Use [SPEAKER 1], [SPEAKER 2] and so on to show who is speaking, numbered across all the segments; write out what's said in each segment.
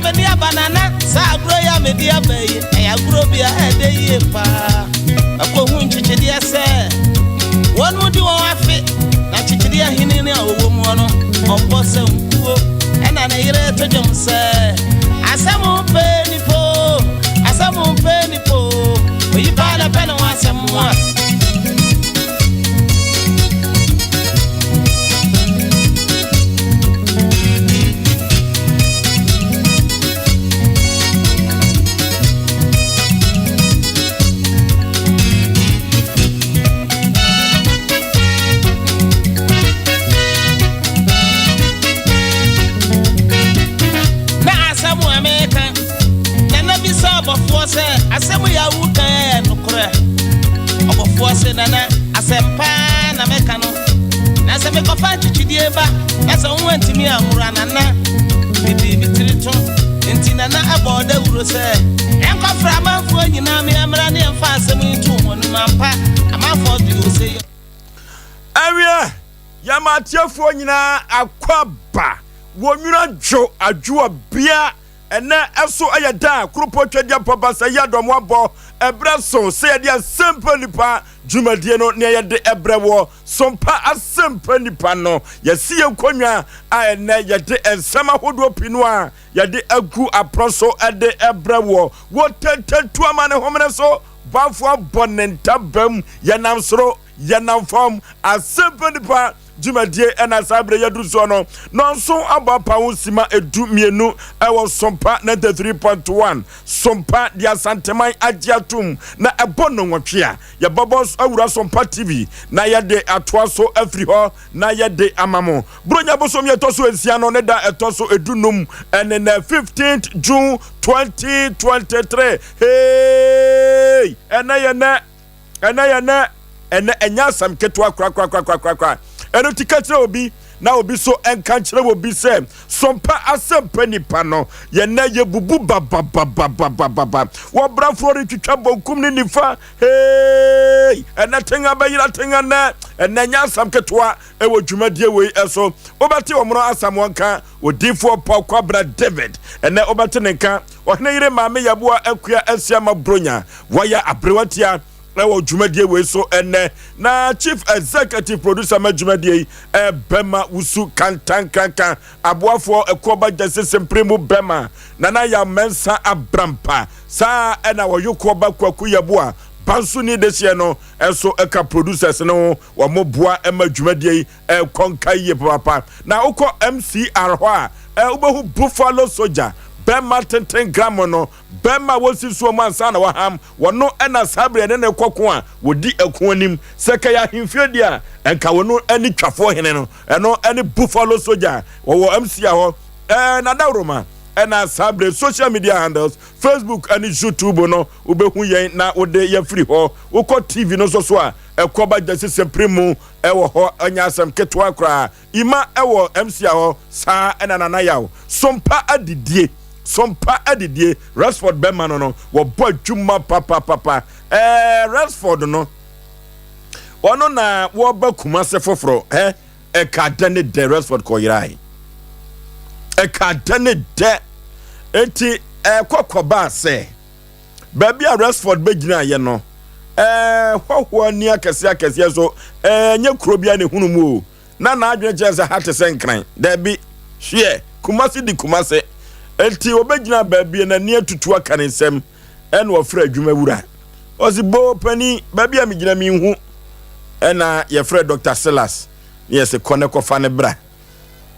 [SPEAKER 1] a mede aba nana saa agorɔ yi a mede aba yi ɛyɛ agorɔ bi a ɛdɛ yie paa ɛkɔhu nkyekyedeɛ sɛ wɔn mu di wɔn afe na nkyekyedeɛ hene ne a ɔwɔ mu no ɔbɔ sɛ nkuo ɛna ne yere to dwom sɛ asɛm mpɛ nipo asɛm mpɛ nipo oyi paa na pɛ ne ho asɛm a. Na asɛm a meka nana bisa ɔbɔfoɔ sɛ asɛm yɛ awo kan yɛ nokorɛ. Ɔbɔfoɔ se nana asɛm paa na meka no na sɛ mekɔfa nkyekyedie ba na sɛ wo antumi ammora nana mede bi tiri to nti nana ɛbɔ dawuro sɛ ɛnkɔfrɛ amanfoɔ nyinaa meɛmmra ne ɛmfa asɛm yi to wɔn no ampa amanfoɔ de ose yɛ.
[SPEAKER 2] Awiɛ, yɛma atiefoɔ nyinaa akwaaba wɔ nwunu adwo adwo bea. Ɛnɛ ɛso ɛyɛ da a kuropɔn twɛdeɛ papa sɛ yɛ dɔm abɔ ɛbrɛ so sɛ yɛde asɛmpa nipa dwumadie no nea yɛde ɛbrɛ wɔ sompa asɛmpa nipa no yɛsi yɛn nkonnwa a ɛnɛ yɛde nsɛm ahodoɔ pii no a yɛde agu aporɔ so ɛde ɛbrɛ wɔ wɔ tɛntɛntu ama ne homene so bafo abɔ ne ntabam yɛnam soro yɛnam fam asɛmpa nipa dwumadie ɛna saa berɛ yɛduru soɔ no nɔnso abɔ apa ho sima 12 ɛwɔ Sompa 93.1 Sompa de Asanteman agye atom na ɛbɔ no nwɔtwe a yɛbɛbɔ awura Sompa TV na yɛde atoa so afiri hɔ na yɛde ama mo. Buronya bosom yɛtɔ so 6 no ne da ɛtɔ so 15 ɛne na 15th June 2023. Hey! Ɛnɛ yɛ nɛ ɛnɛ yɛ nɛ ɛnɛ ɛnyɛ asɛm ketewa korakorakorakorakora. Ɛno ti ka kyerɛ obi na obi so ɛnka nkyerɛ obi sɛ sompa asɛmpa nipa no yɛnɛ yɛbubu bababababababa wɔbrafoɔ retwitwa bonkum ne nifa. Hey! Ɛnɛ tenga bɛyera tenga nɛ ɛnɛ nyɛ asɛm ketewa ɛwɔ dwumadie wei ɛso. Wobɛte ɔmono asɛm wɔnka odiifoɔ Paul Kwabena David ɛnɛ wobɛte ne nka ɔhene yere maame Yɛboa Akua Asiama Bronya wɔyɛ aberewatia ɛwɔ dwumadie wei so ɛnɛ. Na chief executive producer ma dwumadie yi ɛbɛma wusu kantankanka aboafoɔ ɛkoɔba gyase sempere mu bɛma nana yɛ mɛnsa abrampa saa ɛna wɔyokoɔba Kwaku Yɛboa banso ni dehyeɛ no ɛnso ɛka producers no ho wɔn boa ɛma dwumadie yi ɛkɔ nka yie papaapa. Na wokɔ MCR hɔ a wobɛhu Buffalo Soldier bɛrima tenten gram no bɛrima wɔsi soɔ mu ansa na waham wɔno ɛna saa berɛ ne ne kɔko a wɔdi ɛko anim sɛ kɛyɛ ahemfie deɛ a ɛnka wɔno ɛne twafoɔ hene no ɛno ɛne Buffalo Soldier wɔwɔ MCR hɔ. Nadawroma ɛna saa berɛ social media handles Facebook ɛne YouTube no wobɛhu yɛn na wode yɛfiri hɔ. Wokɔ TV no nso so a ɛkɔba gyasi sɛmpere mu ɛwɔ hɔ ɛnyɛ asɛm ketewa koraa. Ima ɛwɔ MCR hɔ saa ɛna nana yaw sompa adidie sompa adidie Rexford bɛma no wɔbɔ adwuma papapapa. Rexford no ɔno na wɔba Kumase foforɔ ɛka dɛ ne dɛ Rexford kɔyerae ɛka dɛ ne dɛ enti ɛkɔ kɔbaa sɛ baabi a Rexford bɛgyina yɛ no hɔhoɔ ni akɛseɛ akɛseɛ so ɛnyɛ kuro bi a ne hunu mu o na n'adwene kyerɛ sɛ ha te sɛ Nkran daabi hwɛ Kumase di Kumase enti obɛgyina baabi n'ani atutu aka ne nsɛm ɛna ɔfrɛ adwuma wura ɔsi bo pani baabi a megyina menhu ɛna yɛfrɛ Dr. Silas ne yɛsɛ kɔ ne kɔfa ne bra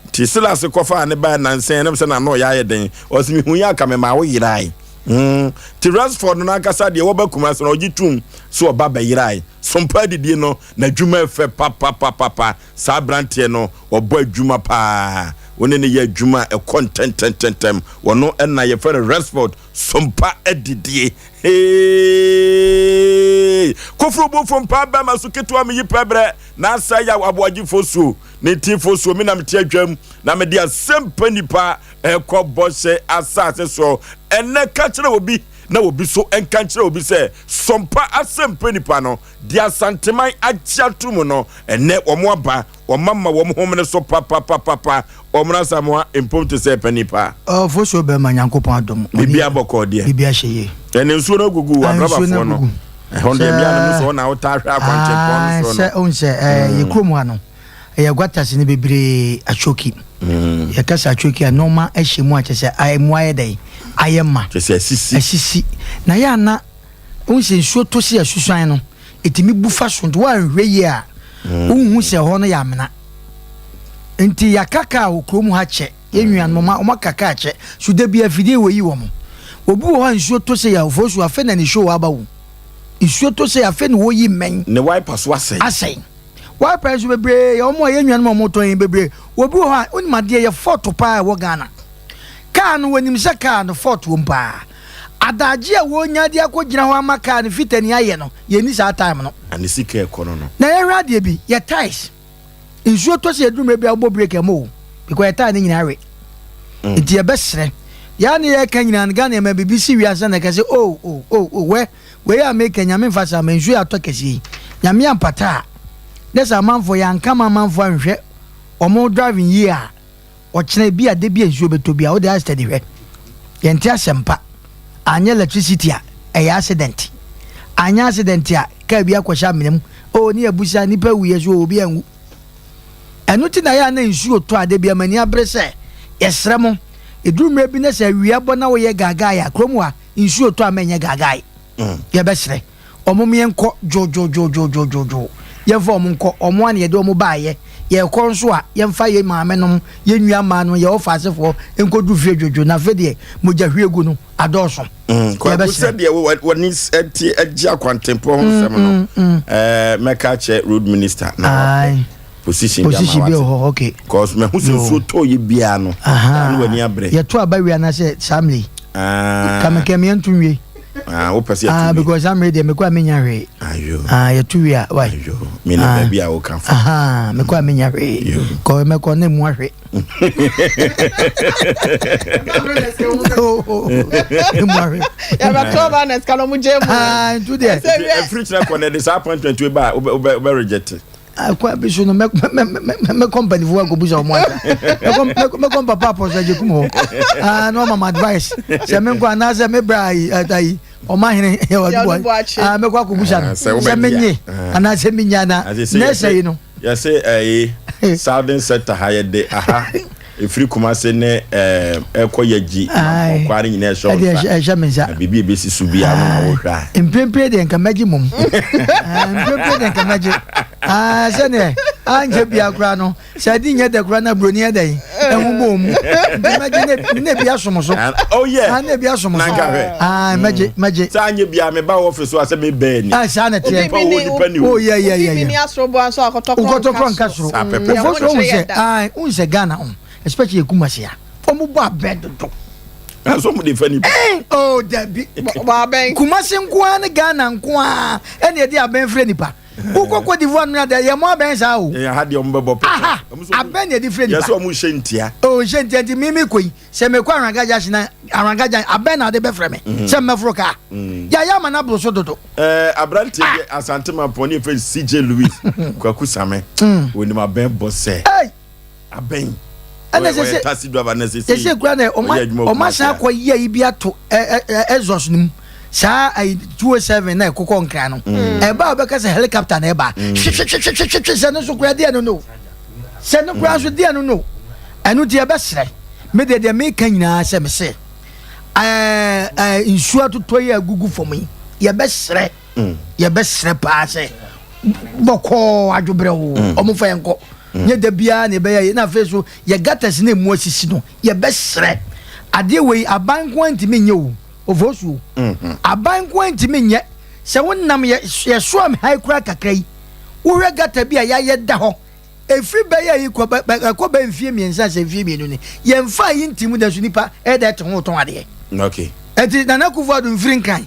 [SPEAKER 2] nti Silas kɔfa ne ba nansɛn ɛnam sɛ n'ano ɔyɛ ayɛ den ɔsi mehu yɛ aka me ma wo yerae nti Rexford no n'ankasa deɛ wɔba Kumase no ɔgye tum so ɔba bɛyerae sompa adidie no n'adwuma ɛfɛ papapapapa saa aberanteɛ no ɔbɔ adwuma paa wɔne ne yɛ adwuma ɛkɔ ntɛntɛntɛntɛm wɔno ɛna yɛfrɛ no Rexford sompa adidie. Hey! Koforo bofo mpa bɛma so ketewa meyi pɛbrɛ na asa yaw aboagyefo so ne tifo so me na mete adwam na mede asɛmpa nipa ɛkɔ bɔhyɛ asase so ɛnɛ ka kyerɛ obi na obi so ɛnka nkyerɛ obi sɛ sompa asɛmpa nipa no de Asanteman agye ato mu no ɛnɛ wɔn aba. Wɔma ma wɔn homene so papapapapa. Wɔn Asamoah mpom te sɛ panin paa.
[SPEAKER 3] Ɔfosuo bɛma Nyankopɔn adom.
[SPEAKER 2] Biribi abɔkɔɔ deɛ.
[SPEAKER 3] Biribi ahyɛ yie.
[SPEAKER 2] Ɛne nsuo no agugu wɔ adrabafoɔ no. Ɛhɔ deɛ mmea no mu sɛ ɔna wotaa hwɛ akwankyɛnpɔn no soɔ no.
[SPEAKER 3] Sɛ ohun sɛ ɛɛ yɛ kurom ha no ɛyɛ guatase no bebree atwoki. Yɛka sɛ atwoki a nneɛma ahyɛ mu a kyɛ sɛ emu ayɛ dɛn ayɛ ma.
[SPEAKER 2] Kyɛ sɛ asisi.
[SPEAKER 3] Asisi na yɛ ana ohun sɛ nsuo tɔ si asusuan no ɛtumi bu fa so nti woanhwɛ yie a wonhu sɛ hɔ no yɛ amena. Nti yɛaka kaa wɔ kurom ha kyɛ, yɛn nuanom ɔma ɔma ka kaa kyɛ, so da bi afidie wɔ yi wɔn. Obi wɔ hɔ a nsuo tɔ sɛ yɛ ofosu afei na ne show aba wo. Nsuo tɔ sɛ afei na wɔyi mmɛn.
[SPEAKER 2] Ne wiper so asɛe.
[SPEAKER 3] Asɛe. Wiper nso bebree yɛ wɔn a yɛn nuanom a wɔtɔn yi bebree. Obi wɔ hɔ a wonim adeɛ yɛ fault paa ɛwɔ Ghana. Kaa no wɔnim sɛ kaa no fault wɔ mu paa. Adagye a wɔnya de akɔgyina hɔ ama kaa no fitani ayɛ no, yɛnni saa time no.
[SPEAKER 2] Na ne sika ɛkɔ no no.
[SPEAKER 3] Na yɛhwɛ adeɛ bi, yɛ tyres. Nsuo tɔ sɛ yɛduru mmerɛ bi a wobɔ brake ɛmɔ o, because yɛ tyre no nyinaa we. Nti yɛbɛsrɛ, yɛa ne yɛka nyinaa no, Ghana yɛma biribi si wiase na ɛka sɛ oh oh oh oh wɛ, wei a meka Nyame mfa saa ma nsuo yɛ atɔ kɛseɛ yi, Nyame ampata a, ne sɛ amanfoɔ yɛanka ma amanfoɔ anhwɛ wɔn driving yie a, Ɔkyena ebi a da bi a nsuo bɛtɔ bi a wode ayɛ steady hwɛ. Yɛnte asɛmpa. Anyɛ electricity a ɛyɛ accident. Anyɛ accident a car bi akɔhyɛ amena mu. Oh ne yɛabusa nipa awu yɛ so oh obi anwu. Ɛno ti na yɛ a na nsuo tɔ a da bi a m'ani abere sɛ yɛsrɛ mo ɛduru mmerɛ bi na sɛ awia bɔ na woyɛ gaagae a kurom ha nsuo tɔ a mɛnyɛ gaagae. Yɛbɛsrɛ. Wɔn yɛnkɔ dwoodwoodwoodwoodwoo, yɛmfa wɔn nkɔ, wɔn a na yɛde wɔn baeɛ, yɛrekɔ nso a, yɛmfa yɛn maamenom, yɛn nua mmaa nom, yɛn ɔfaasefoɔ nkɔduru fie dwoodwoo, na afei deɛ mogyahwiegu no adɔɔso.
[SPEAKER 2] Kwaku
[SPEAKER 3] Yɛbɛsrɛ.
[SPEAKER 2] sɛdeɛ w'ani te agye akwantempɔn ho nsɛm no, mɛka akyerɛ road minister na wapɛ
[SPEAKER 3] Aye.
[SPEAKER 2] position bi ama
[SPEAKER 3] Position bi wɔ
[SPEAKER 2] wate.
[SPEAKER 3] hɔ, okay.
[SPEAKER 2] Cause mahu sɛ
[SPEAKER 3] Yo.
[SPEAKER 2] nsuo tɔ yɛ biara no,
[SPEAKER 3] Aha.
[SPEAKER 2] na w'ani abrɛ.
[SPEAKER 3] Yɛto aba wie anaasɛ saa mmerɛ yi?
[SPEAKER 2] Ah.
[SPEAKER 3] Kamekame yɛnto nwie.
[SPEAKER 2] Ah, wopɛ sɛ yɛto
[SPEAKER 3] Ah,
[SPEAKER 2] wie?
[SPEAKER 3] because saa mmerɛ deɛ mekɔ a menya hwee.
[SPEAKER 2] Ayo.
[SPEAKER 3] Ah, yɛto wie a, why?
[SPEAKER 2] Ayo. Me ne
[SPEAKER 3] Ah.
[SPEAKER 2] baabi a woka fa.
[SPEAKER 3] Aha, mekɔ a menya hwee.
[SPEAKER 2] Yo.
[SPEAKER 3] Kɔ mɛkɔ na emu ahwe. Emu ahwe.
[SPEAKER 4] Yɛbɛto aba na sika no ɔmo gye mu.
[SPEAKER 3] Ah, ntu deɛ.
[SPEAKER 4] Ɛsɛ wie.
[SPEAKER 2] Ɛfiri kyerɛ kɔ na ɛde saa appointment wei ba a wobɛ wobɛ wobɛ reject.
[SPEAKER 3] Kwan bi so no mɛkɔ mpanimfoɔ akɔbusa wɔn asa mɛkɔ mpapa apɔsɔ agyekum hɔ ah, na ɔma ma advice sɛ menkɔ anaasɛ me bra ayi ayi ɔma hene ah, mɛkɔ akɔbusa no
[SPEAKER 2] ah,
[SPEAKER 3] sɛ menye
[SPEAKER 2] ah.
[SPEAKER 3] anaasɛ menya na nɛɛsɛ yi no
[SPEAKER 2] yɛsɛ ɛyi southern sector ha yɛde aha Ɛfiri Kumase ne ɛkɔ Yagyi Mampɔn kwaa no nyinaa ɛhyɛ wo nsa.
[SPEAKER 3] Ɛhyɛ me nsa.
[SPEAKER 2] Na biribi a ɛbɛsi so biara no na wohwɛ a.
[SPEAKER 3] Mprempren deɛ nka mɛgye mmom. Mprempren deɛ nka mɛgye. Sɛdeɛ ankyɛ bia koraa no sɛ adi nyɛ dɛ koraa na buroni yɛ dɛn ɛho bɔ mu. Nti mɛgye ne ebi asom so.
[SPEAKER 2] Oh yeah.
[SPEAKER 3] Na ebi asom so.
[SPEAKER 2] Na nka hwɛ.
[SPEAKER 3] Mɛgye mɛgye.
[SPEAKER 2] Sɛ anyɛ bia meba wɔ office a sɛ mebɛɛ ni.
[SPEAKER 3] Saa na ɛteɛ.
[SPEAKER 2] Nipa wɔ nipa ni
[SPEAKER 3] o. Oh yeah yeah yeah.
[SPEAKER 4] Obi ni asoroboa nso akɔtɔkorɔ
[SPEAKER 3] nka soro.
[SPEAKER 2] Saa pɛpɛ.
[SPEAKER 3] Ofo so ohun sɛ ayi ohun sɛ Ghana ho especially Kumasi a wɔn bɔ abɛn dodo.
[SPEAKER 2] Nanso wɔn de fa nipa.
[SPEAKER 3] Ɛn oh dabi.
[SPEAKER 4] Bɔ abɛn.
[SPEAKER 3] Kumasi nkoa ne Ghana nkoa ɛna yɛde abɛn frɛ nipa. Wokɔ Cote d'Ivoire no adeɛ yɛ mo abɛn saa o.
[SPEAKER 2] Ɛyɛ ha deɛ wɔn bɛbɔ pɛpɛ.
[SPEAKER 3] Aha abɛn na yɛde frɛ nipa.
[SPEAKER 2] Yɛsɛ wɔn hyɛ ntia.
[SPEAKER 3] Oh nhyɛ ntia nti mimi kɔ yi sɛ mekɔ Aranka junction na Aranka junction abɛn na ade bɛfrɛ me sɛ mmɛforo kaa. Yɛayɛ ama no aboro so dodo.
[SPEAKER 2] Ɛɛ aberanteɛ bi Asante Mampɔn ne yɛfrɛ no CJ Louis Kwaku Same. Wɔnim abɛn bɔ sɛ. Abɛn.
[SPEAKER 3] Ɛna sɛ
[SPEAKER 2] Ɔyɛ taxi driver na sɛ
[SPEAKER 3] sɛ kura na ɔma san akɔ yɛ yi bi ato exhaust no mu saa ayi 207 na ɛkokɔ nkran no ɛba a ɔbɛka sɛ helicopter na ɛba hwehwehwehwehwehwe sɛ no nso kura deɛ no no sɛ no kura nso deɛ no no ɛno ti ɛbɛsrɛ me deɛ deɛ meka nyinaa sɛ me se ɛɛ nsuo atotɔ yi agugu fam yi yɛbɛsrɛ yɛbɛsrɛ paa sɛ bɔkɔɔ adwobrɛw ɔmo fa yɛn kɔ nyɛ da biara na ɛbɛyɛ yɛ na afei so yɛ gutters na emu asisi no yɛbɛsrɛ adeɛ wei aban nko ntumi nyɛ o ofosuo aban nko ntumi nyɛ sɛ wonam yɛ yɛsoa ha kura kakra yi wohwɛ gutter bi a yɛayɛ da hɔ efiri bɛyɛ yi kɔ bɛ ɛkɔ bɛ mfie mmiɛnsa sɛ mfie mmienu ni yɛnfa yi nti mu da so nipa ɛda ɛte ho tɔn adeɛ
[SPEAKER 2] okay
[SPEAKER 3] ɛti Nana Akufo-Addo mfiri Nkran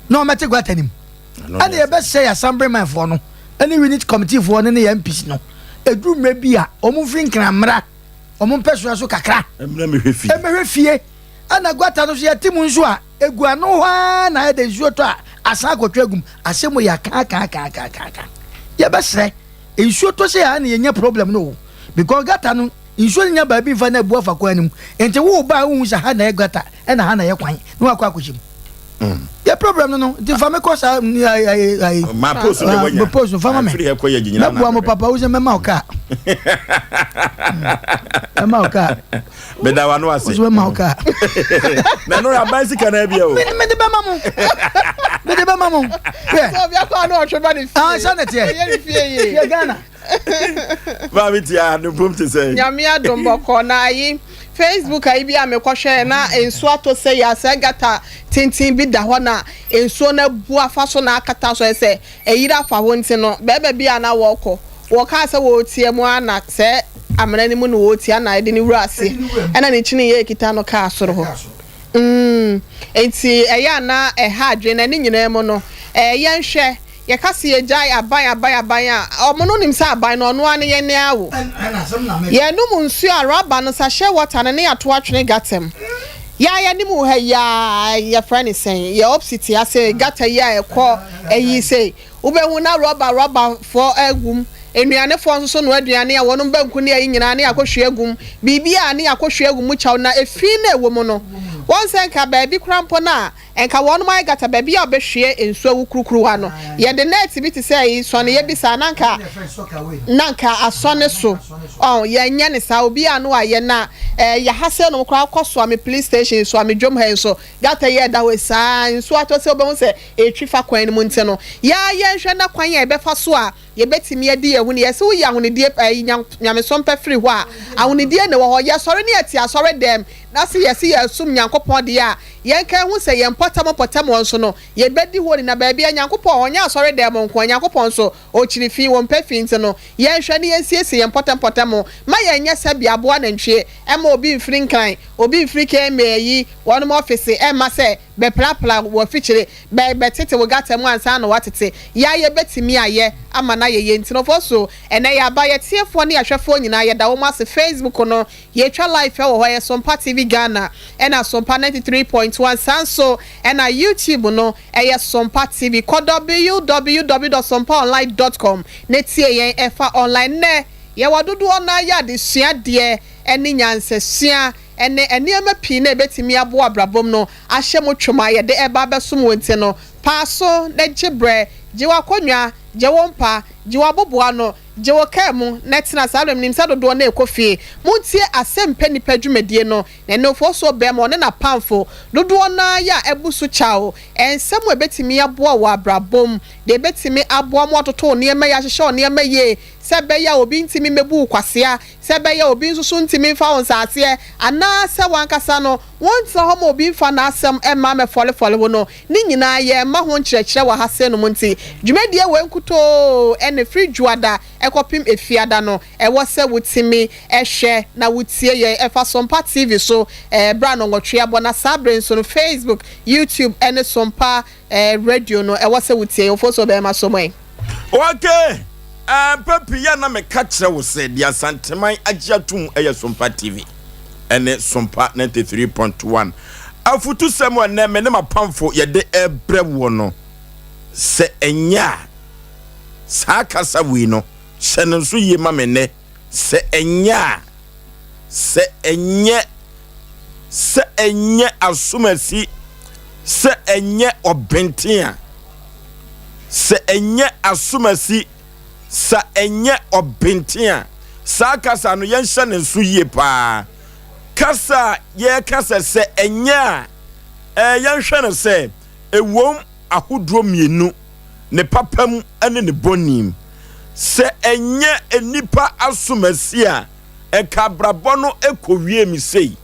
[SPEAKER 3] na ɔmɛte gutter nim ɛna yɛbɛsɛ yɛ assemblyman foɔ no ɛne unit committee foɔ no ne yɛ MPs no ɛduru mmerɛ bi a wɔn mfiri Nkran mmra wɔn mpɛsoa so kakra
[SPEAKER 2] ɛmɛhwɛ
[SPEAKER 3] fie ɛna gutter no so yɛte mu nso a egu ano hɔ ara na ayɛ dɛ nsuo tɔ a asan akɔtwa agum asɛm yɛ akaakaakaakaaka yɛbɛsrɛ. Nsuo tɔ sɛ a na yɛnya problem no o because gutter no nsuo no nya baabi mfa na abu afa kwan no mu nti wo ba a wohu sɛ ha na yɛ gutter ɛna ha na yɛ kwan na wakɔ akɔhyɛ mu. Yɛ problem no no nti fa me kɔ saa ayi ayi
[SPEAKER 2] Ma post deɛ wanya.
[SPEAKER 3] Post no fa ma me.
[SPEAKER 2] Firi ha kɔ yɛ gyinyina
[SPEAKER 3] Mɛboa mo papa wo sɛ mɛma wo kaa. Mɛma wo kaa.
[SPEAKER 2] Meda w'ano ase.
[SPEAKER 3] Wo sɛ mɛma wo kaa.
[SPEAKER 2] Na ɛno aban sika na abia o.
[SPEAKER 3] Mede bɛma mo. Mede bɛma mo. Hwɛ.
[SPEAKER 4] Sɛ obi akɔ ano ɔtwe ba ne fie.
[SPEAKER 3] Ah, sɛ na teɛ.
[SPEAKER 4] Ɔyɛ ne fie yie.
[SPEAKER 3] Hwɛ Ghana.
[SPEAKER 2] Maame tia ne mpom te sɛ.
[SPEAKER 4] Nyame adom bɔkɔ na ayi Facebook ayi bi a mekɔhwɛ na nsuo atɔ sɛ yɛ asɛ gata tenten bi da hɔ na nsuo no abu afa so na akata so ɛsɛ ɛyiri afa hɔ nti no bɛrima bi a na wɔkɔ wɔkaa sɛ wɔretia mu ara na sɛ amena no mu na wɔretia na ɛde ne wura ase ɛna ne kyini yɛ kita no kaa soro hɔ mm nti ɛyɛ a na ɛha adwene na ne nyinaa mu no ɛɛ yɛnhwɛ yɛka sɛ yɛgyae aban aban aban a ɔmo no nim sɛ aban no ɔno ara ne yɛn ne awo yɛnom nsuo a rɔba no sachet water no ne yɛato atwene gutter mu yɛa yɛnim wɔ ha yi a yɛfrɛ ne sɛn yɛ opsit ase gutter yi a ɛkɔ ɛyi sei wobɛhu na rɔba rɔba foɔ agum nnuanefoɔ nso so noa aduane a wɔnom banku ne ayi nyinaa ne akɔhwie agum biribi a ne akɔhwie agum mu kyɛw na efi na ɛwɔ mu no wɔn sɛ nka baabi kora mpo no a nka wɔnom ayɛ gata baabi a wɔbɛhwie nsuo agu kurukuruwa no yɛde net bi te sɛ yi sɔneyɛ bi saa na nka na nka asɔne so ɔn yɛnyɛ ne saa obi a no ayɛ na ɛɛ yɛha sɛ nom koraa kɔ Soame police station Soame dwom ha yi nso gata yi ɛda hɔ saa nsuo atɔ sɛ wobɛhu sɛ ɛretwi fa kwan no mu nti no yɛa yɛnhwɛ na kwan a yɛbɛfa so a yɛbɛtumi adi yɛn ho ni. Yɛse woyi ahonidie ɛyi nyamesom pɛ firi hɔ a, ahonidie na ɛwɔ hɔ. Yɛsɔre ne yɛte asɔre dɛm na se yɛse yɛresom Nyankopɔn deɛ a, yɛnka nhu sɛ yɛn mpɔtam mpɔtam hɔ nso no, yɛbɛdi hɔ ni. Na baabi a Nyankopɔn wɔ hɔ, nyɛ asɔre dɛm nko ara, Nyankopɔn nso, ɔkyiri fi, ɔmpɛ fi nti no, yɛnhwɛ ne yɛnsiesie yɛn mpɔtam mpɔtam ho ma yɛnyɛ sɛbea aboa nantwie, ɛmma obi mfiri Nkran, obi mfiri KMA ayi wɔnom ɔfese ɛmma sɛ bɛprapra wɔ afikyire. Bɛ bɛtete wo gata mu ansa na woatete. Yɛ a yɛbɛtumi ayɛ ama no ayɛ yie nti no fo so. Ɛnɛ yɛaba, yɛtiefoɔ ne yɛahwɛfoɔ nyinaa yɛda wɔn ase. Facebook no yɛtwa live wɔ hɔ, ɛyɛ Sompa TV Ghana ɛna Sompa 93.1. Saa nso ɛna YouTube no ɛyɛ Sompa TV. Kɔ www dot sompaonline dot com na tie yɛn ɛfa online. Nnɛ yɛwɔ dodoɔ no ara yɛ adesua deɛ ɛne nyansasua ɛne nneɛma pii na ɛbɛtumi aboa abrabɔ mu no ahyɛ mo twom a yɛde reba abɛsom wo nti no, pa aso na gye berɛ, gye w'akonnwa, gye wo mpa, gye w'aboboano, gye wo kaa mu na tena saa berɛ. Menim sɛ dodoɔ no rekɔ fie. Montie Asɛmpɛ Nnipa dwumadie no, na ɛne Ofosuo Bɛɛma, ɔne n'apamfo dodoɔ no ara yɛ a abu so kyaw, nsɛm a ɛbɛtumi aboa wɔ abrabɔ mu, deɛ ɛbɛtumi aboa mo atoto wo nneɛma yie, ahyehyɛ wo nneɛma yie, sɛ ɛbɛyɛ a obi ntumi mmɛbu wo kwasea, sɛ ɛbɛyɛ a obi nso so ntumi mfa wo nsaseɛ, anaa sɛ w'ankasa no wontena hɔ ma obi mfa n'asɛm mma mmɛfɔlefɔle wo no, ne nyinaa yɛrema ho nkyerɛkyerɛ wɔ ha sei nom nti, dwumadie wei nkutoo na ɛfiri Dwoada kɔpem Efiada no ɛwɔ sɛ wotumi hwɛ na wotie yɛn ɛfa Sompa TV so berɛ a nnɔnwɔtwe abɔ na saa berɛ nso no Facebook, YouTube ne Sompa Radio no ɛwɔ sɛ wotie yɛn. Ofosuo bɛrima so mo ɛ.
[SPEAKER 2] Okay, mpɛ pii a na meka kyerɛ wo sɛ deɛ Asanteman agye atom yɛ Sompa TV ne Sompa 93.1. Afutusɛm a nnɛ me ne m'apamfo yɛde rebrɛ woɔ no, sɛ ɛnyɛ a, saa kasa wei no, hyɛ no nso yie ma me nnɛ, sɛ ɛnyɛ a, sɛ ɛnyɛ sɛ ɛnyɛ asomasi, sɛ ɛnyɛ ɔbenten a, sɛ ɛnyɛ asomasi, sa ɛnyɛ ɔbenten a, saa kasa no yɛnhyɛ ne nso yie paa. Kasa a yɛreka sɛ sɛ ɛnyɛ a, ɛɛ yɛnhwɛ no sɛ ɛwom ahodoɔ mmienu, ne papa mu ne ne bɔne mu. Sɛ ɛnyɛ nnipa asomasi a, ɛka abrabɔ no kɔwie me sei.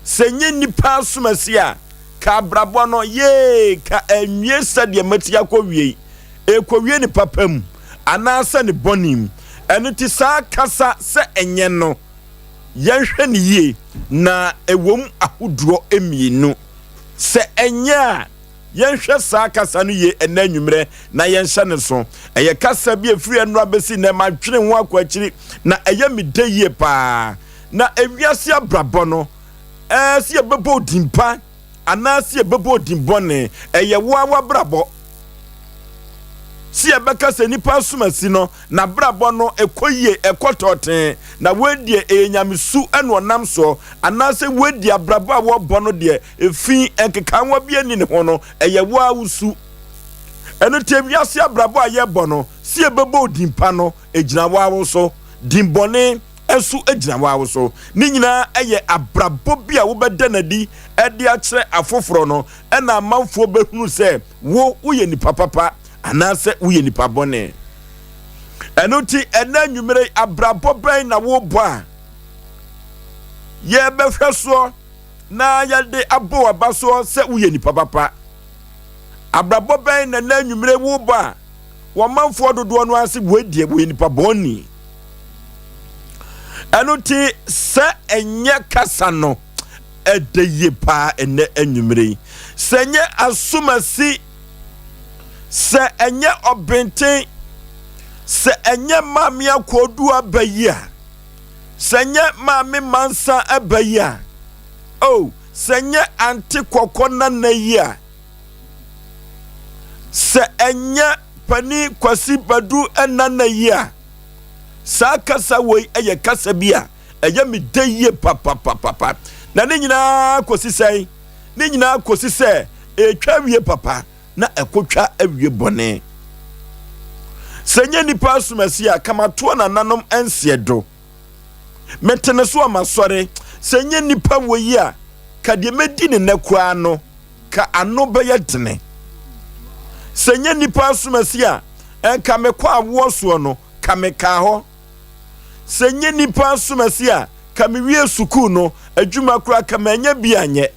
[SPEAKER 2] Sɛ ɛnyɛ nnipa asomasi a, ka abrabɔ no yee ka anwie sɛdeɛ mati akɔwie yi. Ɛrekɔwie ne papa mu anaasɛ ne bɔne mu. Ɛno nti saa kasa sɛ ɛnyɛ no, yɛnhwɛ no yie na ɛwom ahodoɔ mmienu. Sɛ ɛnyɛ a, yɛnhwɛ saa kasa no yie ɛnnɛ anwummerɛ na yɛnhyɛ no so. Ɛyɛ kasa bi a ɛfiri ɛnnora bɛsi nnɛ madwene ho akɔ akyiri na ɛyɛ me dɛ yie paa. Na ewiase abrabɔ no, ɛɛ sɛ yɛbɛbɔ odin pa anaasɛ yɛbɛbɔ odin bɔne, ɛyɛ wo ara w'abrabɔ. Sɛ yɛbɛka sɛ nipa asomasi no, n'abrabɔ no ɛkɔ yie, ɛkɔ tɔɔtee, na wei deɛ ɛyɛ nyamesu na ɔnam soɔ, anaasɛ wei deɛ abrabɔ a wɔrebɔ no deɛ efi, nkekaawa bi nni ne ho no, ɛyɛ wo ara wo su. Ɛno nti ewiase abrabɔ a yɛrebɔ no, sɛ yɛbɛbɔ wo din pa no, ɛgyina wo ara wo so. Din bɔne nso gyina wo ara wo so. Ne nyinaa yɛ abrabɔ bi a wobɛda no adi de akyerɛ afoforɔ no, ɛna amanfoɔ bɛhunu sɛ wo woyɛ nipa papa anaasɛ woyɛ nipa bɔne. Ɛno nti ɛnɛ anwummere yi abrabɔ bɛn na wobɔ a yɛbɛhwɛ soɔ na yɛde abɔ w'aba soɔ sɛ woyɛ nipa papa? Abrabɔ bɛn na ɛnɛ anwummere wobɔ a wɔn manfoɔ dodoɔ no ara se wei deɛ wɔyɛ nipa bɔne? Ɛno nti sɛ ɛnyɛ kasa no ɛdɛ yie paa ɛnɛ anwummere yi. Sɛ ɛnyɛ asomasi, sɛ ɛnyɛ ɔbenten, sɛ ɛnyɛ maame akɔɔdu aba yi a, sɛ ɛnyɛ maame mansa aba yi a, oh, sɛ ɛnyɛ ante kɔkɔ nana yi a, sɛ ɛnyɛ panin Kwasi Badu nana yi a, saa kasa wei yɛ kasa bi a ɛyɛ me dɛ yie papapapapa. Na ne nyinaa kɔsi sɛn? Ne nyinaa kɔsi sɛ ɛretwa awie papa na ɛkɔtwa awie bɔne. Sɛ nyɛ nnipa asomasi a, kamatoɔ nananom nseɛ do. Mete ne so a masɔre. Sɛ nyɛ nnipa wɔ yi a, ka deɛ mɛdi ne nnɛ koraa no, ka ano bɛyɛ dene. Sɛ nyɛ nnipa asomasi a, ɛnka mekɔ awoɔ soɔ no, ka mekaa hɔ. Sɛ nyɛ nnipa asomasi a, ka mewie sukuu no, adwuma koraa ka manya bi anyɛ.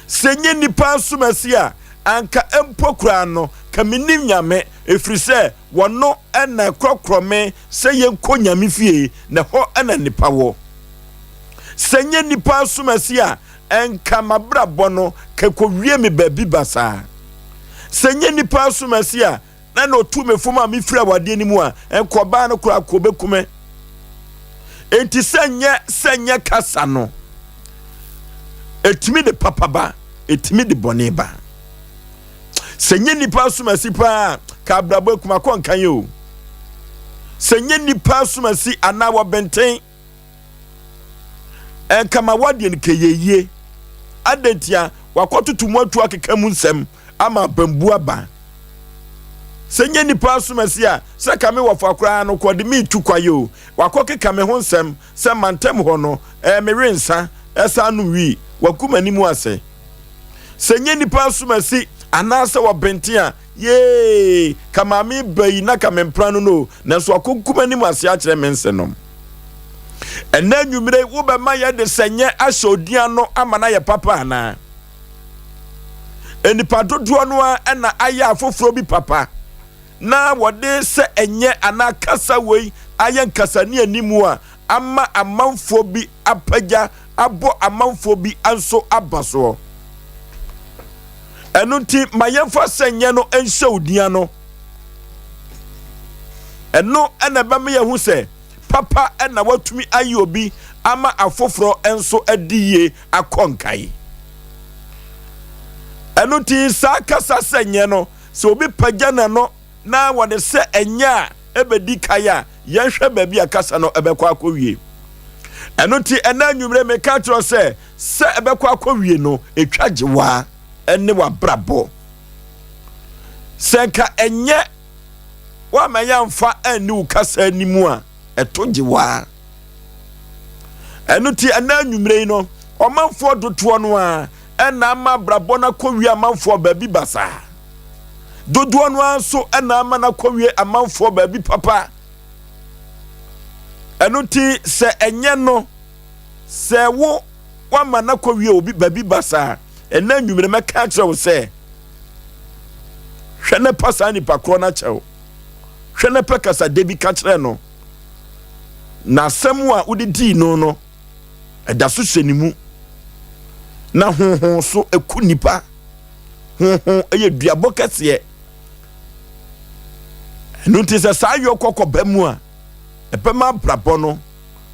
[SPEAKER 2] Sɛ nyɛ nnipa asomasi a, anka mpo koraa no, ka mennim Nyame, ɛfiri sɛ wɔno na ɛkorɔkorɔ me sɛ yɛnkɔ Nyame fie, na ɛhɔ na nnepa wɔ. Sɛ nyɛ nnipa asomasi a, ɛnka m'abrabɔ no, ka ɛkɔwie me baabi basaa. Sɛ nyɛ nnipa asomasi a, na na ɔtu me fam a mefiri awadeɛ no mu a, nka ɔbaa no koraa kɔ ɔbɛku me. Enti sɛ nyɛ sɛ nyɛ kasa no, ɛtumi de papa ba, ɛtumi de bɔne ba. Sɛ nyɛ nnipa asomasi paa ka abrabɔ akuma kɔ nkan yi o. Sɛ nyɛ nnipa asomasi anaa wɔbɛnten Ɛnka ma wadeɛ no kɛyɛ yie. Adɛn ntia? Wakɔtoto mu atu akeka mu nsɛm ama abambu aba. Sɛ nyɛ nipa asomasi a, sɛ ka me wɔfa koraa no kɔ de me tu kwaeɛ o. Wakɔ keka me ho nsɛm sɛ mantam hɔ no, ɛɛ me we nsa, ɛsan nom wii. Wagu m'anim ase. Sɛ nyɛ nipa asomasi anaasɛ wɔbenten a, Yee! Ka maame ba yi na ka me mpena no no o, nanso wakɔgu m'anim ase akyerɛ me nsenom. Ɛnnɛ anwummere yi, wobɛma yɛde sɛnyɛ ahyɛ odin ano ama no ayɛ papa anaa? Nnipa dodoɔ no ara na ayɛ afoforɔ bi papa na wɔde sɛ ɛnyɛ anaa kasa wei ayɛ nkasani animu a ama amanfoɔ bi apagya abɔ amanfoɔ bi nso aba soɔ. Ɛno nti ma yɛmfa sɛnyɛ no nhyɛ wo din ano. Ɛno na ɛbɛma yɛahu sɛ papa na watumi ayɛ obi ama afoforɔ nso adi yie akɔ nkae. Ɛno nti saa kasa sɛnyɛ no, sɛ obi pagya n'ano na wɔde sɛ ɛnyɛ a ɛbɛdi kan a, yɛnhwɛ baabi a kasa no ɛbɛkɔ akɔwie. Ɛno nti ɛnɛ anwummere meka kyerɛ sɛ sɛ ɛbɛkɔ akɔwie no, ɛtwa gye waa ɛne w'abrabɔ. Sɛ nka ɛnyɛ woama yɛamfa anni wo kasa anim a, ɛto gye waa. Ɛno nti ɛnɛ anwummere yi no, ɔmanfoɔ dotoɔ no a ɛna ama abrabɔ no akɔwie amanfoɔ baabi basaa. Dodoɔ no ara nso na ama no akɔwie amanfoɔ baabi papa. Ɛno nti sɛ ɛnyɛ no sɛ wo woama no akɔwie obi baabi basaa, ɛnɛ anwummerɛ mɛka akyerɛ wo sɛ hwɛ ne pa saa nipa korɔ no akyɛw. Hwɛ ne pɛ kasade bi ka kyerɛ no. Na asɛm a wode dii no no, ɛda so hyɛ ne mu. Na honhom so ɛku nipa. Honhom yɛ duabɔ kɛseɛ. Ɛno nti sɛ saa yɔkɔ kɔba mu a, ɛbɛma abrabɔ no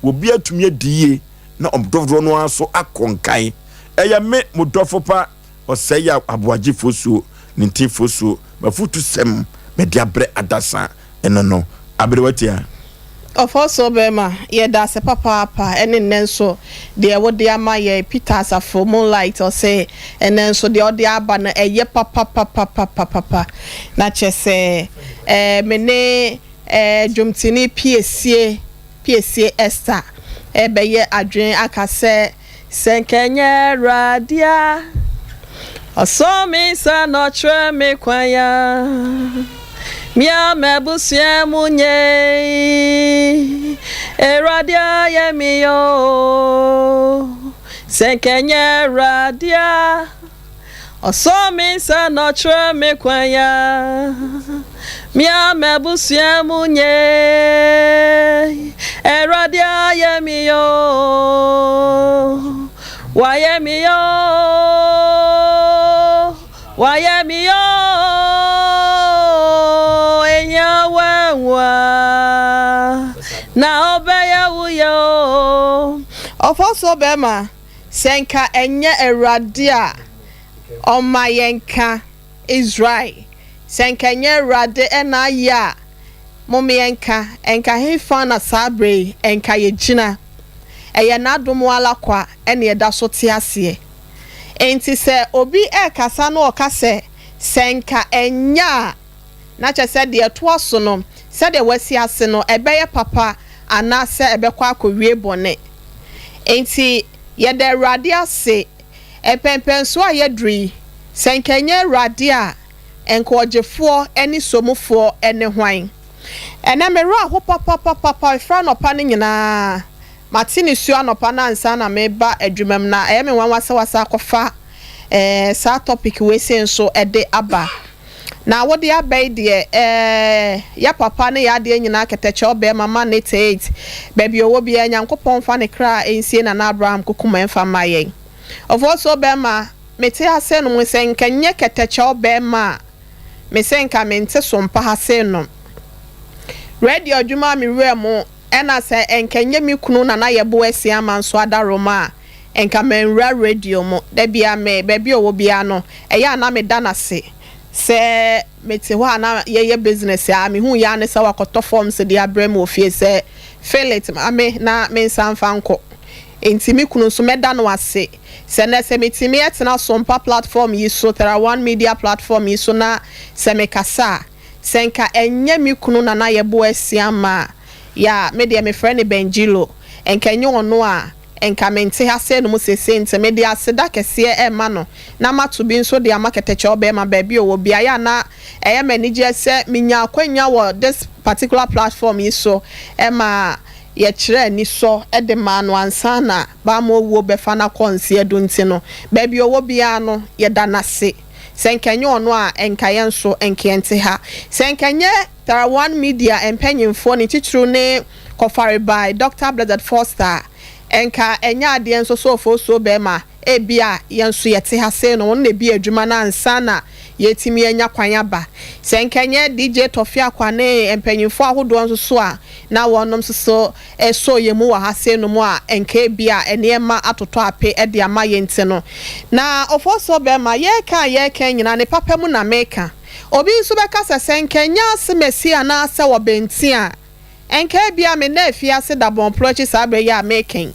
[SPEAKER 2] obi atumi adi yie na ɔdɔfoɔ no ara so akɔ nkan. Ɛyɛ me mo dɔfo pa ɔsɛe a aboagyefoɔ suo ne ntefoɔ suo mafutusɛm. mede abrɛ adasa ɛno no aberewa tia.
[SPEAKER 4] Ɔfɔsoo bɛɛma, yɛda ase papaapa ɛne nnɛ nso deɛ wode ama yɛn Peter Asafo Moonlight ɔse ɛnɛ nso deɛ ɔde aba no ɛyɛ papapapapapapa na kyerɛ sɛ ɛɛ me ne ɛɛ dwomtini Piesie Piesie Esther rebɛyɛ adwene aka sɛ, Sɛ nka ɛnyɛ Awurade a ɔsɔ me nsa na ɔkyerɛ me kwan a, me a m'abusua mu nyɛ yi, Awurade ayɛ me o. Sɛ nka ɛnyɛ Awurade a Ɔsɔ me nsa na ɔkyerɛ me kwan a me a m'abusua mu nye. Awurade ayɛ me o, wayɛ me o, wayɛ me o, ehia wanwa na ɔbɛyɛ wo yɛ o. Ɔfɔsoɔ bɛrima. Sɛ nka ɛnyɛ Awurade a ɔma yɛnka Israel, sɛ nka ɛnyɛ Awurade na ayɛ a, mom yɛnka, nka hefa na saa berɛ yi nka yɛgyina? Ɛyɛ n'adom ara kwa na yɛda so te aseɛ. Enti sɛ obi rekasa na ɔka sɛ, sɛ nka ɛnyɛ a, na kyerɛ sɛ deɛ ɛtoa so no, sɛdeɛ wasi ase no, ɛbɛyɛ papa anaasɛ ɛbɛkɔ akɔwie bɔne. Enti yɛda Awurade ase. Mpɛnpɛnsoɔ a yɛaduru yi, sɛ nka ɛnyɛ Awurade a, nka ɔgyefoɔ ne somufoɔ ne hwan? Ɛnnɛ me werɛ aho papapapapa, ɛfiri anɔpa no nyinaa. Mate nisuo anɔpa no ansa na mereba adwuma mu, na ɛyɛ me nwanwa sɛ woasan akɔfa eh, saa topic wei sei nso de aba. Na wode aba yi deɛ eh, yɛ papa ne yɛ adeɛ nyinaa kɛtɛkyɛ ɔbɛɛma ma ne teit baabi ɔwɔ biara Nyankopɔn mfa ne kra nsie Nana Abraham Kukum mfa mma yɛn. Ɔfɔɔsuo bɛɛma mete ha sei nom sɛ nka nyɛ kɛtɛkyɛ ɔbɛɛma a me se nka mente so mpa ha sei nom. Radio adwuma a me wura mu ɛna sɛ nka nyɛ me kunu Nana Yɛbo Asiamah nso adaworoma a Nka manwura radio mu. Da biara me, baabi a ɔwɔ biara no, ɛyɛ a na meda no ase. Sɛ mete hɔ a na yɛyɛ business a, mehu yɛ ara ne sɛ wakɔtɔ forms de abrɛ me wɔ fie sɛ fill it ma me na mensan mfa nkɔ. Enti me kunu nso, mɛda no ase. Sɛ nnɛ sɛ metumi tena Sompa platform yi so, Thera-One Media platform yi so na sɛ mekasa a, Sɛ nka ɛnyɛ me kunu na na yɛbo asia ma a, ya, me deɛ mefrɛ no Bengilo, nka ɛnyɛ ɔno a, nka mente ha sei nom seesei nti mede aseda kɛseɛ rema no na mato bi nso de ama kɛtɛkyɛw bɛɛma baabi a ɔwɔ biara. Ɛyɛ a na ɛyɛ me anigyeɛ sɛ menya akwanya wɔ this particular platform yi so ma yɛkyerɛ anisɔ de maa no ansa na baama owuo bɛfa no akɔ nseɛdo nti no, baabi a ɔwɔ biara no yɛda no ase. Sɛ nka ɛnyɛ ɔno a, nka yɛn nso nka yɛnte ha. Sɛ nka ɛnyɛ Tarawan Media mpanyimfoɔ, ne titiriw ne Kɔfarebae Dɔkta Blessed Foster a, nka ɛnyɛ adeɛ nso sɛ Ofosuo barima, ebia yɛn nso yɛte ha sei no, ɔno na ɛbie adwuma no ansa na yɛatumi anya kwan aba. Sɛ nka ɛnyɛ DJ Tɔfe Akwa ne mpanyimfoɔ ahodoɔ nso so a na wɔnom nso so sɔɔ yɛn mu wɔ ha sei nom a, nka ebia nneɛma atotɔ ape de ama yɛn nti no. Na Ofosuo barima, yɛreka a yɛreka nyinaa, ne papa mu na meka. Obi nso bɛka sɛ, sɛ nka ɛnyɛ asemasi anaasɛ ɔbɛnti a, nka ebia me nna afiase da bɔnporo akyi saa berɛ yi a mereka yi.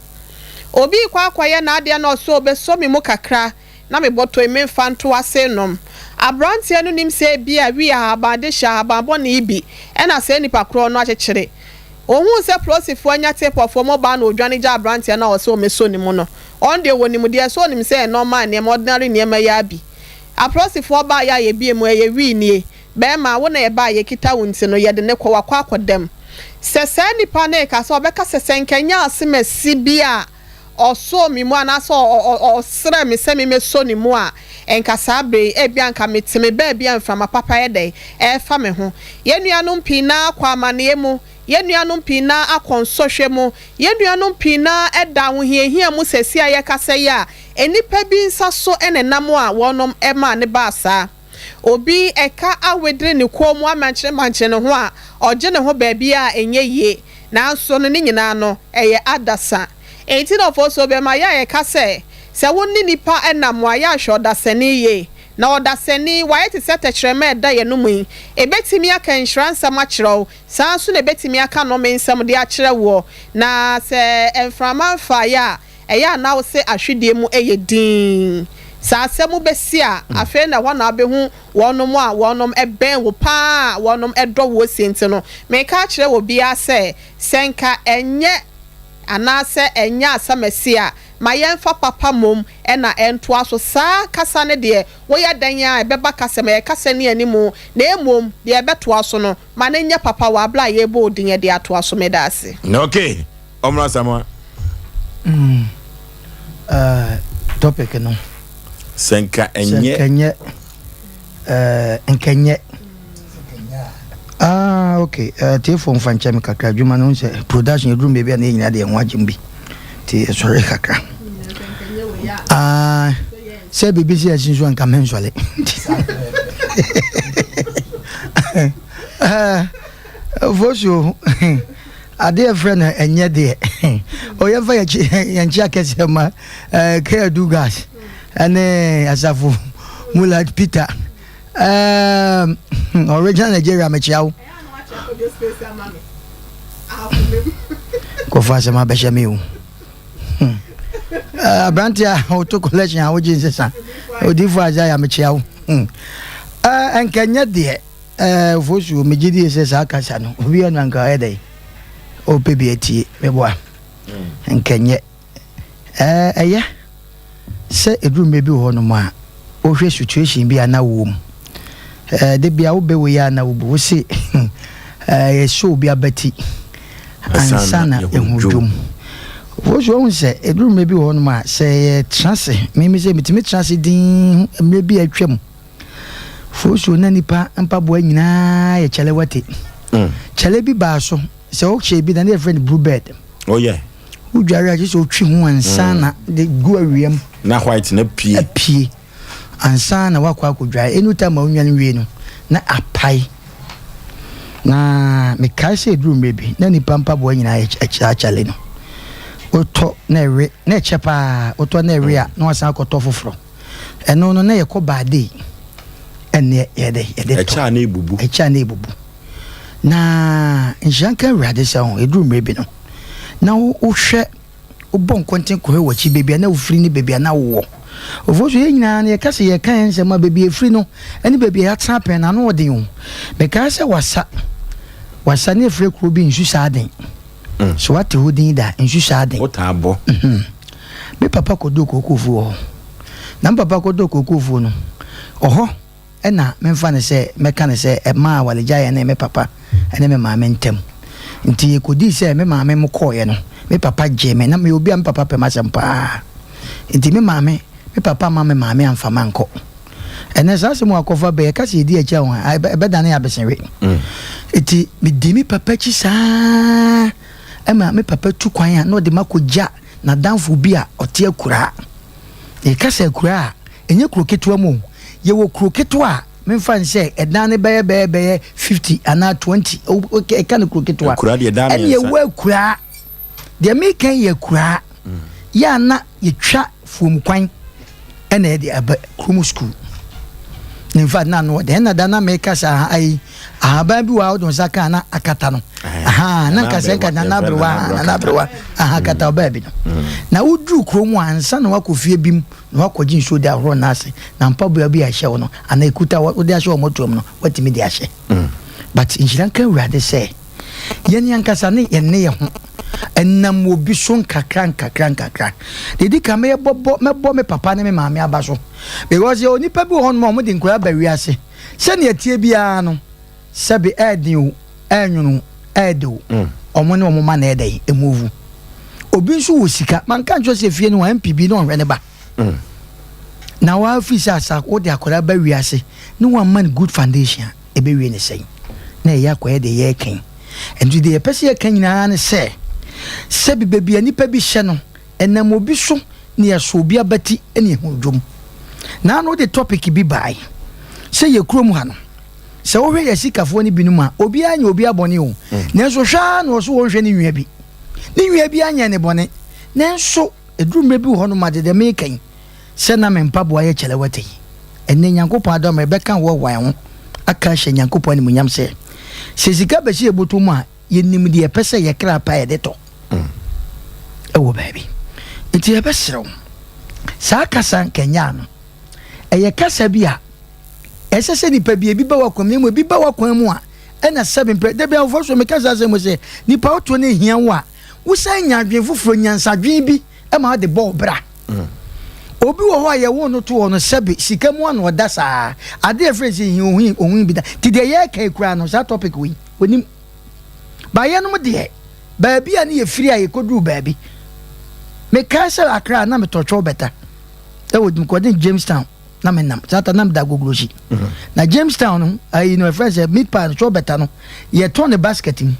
[SPEAKER 4] Obi rekɔ akɔyɛ n'adeɛ na ɔse ɔbɛsɔ me mu kakra na me bɔtɔ yi memfa nto ase nnom. Aberanteɛ no nim sɛ ebia wii ahaban de hyɛ ahaban bɔne yi bi na saa nipa korɔ no akyekyere. Ɔhuu sɛ polosifoɔ anya tape of wɔn baa na ɔdwane gyaa aberanteɛ no a ɔse ɔmmɛsɔ ne mu no. Ɔno deɛ ɔnim deɛ sɛ ɔnim sɛ ɛyɛ normal nneɛma, ordinary nneɛma yi ara bi. Apolisifoɔ baeɛ a yɛbie mu, ɛyɛ wii nie. Bɛɛma, wo na yɛbaeɛ yɛkita wo nti no, yɛde no kɔ, wakɔ akɔda mu. Sɛ saa nipa no reka sɛ, ɔbɛka sɛ, sɛ nka ɛnyɛ asemasi bi a ɔsɔɔ me mu anaasɛ ɔsrɛɛ me sɛ memmɛsɔ ne mu a, nka saa berɛ yi, ebia nka mete me baabi a mframa papa yɛ dɛn? Ɛrefa me ho. Yɛn nuanom pii no ara kɔ amaneɛ mu. Yɛn nuanom pii no ara akɔ nsɔhwɛ mu. Yɛn nuanom pii no ara da ahohiahia mu seesei a yɛrekasa yi a nnipa bi nsa so na ɛnam a wɔnom maa no baa saa. Obi ɛka awedere ne kɔn mu amankyere-mankyere ne ho a, ɔgye ne ho baabi a ɛnyɛ yie. Nanso no ne nyinaa no, ɛyɛ adasa. Enti na ɔfɔsuo bɛma yɛ a yɛka sɛ, sɛ wo ne nipa nam a, yɛ a hwɛ ɔdasani yie. Na ɔdasani, wayɛ te sɛ tɛkyerɛma a ɛda yɛn anomu yi. Ɛbɛtumi aka nhyira nsɛm akyerɛ wo, saa ara nso na ɛbɛtumi aka nnome nsɛm de akyerɛ woɔ. Na sɛ mframa mfaeɛ a, ɛyɛ a na wo se ahwedeɛ mu yɛ dinn. Sɛ asɛm bɛsi a, afei na ɛhɔ na wobɛhu wɔnom a wɔnom bɛn wo pa ara a wɔnom dɔ woɔ sie nti no, mereka akyerɛ obiara sɛ, sɛ nka ɛnyɛ anaasɛ ɛnyɛ asɛm asi a, ma yɛmfa papa mmom na ɛntoa so. Saa kasa no deɛ, woyɛ dɛn ara a, ɛbɛba kasa mu, ɛyɛ kasa ne animu, na mmom deɛ ɛbɛtoa so no, ma no nyɛ papa wɔ abere a yɛrebɔ wo din de atoa so. Meda ase.
[SPEAKER 2] Okay, ɔmmra Asamoah.
[SPEAKER 3] Mm, uh, topic no.
[SPEAKER 2] Sɛ nka ɛnyɛ.
[SPEAKER 3] Sɛ nka ɛnyɛ. Uh, nka ɛnyɛ. Ah, okay. Uh, tiefo mfa nkyɛ me kakra adwuma no sɛ production ɛduru baabi a na yɛnyina deɛ ho agyem bi nti ɛsɔre kakra. Ah, sɛ biribi sɛ yɛsi nso anka mensɔre. Fosuo adeɛ frɛ no ɛnyɛ deɛ ɔyɛmfa yɛnkye akɛseɛ ma Kea Dugas ɛne asafo Mulat Peter Um, original Nigeria mekyia wo. Kɔfo asɛm abɛhyɛ me o. Hmm. Eh, aberante a woto collection a wogye nsesa. Odifo Isaiah mekyia wo. Hmm. Eh, nkɛnyɛ deɛ eh, fosuo megye die sɛ saa kasa no obi anu anka ɔyɛ dɛn ɔpɛ bi atie meboa hmm. nkɛnyɛ Ɛɛ, ɛyɛ sɛ ɛduru mmerɛ bi wɔ hɔnom a, wohwɛ situation bi a na wowɔ mu. Ɛɛ, da bi a wobɛ wei a na wobu. Wo se, ɛɛ, yɛsɔ obi abati ansa na ɛhu dwom. Wo so wohu sɛ ɛduru mmerɛ bi wɔ hɔnom a, sɛ yɛtena ase, mimi sɛ metumi tena ase dinn mmerɛ bi a atwam. Fosuo na nipa mpaboa nyinaa yɛ kyɛlɛwate. Kyɛlɛ bi baa so, sɛ wohyɛ bi na ne yɛfrɛ no blue bird.
[SPEAKER 2] Oh yeah.
[SPEAKER 3] Wodware a gye sɛ wotwi ho ansa na de gu awia mu.
[SPEAKER 2] Na white na pie.
[SPEAKER 3] Apue ansa na wakɔ akɔdware. Ɛnu time a wonwane wie no na apae. Na mekae sɛ ɛduru mmerɛ bi na nipa mpaboa nyinaa yɛ akyale no. Wotɔ na ɛwe na ɛkyɛ paa wotɔ na ɛwe a na wasan akɔtɔ foforɔ. Ɛno no na yɛkɔ baadei ɛneɛ yɛde yɛde tɔ.
[SPEAKER 2] Ɛkyɛ a na ebubu.
[SPEAKER 3] Ɛkyɛ a na ebubu. Na nhyira nka Awurade sɛ ho ɛduru mmerɛ bi no na wohwɛ wobɔ nkɔnten kɔhwɛ w'akyi baabi a na wofiri ne baabi a na wowɔ. Ofo so yɛn nyinaa no yɛka sɛ yɛka yɛn nsɛm a baabi a ɛfiri no ne baabi a yɛatena pɛn no ano ɔden o. Mekae sɛ wasa wasa ne ɛfrɛ kuro bi nsu saa den. Mm. So wate hɔ din da nsu saa den.
[SPEAKER 2] Wotaa bɔ.
[SPEAKER 3] Mhm. Me papa kɔdɔɔ kookoofuo wɔ hɔ. Na me papa kɔdɔɔ kookoofuo no ɔhɔ Ɛna memfa no sɛ mɛka no sɛ ɛmaa awaregyaeɛ ne me papa ne me maame ntam. Nti ɛkɔdii sɛ me maame mo kɔeɛ no, me papa gyee me. Na meyɛ obi a me papa pɛ m'asɛm pa ara. Nti me maame, me papa amma me maame amfa mankɔ. Ɛnnɛ saa asɛm a wakɔfa ba yi, ɛka sɛ yɛdi akyi a, wɔn a, ɛbɛdane abesewe. Nti medii me papa akyi saa ara ma me papa tu kwan a na ɔde makɔgya n'adamfo bi a ɔte akuraa. Yɛka sɛ akuraa a, ɛnyɛ kuro ketewa mu o. Yɛwɔ kuro ketewa a, memfa no sɛ ɛdan no bɛyɛ bɛyɛ bɛyɛ 50 anaa 20, ɛka no kuro ketewa.
[SPEAKER 2] Akuraa deɛ dan
[SPEAKER 3] mmiɛnsa. Ɛne yɛwɔ akuraa. Deɛ meka yi yɛ akuraa. Mm. Yɛ a na yɛtwa fuom kwan ɛna yɛde aba kurom sukuu. In fact, na ano ɔdɛn na da na meka sɛ aha ayi ahaban bi wɔ a wode nsa kaa na akata no. Aha, na nka sɛ nka nana aberewa, nana aberewa, aha kata ɔbaa bi no. Mm. Na woduru kurom a ansa na wakɔ fie bi mu na woakɔgye nsuo de ahoro no ase na mpaboa bi a ɛhyɛ wo no anaa ɛkuta wode ahyɛ wɔ mmɔtoam no woatumi de ahyɛ. But nhyira nka Awurade sɛ yɛn ankasa ne yɛn ne yɛ ho ɛnam obi so nkakra nkakra nkakra. Deɛ ɛdi kan mɛyɛ bɔbɔ mɛbɔ me papa ne me maame aba so because yɛ onipa bi wɔ hɔnom a wɔde nkwadaa ba wiase sɛnea ɛteɛ biara no sɛbe ɛɛden o ɛɛnwono o ɛɛde o wɔn ne wɔn mma na ɛɛdɛn ɛmuvu. Obi nso wɔ sika manka nkyerɛ sɛ fie no MP bi na ɔnhwɛ ne ba. Na wafiri sɛ asa wode akwadaa ba wiase ne wamma no good foundation a ɛbɛwie ne sɛn na ɛyɛ akɔyɛ deɛ yɛreka yi. Ɛnti deɛ yɛpɛ sɛ yɛka nyinaa ne sɛ sɛbi baabi a nipa bi hyɛ no ɛnam obi so na yɛsɔ obi abati na yɛhu dwom. Na ano wode topic bi bae sɛ yɛ kurom ha no sɛ wohwɛ yɛ sikafoɔ no binom a obiara nyɛ obiara bɔne o nanso hwɛ ara na ɔso wɔnhwɛ ne nua bi. Ne nua bi anyɛ ne bɔne nanso ɛduru mmerɛ bi wɔ hɔ nom a deɛ meka yi sɛ na me mpaboa yɛ kyɛlɛwɛte yi. Ɛnnɛ Nyankopɔn adom a yɛbɛka hoahoa yɛn ho aka ahyɛ Nyankopɔn animuonyam sɛ, sɛ sika bɛhyɛ yɛn bɔtɔ mu a, yɛnim deɛ yɛpɛ sɛ yɛn kra pɛ a yɛde tɔ wɔ baabi. Nti yɛbɛsrɛ wo, saa kasa nkanyaa no, ɛyɛ kasa bi a ɛsɛ sɛ nipa bi ebi ba w'akwan mu, na mmom ebi ba w'akwan mu a, ɛna sɛbe mpɛ, da bi awofoɔ so meka saa asɛm sɛ, nipa wotoɔ no ehia wo a, wosan nya adwene foforɔ, nyansadwene bi ma wode bɔ wo bra. Obi wɔ hɔ a yɛwoo no too hɔ no sɛbe sika mu ano ɔda saa. Ade a ɛfrɛ sɛ hia ohui ohui bi da. Nti deɛ yɛreka yi koraa no saa topic wei onim. Ba yɛnom deɛ baabi a ne yɛfiri a yɛkɔduru baabi. Mekae sɛ Accra na metɔ twɔw bɛta ɛwɔ mekɔden Jamestown na menam saa ta na meda Agogorohyi. Na Jamestown no ayi no ɛfrɛ sɛ meat pie no twɔw bɛta no yɛtɔn ne basket mu.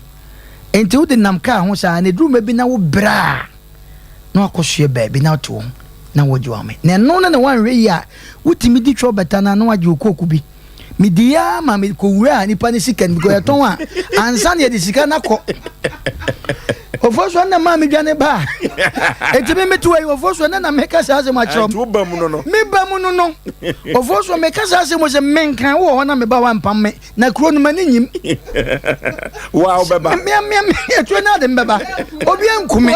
[SPEAKER 3] Nti wode nam kaa ho saa na ɛduru mɛ bi na wo brɛ a na wakɔsoɛ baabi na ɔte hɔ na wɔgye wame na ɛno no na wanhwɛ yie a wotumi di twɛ bɛta no na wagye okooko bi medi ya ma mekɔwura nipa ne sika no because yɛtɔn a ansa na yɛde sika no akɔ ɔfoɔ so na maa medwane ba a ɛti me mete wɔ yi ɔfoɔ so na na meka saa asɛm akyerɛ meba mu no no ɔfoɔ so meka saa asɛm sɛ menka wowɔ hɔ na meba wampam me Na kuro no m'ani nyim.
[SPEAKER 2] Wa wobɛba.
[SPEAKER 3] Mmea mmea mmea etuo na ade mbɛba. Obi anku me.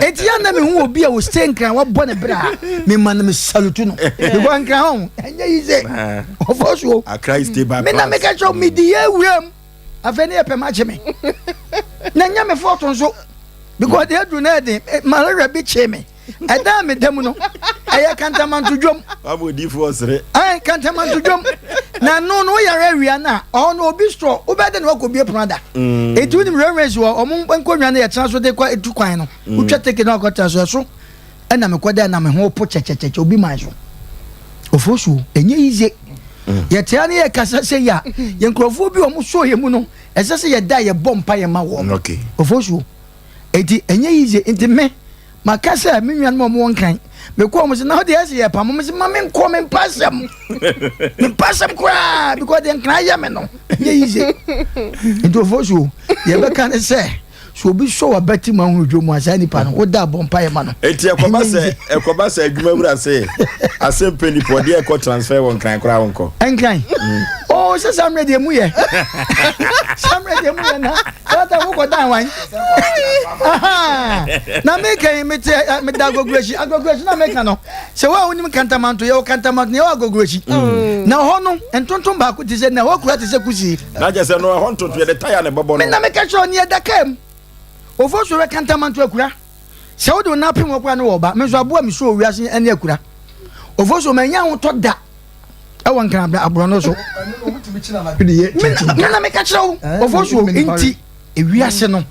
[SPEAKER 3] Eti ya na mehu obi a ɔstay nkran wabɔ ne bra a me ma no me salute no. Because nkran ho ɛnyɛ yi sɛ ɔfɔ so.
[SPEAKER 2] Accra is stay by
[SPEAKER 3] Me na meka kyerɛ me di yɛ wuram. Afei ne yɛ pɛ makye me. Na nyɛ me fɔto nso. Because deɛ aduru na ɛden malaria bi kye me. Ɛdan a meda mu no, ɛyɛ kantamanto dwom.
[SPEAKER 2] Wama odiyifoɔ ɔsere.
[SPEAKER 3] Ɛn kantamanto dwom. Na no no woyare awia no a, ɔhɔ no obi store, wobɛyɛ dɛ na wakɔbie pono ada. Mm. Enti wonim railways wɔ ɔmo nkonnwa no yɛtena so de kɔ etu kwan no. Mm. Wotwa ticket na wakɔtena so ɛso ɛna mekɔda na me ho po kyɛkyɛkyɛkyɛ obi man so. Ofosuo, ɛnyɛ yize. Mm. Yɛtea ne yɛkasa sɛ yi a, yɛn nkurɔfoɔ bi ɔmo sɔɔ yɛ mu no, ɛsɛ sɛ yɛda yɛbɔ mpa yɛ ma wɔn.
[SPEAKER 2] Okay.
[SPEAKER 3] Ofosuo. Enti ɛnyɛ yize nti me maka sɛ me nuanom a wɔwɔ nkran mekɔ wɔn sɛ na ɔde ɛsɛ yɛ pam wɔn sɛ ma me nkɔ me mpa asɛm me mpa asɛm koraa because deɛ nkran ayɛ me no ɛnyɛ yize nti ofo so yɛbɛka ne sɛ so obi sɔ wabati mu ahunu dwom a saa nipa no woda abɔ mpa yɛ ma no.
[SPEAKER 2] Eti ɛkɔba sɛ ɛkɔba sɛ adwuma wura sɛ asɛmpɛ nipa ɔde ɛkɔ transfer wɔ nkran koraa wonkɔ.
[SPEAKER 3] Nkran. Oh, sɛ saa mmerɛ deɛ mu yɛ. Saa mmerɛ deɛ mu yɛ na sata wokɔ dan wan. Na meka yi mete eh, meda agogorakyi agogorakyi na meka no sɛ wo a wonim kantamanto yɛwɔ kantamanto na yɛwɔ agogorakyi mm. na hɔ no ntontom baako te sɛ na hɔ kura te sɛ kusie.
[SPEAKER 2] Na kyɛ sɛ no ɛhɔ ntontom yɛde taya na ɛbɛbɔ no.
[SPEAKER 3] Me na meka kyerɛ ne yɛda kaa mu ofo so rɛ kantamanto akura sɛ wode wo nan apem hɔ koraa ne wɔ ba me nso aboa me so wɔ wiase ne akura ofo so manya ahotɔ da ɛwɔ nkran aborɔno so me na meka kyerɛ wo ɔfo so nti ewiase no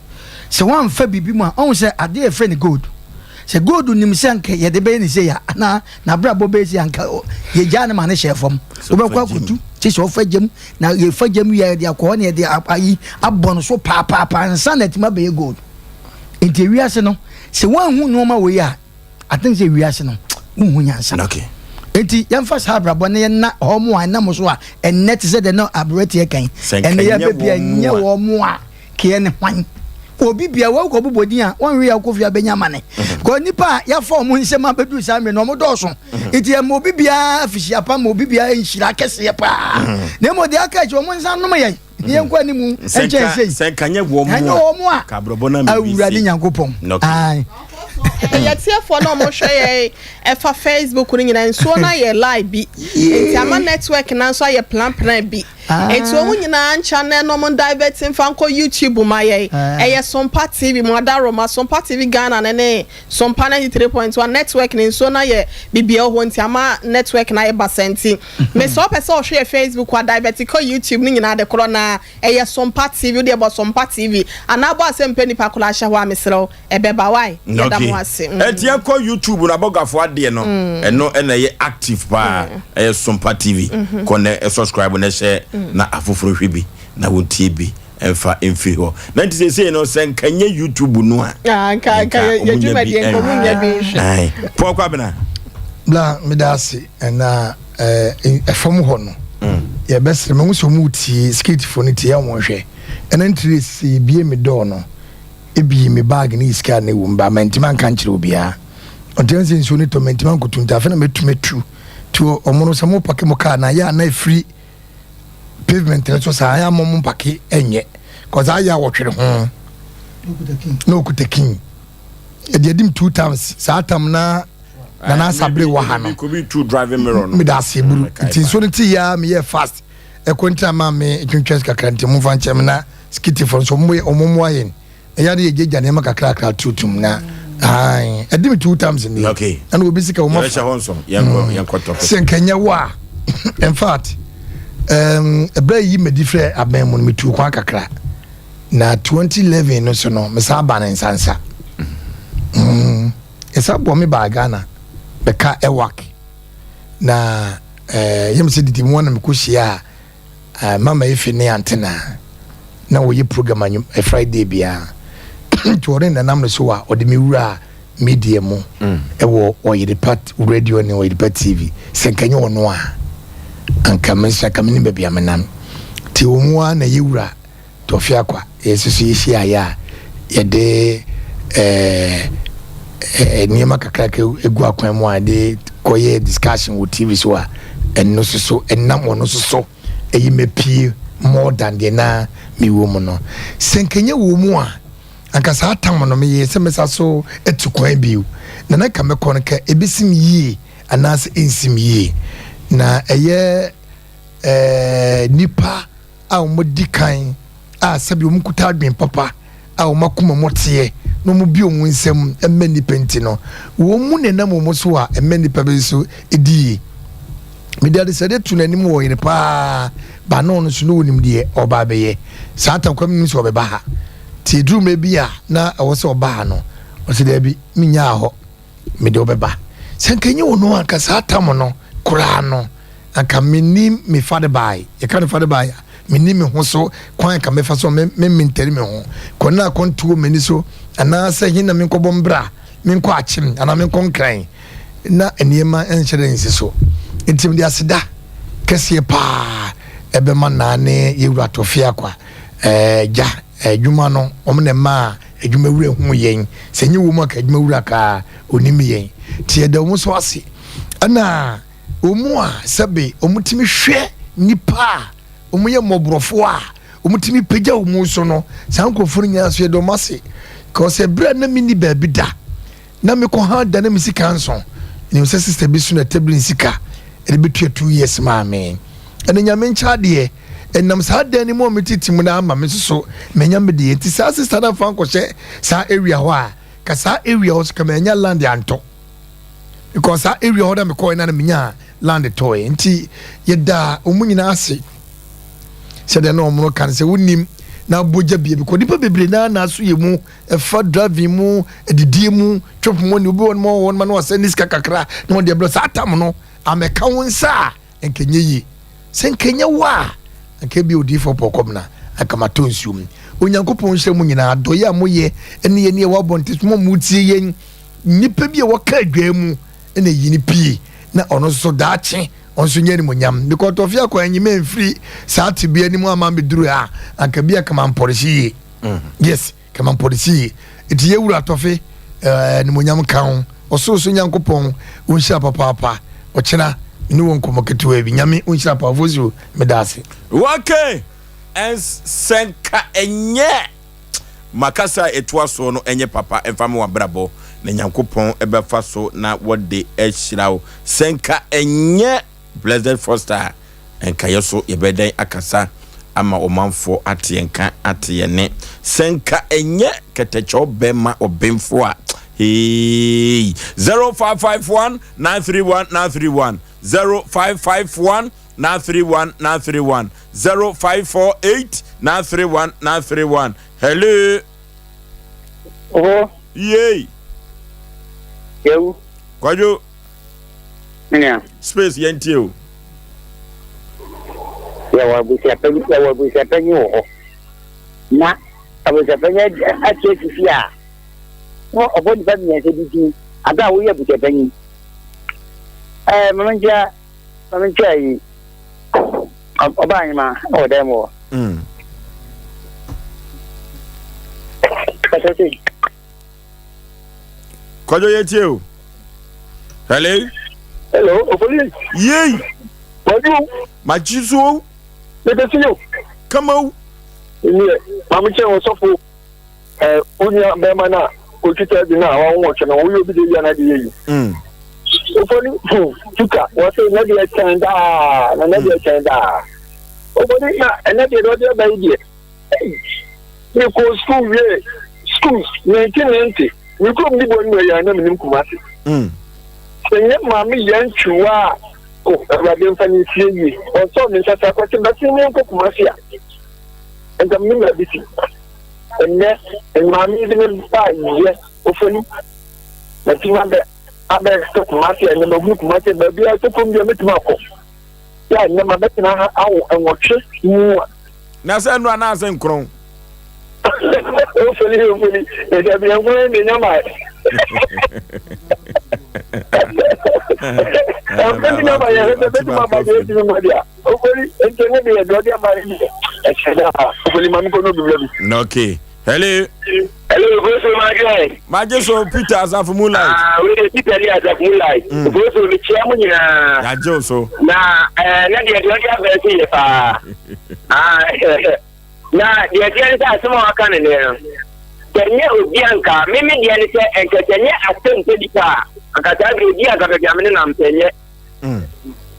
[SPEAKER 3] sɛ woamfa biribi mu a ɔhu sɛ adeɛ yɛfrɛ no gold sɛ gold nim sɛ anka yɛde bɛyɛ ne sei a anaa n'abrabɔ bɛyɛ sei anka yɛgyaa ne ma ne hyɛ fam wobɛkɔ akɔtu kye sɛ ɔfa gyam na yɛfa gyam wie a yɛde akɔ hɔ na yɛde ayi abɔ no so paapaapa nsa na atumi abɛyɛ gold nti ewiase no sɛ woanhu nneɛma wei a I think sɛ wiase no wonhu nyansa.
[SPEAKER 2] Okay.
[SPEAKER 3] Enti yɛmfa saa abrabɔ no yɛnna hɔ mo a ɛnam so a ɛnnɛ te sɛ deɛ na aberanteɛ kan ɛnnɛ yɛbɛ bi ɛnyɛ wɔn mo a keɛ ne hwan obi bia wɔkɔ bobɔ din a wɔnwe yɛ wokɔ fie abɛnya amane mhm. kɔ nipa a yɛafa wɔn nsɛm abɛduru saa mmerɛ no wɔn dɔɔso mhm. nti ɛma obi biara fihyia pa ma obi biara nhyira kɛseɛ paa mhm. na mmom deɛ aka akyi wɔn nsa nom yɛn ne yɛn kɔ anim nkyɛn sei
[SPEAKER 2] sɛ nka nyɛ wɔn
[SPEAKER 3] mu a
[SPEAKER 2] kabrɔbɔ na mi
[SPEAKER 3] bi awurade nyankopɔn
[SPEAKER 2] ayi
[SPEAKER 4] yɛtiefoɔ na ɔmo hwɛ yɛn ɛfa facebook no nyinaa nsuo no ayɛ lie bi nti ama network na nso ayɛ planplan bi nti wɔn nyinaa nchannel na wɔn divert nfa nkɔ youtube ma yɛn ɛyɛ sompa tv mo adaroma sompa tv ghana ne ne sompa 93.1 network ne nsuo no ayɛ bibia wɔ hɔ nti ama network no ayɛ basa nti Mesɛ ɔpɛ sɛ ɔhwɛ yɛ Facebook a divert kɔ YouTube ne nyinaa de korɔ na ɛyɛ Sompa TV wodeɛ bɔ Sompa TV anaa bɔ asɛm pɛ nipa korɔ ahyɛ hɔ a mesrɛ wo ɛbɛba wai yɛda mo ase.
[SPEAKER 2] Ɛti ɛkɔ YouTube no abɔgafo adeɛ no ɛno ɛna ɛyɛ active paa ɛyɛ Sompa TV kɔ na subscribe na hyɛ na afoforo hwɛ bi na wɔntie bi ɛmfa mfiri hɔ na nti seesei no sɛ nka nyɛ youtube no a
[SPEAKER 4] ah, nka nka yɛ dwumadie nka ɔmo nya bi nhwɛ
[SPEAKER 2] pɔn kwabena
[SPEAKER 5] bla meda ase ɛna ɛfam hɔ no mm. yɛbɛsrɛ mahu sɛ ɔmo tie securityfoɔ no tie ɔmo nhwɛ ɛna ntiri sɛ yɛbie me dɔɔ no ebi me bag ne sika ne wɔ mu ba mantimi anka nkyerɛ obiara ɔnti ɛnsɛ nsuo no tɔ mantimi ankotu nti afei na mɛtumi atu. Nti ɔmo no sɛ mo pake mo kaa na yɛ a na ɛfiri pavement no so saa yɛ a mo mo pake ɛnyɛ kɔsa ayɛ a wɔtwere ho na ɔkuta kin ɛde adim two times saa tam na nana asabere wɔ ha no meda ase buru nti nsuo no ti yɛ a meyɛ fast ɛkɔ nti ama me twentwɛn kakra nti momfa nkyɛn me na skitifoɔ nso ɔmo mmoa yɛn ɛyɛ ade yɛgyagya nneɛma kakrakra tutum na ɛde me two times ni ɛna obi sika wɔn afa sɛ nkɛnyɛ wɔ a in fact ɛbrɛ yi mɛdi frɛ abɛn mu no metu kwan kakra na 2011 no so no mesan ba ne nsansa ɛsa bɔ me baa Ghana bɛka ɛwak na yɛm sɛ didi mu na mekɔ hyia a mama efi ne antena na wɔyɛ program anwum eh, Friday biara nti ɔne nanam no so a ɔde me wura media mu ɛwɔ Ɔyerepa radio ne Ɔyerepa TV sɛ nkanyɛ ɔno a anka me nso anka menim baabi a menam nti wɔn mu a na yɛwura Tɔfe Akwa yɛn nso so yɛhyiaeɛ a yɛde ɛɛ nneɛma kakraka egu akwan mu a yɛde kɔyɛ discussion wɔ TV so a ɛno nso so ɛnam ɔno nso so ɛyi mɛpie more than deɛ na mewɔ mu no sɛ nkɛnyɛ wɔ mu a anka saa tam no meyɛ sɛ mɛsa so atu kwan bio na na nka mɛkɔ no ka ɛbɛsim yie anaasɛ ɛnsim yie na ɛyɛ ɛɛ nipa a wɔadi kan a sɛbi wɔkuta adwene papa a wɔn akoma mu teɛ na wɔbue wɔn nsam ma nnipa nti no, wɔn mu na ɛnam wɔn so a ɛma nnipa bi nso di yie. Mede adesrɛdeɛ to n'anim wɔ yere paa ba na ɔno nso na ɔnim deɛ ɔba abɛyɛ. Saa tam kwa menim sɛ ɔbɛba ha. Nti ɛduru mmerɛ bi a na ɛwɔ sɛ ɔba ha no, ɔsɛ daabi, menyaa hɔ, mede wobɛba. Sɛ nka ɛnyɛ ɔno anka saa tam no koraa no, anka menni me farebae, yɛka no farebae a, menni me ho so kwan anka mɛfa so me me mentari me ho kɔ na akɔnto wɔ m'ani so anaasɛ he na menkɔbɔ mbra menkɔ akyem anaa menkɔ nkran na nneɛma nhyɛ dɛ nsi so nti mede aseda kɛseɛ paa ɛbɛma naa ne yɛwura tɔfe akwa ɛɛ gya adwuma no wɔn na ɛmaa adwuma wura hu yɛn sɛ nye wɔn a ka adwuma wura kaa onim yɛn nti yɛda wɔn so ase ɛna Wɔn a sɛbe wɔtumi hwɛ nnipa a wɔyɛ mmɔborɔfoɔ a wɔtumi pagya wɔn so no, saa nkurɔfoɔ no nyinaa so yɛde wɔn ase. Because ɛberɛ a na menni baabi da, na mekɔ ha da na me sika nso, nim sɛ sister bi so na ɛtɛbiri sika ɛde bɛtua 2 years maa me. Ɛna Nyame nkyɛ adeɛ, ɛnam saa dan no mu a metete mu no ama me nso so manya me deɛ. Nti saa sister no amfa nkɔhyɛ saa area hɔ a, ka saa area hɔ so ka manya land antɔ. Because saa area hɔ na mekɔɛ na na menya land tɔɛ nti yɛda wɔn nyinaa ase sɛdeɛ na wɔn ka no sɛ wonim na abogya bie because nipa bebree naa na aso yɛ mu ɛfa driving mu adidie mu chop money obi wɔn mo wɔn ma na wasɛ ne sika kakra na wɔn de ɛbrɛ saa tam no amɛka wɔn nsa a nkɛnyɛ yie sɛ nkɛnyɛ wɔ a nka bi odiifoɔ pɔkɔm na anka matɔ nsuo mu. Onyankopɔn nhyira mu nyinaa adɔeɛ a moyɛ ne yɛn ne ɛwɔ abɔnten so mo a motie yɛn. Nnipa bi a wɔka adwaa mu na eyi no pie na ɔno nso daakye ɔno nso nyɛ animonyam because tɔfe akɔ anyima mfiri saa tebea no mu ama meduru ha anka bi a kama mpɔrehye yie yes kama mpɔrehye yie nti yɛwura tɔfe eh, animonyam ka ho ɔsoro so nyankopɔn ɔnhyira papaapa ɔkyena ne wɔ nkɔmmɔ ketewa bi Nyame ɔnhyira paa Fosuo meda ase.
[SPEAKER 2] Okay, ɛns sɛ nka ɛnyɛ. Ma kasa a ɛtoa soɔ no nyɛ papa mfa ma w'abrabɔ, na Nyankopɔn bɛfa so na wɔde ahyira wo. Sɛ nka ɛnyɛ Blessed Foster a, nka yɛ so yɛbɛyɛ dɛn akasa ama ɔmanfoɔ ate yɛn nka, ate yɛn nne? Sɛ nka ɛnyɛ kɛtɛkyɛw bɛma ɔbenfoɔ a, heei! 0551 931 931 0551 931 931 0548 931 931 Hello.
[SPEAKER 6] Oho.
[SPEAKER 2] Yay.
[SPEAKER 6] Yawu.
[SPEAKER 2] Kwadwo.
[SPEAKER 6] Nea.
[SPEAKER 2] Space yɛn tie o.
[SPEAKER 6] Yɛwɔ abusuapanyin yɛwɔ abusuapanyin wɔ hɔ. Na abusuapanyin ati asisi a na ɔbɔ nipa mmiɛnsa bi din aga a woyɛ abusuapanyin. Ɛɛ mama nkyia mama nkyia yi. Ɔbaa ahema wɔ dan mu hɔ. Mm. Kasa sei.
[SPEAKER 2] Kwadwo yɛ tie o. Hello.
[SPEAKER 7] Hello, Ofoli.
[SPEAKER 2] Yei.
[SPEAKER 7] Wadu.
[SPEAKER 2] Magye so o.
[SPEAKER 7] Mepɛ si o.
[SPEAKER 2] Kama o.
[SPEAKER 7] Nniɛ, maame kyɛn ɔsɔfo ɛ onua bɛrima no a otwitwa bi no a wawo wɔtwe no woyɛ obi de yia na de yɛ yi.
[SPEAKER 2] Mm.
[SPEAKER 7] Ofoli hmm tuka wɔsɛ ne deɛ kyɛn daa na ne deɛ kyɛn daa. Ofoli na ɛnɛ deɛ deɛ ɔde aba yi deɛ. Mekɔɔ sukuu wiee sukuu 1990. Me kurom ne bɔ nnua yɛn na menim Kumasi.
[SPEAKER 2] Mm.
[SPEAKER 7] Sɛ nyɛ maame yɛn ntwiwa a, o Awurade mfa ne nsie yie. Ɔsɔɔ me nsa sɛ akwasi bɛsi me nkɔ Kumasi a. Nka menim baabi si. Ɛnnɛ maame de me ba yɛ ofoni. Matumi abɛ abɛ sɛ Kumasi a ɛnnɛ mahunu Kumasi baabi a sɛ kurom deɛ mɛtumi akɔ. Yɛ a ɛnnɛ mabɛtena ha awo nwɔtwe mu a.
[SPEAKER 2] Na sɛ nnora anaasɛ nkron.
[SPEAKER 7] Ofeli ofeli ɛsɛ bi nkron de nya ma. Ɛnfɛn nya ma yɛ ɛsɛ bɛti ma ba deɛ ɛtumi ma deɛ ofeli nti ne deɛ deɛ ɔde ama ne deɛ ɛhyɛ da ofeli maame kɔ n'obi bila bi.
[SPEAKER 2] Okay. Hello.
[SPEAKER 7] Hello, Ofosu Magye.
[SPEAKER 2] Magye so Peter Asafo Moonlight.
[SPEAKER 7] Ah, wei de Peter ni Asafo Moonlight. Mm. Ofosu mi kyia mo nyinaa.
[SPEAKER 2] Yagye wo so.
[SPEAKER 7] Na eh na deɛ deɛ ɔde abɛn so yɛ paa. Ah, na deɛ deɛ ne sɛ asɛm a waka ne ne no. Sɛ nyɛ obi anka me me deɛ ne sɛ nka sɛ nyɛ asɛm sɛ nipa a anka saa bere obi anka baabi a me ne nam sɛ nyɛ.
[SPEAKER 2] Mm.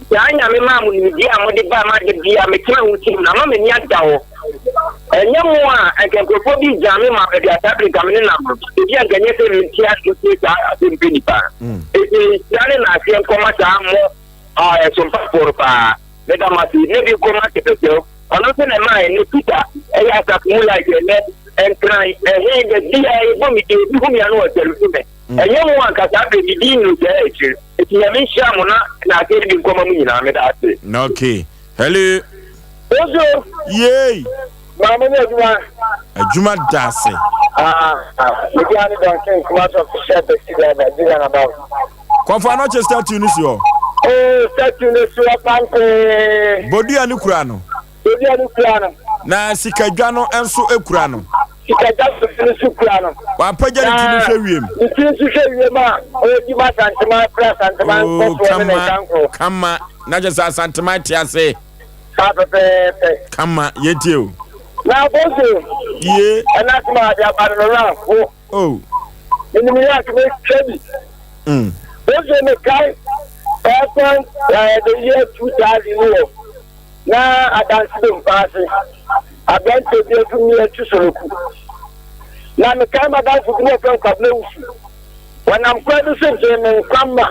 [SPEAKER 7] Saa Nyame maa mo nimdeɛ a mode baa m'ade bia metena ho tirim na ama m'ani ada hɔ. Ɛnyɛ mo a, anka nkurɔfoɔ bi gyaa me maa baabi a saa bere nka me nenam no, ebi anka ɛnyɛ sɛ mente ase saa asɛm pɛ nipa.
[SPEAKER 2] Mm.
[SPEAKER 7] Enti nhyira ne naaseɛ nkɔma saa mo a ɛsompafoɔ no paa. Meda mo ase. Na bi nkɔma Kɛpɛkyɛw. Ɔno nso na ɛmaa ɛnnɛ Peter ɛyɛ asafo mu like ɛnnɛ Nkran ɛhe baabi a yɛbɔ me din obi hu me a na ɔsalute me.
[SPEAKER 2] Mm.
[SPEAKER 7] Ɛnyɛ mo anka saa bere me din nnuru saa akyiri. Eti Nyame nhyira mo na n'aseɛ no bi nkɔma mo nyinaa. Meda ase.
[SPEAKER 2] Okay. Hello.
[SPEAKER 7] Ozo.
[SPEAKER 2] Yay.
[SPEAKER 7] Maame ne adwuma.
[SPEAKER 2] Adwuma da ase.
[SPEAKER 7] Ah, me dia ne Don King Kumasi official taxi driver, Jiran about.
[SPEAKER 2] Kɔfo anɔkye statue no si hɔ.
[SPEAKER 7] Oh, statue no si hɔ pantee.
[SPEAKER 2] Bodua no kura no.
[SPEAKER 7] Bodua no kura no.
[SPEAKER 2] Na sikadwa no nso kura no.
[SPEAKER 7] Sikadwa no nso kura no.
[SPEAKER 2] Wapagya ne ti no hwɛ wiem.
[SPEAKER 7] Ne ti nso hwɛ wiem a ɔredi ma Asanteman kura Asanteman
[SPEAKER 2] Oh,
[SPEAKER 7] nkɔsoɔ ne ne
[SPEAKER 2] kama,
[SPEAKER 7] nkankoro.
[SPEAKER 2] kama. Na kyerɛ sɛ Asanteman te ase.
[SPEAKER 7] Saa pɛpɛɛpɛ.
[SPEAKER 2] Kama, yɛtie o.
[SPEAKER 7] Na Afonso.
[SPEAKER 2] Ye.
[SPEAKER 7] Ɛna asɛm a ade aba no no werɛ aho.
[SPEAKER 2] Oh.
[SPEAKER 7] Menim yɛ ase metwa bi.
[SPEAKER 2] Mm.
[SPEAKER 7] Bonso mekae ɛkwan the year 2000 mu wɔ na adanse dompa ase aberanteɛ bi adu mi atu soloku. Na mekae madamfo bi na ɔfrɛ no Kwabena Wusu. Wɔnam kwan bi so gyee me nkwa ma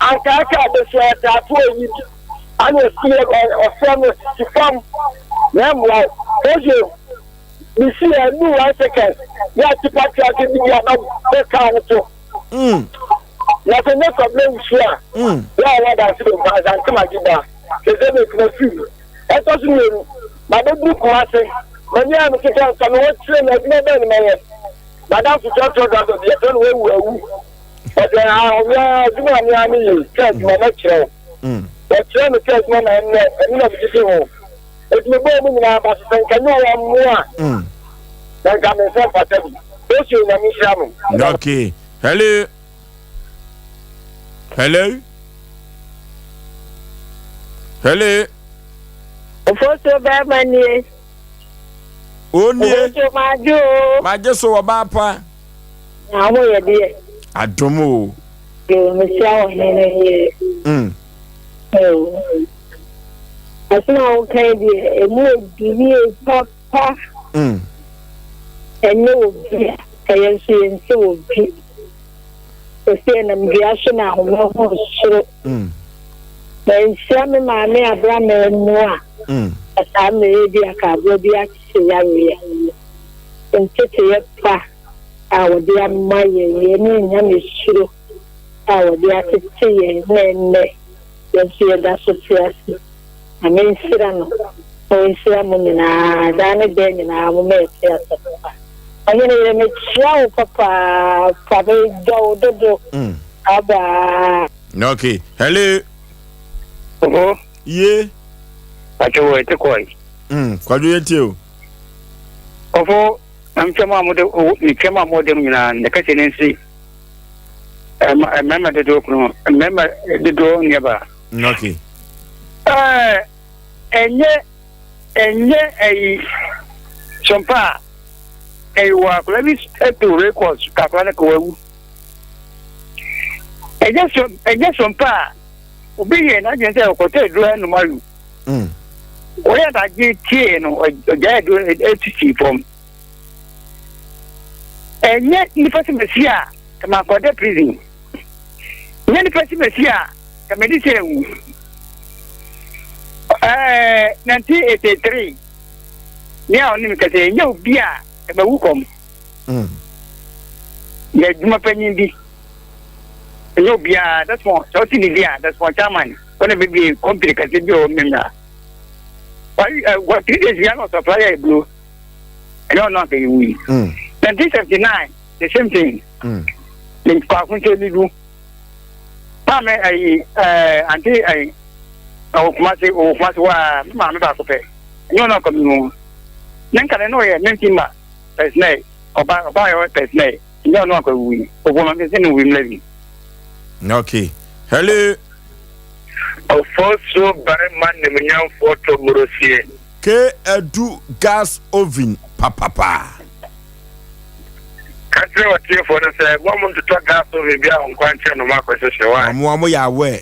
[SPEAKER 7] anka aka abɛsua ɛtaafo ayi bi ana ɔsi ɔfrɛ no sisi fam na mmoa wo. Misi ɛnu one second yɛ atipa truck bi di aba bɛ kaa no so.
[SPEAKER 2] Mm.
[SPEAKER 7] Na sɛ ne kɔbla wusu a.
[SPEAKER 2] Mm.
[SPEAKER 7] Yɛ a wɔda ase do mpa asante ma gye ba. Sɛ sɛ bɛ kuma fi mu. Ɛtɔ so mmienu, ma bɛ duru kuma ase. M'ani a me keka nka me wɔ kyerɛ me adwuma bɛn ne mɛyɛ. Madam so trɔtrɔ driver bi yɛfrɛ no wawu awu. Ɔsɛ ahomea adwuma a me a meyɛ sɛ adwuma mɛkyerɛ wo.
[SPEAKER 2] Mm.
[SPEAKER 7] Wɔkyerɛ me sɛ adwuma na ɛnnɛ ɛno na medidi ho. Enti mebɔɔ mo nyinaa aba so sɛ nka nyɛ wɔn mmoa a,
[SPEAKER 2] mm.
[SPEAKER 7] na nka me nsa mfata bi. Yesu Onyame nhyira mo.
[SPEAKER 2] Okay. Hello. Hello. Hello.
[SPEAKER 8] Ofosuo bɛrima nie.
[SPEAKER 2] Onie.
[SPEAKER 8] Ofosuo magye o.
[SPEAKER 2] Magye so wɔ baa pa.
[SPEAKER 8] Na ho yɛ deɛ.
[SPEAKER 2] Adom o.
[SPEAKER 8] Yoo, mehyia wɔ hene yie.
[SPEAKER 2] Mm.
[SPEAKER 8] Yoo. Asɛm a woka yi deɛ, emu odu yie papa.
[SPEAKER 2] Mm.
[SPEAKER 8] Ɛnyɛ obi a, ɛyɛ nso yɛnte obi. Ɛsɛ yɛnam dua so na ahoma hu soro.
[SPEAKER 2] Mm.
[SPEAKER 8] Manhyia me maame abra mammu a,
[SPEAKER 2] Mm.
[SPEAKER 8] saa mmerɛ bi anka aboa bi akye yareɛ. Nteteyɛ pa a wɔde ama yɛn, yɛn ne nyamesuro a wɔde atete yɛn na ɛnnɛ yɛn nso yɛda so te ase. Nyame nhyira no na ɔnhyira mo nyinaa daa ne daa nyinaa momma yɛte ase papa. Ɔhene yere mekyia wo papaapa medɔ wo dodo
[SPEAKER 2] Mm.
[SPEAKER 8] abaa.
[SPEAKER 2] Okay. Hello.
[SPEAKER 7] Oho.
[SPEAKER 2] Ye.
[SPEAKER 7] Pacho wo ete koi.
[SPEAKER 2] Mm. Kwadwo yɛ tie o.
[SPEAKER 7] Ɔfo, na metwam a mode, metwam a mode mu nyinaa, ne kɛse ne nse.
[SPEAKER 6] Mmarima dodoɔ kunu, mmarima dodoɔ nuabaa.
[SPEAKER 2] Okay.
[SPEAKER 6] Ɛɛ ɛnyɛ ɛnyɛ ɛyi sɔmpa a ɛyi wɔ akwadaa bi ɛto records kakra no ka wawu. Ɛnyɛ sɔm ɛnyɛ sɔmpa a obi yɛ n'adwene sɛ ɔkɔtɔ aduro ɛnum awu. Wɔyɛ n'adwene tie no ɔgyae aduro ɛtutu fam. Ɛnyɛ nipa sɛ mesi a kama akɔda prison. Ɛnyɛ nipa sɛ mesi a kama di sɛ ewu. Ɛɛ 1983 ní a ɔnim kɛsɛ ɛnyɛ obi a kama wu kɔm. Yɛ adwuma panyin bi. Ɛnyɛ obi a dasmɔ sɛ ɔte ne bi a dasmɔ chairman wɔn na bebree kɔmpini kɛse bi a ɔwɔ mmemmra. Wɔ 3 days bi a na ɔsɔpla yɛ eburo. Ɛnyɛ ɔno anka yɛwu yi. 1979 the same thing. Kwaako nkyɛn mi du. Maame ayi ɛɛ ante ayi ɔwɔ Kumasi, ɔwɔ Kumasi waa me maame baako pɛ. Ɛnyɛ ɔno anka mi wu. Ne nka ne no yɛ 19 ma personnel ɔba ɔba yɛ personnel. Ɛnyɛ ɔno anka wu yi. Ɔbɔ maame sɛ ne wu mmerɛ bi.
[SPEAKER 2] Okay. Hello.
[SPEAKER 7] Ɔfɔsuo barima nimunyamfoɔ tɔ mmorosie.
[SPEAKER 2] K adu gas oven papapa.
[SPEAKER 7] Ka kyerɛ w'atiefoɔ no sɛ mo a montotɔ gas oven biara wɔ nkwankyɛn no moakɔhyehyɛ. Why?
[SPEAKER 2] Ɔmo a mo yɛ aware.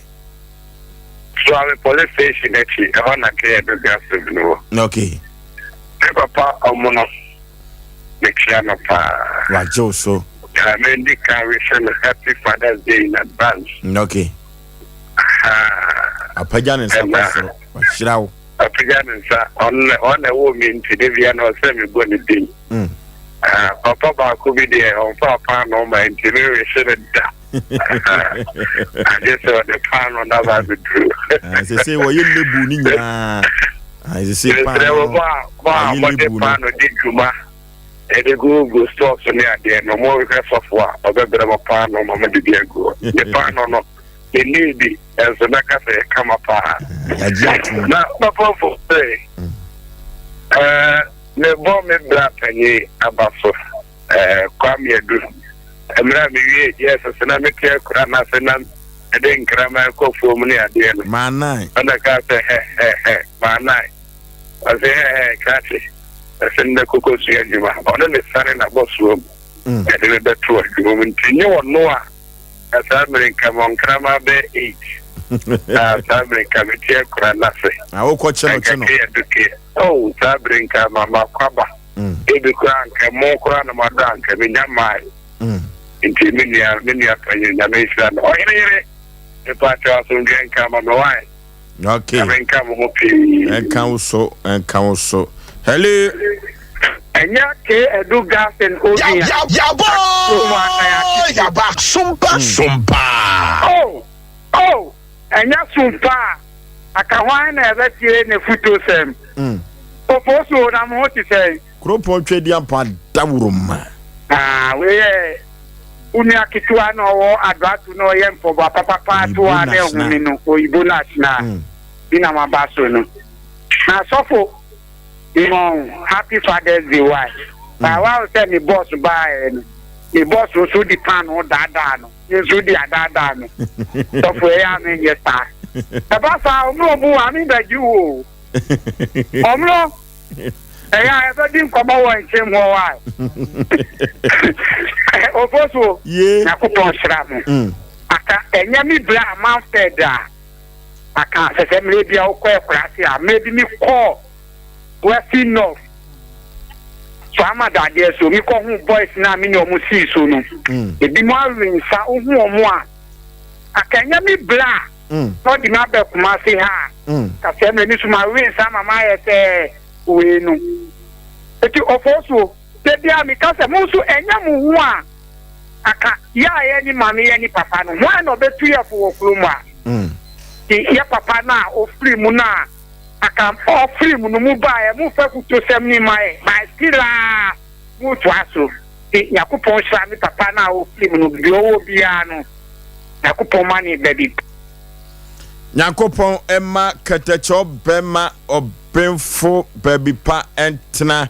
[SPEAKER 7] Suame police station akyi, ɛhɔ na K adu gas oven wɔ.
[SPEAKER 2] Okay.
[SPEAKER 7] Me papa ɔmo no, mekyia no paa.
[SPEAKER 2] Wagye wo so.
[SPEAKER 7] Na mendi kan wish no happy Father's Day in advance.
[SPEAKER 2] Okay.
[SPEAKER 7] Aha.
[SPEAKER 2] Apagya ne nsa kɔ soro. Wahyira wo.
[SPEAKER 7] Apagya ne nsa. Ɔno na ɔno na ɛwɔ mi nti de bia na ɔsɛ me bɔ ne din. Ah, papa baako bi deɛ ɔmfa paano ma nti me wehye no da. Agye sɛ ɔde paano na ba abɛduru.
[SPEAKER 2] Sɛ sɛ wɔyɛ lebu ne nyinaa. Sɛ sɛ
[SPEAKER 7] paano no mo a mode paano di dwuma ɛde gugu stores ne adeɛ no mo hwɛ sɔfo a ɔbɛbrɛ mo paano ma mode bi agu hɔ. Ne paano no menii bi nso mɛka sɛ yɛ kama paa. Na papa sɛ ɛɛ mebɔ me bra panyin aba so ɛɛ Kwame Adu. Mmerɛ a mewie JSS na mete akura no ase na ɛde nkraman kɔ fuom ne adeɛ no.
[SPEAKER 2] Maanan.
[SPEAKER 7] Ɔna kaa sɛ hɛ hɛ hɛ maanan. Ɔse hɛ hɛ krakye. Ɛsɛ nnɛ koko sua adwuma. Ɔno ne sane n'abɔsoɔ mu ɛde me bɛto adwuma mu nti nyɛ ɔno a na saa mmere nka mɔ nkraman bɛyɛ 8 na saa mmere nka mete akura no ase.
[SPEAKER 2] Na wokɔ kyɛ no kyɛ no.
[SPEAKER 7] Nka keyɛ do keyɛ. Oh saa bere nka ma makɔ aba. Ebi koraa anka mo koraa na madɔ anka menya mmae. Nti me nua me nua panyin Nyame nhyira no. Ɔhene yere mepaakyɛw asomdwoe nka ma me why.
[SPEAKER 2] Okay.
[SPEAKER 7] Nyame nka mo ho pii.
[SPEAKER 2] Nka wo so, nka wo so. Hello.
[SPEAKER 6] Ɛnyɛ ke ɛdu gas and oven a.
[SPEAKER 9] Yabɔ yaba sompa sompa.
[SPEAKER 6] Oh oh ɛnyɛ sompa a aka hwan na ɛbɛtie ne futosɛm. Ofosuo na mo ho te sɛn?
[SPEAKER 2] Kuropɔn Tweaduampɔn adaworoma.
[SPEAKER 6] Ah, wei yɛ wo nua ketewa na ɔwɔ Adoato na ɔyɛ mpɔboa papapa to a na ɛho me no, Oyibo National bi na maba so no. Na sɔfo, mmɔn happy Father's Day why? Ba wa sɛ me boss baeɛ no, me boss nso di paano daadaa no, me nso di adaadaa no. Sɔfo ɛyɛ a menyɛ saa. Ɛba saa ɔmo ɔmo a me bɛgye wo o. Ɔmo ɛyɛ a yɛbɛdi nkɔmmɔ wɔ nkyɛn mu hɔ wae. Ofosuo, Nyankopɔn hyira mo. Mm. Aka ɛnyɛ me bra a manfɛ da. Aka sɛ sɛ mmerɛ bi a wokɔ akuraase a mmerɛ bi mekɔɔ Western North so ama dadeɛ so mekɔ hu boys no a me ne ɔmo sii so no. Mm. Ebi mo awe nsa wohu ɔmo a aka ɛnyɛ me bra a na ɔde me aba Kumasi ha a, ka sɛ m'ani so mawe nsa ama mayɛ sɛ wei no. Eti ɔfɔɔsuo, da biara meka sɛ mo nso ɛnyɛ mo ho a aka yɛ a yɛ ne maame yɛ ne papa no, hwan na ɔbɛtu yɛ fo wɔ kurom ha? Nti yɛ papa no a ɔfiri mu no a aka ɔfiri mu no mo baeɛ momfa futosɛm no mma yɛ, but still a motoa so. Nti Nyankopɔn hyira me papa no a ɔfiri mu no, deɛ ɔwɔ biara no. Nyankopɔn ma ne baabi pa.
[SPEAKER 2] Nyankopɔn mma kɛtɛkyɛw bɛma ɔbenfo baabi pa ntena.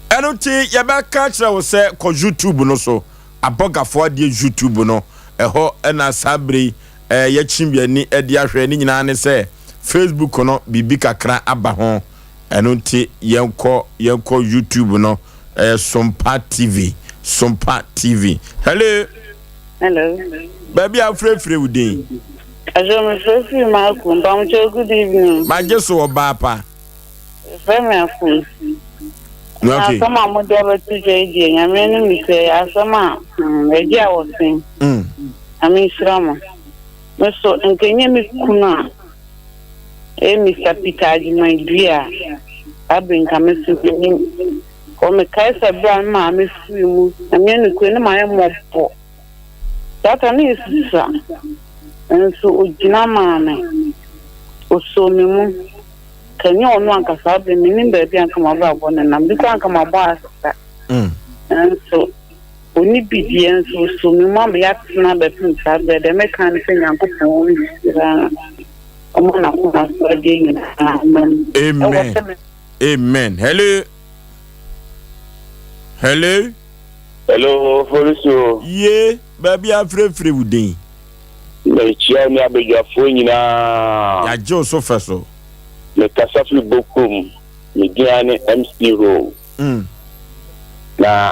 [SPEAKER 2] Ɛno nti yɛbɛka akyerɛ wo sɛ kɔ YouTube no so. Abɔgafoɔ adeɛ YouTube no, ɛhɔ na saa berɛ yi yɛakyim yɛn ani de ahwɛ. Ne nyinaa ne sɛ Facebook no biribi kakra aba ho. Ɛno nti yɛnkɔ yɛnkɔ YouTube no, ɛyɛ Sompa TV, Sompa TV. Hello.
[SPEAKER 10] Hello.
[SPEAKER 2] Baabi a wofirefire wo din?
[SPEAKER 10] Ɛsɛ mefirefiri Maako, mpamokyɛ good evening.
[SPEAKER 2] Magye so ɔbaa pa.
[SPEAKER 10] Yɛfrɛ me Afom. Na
[SPEAKER 2] Okay.
[SPEAKER 10] asɛm a mode abɛto dwa yi deɛ, Nyame anim sɛ ɛyɛ asɛm a hmm, ɛgye a wɔsen. Nyame nhyira mo. Me so, nka ɛnyɛ me kunu a ɛyɛ Mr. Peter Agyeman Dua a, saa bere nka me so menim. Kɔ mekae sɛ berɛ a me maame firi mu, Nyame anokorɛ ne mayɛ mmɔbɔ. Saa ta no yɛ susua, nanso ogyina maa me. Osoo me mu. Ka ɛnyɛ ɔno anka saa bere mennim baabi anka m'abrabɔ nenam. Bi koraa anka mabɔ asesa. Nanso onni bi deɛ nso osoo me mu ama yɛatena bɛpem saa bere. Deɛ meka ne sɛ Nyankopɔn nhyira no. Ɔma n'akoma so adeɛ nyinaa mma mu.
[SPEAKER 2] Amen. Amen. Hello. Hello.
[SPEAKER 7] Hello, Foriso.
[SPEAKER 2] Ye, baabi a frɛfrɛ wo din.
[SPEAKER 7] Mekyia ne abadwafoɔ nyinaa.
[SPEAKER 2] Yɛagye wo so fɛ so.
[SPEAKER 7] Mekasa firi Bokom. Me din ara ne MC Rowe.
[SPEAKER 2] Mm.
[SPEAKER 7] Na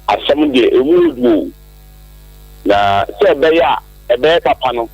[SPEAKER 7] asɛm deɛ ɛmu odu o. Na sɛ ɛbɛyɛ a ɛbɛyɛ papa no.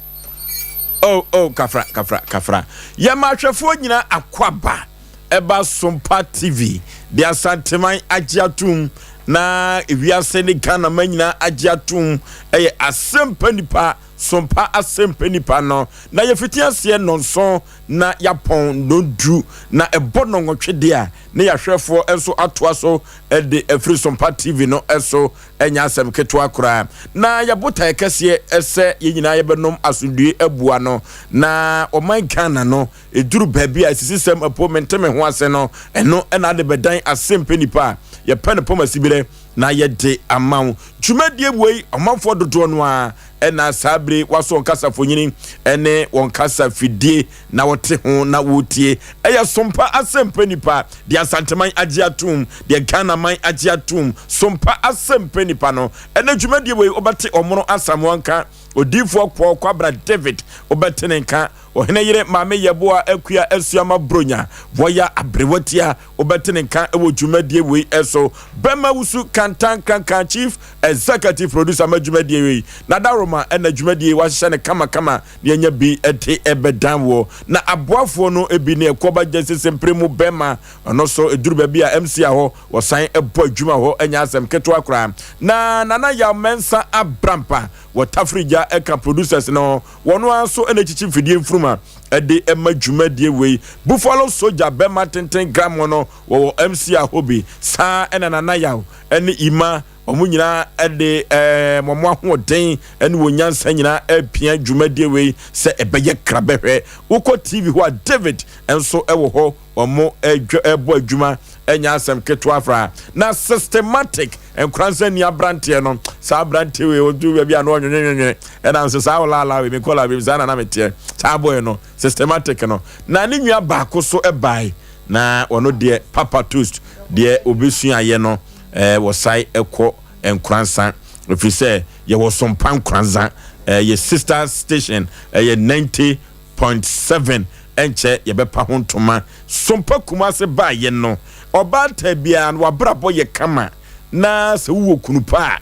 [SPEAKER 2] Oh, oh, kafra, kafra, kafra. Yɛma ahwɛfoɔ nyinaa akwaaba. ɛba Sompa TV de Asanteman agye atom na ewiase ne Ghana ma nyinaa agye atom ɛyɛ Asɛmpa Nipa, Sompa Asɛmpa Nipa no. Na yɛfiti aseɛ nnɔnson na yɛapɔn nnɔndu, na ɛbɔ nnɔnwɔtwe deɛ a ne yɛahwɛfoɔ nso atoa so de afiri Sompa TV no so. Ɛnyɛ asɛm ketewa koraa. Na yɛ botaeɛ kɛseɛ sɛ yɛn nyinaa yɛbɛnom asomdwoeɛ abua no na ɔman Ghana no Ɛduru baabi a asisisɛm mpo mente me ho ase no, ɛno na ade bɛdan asɛmpɛ nipa a yɛpɛ no pɔmasibirɛ na yɛde ama wo. Dwumadie wei ɔmanfoɔ dodoɔ no ara na saa bere yi wɔasɔ wɔn kasafonyini ne wɔn kasafidie na wɔte ho na wɔretie. Ɛyɛ Sompa Asɛmpɛ Nipa, deɛ Asanteman agye atom, deɛ Ghanaman agye atom, Sompa Asɛmpɛ Nipa no. Ɛnɛ dwumadie wei wobɛte Ɔmono Asamoah nka, Odiyifoɔ Kɔɔ Kwabra David wobɛte ne nka, Ɔhene yere Maame Yeboah Akua Asuama Bronya Voya Aberewatia wobɛte ne nka wɔ dwumadie wei so. Bɛma Wusu Kantan Kankan Chief Executive Producer ma dwumadie wei. Nadaroma na dwumadie yi wahyehyɛ no kamakama na yɛanya bi de ɛbɛdan woɔ. Na aboafoɔ no bi ne Ɛkoɔba Genesis Mpremu Bɛma ɔno so ɛduru baabi a MC a hɔ wɔsan bɔ adwuma hɔ ɛnyɛ asɛm ketewa koraa. Na Nana Yaw Mensah Abrampa wɔ Tafiri Gya ɛka producers no ho. Wɔn ara nso na ɛkyikyi mfidie mfuruma de ma dwumadie wei. Buffalo Soldier bɛma tenten gramoo no wɔwɔ MC Ahobi. Saa na Nana Yaw ne Ima wɔn nyinaa de wɔn ahoɔden ne wɔn nyansa nyinaa repia dwumadie wei sɛ ɛbɛyɛ krabɛhwɛ. Wokɔ TV hɔ a David nso wɔ hɔ. Wɔn ɛbɔ adwuma ɛnyɛ asɛm ketewa koraa. Na systematic nkoransa ni abranteɛ no. Saa abranteɛ wei ɔdu baabi a na ɔnwenwenwenwene ɛna nso saa ɔlaala wei mekɔ la saa na na meteɛ. Saa boy no systematic no. Na ne nua baako so ɛbae na ɔno deɛ papa toast deɛ ɔbɛsuaeɛ no ɛɛ wɔsae ɛkɔ nkoransa ɛfiri sɛ yɛwɔ sompa nkoransa ɛyɛ sister station ɛyɛ 90 .7 ɛnkyɛ yɛbɛpa ho ntoma. Sompa Kumase baeɛ no, ɔbaatan biara no w'abrabɔ yɛ kama na sɛ wowɔ kunu pa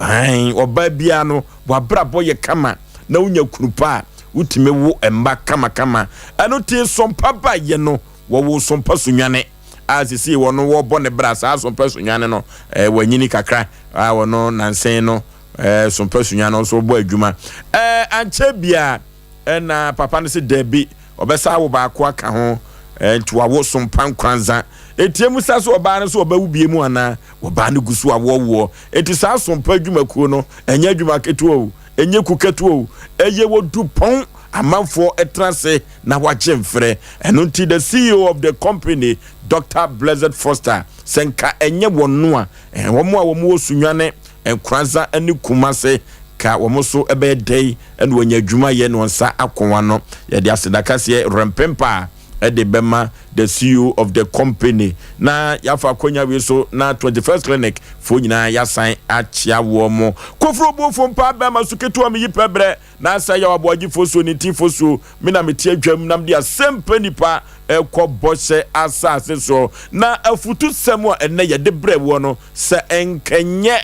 [SPEAKER 2] a, ae, ɔbaa biara no w'abrabɔ yɛ kama na wonya kunu pa a, wotumi wo mma kamakama. Ɛno nti Sompa baeɛ no, wɔwoo Sompa Sunyane a seesei wɔno wɔrebɔ ne bra. Saa Sompa Sunyane no, eh, wanyini kakra a wɔno nansen no, eh, Sompa Sunyane nso bɔ adwuma. Eh, ankyɛ biara Ɛna papa no se dabi, ɔbɛsa awo baako aka ho, nti wawo sompa nkranza. Enti emu sa so ɔbaa no so ɔbɛwo bie mu anaa? Ɔbaa no gu so awoɔwoɔ. Enti saa sompa adwumakuo no, ɛnyɛ adwuma ketewa o, ɛnyɛ ku ketewa o, ɛyɛ wɔdupɔn amanfoɔ tena ase na wagye mferɛ. Ɛno nti the CEO of the company, Doctor Blessed Foster, sɛ nka ɛnyɛ wɔn no a, wɔn a wɔn wɔ Sunyani, Nkoranza ne Kumase ka wɔn so bɛyɛ dɛn na wɔanya adwuma yɛ na wɔn nsa ako ano. Yɛde aseda kaseɛ rempempa de bɛma the CEO of the company. Na yɛafa akwanya wei so na 21st Clinic foɔ nyinaa yɛasan akyea wɔn mo. Koforo buofo mpa bɛrima so ketewa meyi pɛ brɛ na asɛ yɛ aboagye fosuo ne nti fosuo me na mete adwam na mede asɛm pɛ nipa ɛkɔ bɔhyɛ asase so. Na afutusɛm a ɛnnɛ yɛde brɛ woɔ no sɛ ɛnkɛnyɛ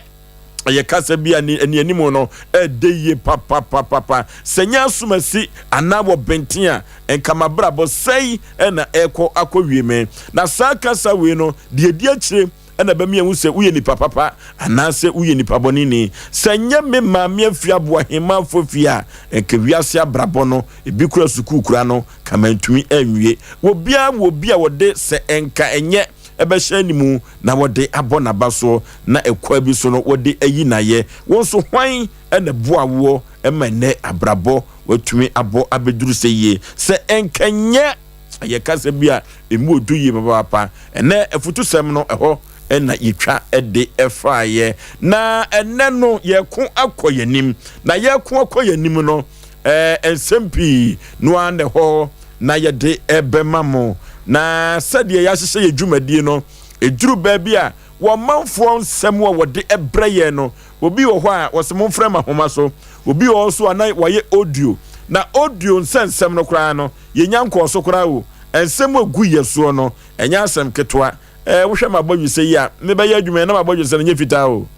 [SPEAKER 2] ɛyɛ kasa bi a ne anianim no ɛdɛ yie papapapapa. Sɛ nyɛ asomasi anaa wɔ benten a, nka m'abrabɔ sɛe na ɛrekɔ akɔwie me. Na saa kasa wei no, deɛ ɛdi akyire na ɛbɛma yɛahu sɛ woyɛ nipa papa anaasɛ woyɛ nipa bɔneni. Sɛ nyɛ me maame afie aboahemmaa fie a, nka wiase abrabɔ no, ebi kura sukuu kura no, ka mantumi anwie. Obiara wɔ obi a wɔde sɛ nka ɛnyɛ ɛbɛhyɛ animu na wɔde abɔ n'aba soɔ, na ɛkwan bi so no wɔde ayi no ayɛ. Wo nso, hwan na ɛboa woɔ ma ɛnnɛ abrabɔ watumi abɔ abɛduru sɛ yie? Sɛ ɛnka nyɛ ɛyɛ kasa bi a ɛmu ɔdu yie papaapa. Ɛnnɛ afutusɛm no, ɛhɔ na yɛtwa de faeɛ. Na ɛnnɛ no yɛko akɔ yɛn anim. Na yɛko akɔ yɛn anim no, ɛɛ nsɛm pii no ara na ɛhɔ na yɛde ɛbɛma mo. Na sɛdeɛ yɛahyehyɛ yɛn dwumadie no, ɛduru baabi a wɔn manfoɔ nsɛm a wɔde brɛ yɛn no, obi wɔ hɔ a wɔsɛ momfrɛ ma ahoma so, obi wɔ hɔ so a na wɔayɛ audio, na audio nsɛnsɛm no koraa no, yɛnya nkɔɔ so koraa o. Nsɛm a ɛgu yɛ soɔ no, ɛnyɛ asɛm ketewa. Ɛɛ, wohwɛ m'abɔdwesɛ yi a, mebɛyɛ adwuma yi na m'abɔdwesɛ no nyɛ fitaa o.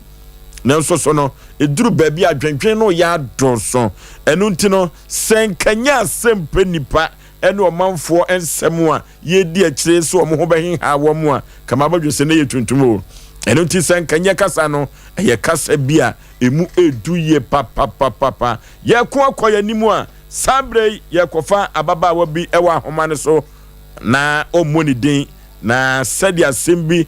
[SPEAKER 2] Nanso so no, ɛduru baabi a adwendwen no yɛ adɔɔso. Ɛno nti no, sɛ nka nyɛ asɛmpɛ nnipa ne ɔmanfoɔ nsɛm a yɛredi akyire sɛ wɔn ho bɛheha wɔn a, ka m'abɔdwesɛ no yɛ tuntum o. Ɛno nti sɛ nka nyɛ kasa no, ɛyɛ kasa bi a ɛmu ɛdu yie papapapapa. Yɛko akɔ yɛn anim a, saa berɛ yi yɛrekɔfa ababaawa bi wɔ ahoma no so na ɔmmɔ ne din. Na sɛdeɛ asɛm bi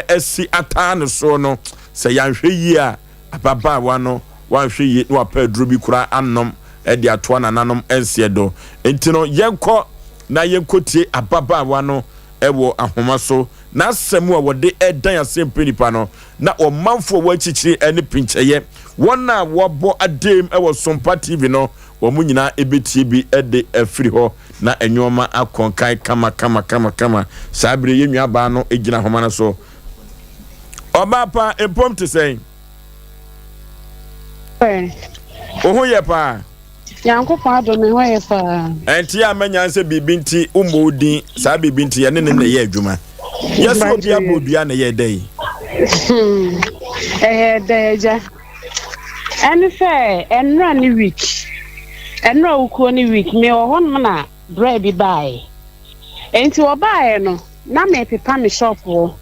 [SPEAKER 2] asi ataa ne soɔ no, sɛ yɛanhwɛ yie a, ababaawa no wanhwɛ yie na wapɛ aduro bi koraa anom de atoa nananom nseɛ do. Nti no, yɛnkɔ na yɛnkɔtie ababaawa no wɔ ahoma so, n'asɛm a wɔde redan asɛmpɛ nipa no, na ɔmanfoɔ a wɔakyikyiri ne pinkyɛeɛ, wɔn a wɔabɔ adeem wɔ Sompa TV no, wɔn nyinaa bɛtie bi de afiri hɔ. Na nnoɔma akɔ nkan kama kama kama kama. Saa bere yɛn nua baa no gyina ahoma no so. Ɔbaa pa, mpom te sɛn? Wo ho yɛ paa?
[SPEAKER 11] Nyankopɔn adom me ho yɛ paa.
[SPEAKER 2] Ɛnte a manya sɛ biribi nti wommɔ wo din, saa biribi nti yɛne ne na ɛyɛ adwuma. Yɛsɛ obi abɔ dua na ɛyɛ dɛ yi.
[SPEAKER 11] Ɛyɛ dɛ agya. Ɛne sɛ ɛnora ne week, ɛnora wukuo ne week, me wɔ hɔnom na brɛ bi baeɛ. Enti ɔbaeɛ no, na mepepa me shop hɔ.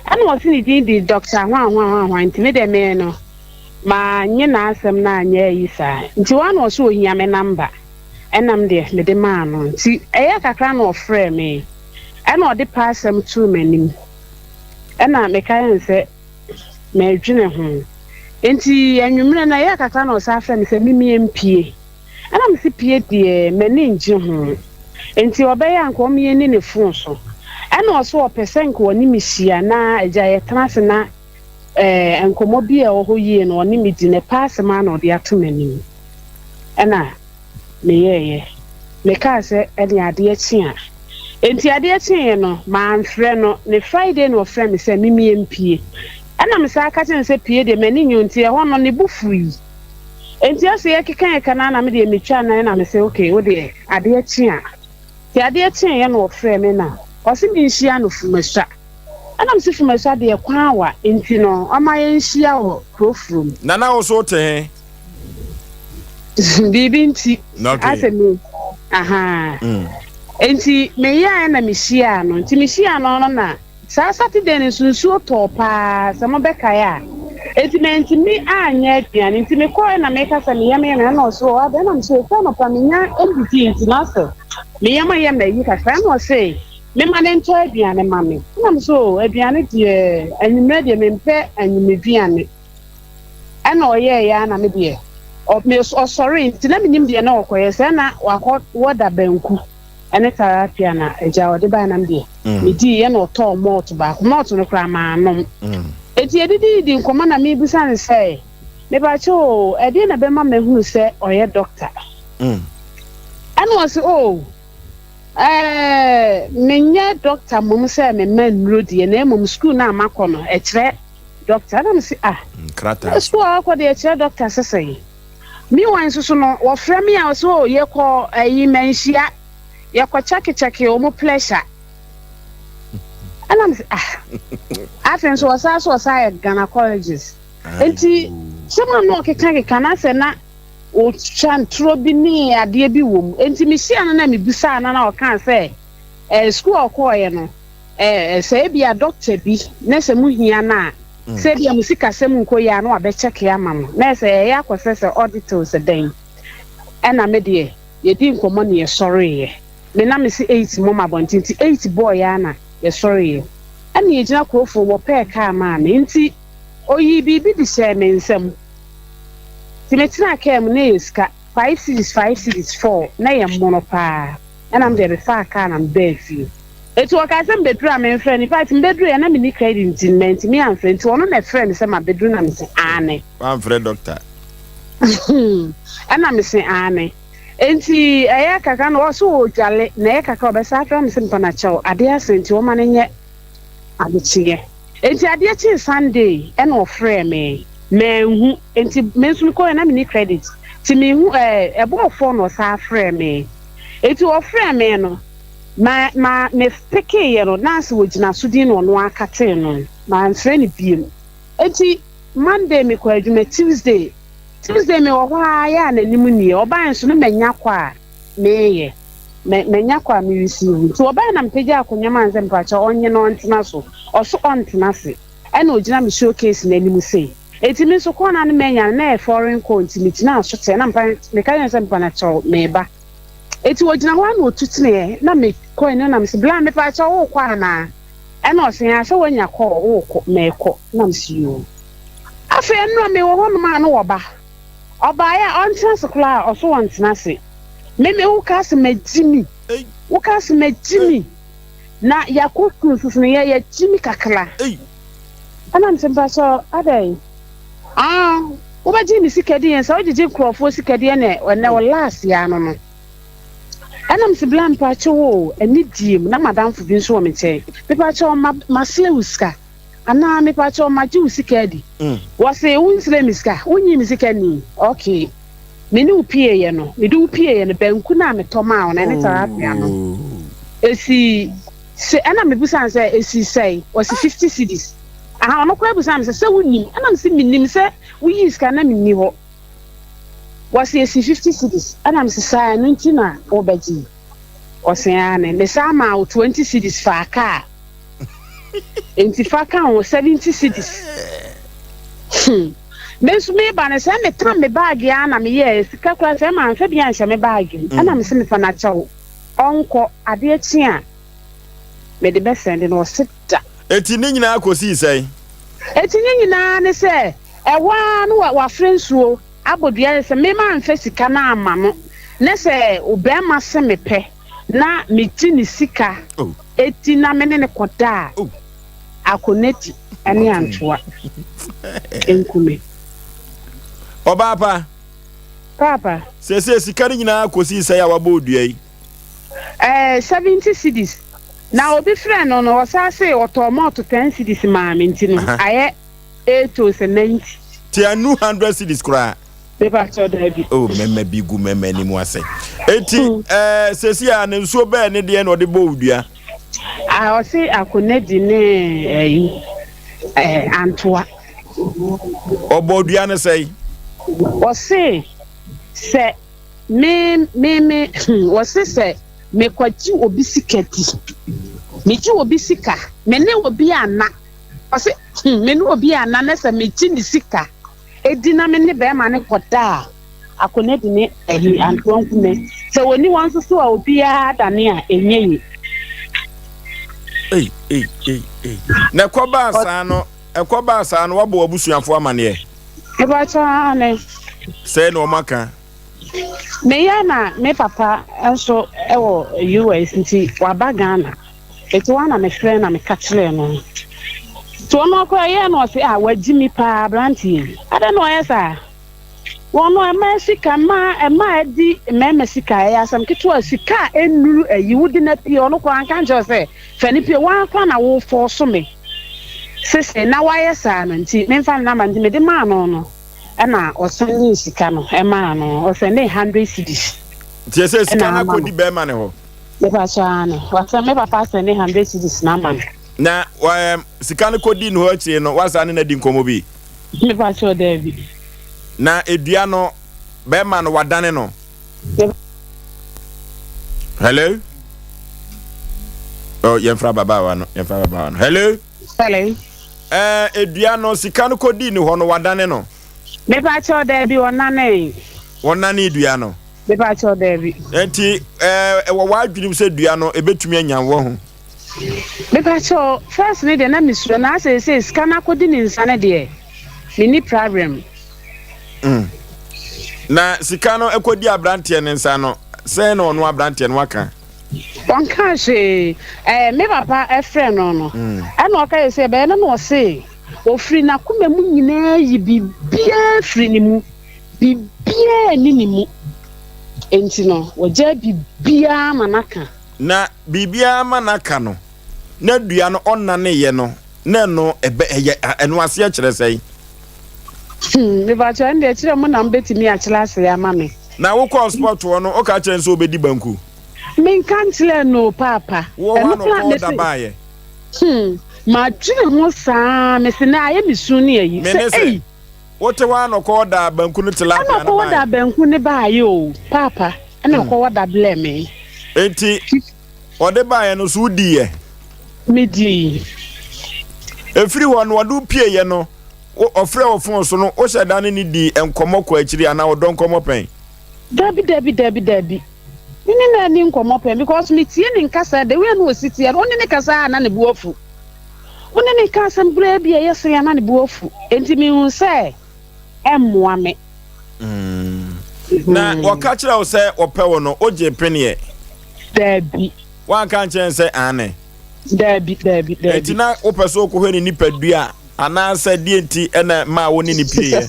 [SPEAKER 11] Ɛna ɔse ne din de Doctor hwanhwanhwanhwan, nti me deɛ me no, mannye n'asɛm no anyɛ ayi saa. Nti hɔ ara na ɔse ohia me number, ɛna me deɛ mede maa no. Nti ɛyɛɛ kakra na ɔfrɛɛ me, ɛna ɔde pɛ asɛm too m'anim. Ɛna mekaeɛ no sɛ. Medwene ho. Enti anwummerɛ no, ɛyɛɛ kakra na ɔsan frɛɛ me sɛ memmie mpue. Ɛna mese pue deɛ, m'ani nnye ho. Enti ɔbɛyɛ a anka ɔmmie nni ne fon so. Ɛna ɔse ɔpɛ sɛ nka ɔne me hyia na agya yɛtena ase na eh, nkɔmmɔ bi a ɛwɔ hɔ yie no ɔne me di. Na ɛpɛ asɛm ara na ɔde ato m'anim. Ɛna meyɛeɛ. Mekaa sɛ ɛne adeɛ kye a. Enti adeɛ kyeeɛ no, mamfrɛ no. Ne Friday na ɔfrɛɛ me sɛ memmie mpue. Ɛna mesan ka kyerɛɛ no sɛ pue deɛ m'ani nnye ho nti ɛhɔ no ne bo fui. Enti afei yɛkeka yɛka no ara na me deɛ metwaa nan na mese okay wo deɛ adeɛ kye a. Nti adeɛ kyeeɛ na ɔfrɛɛ me na ɔse menhyia no Fumasua. Ɛna mese Fumasua deɛ kwan awa nti no ɔma yɛnhyia wɔ kuro furom.
[SPEAKER 2] Nana wo so wote he?
[SPEAKER 11] Biribi nti asɛ me ahaa mm. Nti meyɛɛ na mehyiaa no nti mehyiaa no no na saa Saturday no nso nsuo tɔɔ paa sɛ mobɛkae a nti mantumi anyɛ aduane nti mekɔɛ na meka sɛ meyam yɛ me ɛna ɔse ɔ adɛn na mesɛ ɛfiri anɔpa menya ndidi nti na asɛ meyam ayɛ mayi kakra ɛna ɔse mema ne ntɔ aduane ma me ɛna mesɛ o aduane deɛ anwummerɛ deɛ mempɛ anwummeduane Ɛna ɔyɛeɛ ara na me deɛ ɔ me ɔsɔree nti na menim deɛ na ɔkɔyɛ sɛ na wakɔ wɔda banku ɛne tilapia na agya ɔde baeɛ na me deɛ mm. medii ɛna ɔtɔɔ malt baako malt no koraa maanom mm. eti yɛdididi nkɔmmɔ na mebisa no sɛ mebakyɛ o ɛdeɛ na bɛma mahunu sɛ ɔyɛ dɔkta mm. ɛna ɔse o oh, Ɛɛ, menyɛ dɔkta mmom sɛ mema nnuro deɛ, na mmom sukuu no a makɔ no, ɛkyerɛ dɔkta. Ɛna mese, ah,
[SPEAKER 2] Nkrataa.
[SPEAKER 11] sukuu a wakɔ deɛ ɛkyerɛ dɔkta sɛ sɛn? Meanwhile nso so no, wɔfrɛ me a, wɔse, oh, yɛkɔ ayi manhyia, yɛkɔ kyɛkekyɛke wɔn pleasure. Ɛna mese, ah, afei nso wɔsan so wɔsan yɛ gynecologist. Nti, sɛm a na ɔkekakeka no asɛ na Otwa ntorɔ bi ne adeɛ bi wɔ mu. Enti mehyiaa no na mebisaa no na ɔkaa sɛ eh, sukuu a ɔkɔɔeɛ no, eh, sɛ ebia dɔkta bi na sɛ mohia no a, sɛ ebia mo sikasɛm nkɔ yie a na wabɛkyɛke ama mo. Na sɛ ɛyɛ akɔsɛ sɛ audit o sɛ dɛn. Ɛna me deɛ yɛdii nkɔmmɔ na yɛsɔreeɛ. Me na mese eight mom abɔnten nti eight bɔɔeɛ ara na yɛsɔreeɛ. Ɛna yɛgyina kurofoɔ wɔpɛɛ kaa maa me nti ɔyii biribi de hyɛɛ me nsam. Nti metenaa kaa mu na ɛyɛ sika five cedis five cedis four na ɛyɛ mono paa ɛna me deɛ mefaa kaa na mebaa fie. Nti ɔkaa sɛ mebɛduru a memfrɛ no infact mebɛduruiɛ na menni credit nti no mantumi amfrɛ nti ɔno na ɛfrɛɛ me sɛ mabɛduru na mese aane.
[SPEAKER 2] Woamfrɛ doctor?
[SPEAKER 11] Ɛna mese aane. Nti ɛyɛ kakra na ɔse ɔredwale na ɛyɛ kakra ɔbɛsan afrɛ me sɛ mpa no akyɛw adeɛ asa nti ɔma no nyɛ adekyeeɛ. Enti adeɛ kyee Sunday ɛna ɔfrɛɛ me, manhu, enti me nso mekɔeɛ na menni credit, nti menhu ɛɛ ɛbɔɔ four na ɔsan frɛɛ me, enti ɔfrɛɛ me no ma ma me pekeeɛ no na asɛ ɔgyina so din na ɔno ara katee no, manfrɛ no biom. Enti Monday mekɔɔ adwuma, Tuesday, Tuesday mewɔ hɔ ara yɛ a n'anim nnie, ɔbaeɛ nso na manya kɔ a meyɛ, mɛ manya kɔ a me receive nti ɔbaeɛ na mepagyaa akonnwa maa no sɛ mepakyɛw ɔnnye na ɔntena so, ɔso ɔntena ase ɛna ɔgyina me showcase no anim sei nti me nso call no a na manya no na ɛyɛ foreign call nti megyinaa so teɛ na mepa meka kyerɛ no sɛ mepanakyɛw meba nti ɔgyina hɔ a na ɔtu teneɛ na mekɔ anim na mese bla mepakyɛw wokɔ anaa ɛna ɔse aa sɛ woanya call wokɔ mekɔ na mese yoo afei ɛnora mewɔ hɔnom a na wɔba Ɔbaeɛ a ɔntena ase koraa a ɔso ɔntena ase. Me me wo ka se magyi mi. Wo ka se magyi mi. Na yɛakɔ sukuu nso so no yɛ yɛgyi mi kakra. Ɛna me se mpakyɛ adɛn? Ah wobɛgye me sika di yɛn sɛ wogyegye nkurɔfoɔ sika di ɛnɛ ɛnɛ wo last ya no no. Ɛna me se bla mpakyɛ o ɛne die mu na madamfo bi nso wɔ me nkyɛn. Mepakyɛ ma masrɛ wo sika. Anaa mepakyɛw magye wo sika adi? Wɔse wo nsrɛ me sika, wonyii me sika nii? Okay. Me ne wo pieeɛ no, mede wo pieeɛ no, banku no a metɔ maa wo no ɛne tilapia no, ɛsii se, ɛna mebusaa no sɛ ɛsii sɛn? Ɔse 50 cedis. Aha, ɔno koraa busaa me sɛ, sɛ wonim? Ɛna mese menim sɛ woyii sika na menni hɔ. Wɔse ɛsii 50 cedis. Ɛna mese saa, ɛno nti na wobɛgye? Ɔse aane. Mesan maa wo 20 cedis faa kaa. Enti fa ka ho, 70 cedis. Hmm. Me nso meba no sɛ metam me baage ara na meyɛɛ sika koraa sɛ mamfa bi anhyɛ me baage mu. Ɛna mese mefa no akyɛ wo. Ɔnkɔ, adeɛ kye a mede bɛsɛnde no, ɔse da.
[SPEAKER 2] Enti ne nyinaa kɔsii sɛn?
[SPEAKER 11] Enti ne nyinaa ne sɛ ɛhɔ ara no wafrɛ nsuo abɔ dua sɛ me mamfa sika no amma no ne sɛ barima se mepɛ na megye ne sika di na me ne no kɔda a, Akoneti ne Antoa nku me.
[SPEAKER 2] Ɔbaa pa.
[SPEAKER 11] Paapa.
[SPEAKER 2] Seesei sika no nyinaa kosii sɛn a wabɔ wo dua yi?
[SPEAKER 11] Ɛɛ, 70 cedis. Na obi frɛɛ no no, ɔsan se ɔtɔɔ mɔɔto 10 cedis maa me nti no, ayɛ eight o sɛ 90.
[SPEAKER 2] Nti annu 100 cedis koraa?
[SPEAKER 11] Mepakyɛw, dabi.
[SPEAKER 2] Oh, mɛma bi gu mɛma anim ase. Eti, ɛɛ, sɛsi a ne nsuo bɛɛ ne deɛ na ɔde bɔ wo dua?
[SPEAKER 11] Ah, ɔse Akonadi ne ɛyi, ɛɛ, Antoa.
[SPEAKER 2] Ɔbɔ dua no sɛe?
[SPEAKER 11] Ɔse sɛ me, me, me, hmm, ɔse sɛ mekɔgye obi sika di. Megye obi sika, me ne obi anna. Ɔse, hmm, me ne obi anna na sɛ megye ne sika. Edi na me ne bɛɛma no kɔ da a, akonnwa di ne ayi antoa nkume. Sɛ wɔnni hɔ nso so a obiara dane a, ɛnyɛ ye.
[SPEAKER 2] Ei, ei, ei, ei. Na ɛkɔbaa saa no, ɛkɔbaa saa no, woabɔ w'abusuafoɔ amaneɛ?
[SPEAKER 11] Mepakyɛ, aane.
[SPEAKER 2] Sɛɛ na wɔaka.
[SPEAKER 11] Meyɛ na me papa nso wɔ US nti waba Ghana. Eti hɔ a na mefrɛ na meka kyerɛɛ no. Nti ɔno koraa ɛyɛɛ no ɔse ah wagyi me paa aberanteɛ yi. Adɛn na ɔyɛ saa? Wɔn no mmaa sika mmaa mmaa adi mmarima sika ɛyɛ asɛm ketewa sika a ɛnnuru ayi wode no apue ɔno koraa anka nkyerɛ wo sɛ fa no pue woara koraa na wo fɔɔso me sese na wayɛ saa no nti memfa ne number nti mede maa no no ɛna ɔsɛndee sika no ɛmaa no ɔsɛndee hundred cedis
[SPEAKER 2] Nti ɛsɛ sika
[SPEAKER 11] ɛna
[SPEAKER 2] no
[SPEAKER 11] ama no
[SPEAKER 2] akɔdi bɛrima no hɔ.
[SPEAKER 11] mepa kyɛw aane wasɛn me papa asɛnde hundred cedis no ama no.
[SPEAKER 2] Na ɛɛm sika no kɔdii ne hɔ akyire no wasan ne no adi nkɔmmɔ bi?
[SPEAKER 11] Mepa kyɛw daabi.
[SPEAKER 2] Na edua no bɛrima no wadane no. Hello? Oh, yɛmfra ababaawa no, yɛmfra ababaawa no. Hello?
[SPEAKER 11] Hello?
[SPEAKER 2] Ɛɛ edua no sika no kɔdii ne hɔ no wadane no.
[SPEAKER 11] Mepa kyɛw daabi ɔnanee.
[SPEAKER 2] Ɔnanee dua no.
[SPEAKER 11] Mepa kyɛw daabi.
[SPEAKER 2] Enti ɛɛ ɛwɔ w'adwenem sɛ dua no ebetumi anya wɔ ho.
[SPEAKER 11] Mepakyɛw, first no deɛ na mesuro na seesei sika no akɔdi ne nsa no deɛ, menni prabrɛm.
[SPEAKER 2] Mm. Na sika no ɛkɔdi aberanteɛ no nsa no, sɛn na ɔno aberanteɛ no aka?
[SPEAKER 11] Ɔnkaa hwee. Ɛɛ, me papa frɛ no no, mm. ɛna ɔka yɛ sɛ ɛbɛyɛ no na ɔse ɔfiri n'akoma mu nyinaa yi biribiara firi ne mu, biribiara nni ne mu. Enti no, wɔgyaa biribiara ma no aka.
[SPEAKER 2] Na biribiara ma no aka no, na dua no ɔnnaneeɛ no, na ɛno ɛbɛ ɛyɛ ɛno aseɛ kyerɛ sɛn?
[SPEAKER 11] Hmm, mepakyɛ ɛno deɛ kyerɛ mo na mobɛtumi akyerɛ aseɛ ama me.
[SPEAKER 2] Na wokɔɔ spot hɔ no, woka kyerɛ no sɛ wobɛdi banku?
[SPEAKER 11] Menka nkyerɛɛ no o, paapa.
[SPEAKER 2] Wowɔ hɔ a
[SPEAKER 11] Ɛno
[SPEAKER 2] na
[SPEAKER 11] koraa
[SPEAKER 2] ɔkɔɔ da
[SPEAKER 11] mese,
[SPEAKER 2] baeɛ?
[SPEAKER 11] hmm, madwene ho saa, mese na ayɛ me su ne ayi,
[SPEAKER 2] Me
[SPEAKER 11] sɛ
[SPEAKER 2] ne sɛ,
[SPEAKER 11] ei.
[SPEAKER 2] wote hɔ a na ɔkɔɔ da banku no
[SPEAKER 11] Ɛna
[SPEAKER 2] tilapia no
[SPEAKER 11] ɔkɔwɔ
[SPEAKER 2] baeɛ?
[SPEAKER 11] da banku no baeɛ o, paapa. Ɛna hmm. ɔkɔwɔ da blɛ me.
[SPEAKER 2] Enti ɔde baeɛ no so wodiiɛ?
[SPEAKER 11] Medii.
[SPEAKER 2] Ɛfiri hɔ no ɔde wo pieeɛ no, ɔfrɛ wo fon so no, wohyɛ da ne ne dii nkɔmmɔ kɔ akyiri anaa ɔdɔ nkɔmmɔ pɛn?
[SPEAKER 11] Dabi dabi dabi dabi. Me ne no anni nkɔmmɔ pɛn because metie ne nkasa the way na ɔsi teɛ no, wo ne ne kasa a na ne bo afu. Wo ne ne ka asɛm koraa bi a ɛyɛ sere a na ne bo afu. Enti mehu sɛ ɛmmoa me.
[SPEAKER 2] Mm. Na hmm. wɔka kyerɛ wo sɛ wɔpɛ wo no, wogye peneɛ?
[SPEAKER 11] Daabi.
[SPEAKER 2] Woanka nkyerɛ sɛ aane?
[SPEAKER 11] Daabi, daabi, daabi.
[SPEAKER 2] Enti na wopɛ sɛ wokɔhwɛ ne nipadua anaasɛ deɛ nti ɛna maa wo ne ne pieeɛ?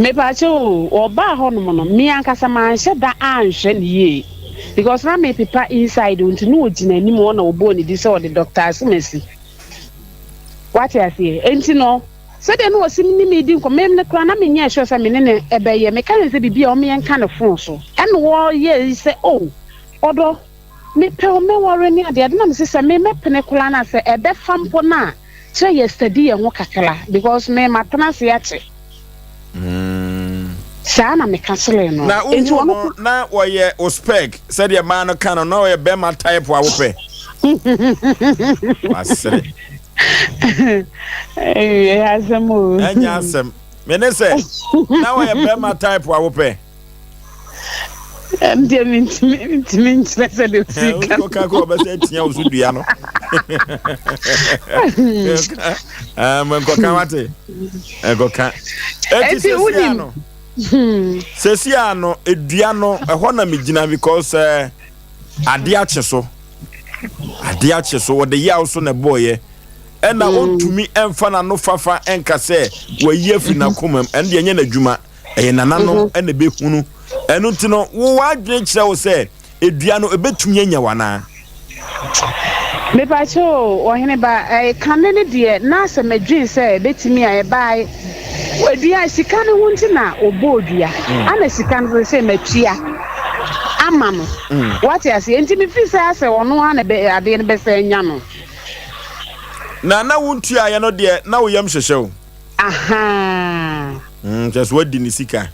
[SPEAKER 11] Mepaakyɛ o, ɔbaa hɔnom no, me ankasa manhyɛ da anhwɛ no yie because na mepepa inside nti na ɔgyina anim hɔ na ɔbɔɔ ne di sɛ ɔde Dr. Asemasi. Wate aseɛ? Enti no, Sɛdeɛ na ɔsi ne me redi nkɔmmɔ, me no koraa na menyɛɛ sure sɛ me ne no bɛyɛ. Meka kyerɛɛ no sɛ biribi a ɔmma yɛnka no phone so. Ɛna ɔyɛɛ yi sɛ, oh, ɔdɔ, mepɛ wo, mɛware ne adeade. Na mese sɛ me mɛpene koraa no a, sɛ ɛbɛfa mpo no a, kyerɛ yɛ study yɛn ho kakra because me matena ase akyɛ. Saa na meka kyerɛɛ no.
[SPEAKER 2] Na wohuu no na ɔyɛ wo spec sɛdeɛ mmaa no ka no, na ɔyɛ bɛrima type a wopɛ? Wasere.
[SPEAKER 11] Ɛyɛ asɛm o.
[SPEAKER 2] Ɛnyɛ asɛm. Me ne sɛ, na wɔyɛ bɛrima type a wopɛ.
[SPEAKER 11] Ɛndeɛ mentumi ntumi nkyerɛ sɛ de osi ka.
[SPEAKER 2] Woka kɔ ɔbɛsɛ atia wo so dua no. Nkɔka wate. Nkɔka. Eti sɛsi ano. Sɛsi ano edua no ɛhɔ na megyina because uh, Ade akye so. Ade akye so. Wɔde yaw so na ɛbɔeɛ. Ɛna mm. ɔntumi mfa n'ano fafa nka sɛ wayi afiri n'akoma mu. Ɛno deɛ ɛnyɛ n'adwuma. Ɛyɛ nananom mm-hmm. ɛna ɛbɛhunu. Ɛno nti no, wo w'adwene kyerɛ wo sɛ edua no ɛbɛtumi anya wo anaa?
[SPEAKER 11] Mepakyɛ o, ɔhene ba, ɛɛ kane no deɛ na sɛ medwen sɛ ɛbɛtumi a ɛbae. Dua, sika no ho nti na ɔbɔɔ dua. Mm. Ana sika no sɛ matua ama no. Mm. Wate aseɛ? Nti mefiri sɛ asɛ ɔno ara na adeɛ no bɛsɛ anya no.
[SPEAKER 2] Na na wontuaeɛ no deɛ na wo yam hyehyɛ wo.
[SPEAKER 11] Ahaa.
[SPEAKER 2] Mm, kyerɛ sɛ wadi ne sika.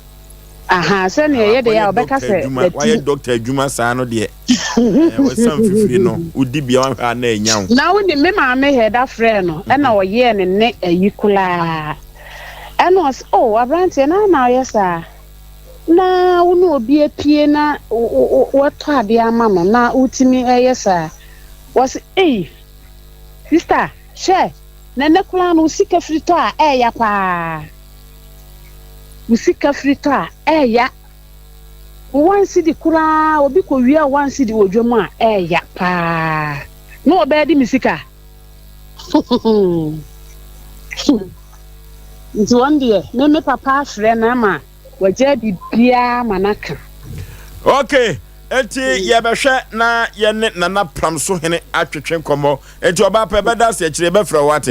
[SPEAKER 11] Ahaa, sɛnea ɛyɛ deɛ a ɔbɛka sɛ
[SPEAKER 2] bɛti. Wayɛ dɔkta adwuma saa no deɛ, wɔsan fifiri no, wodi bia wahwɛ a na anya wo.
[SPEAKER 11] Na wonim, me maame Hɛda frɛɛ no, ɛna mhm. ɔyɛɛ ne nne ayi koraa. Ɛna ɔse, oh, aberanteɛ, na na ɔyɛ saa. Na wo ne obi apue na wɔtɔ adeɛ ama no na wotumi ɛyɛ saa. Wɔse, ei, sista, hwɛ, na ɛnɛ koraa no wo sika firi tɔ a ɛɛya paa. Wo sika firi tɔ a, ɛɛya. Wo one cedi koraa, obi kɔ wia wo one cedi wɔ dwam a, ɛɛya paa. Na ɔbɛɛ de me sika. Nti wɔn deɛ, me me papa afrɛ no ama. Wagyaa biribiara ma no aka.
[SPEAKER 2] Ok, enti yɛbɛhwɛ na yɛne Nana Pramsohene atwetwe nkɔmmɔ. Enti ɔbaa pa yɛbɛda ase akyire yɛbɛfrɛ wo wate.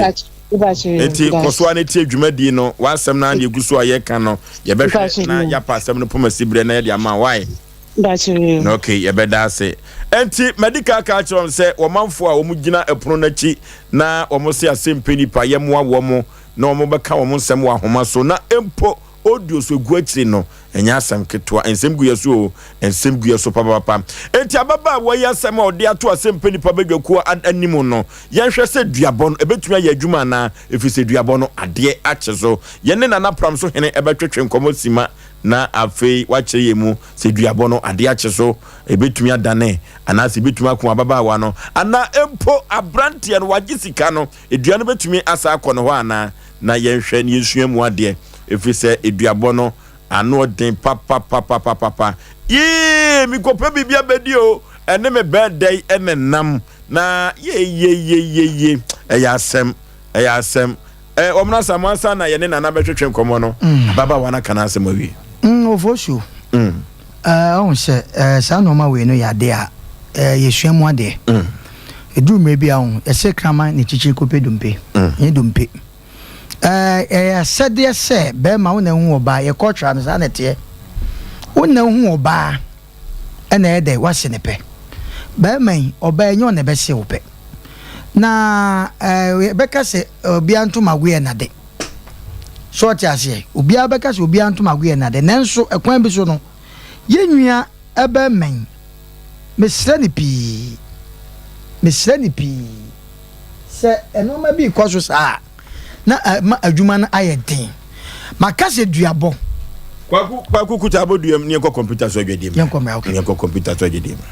[SPEAKER 2] Enti kɔ so ara na tie dwumadie no, w'asɛm no ara na yɛgu so a yɛka no. Yɛbɛhwɛ na yɛapa asɛm no poma siberɛ na yɛde ama wo wae. Na ok, yɛbɛda ase. Enti madi kan aka akyerɛ wɔn sɛ wɔmanfoɔ a wɔgyina ɛpono no akyi na wɔse asɛmpɛ nipa yɛmmoa wɔn na wɔbɛka wɔn nsɛm wɔ ahoma so na mpo audio so egu akyiri no, ɛnyɛ asɛm ketewa. Nsɛm gu yɛ so o, nsɛm gu yɛ so papaapa. Enti ababaawa yi asɛm a ɔde ato asɛmpɛ nipa badwakuo anim no, yɛnhwɛ sɛ duabɔ no ɛbɛtumi ayɛ adwuma anaa, ɛfiri sɛ duabɔ no adeɛ akye so. Yɛne Nana Pramso Hene ɛbɛtwetwe nkɔmmɔ sima na afei wakyerɛ yɛn mu sɛ duabɔ no adeɛ akye so, ɛbɛtumi adane anaasɛ ɛbɛtumi ako ababaawa no anaa mpo aberanteɛ no wagye sika no, dua no bɛtumi asa akɔ ne hɔ anaa. Na yɛnhwɛ na yɛnsua mu adeɛ, ɛfiri sɛ aduabɔ no ano ɔden papapapapapa. Yee, mekɔpɛ biribi abɛdi o, ɛne me bɛɛdɛi ɛna nam, na yeyeyeyeye, ɛyɛ asɛm, ɛyɛ asɛm. Ɛ, wɔn asa mo ansa na yɛne Nana bɛtwetwe nkɔmmɔ no, ababaawa no aka n'asɛm awie.
[SPEAKER 3] Mm, Ofosuo, mm. Ɔhu sɛ eh, saa nneɛma wei no yɛ adeɛ a eh, yɛsua mu adeɛ. Mm. Ɛduru mmerɛ bi a ɔhu, yɛsɛ kraman ne kyikyiri kɔpɛ dompe, mm. nyɛ dompe. Eh, ɛyɛ asɛdeɛ sɛ bɛrima wo na ehu ɔbaa, yɛ kɔtra no saa na ɛteɛ. Wo na ehu ɔbaa, ɛna ɛyɛ dɛ wase ne pɛ. Bɛrima yi, ɔbaa ɛnyɛ ɔna ɛbɛse wo pɛ. Na eh, yɛbɛka sɛ obiara ntomago yɛ nade. So ɔte aseɛ? Obiara bɛka sɛ obiara ntomago yɛ nade. Nanso ɛkwan bi so no, yɛn nua barima yi, mesrɛ no pii, mesrɛ no pii sɛ nneɛma bi rekɔ so saa a, na ɛma adwuma no ayɛ den. Maka sɛ duabɔ.
[SPEAKER 2] Kwaku, Kwaku kuta abɔduam ne yɛnkɔ kɔmputa so adwadie mu.
[SPEAKER 3] Yɛnkɔ mmra, okay.
[SPEAKER 2] Yɛnkɔ kɔmputa so adwadie mu.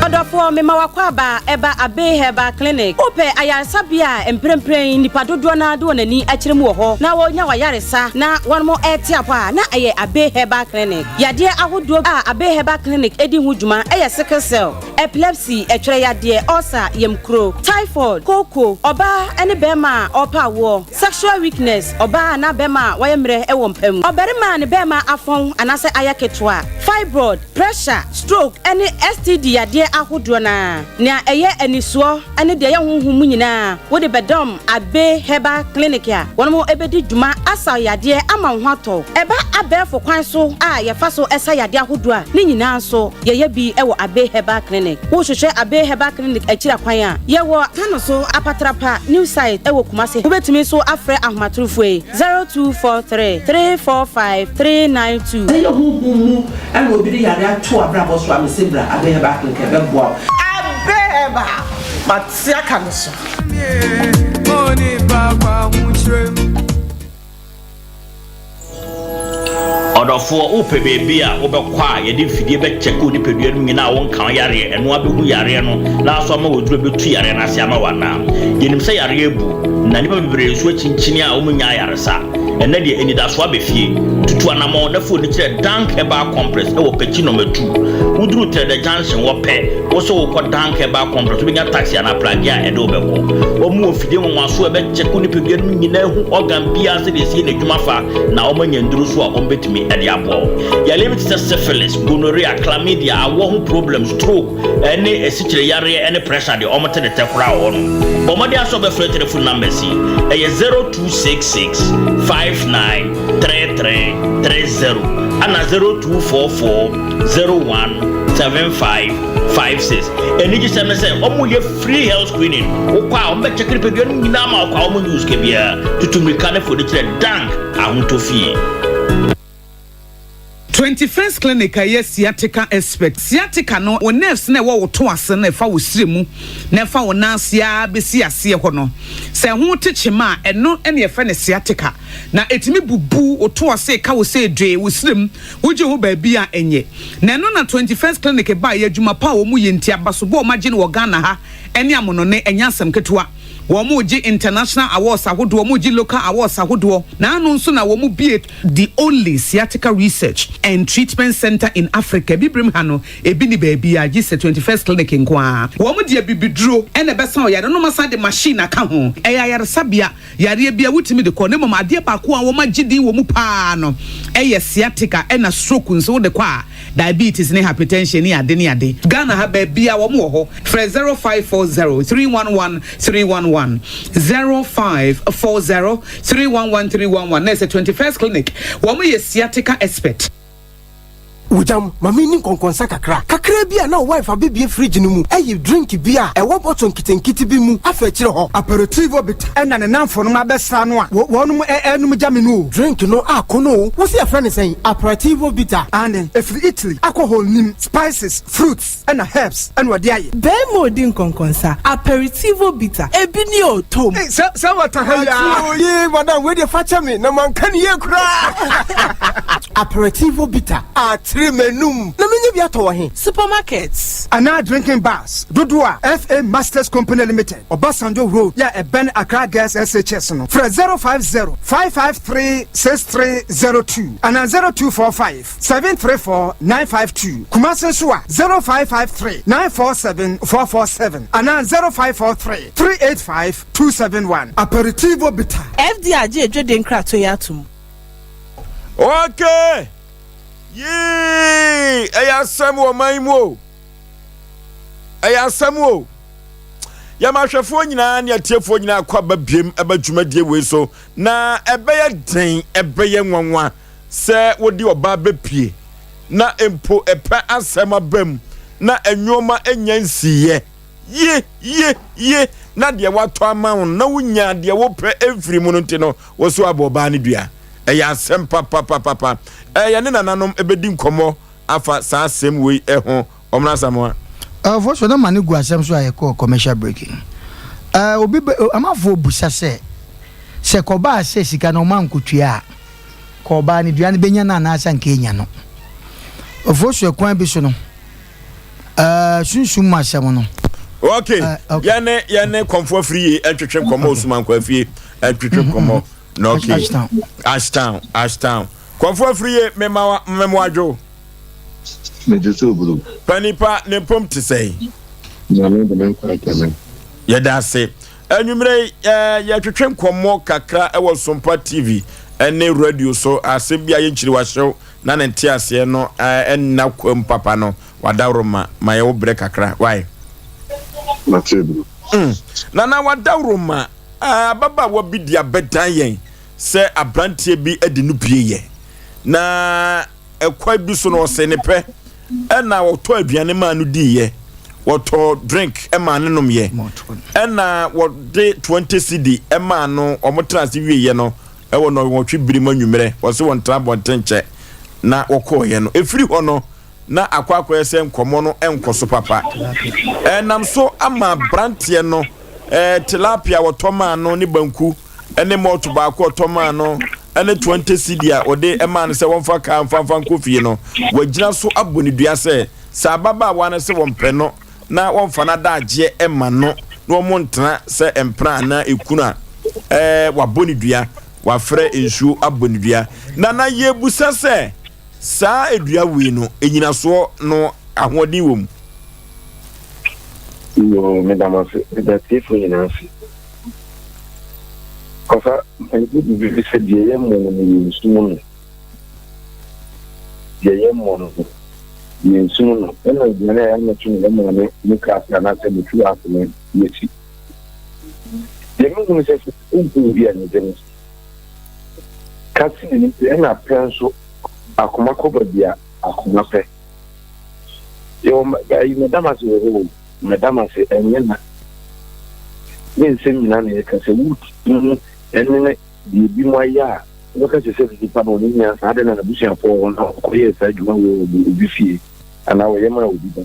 [SPEAKER 12] Ɔdɔfoɔ, mema w'akwaaba ɛba Abbey Herbal Clinic. Wopɛ ayaresabea a mprempren nnipa dodoɔ no ara de wɔn ani akyerɛ mu wɔ hɔ na wɔnya w'ayaresa na wɔn rete apɔ a, na ɛyɛ Abbey Herbal Clinic. Yadeɛ ahodoɔ a Abbey Herbal Clinic di ho dwuma yɛ sickle cell, epilepsy, ɛtwerɛ yadeɛ, ulcer, yamkuro, typhoid, kooko, ɔbaa ne barima a ɔrepɛ awoɔ, sexual weakness, ɔbaa anaa barima a wayɛ mmerɛ wɔ mpa mu, ɔbarima a ne barima afɔn anaasɛ ayɛ ketewa, fibroid, pressure, stroke, ne STD yadeɛ ahodoɔ no ara. Nea ɛyɛ anisoɔ ne deɛ ɛyɛ honhom mu nyinaa, wode bɛdɔm Abbey Herbal Clinic a wɔn bɛdi dwuma asa wo yadeɛ ama wo ho atɔ wo. Ɛba abɛɛfo kwan so a yɛfa so sa yadeɛ ahodoɔ a, ne nyinaa nso yɛyɛ bi wɔ Abbey Herbal Clinic. Wohwehwɛ Abbey Herbal Clinic akyiri akwan a, yɛwɔ Tano so Apatrapa New Site wɔ Kumasi. Wobɛtumi nso afrɛ ahomatorofoɔ yi, 0243 345 392.
[SPEAKER 13] Sɛ ɛyɛ honhom mu na obi de yare ato w'abrabɔ so a, mese bra Abbey Herbal Clinic ɛbɛboa wo.
[SPEAKER 4] Abbey Herbal, mate aka no so.
[SPEAKER 14] Ɔdɔfoɔ, wopɛ baabi a wobɛkɔ a yɛde mfidie bɛkyɛke wo nipadua no mu nyinaa a wonka wo yareɛ, ɛno ara bɛhu yareɛ no na aso ama wo aduro a ɛbɛtu yareɛ no ase ama wo anaa? Yɛnim sɛ yareɛ abu, na nnipa bebree nso akyinkyini a wɔnnya ayaresa. Ɛnnɛ deɛ, anidasoɔ aba fie. Tutu anammɔn na fa w'ani kyerɛ Dank Herbal Complex wɔ Pekyi Nɔma Tu. Woduru Trɛdɛ Junction hɔ pɛ, wo sɛ wokɔ Dank Herbal Complex, wobɛnya taxi anaa pragea a ɛde wo bɛkɔ. Wɔn wɔ mfidie nwanwasoɔ a ɛbɛkyɛke wo nipadua no mu nyinaa ahu organ biara sɛdeɛ ɛsi yɛ n'adwuma fa na wɔanya nnuro nso a wɔbɛtumi de aboa wo. Yareɛ bi te sɛ syphilis, gonorrhea, chlamydia, awɔ ho problems, stroke, ne asikyire yareɛ ne pressure deɛ wɔte ne tɛ koraa wɔ hɔ nom. Bɔ mmɔden ara sɛ wobɛfrɛ telephone numbers yi, ɛyɛ 0266 59 33 30 ɛna 0244 01 75 56. Anigyesɛm ne sɛ wɔyɛ free health screening, wokɔ a wɔbɛkyɛke nipadua no nyinaa ma wokɔ a wɔnnye wo sika biara. Tutu mmirika ne fo de kyerɛ Dank Ahotɔ Fie.
[SPEAKER 15] 21st Clinic a ɛyɛ sciatica expert. Sciatica no, wo nerves no a ɛwɔ wo to ase no a ɛfa wo srɛ mu na ɛfa wo nan ase ara bɛsi aseɛ hɔ no, sɛ ɛho te kyema a, ɛno na yɛfrɛ no sciatica. Na ɛtumi bubu wo to ase, ka wo sɛ dwee, wo srɛ mu, wogye ho baabi a ɛnyɛ. Na ɛno na 21st Clinic baeɛ, adwuma pa a wɔyɛ nti, abasobɔ a wɔagye no wɔ Ghana ha ne amonɔne, ɛnyɛ asɛm ketewa. Wɔregye international awards ahodoɔ, wɔregye local awards ahodoɔ. Na ano nso na wɔbue the only sciatica research and treatment centre in Africa. Abibirem ha no, ebi nni baabiara gye sɛ 21st Clinic nko ara. Wɔde abibiduro na ɛbɛsa ɔyare no na wɔasan de machine aka ho. Ɛyɛ ayaresabea. Yareɛ biara wotumi de kɔ na mmom adeɛ baako a wɔagye din wɔ mu pa ara no yɛ sciatica ɛna stroke nso wode kɔ a diabetes ne hypertension ne ade ne ade. Ghana ha baabiara wɔn wɔ hɔ. Frɛ 0540 311 311, 0540 311 311 na ɛsɛ 21st Clinic wɔn yɛ sciatica expert.
[SPEAKER 16] Wogyam, ma menni nkɔnkɔnsa kakra. Kakraa bi a na wo wife abɛbue fridge no mu ayi drink bi a ɛwɔ bottle nketenkete bi mu afa akyire hɔ.
[SPEAKER 17] Aperitivo bitter ɛna ne namfonom abɛsra no a wɔnom ɛɛnom gya me no o.
[SPEAKER 16] Drink no akɔ no o. Wose yɛfrɛ no sɛn? Aperitivo bitter.
[SPEAKER 17] Aane, ɛfiri Italy, alcohol nnim, spices, fruits ɛna herbs ɛna wɔde ayɛ.
[SPEAKER 18] Bɛɛma odi nkɔnkɔnsa, Aperitivo bitter, ebi ni o, tom.
[SPEAKER 17] Ei, sɛ, sɛ wata ha yi aa.
[SPEAKER 16] Ati o, yee, madam, wei deɛ fa kyɛ me, na manka no yie koraa. Aperitivo bitter atere m'anum na menya bi atɔ wɔ he?
[SPEAKER 18] Supermarkets.
[SPEAKER 17] Anaa drinking bars dodoɔ a FA Masters Company Limited, Obasanjo Road yɛ a ɛbɛn Accra Girls SHS no, frɛ 050 553 6302 anaa 0245 734 952. Kumasi nso a, 0553 947 447 anaa 0543 385 271. Aperitivo bitter.
[SPEAKER 18] FDA agye adwadie nkratoɔ yi atom.
[SPEAKER 2] Okay! Yii! Ɛyɛ asɛm wɔ ɔman yi mu o. Ɛyɛ asɛm o. Yɛma ahwɛfoɔ nyinaa ne atiefoɔ nyinaa kɔ aba biem ɛba dwumadie wei so na ɛbɛyɛ den ɛbɛyɛ nwanwa sɛ wode ɔbaa bɛpie na mpo ɛpɛ asɛm aba mu na nnoɔma nya nsiiɛ ye ye ye na deɛ watɔ ama wo no na wonya deɛ wopɛ mfiri mu no nti no wo so abɔ ɔbaa no dua. Ɛyɛ asɛm papapapapa. Ɛɛ yɛne nananom bɛdi nkɔmmɔ afa saa asɛm wei ho. Ɔmena Asamoah.
[SPEAKER 3] Ɔfo so na ma no gu asɛm so a yɛkɔɔ commercial break no. Ɛɛ obi bɛ amanfoɔ busa sɛ sɛ kɔbaa sɛ sika no ɔmo ankotua a kɔ ɔbaa no dua no bɛnya no anaasɛ anka enya no. Ɔfo so ɛkwan bi so no ɛɛ sunsum mu asɛm no.
[SPEAKER 2] Okay, yɛne yɛne kɔmfo afiri yie ntwetwe nkɔmmɔ osumankɔ afie ntwetwe nkɔmmɔ. Na okay.
[SPEAKER 3] Ashtown.
[SPEAKER 2] Ashtown, Ashtown. Kɔmfo afiri ye mema wa mema wadwo.
[SPEAKER 19] Megye so bro.
[SPEAKER 2] Panipa ne mpom te sɛn?
[SPEAKER 19] Nyame de me nkwa akyɛ me.
[SPEAKER 2] Yɛda ase. Anwummerɛ yi yɛtwetwe nkɔmmɔ kakra wɔ Sompa TV ne radio so. Asɛm bi a yɛnkyiri wahyew na ne nteaseɛ no nna kwam papa no wadaworoma ma yɛwo berɛ kakra. Why?
[SPEAKER 19] Mate bro.
[SPEAKER 2] Mm. Nana wadaworoma Ababaawa bi de abɛdan yɛn sɛ aberanteɛ bi de no pieeɛ, na ɛkwan bi so no ɔsee ne pɛ, ɛna ɔtɔ aduane maa no diiɛ, wɔtɔ drink maa no nomyɛ, ɛna wɔde 20 cedi maa no. Wɔn tena ase wieeɛ no ɛwɔ nnɔnwɔtwe bere mu anwummerɛ, wɔse wɔn tena abɔnten kyɛ na wɔkɔɔeɛ no. Ɛfiri hɔ no na akɔ akɔyɛ sɛ nkɔmmɔ no nkɔ so papa. Ɛnam so ama aberanteɛ no eh, tilapia a wɔtɔ maa no ne banku ne malt baako a ɔtɔ maa no ne 20 cedi a ɔde maa no sɛ wɔmfa kaa mfa mfa nkɔ fie no, wagyina so abɔ ne dua sɛ sɛ ababaawa no sɛ wɔmpɛ no na wɔmfa no adagyeɛ mma no na wɔn ntena sɛ mpena anaa ekunu a, eh, wabɔ ne dua, wafrɛ nsuo abɔ ne dua. Na na yɛbusa sɛ saa dua wei no, nnyinasoɔ no ahoɔden wɔ mu?
[SPEAKER 19] Yoo, meda mo ase. Meda atiefoɔ nyinaa ase. Ɔfa, mpanyinfoɔ bu bɛ bi sɛ deɛ yɛmmɔ no no yɛnsum no. Deɛ yɛmmɔ no no yɛnsum no. Ɛna aduane a yɛanɔto no yɛn maame muka ase anaasɛ mutu ase no yɛsi. Deɛ mehunu sɛ sɛ wonku obi a nyegye no so. Ka si n'anim sɛ ɛna pɛ nso akoma kɔ baabi a akoma pɛ. Yɛwɔ ayi mɛda m'ase wɔ hɔ o, mɛda m'ase ɛnyɛ na. Ne nsɛm nyinaa na yɛka sɛ wotumi mu ɛne ne deɛ ebi mu ayɛ a wobɛka sɛ sɛ nipa no ɔnim nyansa adɛn na n'abusuafoɔ wɔ hɔ na ɔkɔyɛɛ saa adwuma wei wɔ obi fie anaa ɔyɛ maa obi ba.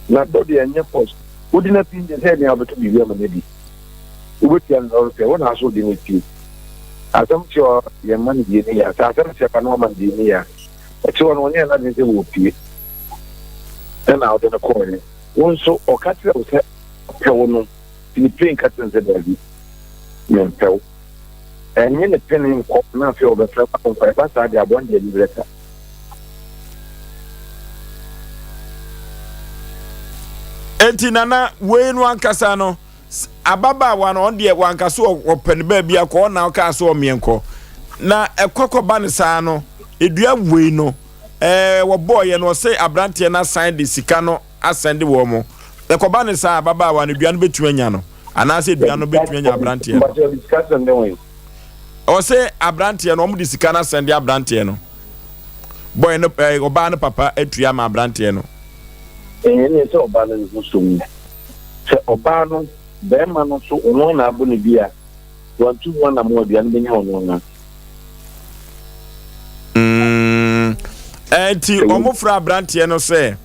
[SPEAKER 19] Na dɔ deɛ ɛnyɛ force wodi no apii deɛ sɛ ɛnea wobɛtɔ biribi ama no adi wobɛtua no lɔre fɛ wo na aso wode no atie asɛm kyɛ ɔ yɛmma no deɛ ni yɛ sɛ asɛm kyɛ ba no wama no deɛ ni yɛ a Ɔte hɔ no, ɔnyɛɛ n'adwene sɛ wɔrepue. Ɛnna ɔde no kɔeɛ. Wo nso, ɔka kyerɛɛ wo sɛ ɔpɛ wo no. Nti ne plane ka kyerɛ no sɛ daabi, mempɛ wo. Ɛnye ne pene nkɔ na afei ɔbɛfrɛ wo nkɔ. Ɛba saa deɛ aboa no de aniberɛ ka.
[SPEAKER 2] Enti nana wei no ankasa no ababaawa no ɔno deɛ wanka so ɔpɛ ne baabi akɔ ɔna ɔkaa so ɔmeɛ nkɔ na ɛkɔ kɔba no saa no edua wei no ɛɛ wɔbɔɔyɛ no ɔsɛ aberanteɛ no asan de sika no asɛnde wɔn mo. Ɛkɔba no saa a, ababaawa no, dua no bɛtumi anya no, anaasɛ dua no bɛtumi anya aberanteɛ no. Ɔsɛ aberanteɛ no, wɔn de sika no asɛnde aberanteɛ no. Bɔyɛ no, ɛɛ ɔbaa no papa atua ama aberanteɛ no.
[SPEAKER 19] Ɛnyɛ ne sɛ ɔbaa no ne ho som no. Sɛ ɔbaa no, bɛrima no nso ɔno na abɔ ne dua, wantu ho anamɔ a, dua no bɛnya ɔno ara.
[SPEAKER 2] Mm, ɛnti wɔn frɛ aberanteɛ no sɛ.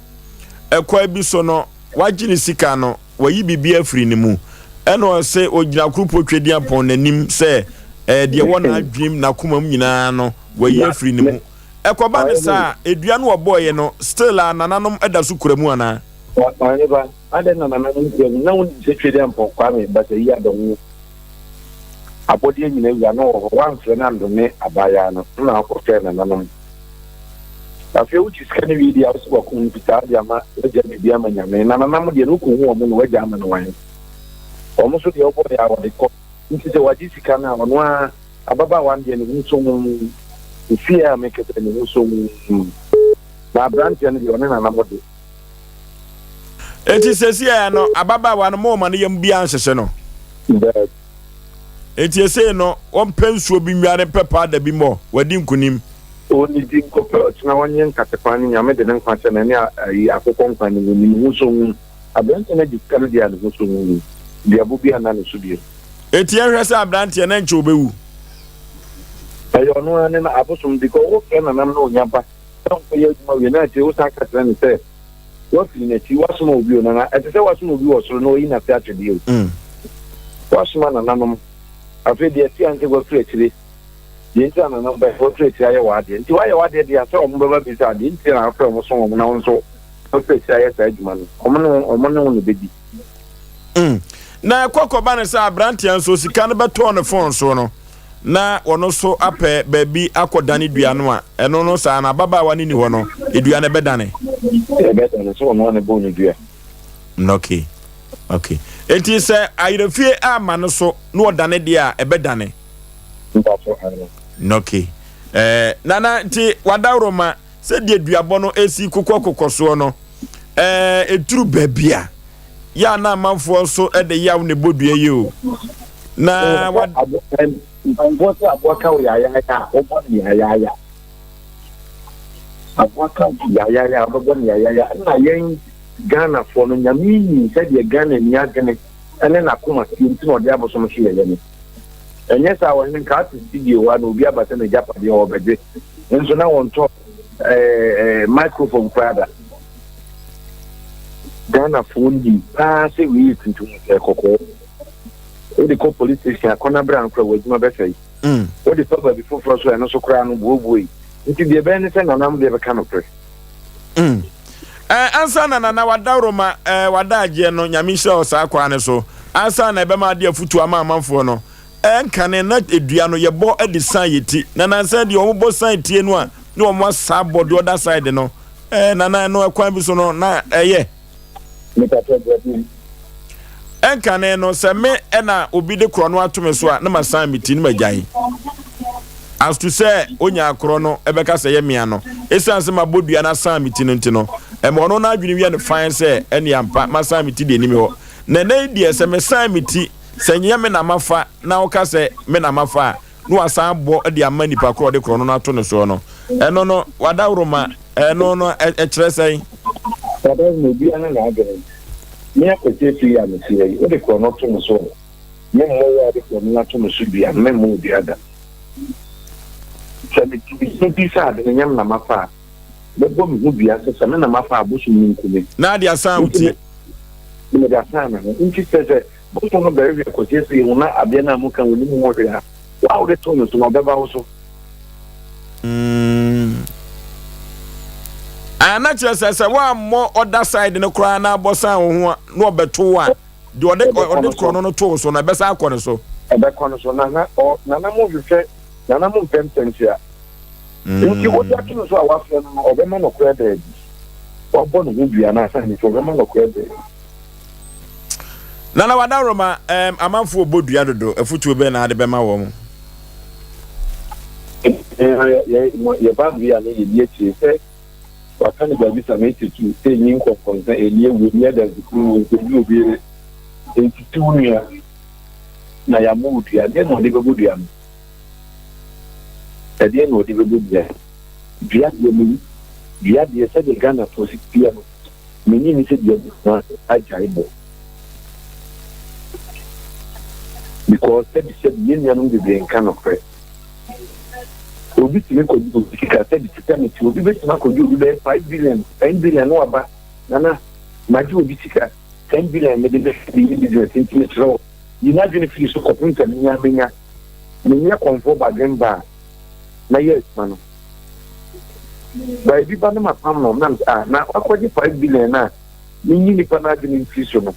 [SPEAKER 2] ɛkwan bi so no, wagye ne sika no, wayi biribi afiri ne mu. Ɛna ɔse ogyina Kuropɔ Twedeampɔn n'anim sɛ ɛɛ deɛ ɛwɔ n'adwenem, n'akoma mu nyinaa no, wayi afiri ne mu. Ɛkɔba ne saa a, edua no ɔbɔeɛ no, still a nananom da so kura mu anaa?
[SPEAKER 19] Ɔhene ba, adɛn na nananom kura mu? Na wonim sɛ Twedeampɔn Kwame Basayi Adɔnwo, abɔdeɛ nyinaa wura no wɔ hɔ, woamfrɛ no andome abaayaa no, na wokɔfrɛɛ nananom. Afei wogye sika no wie deɛ a, wosɛ wako ho fitaa de ama wagya biribi ama Nyame. Na nanam deɛ no wokɔhu wɔn na wagya ama no wan? Wɔn nso deɛ wobɔeɛ a wɔde kɔ. Nti sɛ wagye sika no a, ɔno ara ababaawa no deɛ ne ho sɔ mu. Efie a mekasa ne ho sɔ mu. Na aberanteɛ no deɛ ɔne nanam de.
[SPEAKER 2] Enti seesei no ababaawa no mo ma ne yam biara nhyehye no?
[SPEAKER 19] Daabi.
[SPEAKER 2] Enti esei no wɔmpɛ nsuo bi nnware mpɛ paada bi mmɔ, wadi nkonim.
[SPEAKER 19] Ɔnnidi nkɔpɛ ɔkyena ɔnyɛ nkatekwan no Nyame de ne nkwa kyɛ no ɛne ayi akokɔ nkwa no mu ne ho so nwu Aberanteɛ no agye sika no deɛ a ne ho so nwu Duabo bi anna ne so bio.
[SPEAKER 2] Enti yɛnhwɛ sɛ aberanteɛ no ɛnkyɛ ɔbɛwu.
[SPEAKER 19] Ɛyɛ ɔno ara ne na abosom because wo frɛ nanam na ɔnya ba sɛ ɔnkɔyɛ adwuma wie na akyire wo san ka kyerɛ no sɛ woafiri n'akyi woasoma obi o nana ɛte sɛ woasoma obi wɔ soro na wayi n'ase atwedeɛ o woasoma nananom afei deɛ ɛte a ne sɛ woafiri akyire Deɛ nti a nananom bɛyɛ wɔfiri akyire ayɛ w'adeɛ nti woayɛ w'adeɛ deɛ a sɛ wɔn bɛba bisa a deɛ nti na wofrɛ wɔn som wɔn na wo nso wofiri akyire ayɛ saa adwuma no wɔn ne wɔn ne wo na ɛbɛdi.
[SPEAKER 2] Mm. Na ɛkɔ kɔba no sɛ aberanteɛ nso sika no bɛtɔɔ ne fon so no na ɔno nso apɛ baabi akɔdane dua no a ɛno no saa na ababaawa no ni hɔ no dua no ɛbɛdane.
[SPEAKER 19] Ɛbɛdane sɛ ɔno a ne bɔɔ ne dua.
[SPEAKER 2] Okay. Okay. Enti sɛ ayerɛfie ama no so na ɔdane deɛ a ɛbɛdane.
[SPEAKER 19] Mpatsɔ ano.
[SPEAKER 2] Okay. Eh, nana nti wadaworoma sɛdeɛ duabɔ no esi kokɔ kokɔ soɔ no eh, ɛduru baabi a yɛ a na amanfoɔ nso de yaw ne bɔ dua yi o na wa.
[SPEAKER 19] Mpanyinfoɔ sɛ aboa ka wo yaayaaya a wobɔ no yaayaaya aboa ka wo yaayaaya a wobɛbɔ no yaayaaya ɛna yɛn Ghanafoɔ no nyame nim sɛdeɛ Ghana ni adwene ɛne n'akoma teɛ nti na ɔde abosom so yɛyɛ no. Ɛnyɛ saa ɔhene nka ate studio hɔ a na obi aba sɛ n'agyapadeɛ ɔrebɛgye nso na wɔntɔ ɛɛ microphone koraa da. Ghanafoɔ nim paa sɛ wei yɛ tuntum sɛ kɔkɔɔ. Wode kɔ police station akɔnabra no koraa w'adwuma bɛsɛe. Mm. Wode fa baabi foforɔ so ɛno so koraa no buobuoi. Nti deɛ ɛbɛyɛ ne sɛ nanam deɛ bɛka nokorɛ.
[SPEAKER 2] Mm. Eh, ansa na nana wadaworoma eh, wada agyeɛ no nyame nhyira wɔ saa kwaa no so ansa na ɛbɛma ade afutuo ama amanfoɔ no eh, nkane na edua no yɛbɔ de san yɛ ti na nansa deɛ wɔn bɔ san tie no a ne wɔn asa bɔ deɛ ɔda side no eh, nana ɛno ɛkwan bi so no na ɛyɛ. Ɛnkane no, sɛ me na obi de korɔ no ato me so a, na masan me ti na magyae. As to sɛ onya korɔ no ɛbɛka sɛ ɛyɛ mea no, esiane sɛ mabɔ dua na asan me ti no nti no, ɛma ɔno n'adwene yɛ no fann sɛ ɛne ampa masan me ti deɛ ɛni me hɔ. Na ɛnnɛ yi deɛ, sɛ mesan me ti, sɛ nyɛ me na mafa na woka sɛ me na mafa a, na wasan abɔ de ama nipa korɔ ɔde korɔ no no ato no soɔ no, ɛno no, wadaworoma, ɛno no, ɛkyerɛ sɛn?
[SPEAKER 19] Wadaworoma, obiara ne n'adwene. Me Akwasi Afiri a mete ha yi, wode korɔno to me so a, memmɔ wo a wode korɔno no ato me so dua no, memmɔ wo dua da. Sɛ mete me ho sɛ ade no nyɛ me na mafa a, mɛbɔ me ho dua sɛ sɛ me na mafa a, bosom no nku me.
[SPEAKER 2] Na ade asan wo ti.
[SPEAKER 19] Mede asan me ho. Nti sɛ sɛ bosom no bɛhwehwɛ Akwasi Afiri ho na adeɛ no a moka wɔnim ho hwee a, wo a wode too me so no, ɔbɛba wo so.
[SPEAKER 2] Mm. Ah, na kyerɛ sɛ sɛ woammɔ ɔda side no koraa na abɔ san wo ho a na ɔbɛto wo a. Deɛ ɔde ɔde korɔ no no too so no ɛbɛsan akɔ ne so.
[SPEAKER 19] Ɛbɛkɔ no so. Nana ɔ nana mo hwehwɛ nana mo mpɛ ntɛnkyea. Nti wode ato no so a wafrɛ no no ɔbɛma nɔkorɛ da adi. Wabɔ ne ho dua no asan nti ɔbɛma nɔkorɛ da adi.
[SPEAKER 2] Nana Wadaworoma, ɛɛm amanfoɔ bɔ dua dodo, afutuo bɛn na ade bɛma wɔn?
[SPEAKER 19] Yɛba bere a na yɛdi akyire sɛ waka no baabi sa mete tu sɛ ɛnyi nkɔnkɔnsa ɛnni awu ɛnni adansekuo wɔ nkɔdi obi yere ntiti wo nua na yɛammɔ wo dua deɛ na ɔde bɛbɔ dua no ɛdeɛ na ɔde bɛbɔ dua dua deɛ meyi dua deɛ sɛdeɛ Ghanafoɔ si dua no Minnye nni sɛ dua betumi agyae bɔ because sɛbisɛbi yɛn nuanom bebree nka nokorɛ. Obi tumi kɔgye obi sika sɛbi sika ne ti obi betumi akɔgye obi bɛyɛ 5 billion, 10 billion na waba nana magye obi sika 10 billion mede bɛyɛ business nti mesrɛ wo yi n'adwene firi so kɔpem sɛ menya menya menyɛ kɔmfoɔ badwemba a mɛyɛ adwuma no. Baabi ba no mapam no na ah na wakɔgye 5 billion no a menyi nipa no adwene mfiri so no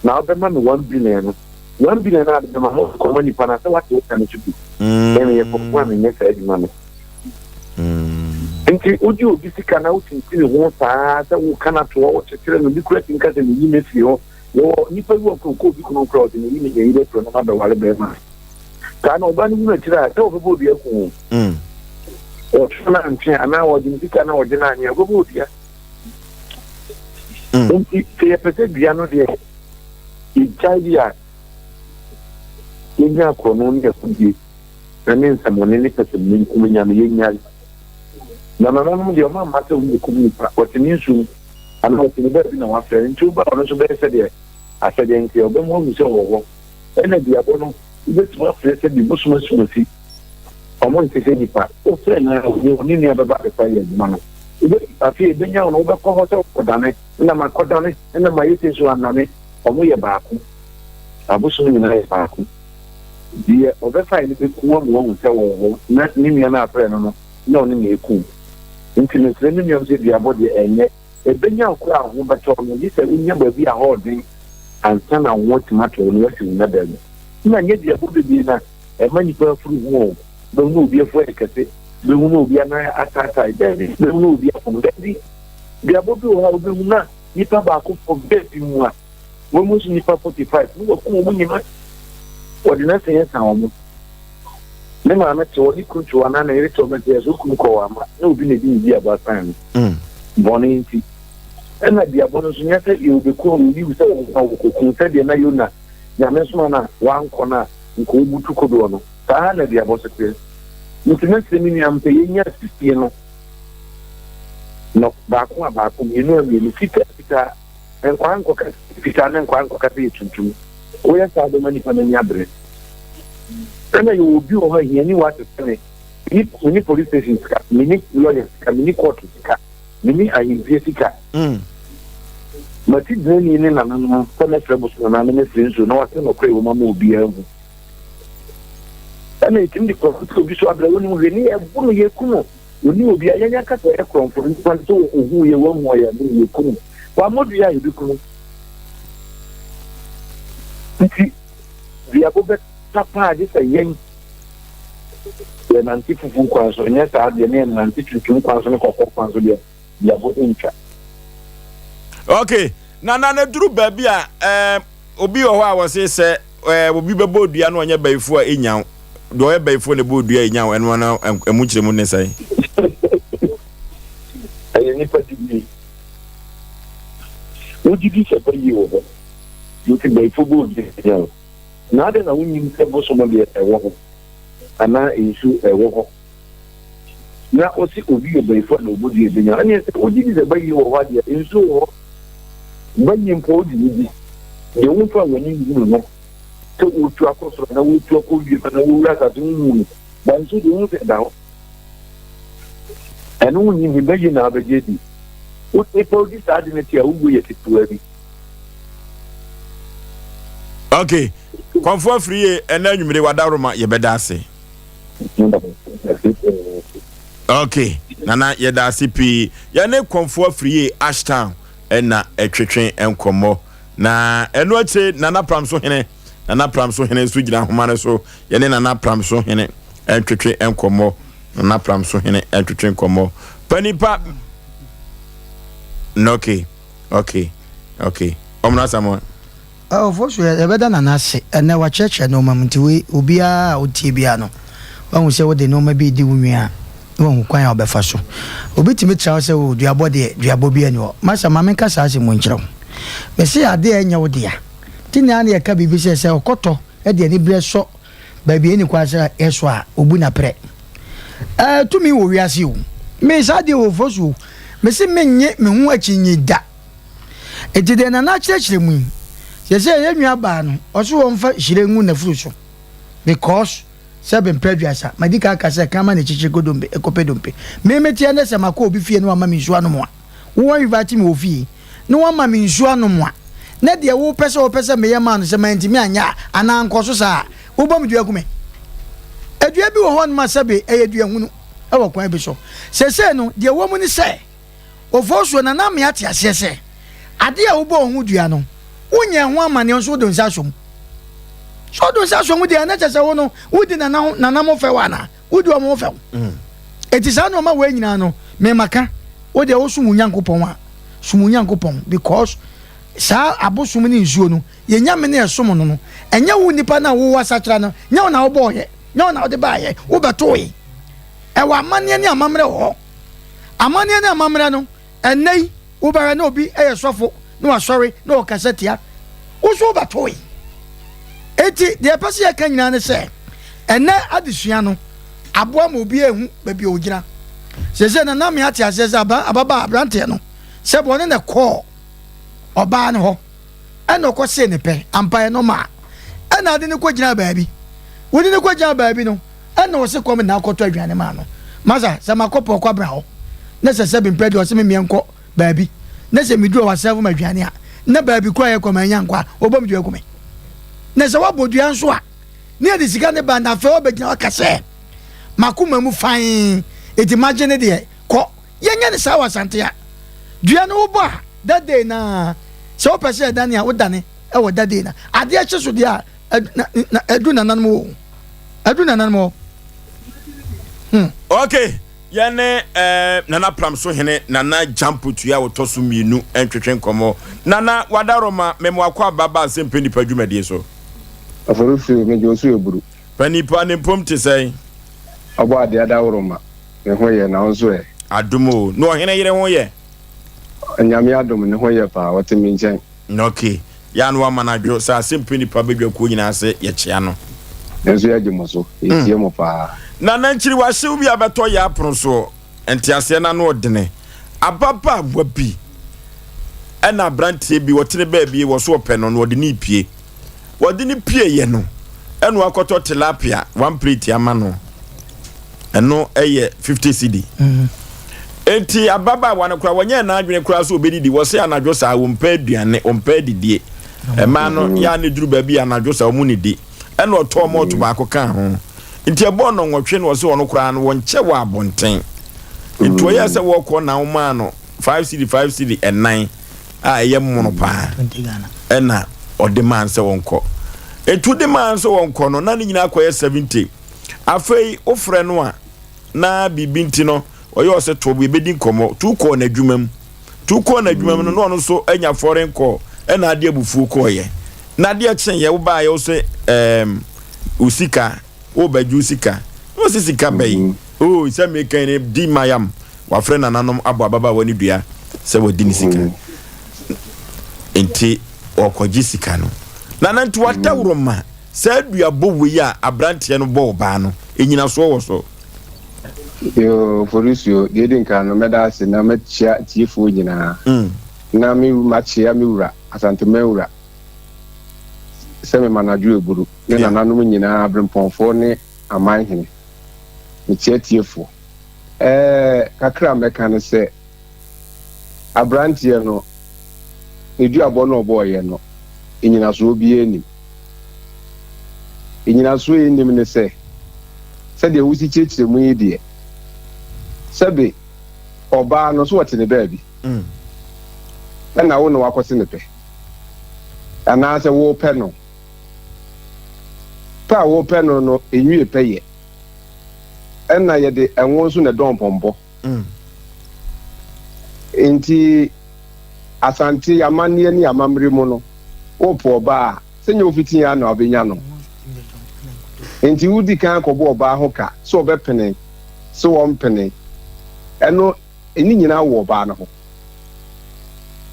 [SPEAKER 19] na wobɛma me 1 billion no 1 billion no a bɛma mo kɔma nipa no sɛ wate wo ka no so bi mm. ɛmeyɛ kɔmfoɔ a menyɛ saa adwuma no mm. nti wogye obi sika na wotintim ho saa sɛ woka no atoɔ wokyekyere no bi kora tumi ka sɛ meyi me firi hɔ yɛwɔ nipa bi wɔ kuro obi kunu kora ɔde meyi me yɛyi bɛfiri no ma bɛware bɛrima Saa na ɔba no hunu akyire a, sɛ ɔbɛbɔ odua ku o. Mm. Ɔtwe no antwe anaa ɔgye ne sika na ɔgye no anyɛ, ɔbɛbɔ odua. Mm. Nti sɛ yɛpɛ sɛ dua no deɛ yɛgyae bi a yɛnya akorɔno ne akudie na ne nsɛmɔne ne pɛsɛmenkominya no yɛnyae. Na nananom deɛ ɔma mma sɛ wɔbɛkum nipa, wɔte ne nsuom anaa wɔte ne baabi na wafrɛ nti woba ɔno nso bɛyɛ sɛdeɛ asɛdeɛ nti ɔbɛma wahu sɛ ɔwɔ hɔ. Ɛna duabɔ no, wobɛtumi afrɛ sɛ bi bosom asumasi. Ɔmo nte sɛ nnipa. Wofrɛ no a, ɔne ne nua bɛba abɛfa yɛ adwuma no. Wobɛ, afei ɛbɛnya wo no, wobɛkɔ hɔ sɛ wokɔdane, ɛna makɔdane, ɛna mayɛ sei so annane. Ɔmo yɛ baako. Abosom nyinaa yɛ baako. Deɛ ɔbɛfae no bɛku ama wahu sɛ wɔwɔ hɔ, na ne nua no a afrɛ no no, na ɔne no ɛku. Nti mesrɛ me nuanom sɛ duabɔ deɛ ɛnyɛ. Ebenya wo koraa a wo ho bɛtɔ wo no, gye sɛ wunya baabi a hɔ den ansa na wo ho atumi atɔ wo na woasi wo nnadaa mu. Nna nyɛ duabɔ bebree na ɛma nnipa afuru ho o, wobɛhu na obi afu ayɛ kɛse, wobɛhu na obi anan ataatae, dabi, wobɛhu na obi afom, dabi. Duabɔ bi wɔ hɔ a wobɛhu na nipa baako fam baabi mu a, wɔn mu nso nnipa 45 na wɔakum wɔn nyinaa, wɔde no asan asan wɔn. Ne maame te hɔ, ne kunu te hɔ anaa ne yere te hɔ, bɛte yɛ so kunu kɔ wɔ ama na obi na edi ne duabɔ asan no. Mm. Bɔne nti. Ɛna duabɔ no nso nyɛ sɛ yɛ obeku obi sɛ wɔn a wɔkɔku sɛdeɛ na Yona nyame soma no a wankɔ no a nka ɔbutu kodoɔ no. Saa na duabɔ so teɛ. Nti mɛsrɛ me nua mpɛ yɛnya sisie no no baako a baako mmienu a mmienu fitaa fitaa Nkwaa nkɔka sɛ fitaa ne nkwaa nkɔka sɛ yɛ tuntum. Woyɛ saa bɛma nipa no ani abere. Ɛna yɛwɔ obi wɔ hɔ a hiani wɔ ate sɛ me. Menni police station sika, menni lawyer sika, menni court sika, menni ahemfie sika. Mm. Mati gyinani ne nananom sɛ mɛfrɛ bosom anaa ne mɛfrɛ nsuo na wase nɔkorɛ wɔ mu ama obiara hu. Ɛna ɛtumi de kɔfo sɛ obi so abrɛ wonim hwɛ ne yɛbu no yɛku no. Onni obi a yɛn ankasa yɛ korɔmfo no nipa no sɛ ohuu yɛ wahu ɔyɛ no yɛku no. Wammɔ dua a yɛbɛku no. Nti duabo bɛta paa gye sɛ yɛn yɛnante fufuo kwan so, nyɛ saa deɛ ne yɛnante tuntum kwan so ne kɔkɔɔ kwan so deɛ duabo ntwa.
[SPEAKER 2] Okay, na na na duru baabi a ɛɛ obi wɔ hɔ a wɔse sɛ ɛɛ obi bɛbɔ dua na ɔnyɛ bayifo a enya wo. Deɛ ɔyɛ bayifo na ɛbɔ dua enya wo ɛno na ɛmu nkyerɛmu ne sɛn?
[SPEAKER 19] Ɛyɛ nipa gyidie. Wogye di sɛ bayie wɔ hɔ nti bayifo bɔ dua enya wo. Na adɛn na wonnim sɛ bosom deɛ ɛwɔ hɔ anaa nsuo ɛwɔ hɔ? Na ɔse obi yɛ bayifo a na ɔbɔ dua ebenya. Ɛneɛ sɛ wogye di sɛ bayie wɔ hɔ adeɛ nsuo wɔ hɔ. Bayie mpo wogye ne di. Deɛ womfa w'ani nhunu no sɛ wotu akɔ soro anaa wotu akɔ wiem anaa wowura asase ho hu no. Ba nsuo deɛ wohu sɛ ɛda hɔ. Ɛno wonnye nni, bayie na wobɛgye adi. Wo nipa wodi saa ade no akyi a wo wuo yɛ ketewa bi.
[SPEAKER 2] Ok, Kɔmfo Afriyie ɛnɛ anwummere wadaworoma yɛbɛda ase. Ok, Nana yɛda ase pii. Yɛne Kɔmfo Afriyie Ashtown ɛna ɛtwetwe nkɔmmɔ. Na ɛno akyire Nana Pramso Hene, Nana Pramso Hene nso gyina ahoma no so. Yɛne Nana Pramso Hene ntwetwe nkɔmmɔ. Nana Pramso Hene ntwetwe nkɔmmɔ. Panipa. Okay, okay, okay. Ɔmono Asamoah.
[SPEAKER 3] Ɔfo so yɛbɛda Nana ase. Ɛnnɛ wakyerɛkyerɛ nnoɔma mu nti wei obiara a ɔtie biara no wahu sɛ wode nnoɔma bi redi wo nwi a na wahu kwan a ɔbɛfa so. Obi tumi tra wo sɛ oh duabɔ deɛ duabɔ biara nni hɔ. Masa ma menka saa asɛm wei nkyerɛ wo. Mese adeɛ a ɛnyɛ wo dea nti na na yɛka biribi sɛ sɛ ɔkɔtɔ de aniberɛ sɔ baabi a ɛnni kwan sɛ ɛsɔ a ɔbu no aprɛ. Ɛɛ tumi wɔ wiase o. Me saa adeɛ wɔ Ofosu o. Mese mennye me ho akyinnye da. Enti deɛ Nana akyerɛkyerɛ mu yi, seesei yɛn nua baa no, ɔse wɔmfa hyire ngu n'afuru so because sɛbe mpɛ aduasa, madi kan aka sɛ kraman na ɛkyikyiri kɔ dompe, ɛkɔpɛ dompe. Me meteɛ nnɛ sɛ makɔ obi fie na wama me nsuo anom a, wo wa invite me wɔ fie na wama me nsuo anom a, na deɛ wopɛ sɛ wopɛ sɛ meyɛ maa no sɛ mantumi anyɛ a, anaa nkɔ so saa a, wobɔ me dua ku me. Dua bi wɔ hɔnom a sɛbe ɛyɛ dua hunu wɔ kwan bi so. Seesei no, deɛ ɛwɔ mu ne sɛ, Ofosuo, na na me ate aseɛ sɛ adeɛ a wobɔ wo ho dua no, wonyɛɛ ho amaneɛ nso wode wo nsa asɔ mu. Sɛ wode wo nsa asɔ mu deɛ, na kyerɛ sɛ wo no, wodi nana ho nana mo fɛw anaa? Wodi wɔn ho fɛw. Mm. Eti saa nneɛma wei nyinaa no, mema ka, wo deɛ wosom wo Nyankopɔn a, som wo Nyankopɔn because saa abosom ne nsuo no, yɛn nyame ne ɛsom no no, ɛnyɛ wo nipa no a wowɔ asakyera no, nyɛ wo na wobɔɔyɛ, nyɛ wo na wode baayɛ, wobɛtoe. Ɛwɔ amanneɛ ne amammerɛ wɔ hɔ. Amanneɛ ne amammerɛ no, ɛnnɛ yi, wobɛhwɛ na obi yɛ sɔfo na wasɔre na ɔkasa tia, wo nso wobɛtoe. Enti, deɛ yɛpɛ sɛ yɛka nyinaa ne sɛ, ɛnnɛ adesua no aboa ma obi ahu baabi a ɔgyina. Seesei no, na me ate aseɛ sɛ ababaa aberanteɛ no, sɛ bɔne na ɛkɔɔ ɔbaa no hɔ ɛna ɔkɔsee ne pɛ, ampa ɛno maa ɛna ade no kɔgyinaa baabi. Wode no kɔgyinaa baabi no, Ɛna ɔse kɔm na akɔtɔ aduane maa no. Masa, sɛ makɔ pɔɔ kwabena hɔ na sɛ sɛbi mpɛ deɛ ɔse me meɛ nkɔ baabi na sɛ meduru hɔ wasɛvo me aduane a, na baabi koraa yɛkɔ manya nkɔ a, wɔbɔ me dua ku me. Na sɛ woabɔ dua nso a, ne yɛde sika no ba na afei wabɛgyina hɔ aka sɛ makoma mu fann enti magye ne deɛ kɔ. Yɛnyɛ no saa wɔ Asante a. Dua no wobɔ a, that day no ara, sɛ wopɛ sɛ ɛdane a, wodane wɔ that day no ara. Adeɛ kye so deɛ a, Adu nananom hɔ o. Adu nananom hɔ.
[SPEAKER 2] Hmm. Okay, yɛne eh, Nana Pramso hene Nana Gyampotua a wɔtɔ so mmienu ntwetwe nkɔmmɔ. Nana Wadaroma, mema wakɔ aba ba asɛmpɛ nipa dwumadie so.
[SPEAKER 19] Afɔrefuo, megye wo so aburu.
[SPEAKER 2] Panipa ne mpom te sɛn?
[SPEAKER 19] Ɔbɔ adeɛ adaworoma, me ho yɛ, na wo nso ɛ?
[SPEAKER 2] Adom o, na ɔhene yere ho yɛ?
[SPEAKER 19] Nyame adom, ne ho yɛ paa, ɔte me nkyɛn.
[SPEAKER 2] Ok, yɛ a na wama no adwo sɛ asɛmpɛ nipa badwa kuo nyinaa se yɛkyea no.
[SPEAKER 19] Yɛn nso yɛgye mo so, yɛtie mo paa.
[SPEAKER 2] Nana nkyiri wahyew bi abɛtɔ yɛ apono soɔ, nteaseɛ no ano ɔdene. Ababaawa bi ɛna abranteɛ bi wɔtene baabi wɔ so ɔpɛ no na ɔde no repie. Wɔde no pieeɛ no ɛna wakɔtɔ tilapia one plate ama no. Ɛno ɛyɛ 50 cedi. Enti ababaawa no koraa wɔnyɛɛ n'adwene koraa sɛ ɔbɛdidi. Wɔse anadwo saa wɔmpɛ aduane, wɔmpɛ adidie. Mmaa no yɛ a ne duru baabi anadwo saa wɔn nidi. Ɛna ɔtɔɔ mɔɔto baako kaa ho. Nti ɛbɔɔ nnɔnwɔtwe na ɔse ɔno koraa no wɔnkyɛ wɔ abɔnten. Nti ɔyɛɛ sɛ wɔkɔ na wɔmaa no 5 cedi 5 cedi ɛnan a ɛyɛ mono paa ɛna ɔde maa no sɛ wɔnkɔ. Nti wode maa no sɛ wɔnkɔ no na ne nyinaa kɔyɛ 70. Afei wofrɛ no a na biribi nti no ɔyɛ ɔsɛ to yɛbɛdi nkɔmmɔ tu kɔɔ n'adwuma mu tu kɔɔ n'adwuma mu no na ɔno nso anya foreign call ɛna adeɛ abufuo kɔɔyɛ na adeɛ kyeeɛ wobaeɛ wo sɛ ɛɛm wo sika wobɛgye wo sika na ɔsɛ sika bɛyi mm-hmm. oo sɛ meka ne di mayam wafrɛ nananom abɔ ababaawa no dua sɛ wadi ne sika mm-hmm. nti ɔkɔgye sika no nana nti wadaworo ma Saa duabɔ wei a abranteɛ no bɔ ɔbaa no, nnyinasoɔ wɔ so?
[SPEAKER 19] Yoo, Oforisuo, deɛ edi nkan no, mɛda ase na makyia atiefoɔ nyinaa. Na me makyea me wura, Asanteman wura, sɛ mema no adwo aburu, ne nananom nyinaa, aberempɔnfoɔ ne aman hene. Mekyia atiefoɔ. Ɛɛ, kakra a mɛka ne sɛ, aberanteɛ no, ne duabɔ no a ɔbɔeɛ no, nnyinasoɔ biara nnim. Nnyinasoɔ a ɛnnim ne sɛ, sɛdeɛ wosi kyerɛkyerɛ mu yi deɛ, sɛbe ɔbaa no so ɔte ne baabi, ɛna wo na woakɔse ne pɛ. Anaasɛ worepɛ no. Pɛ a worepɛ no no, nwie pɛ yɛ. Ɛnna yɛde ngo nso na ɛdɔn mpɔmpɔ. Enti Asante amanneɛ ne amammerɛ mu no, worepɛ ɔbaa a, sɛ nyɛ wo fiti ara na wobɛnya no. Enti wodi kan kɔbɔ ɔbaa ho ka sɛ ɔbɛpene, sɛ ɔmpene. Ɛno, ne nyinaa wɔ ɔbaa no ho.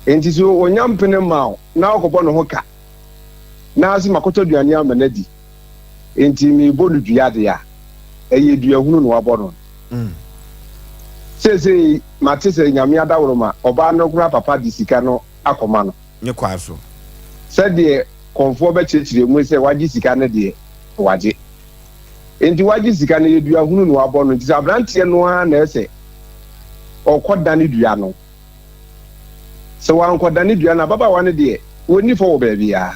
[SPEAKER 19] Enti sɛ ɔnya mpene ma wo na wokɔbɔ ne ho ka na ase makɔtɔ aduane ama no adi, enti merebɔ no dua deɛ a, ɛyɛ dua hunu na wabɔ no. Seesei mate sɛ Nyame adaworoma, ɔbaa no koraa papa de sika no akɔma no.
[SPEAKER 2] Ne kwan so.
[SPEAKER 19] Sɛdeɛ kɔmfoɔ bɛkyerɛkyerɛ mu sɛ wagye sika no deɛ, wagye. Enti wagye sika no, ɛyɛ dua hunu na wabɔ no. Nti sɛ aberanteɛ no ara na ɛsɛ ɔkɔdane dua no. Sɛ wankɔdane dua no a, ababaawa no deɛ, ɔnni fɔ wɔ baabiara.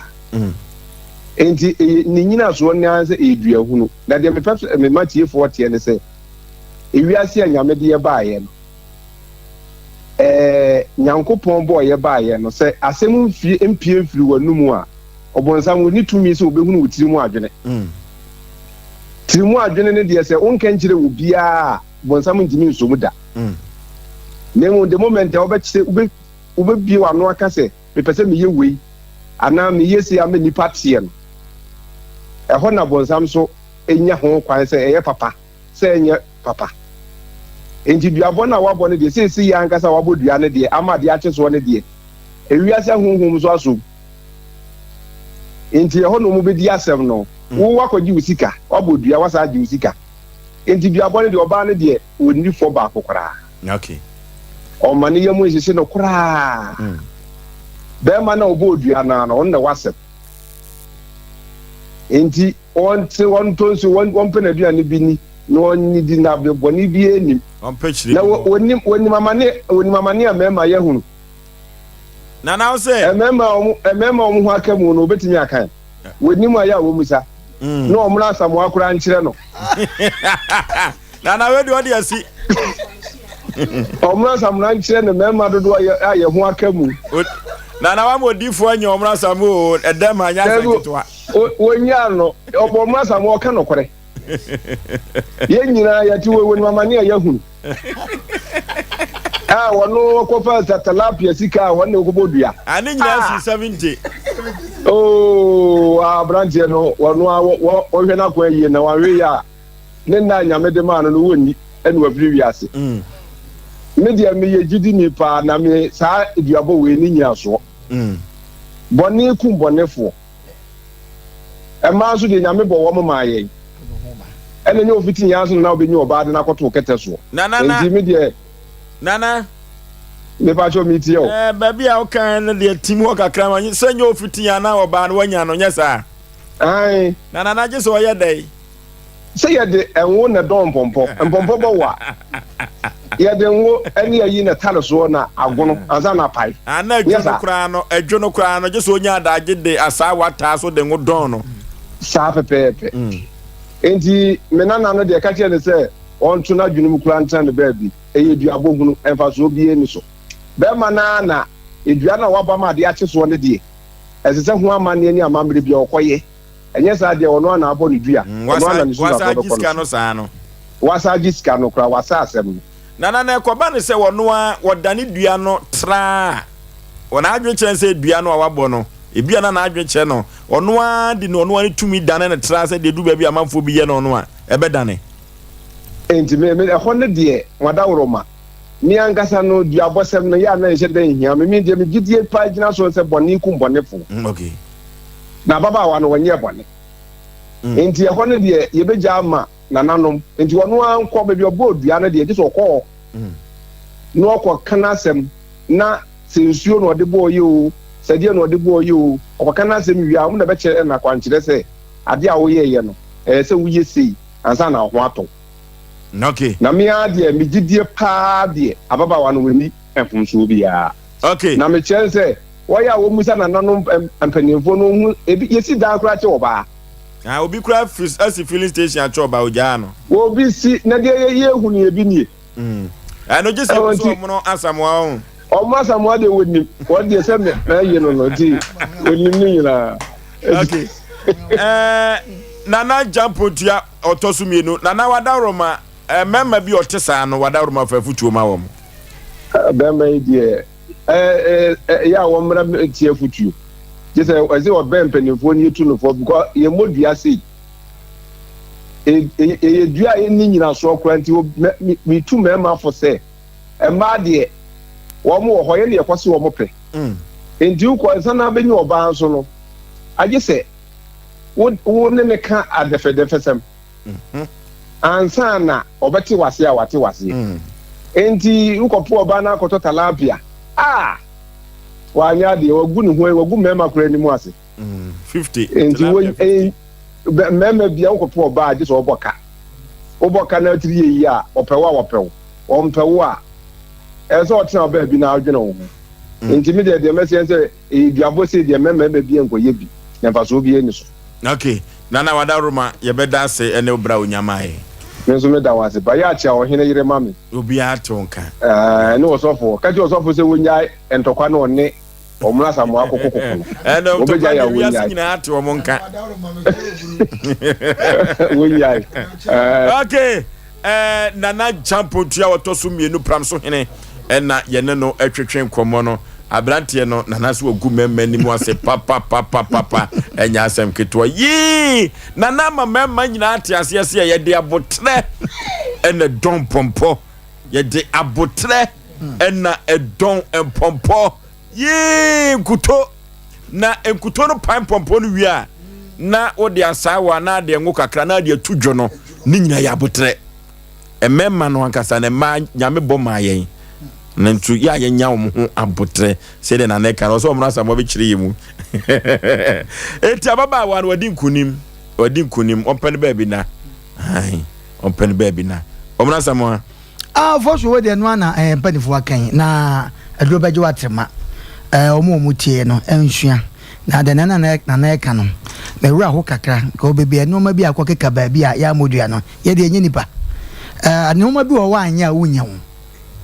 [SPEAKER 19] Enti ɛyɛ ne nnyinasoɔ no ara sɛ ɛyɛ dua hunu. Na deɛ mepɛ sɛ mema tiefoɔ teɛ ne sɛ, ewiase a Nyame de yɛ baeɛ no, ɛɛ Nyankopɔn bɔɔ yɛ baeɛ no, sɛ asɛm mfie mpie mfiri w'anomu a, ɔbonsam ɔnni tumi sɛ ɔbɛhunu wo tiri mu adwene. Tiri mu adwene no deɛ sɛ wonka nkyerɛ obiara a, bonsam ntumi nsɔ mu da. Na mmom the moment a wobɛkyerɛ, wobɛ, wobɛbue w'ano aka sɛ, mepɛ sɛ meyɛ wei, anaa meyɛ sei ama nnipa teɛ no, ɛhɔ na bonsam nso nya ho kwan sɛ ɛyɛ papa, sɛ ɛnyɛ papa. Enti duabɔ no a wabɔ no deɛ, seesei yi ankasa a wabɔ dua no deɛ, ama adeɛ akye soɔ no deɛ, ewiase ahonhom nso asom. Enti ɛhɔ na wɔbɛdi asɛm no. Wo woakɔgye wo sika, woabɔ dua, woasan agye wo sika. Enti duabɔ no deɛ, ɔbaa no deɛ, ɔnni fɔ baako koraa.
[SPEAKER 2] Okay.
[SPEAKER 19] Ɔmma ne yam nhyehye no koraa. Barima no a ɔbɔɔ dua no ara no, ɔno na ɛwɔ asɛm. Enti ɔnte, ɔntɔ nsuo, wɔn, wɔmpɛ n'aduane bi ni, na ɔnnidi, na bɔne biara nnim.
[SPEAKER 2] Ɔmpɛ kyerɛ
[SPEAKER 19] Na wɔ, wɔnim, wɔnim amane, wɔnim amane a mmarima yɛ hunu.
[SPEAKER 2] Na na wo sɛ.
[SPEAKER 19] Mmarima a wɔn, mmarima a wɔn ho aka mu no, wɔbɛtumi akan. Wɔnim ayɛ a wɔmmisa. Na wɔmmra Asamoah koraa nkyerɛ no.
[SPEAKER 2] Na na wei deɛ ɔde asi.
[SPEAKER 19] Ɔmmra Asamoah nkyerɛ no mmarima dodoɔ a yɛn ho aka mu.
[SPEAKER 2] Na na wama odiifoɔ anya ɔmmra Asamoah o, ɛdɛm ha nyɛ asɛm ketewa.
[SPEAKER 19] Wɔnyaa no, ɔbɔ ɔmmra Asamoah ɔka nokorɛ. Yɛn nyinaa yɛte wɔ wɔnim amane a yɛahunu. A wɔno kɔfa sa tilapia sika a wɔne wɔkɔbɔ dua.
[SPEAKER 2] A ne nyinaa si 70.
[SPEAKER 19] Oo, aberanteɛ no wɔno a wɔhwɛ n'akwan yie na wɔahwɛ yie a ne nna a Nyame de maa no no wɔnni ɛna wafiri wiase. Me deɛ meyɛ gyidini paa na me saa duabɔ wei ne nyinasoɔ. Bɔne kum bɔnefoɔ. Mmaa nso deɛ Nyame bɔ wɔn maa yɛn. Ɛna nyɛ ofiti yɛn aso na wobɛnya ɔbaa de no akɔto wo kɛtɛ soɔ.
[SPEAKER 2] Nana na.
[SPEAKER 19] Enti me deɛ.
[SPEAKER 2] Nana.
[SPEAKER 19] Mepakyɛw metie o.
[SPEAKER 2] Ɛɛ baabi a wokan no deɛ tim hɔ kakra ma sɛ nyɛ ofiti yɛn anaa ɔbaa no wanya no nyɛ saa.
[SPEAKER 19] Ae.
[SPEAKER 2] Na Nana gye sɛ ɔyɛ dɛn?
[SPEAKER 19] Sɛ yɛde ngo na ɛdɔn mpɔmpɔ, mpɔmpɔ bɔ wo a, yɛde ngo ne ayi na ɛtare soɔ na agono ansa na apae.
[SPEAKER 2] Ana
[SPEAKER 19] Nyɛ
[SPEAKER 2] adwo no
[SPEAKER 19] saa?
[SPEAKER 2] koraa no, adwo no koraa no, gye sɛ onya adagye de asaawa taa so de ngo dɔn no.
[SPEAKER 19] Saa pɛpɛɛpɛ. Enti me nana no deɛ, ka kyerɛ no sɛ ɔnto n'adwene mu koraa ntena ne baabi. Ɛyɛ duabɔ hunu, mfasoɔ biara nni so. Barima no ara na dua no a wabɔ ama adeɛ akye soɔ no deɛ, ɛsɛ sɛ ho amanneɛ ne amammerɛ biara ɔkɔyɛ. Ɛnyɛ saa deɛ ɔno ara na abɔ no dua, ɔno ara na ne
[SPEAKER 2] Wasa
[SPEAKER 19] susuafoɔ
[SPEAKER 2] agye
[SPEAKER 19] bɛkɔ no
[SPEAKER 2] sika
[SPEAKER 19] so.
[SPEAKER 2] no saa no.
[SPEAKER 19] Wasa agye sika no koraa, wasa asɛm no.
[SPEAKER 2] Nana na ɛkɔba no sɛ ɔno ara wɔdane dua no tra a, wɔ n'adwene kyerɛ no sɛ dua no a wabɔ no, ebia na n'adwene kyerɛ no, ɔno ara de no ɔno ara ne tumi dane no tra sɛ deɛ ɛduru baabi a amanfoɔ bi yɛ no no a, ɛbɛdane.
[SPEAKER 19] Enti me, me, ɛhɔ no deɛ, m'adaworoma, me ankasa no, duabɔsɛm no, yɛ a na ɛnhyɛ da nhia me. Me deɛ, me gyidie paa gyina so sɛ bɔne kum bɔnefoɔ.
[SPEAKER 2] Okay.
[SPEAKER 19] Na ababaawa no, ɔnyɛɛ bɔne. Enti ɛhɔ no deɛ, yɛbɛgya ama nananom. Enti ɔno ara nkɔ baabi a ɔbɔɔ dua no deɛ, gye sɛ ɔkɔ hɔ na ɔkɔka n'asɛm, na sɛ nsuo na ɔde bɔeɛ oo, sɛ deɛ na ɔde bɔeɛ oo, ɔkɔka n'asɛm wie a, wɔn na ɛbɛkyerɛ no akwankyerɛ sɛ adeɛ a woyɛeɛ no, ɛyɛ sɛ woyɛ sei ansa na wo ho atɔ wo.
[SPEAKER 2] Okay.
[SPEAKER 19] Na me ara deɛ, me gyidie paa deɛ, ababaawa no ɔnni mfomsoɔ biara.
[SPEAKER 2] Okay.
[SPEAKER 19] Na mekyerɛ no sɛ, wɔyɛ a wɔmmisa nananom mpanimfoɔ no wɔnhu, ebi, yɛsi dan koraa kyɛ ɔbaa.
[SPEAKER 2] Ah, obi koraa firi asi filling station akyɛ ɔbaa, ogyaa no.
[SPEAKER 19] Obi si, na deɛ yɛ yɛhu no ebi nie.
[SPEAKER 2] Mm. Ɛno gye sɛ
[SPEAKER 19] Ɛwɔ
[SPEAKER 2] ebi so
[SPEAKER 19] nti.
[SPEAKER 2] ɔmono Asamoah ho.
[SPEAKER 7] Ɔmo Asamoah deɛ wɔnim wɔn deɛ sɛ mɛ mɛyɛ no no nti wɔnim ne nyinaa.
[SPEAKER 2] Okay. Ɛɛ Nana Gyampontua ɔtɔ so mmienu Nana Wadaworoma ɛɛ mmarima bi ɔte saa no Wadaworoma fa afutuo ma wɔn.
[SPEAKER 7] Bɛrima yi deɛ ɛɛ ɛyɛ a wɔn mmra tie afutuo gye sɛ ɛsɛ ɔbɛn mpanimfoɔ no yɛtu no fɔ because yɛn mmɔ dua sei ɛyɛ dua a ɛnni nyinasoɔ koraa nti metu mmarima fo sɛ mmaa deɛ wɔn wɔ hɔ yɛn deɛ ɛkɔ se wɔn pɛ mm. nti wokɔ nsa na abɛnya ɔbaa nso no agye sɛ wo wo ne ne ka adɛfɛdɛfɛsɛm mm-hmm. ansa na ɔbɛte wase a wate waseɛ mm. nti wokɔpo ɔbaa no akɔtɔ talapia a wanyɛ adeɛ wagu ne ho wagu mmarima koraa anim ase
[SPEAKER 2] mm, 50
[SPEAKER 7] nti wo eh, mmarima bia wokɔpo ɔbaa agye sɛ ɔbɔ ka wobɔ ka na atiri yɛ yie a ɔpɛ wo a wɔpɛ wo ɔmpɛ wo a ɛsɛ sɛ ɔtena baabi na adwene wo ho mm. nti me deɛ deɛ mɛsɛ sɛ ɛyɛ duabɔ sei deɛ mmarima bi nkɔyɛ bi na mfasoɔ bi ani so.
[SPEAKER 2] Ok Nana Wadaroma yɛbɛda ase ɛne wo bra onyama ɛ.
[SPEAKER 7] Me nso meda wo ase pa. Yɛ akyea ɔhene yere ma me.
[SPEAKER 2] Obiara te wo nka.
[SPEAKER 7] Ɛɛ ne ɔsɔfoɔ. Ka kyerɛ ɔsɔfoɔ sɛ wɔnyae ntɔkwa na ɔne wɔn Asamoah koko koko no.
[SPEAKER 2] Ɛnna ntɔkwa
[SPEAKER 7] Wɔbɛgyae
[SPEAKER 2] deɛ
[SPEAKER 7] a
[SPEAKER 2] wiase
[SPEAKER 7] wɔnyae.
[SPEAKER 2] nyinaa te wɔn nka.
[SPEAKER 7] Wɔnyae. Ɛɛ.
[SPEAKER 2] Okay. Ɛɛ Nana Gyampontua a ɔtɔ so mmienu Pramso hene ɛna yɛne no ɛtwetwe nkɔmmɔ no. Aberanteɛ no Nana so wagu mmarima anim ase papapapapapa ɛnyɛ asɛm ketewa. Yii! Nana ama mmarima nyinaa te aseɛ sɛ yɛde aboterɛ ɛna ɛdɔn mpɔmpɔ. Yɛde aboterɛ ɛna ɛdɔn mpɔmpɔ. Yii! Nkuto na nkuto no pae mpɔmpɔ no wie a na wode asaawa na ade ngo kakra na ade atu dwo no ne nyinaa yɛ aboterɛ mmarima no ankasa na mmaa nyame bɔ maa yɛn na nso yɛ a yɛnya wɔn ho aboterɛ sɛdeɛ nana ɛka no ɔsɛ wɔn asamoa bɛkyerɛ yɛ mu eti ababaawa no wadi nkunim wadi nkunim ɔmpɛ no baabi na ɔmpɛ no baabi na wɔn asamoa
[SPEAKER 3] Ah fɔ so wei deɛ no ana eh, mpanimfoɔ aka yi na aduro bɛgye watrema eh, wɔn a wɔn tie no nsua na deɛ nana nana ɛka no mɛwura ho kakra nka beebi nneɛma bi akɔ keka baabi a yɛamɔ dua no yɛ deɛ ɛnyɛ nipa eh, nneɛma bi wɔ hɔ anyɛ a wonya wo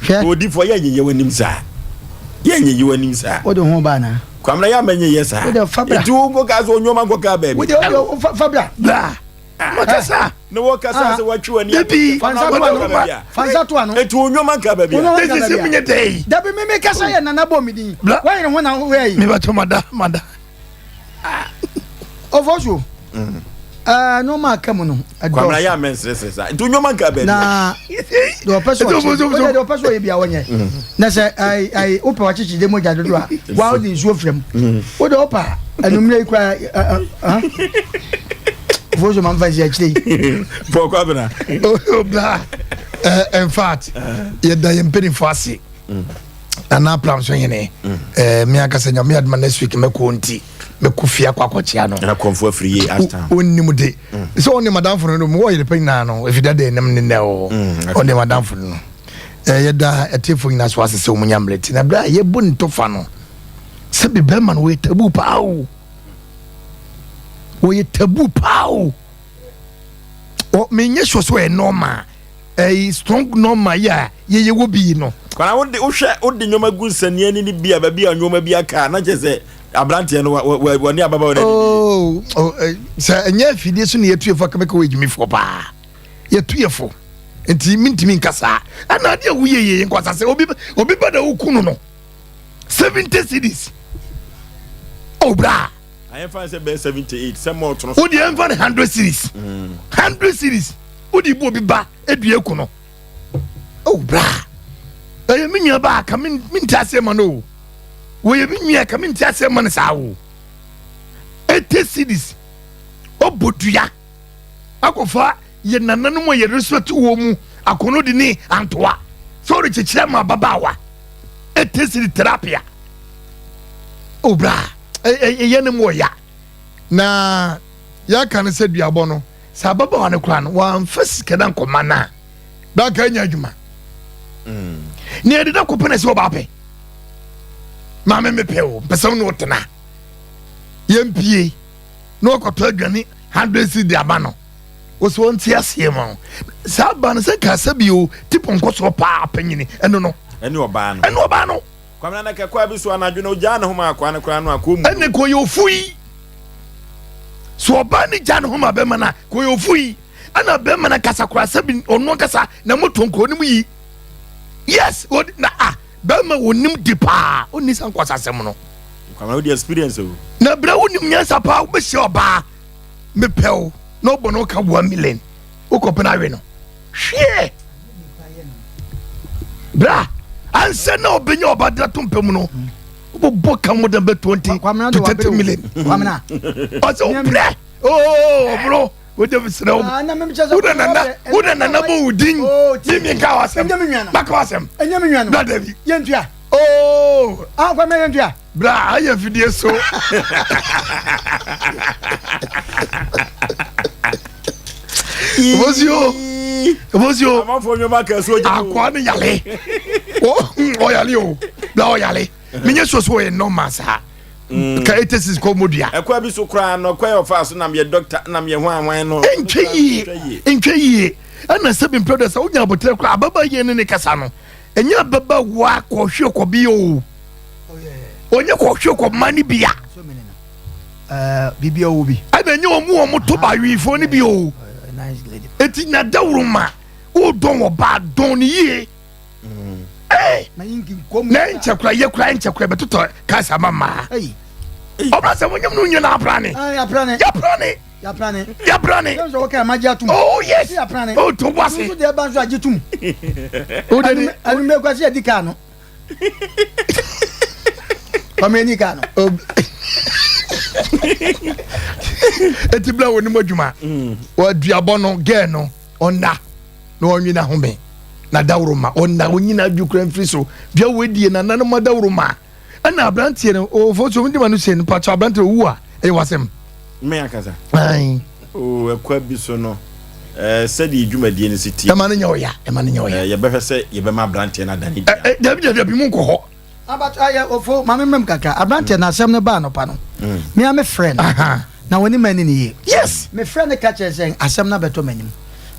[SPEAKER 3] hwɛ.
[SPEAKER 2] Odifoɔ yɛ nyeyɛ w'anim saa yɛ nyeyɛ w'anim saa.
[SPEAKER 3] Wode ho ba na.
[SPEAKER 2] Kwamina yɛ ama nyeyɛ saa.
[SPEAKER 3] Wode fa bra.
[SPEAKER 2] Nti wo nkɔ kaa so onwoma nkɔ kaa baabi.
[SPEAKER 3] Wode wode fa bra.
[SPEAKER 5] Bra. Makasa.
[SPEAKER 2] Na wɔkasa sɛ wɔatwe w'ani
[SPEAKER 5] Dabi.
[SPEAKER 3] Fansa to ano. Fansa to ano.
[SPEAKER 2] Eti wo nnwoma nka baabi a.
[SPEAKER 5] Esi sɛ menyɛ dɛ yi.
[SPEAKER 3] Dabi me me kasa yɛ nana bɔ me din. Wɔyere ho na woyɛ yi.
[SPEAKER 5] Mebatɔ mada mada.
[SPEAKER 3] Ɔfɔ so. Ɛɛ nneɛma aka mu no.
[SPEAKER 2] Kwamina yɛ amɛ nsrɛsrɛ saa. Nti nnwoma nka baabi a.
[SPEAKER 3] Na deɛ ɔpɛ sɛ ɔkyɛ deɛ ɔpɛ sɛ ɔyɛ bia wɔnyɛ. Na sɛ ayi ayi wopɛ wakyekye de mogya dodo a wa wode nsuo fira mu. Wode ɔpa anummerɛ yi koraa Foso ma nfa nsi akyire yi.
[SPEAKER 2] Paul Kwabena.
[SPEAKER 5] Oh, bra. Uh, in fact, yɛda yɛn mpanimfoɔ ase. Nana Apram so hene. Eh, me ankasa nyame adoma next week mɛkɔ nti mɛkɔ fie akɔ akɔkyea no.
[SPEAKER 2] Na kɔnfo afiri yie ashtown.
[SPEAKER 5] Ɔnnim de. Sɛ ɔne madamfo no no mewɔ yere pa nyinaa no ɛfiri dada ɛnam ne nnɛ o. Ɔne madamfo no no. Eh, yɛda atiefoɔ nyinaa so ase sɛ wɔn nya mmerɛ ti na berɛ a yɛbɔ ne tɔfa no sɛbi bɛrima no wɔyɛ tabu paa o. wɔyɛ taboo paa o menyɛ sure sɛ ɔyɛ normal ɛyi strong normal yi a yɛyɛ wɔ bi no.
[SPEAKER 2] kwana wode wohwɛ wode nneɛma gu nsania ni ni bi a baabi a nneɛma bi aka na kyerɛ sɛ aberanteɛ no wɔne ababaawa no
[SPEAKER 5] oh, oh, eh, sɛ ɛnyɛ afidie so na yɛtu yɛfo akamɛka wɔ adwumifoɔ paa yɛtu yɛfo nti mentumi nka saa ɛna adeɛ a woyɛ yɛ nkwasa sɛ obi obi ba na woku no no 70 cities oh bra
[SPEAKER 2] ayɛmfa sɛ bɛyɛ 78 sɛ mɔɔto no
[SPEAKER 5] wode ɛmfa no 100 series 100 series wode bu obi ba adua ku no oh bra ɛyɛ me nua ba ka mente aseɛ ma no o wɔyɛ me nua ka mente aseɛ ma no saa o 80 series ɔbɔ dua akɔfa yɛ nananom a yɛ respect wɔ mu akɔnɔ de ne antoa sɛ ɔde kyekyerɛ ma ababaawa 80 series terapia oh bra ɛyɛ ne mu ɔya na yɛaka no sɛ duabɔ no sɛ ababaawa no koraa no wamfa sika no ankɔma no a bɛaka anya adwuma mm. ne yɛde da kɔpɛ na sɛ ɔba pɛ maame mepɛ o mpɛ sɛ wo ne wotena yɛmpie na ɔkɔtɔ aduane hundred cedi ama no wɔsɛ wɔnte aseɛ ma wo saa ba no sɛ nka sɛ bio ti pɔnkɔ soɔ paa panyini ɛno no
[SPEAKER 2] ɛne ɔbaa no
[SPEAKER 5] ɛne ɔbaa no.
[SPEAKER 2] Kwamina na kɛkɔa bi so anadwo no ogyaa ne ho ma akoa no koraa no a kɔn mu.
[SPEAKER 5] Ɛne kɔyɛ ofui. So ɔbaa ne gya ne ho ma bɛrima no a kɔyɛ ofui. Ɛna bɛrima no ankasa koraa sɛbi ɔno ankasa na moto nka onim yi. Yes, na ah bɛrima onim di paa onni sa nkwasasɛm no.
[SPEAKER 2] Kwamina wodi experience o.
[SPEAKER 5] Na berɛ wonim nyansa paa wobɛhyia ɔbaa mepɛ wo na ɔbɔ no ka 1 million wokɔpɛ no awe no. Hweɛ! Bra ansa na ɔbɛnya ɔba de ato mpa mu no wobɛbɔ ka more than bɛ 20 to 30 million. Ɔsɛ wobrɛ oo ɔboro wode mesrɛ wo wode nana wode nana bɔ wo din mi mi nka wasɛm maka wasɛm bra dabi oo bra ayɛ fidie so. Ebosio ebosio akoa no yale ɔyale o bla ɔyale menyɛ sure sɛ ɔyɛ normal saa mm. ka 86 kɔ mɔdua
[SPEAKER 2] ɛkwa bi so koraa no ɛkwa yɛ ɔfa so nam yɛ doctor nam yɛ hwan hwan no
[SPEAKER 5] ntwa yie ntwa yie ɛna sɛ bi mpɛ dɛ sɛ wonya aboterɛ koraa ababa yie ne ne kasa no ɛnyɛ ababa wa kɔhwe kɔbi o ɔnyɛ kɔhwe kɔma ne bia
[SPEAKER 3] biribi ɔwɔ bi.
[SPEAKER 5] Ɛna ɛnyɛ wɔn mu wɔn to ba awifoɔ no bi o. Eti na dawuro ma o dɔn wɔ ba dɔn ne yie. Ɛɛ na nkyɛ kura yɛ kura nkyɛ kura bɛtotɔ kansa ma maa. Ɔbɛn sɛ wɔnyam no nyina aprane.
[SPEAKER 3] Yaprane.
[SPEAKER 5] Yaprane.
[SPEAKER 3] Yaprane.
[SPEAKER 5] Yaprane. Oh yes. Oh to wase.
[SPEAKER 3] Nso deɛ ba nso agye tum. O de ni. Anumere kwasi adi kaa no. Kwame ani kaa no.
[SPEAKER 5] Eti bla wɔ ne mu adwuma. Wɔaduabɔ no gɛɛ no ɔnna na ɔnwe n'ahome na daworo ma ɔnna onyina adwo kura mfiri so dua wɔ adie na nanom adaworo ma ɛna aberanteɛ no ɔfo so ndima no se no pakyɛ aberanteɛ owu a ɛyɛ wasɛm.
[SPEAKER 2] Me ankasa.
[SPEAKER 5] Ayi.
[SPEAKER 2] Oo ɛkwa bi so no ɛɛ sɛdeɛ dwumadie no si tie.
[SPEAKER 5] Ɛma no nyɛ ɔya ɛma no nyɛ ɔya.
[SPEAKER 2] Ɛɛ yɛbɛhwɛ sɛ yɛbɛma aberanteɛ no adane dua.
[SPEAKER 5] Ɛ dabi dabi dabi mu nkɔ hɔ.
[SPEAKER 3] Abat ayɛ ofo maame mmam kakra aberanteɛ no asɛm no baa anɔpa no me a me frɛ no na wɔne ma ani ne yie.
[SPEAKER 5] Yes.
[SPEAKER 3] Me frɛ no ka kyerɛ sɛ asɛm no abɛtɔ m'anim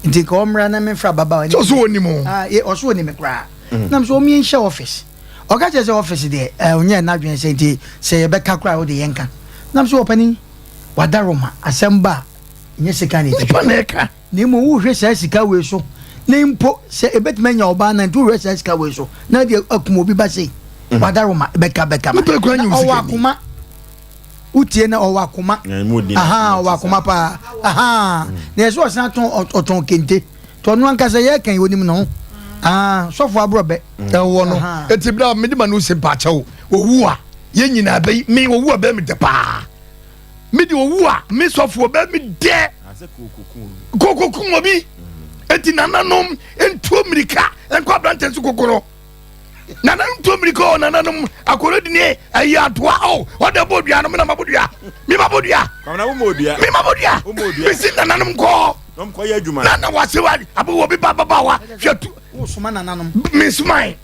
[SPEAKER 3] nti nka ɔmmra na memfrɛ ababaawa.
[SPEAKER 5] Sɛ ɔso ɔnim o.
[SPEAKER 3] Ah ɔso ɔnim me koraa. Nam sɛ ɔmmie nhyɛ office. Ɔka kyerɛ sɛ office deɛ eh, ɔnyɛɛ n'adwene sɛ nti sɛ yɛbɛka koraa wode yɛnka. Nam sɛ ɔpanin, wadaroma, asɛm ba a, nyɛ sika na ɛtwa.
[SPEAKER 5] Nipa na ɛka.
[SPEAKER 3] Na mmom wohwɛ saa sika wei so, na mpo sɛ ɛbɛtumi anya ɔbaa na nti wohwɛ saa sika wei so, na deɛ akum obi ba sei, mm. wadaroma, bɛka bɛka ma. Na ɔwɔ akoma, wotie na ɔwɔ akoma, aha, ɔwɔ akoma paa, aha, mm. na yɛsɛ ɔsan tɔn ɔtɔn kente. Nti ɔno ankasa yɛ kan onim ne ho. Ah, sɔfo aborɔbɛ.
[SPEAKER 5] Ɛwɔ no. Eti bra me de ma no se mpakyɛw. Owu a yɛn nyinaa bɛ me owu a bɛ me dɛ paa. Me de owu a me sɔfo bɛ me dɛ. Kokokum obi. Eti nananom ntuo mirika nkɔ abrante nso kokoro. Nananom tuo mirika o nananom akɔrɔ di ne ɛyɛ atoa o ɔda bɔ dua no me na ma bɔ dua. Me ma bɔ dua. Me ma bɔ dua. Me si nananom kɔ. Na na wase wa abo wɔ bi ba ba ba wa hwɛ tu.
[SPEAKER 3] Wosoma nananom.
[SPEAKER 5] Me soma.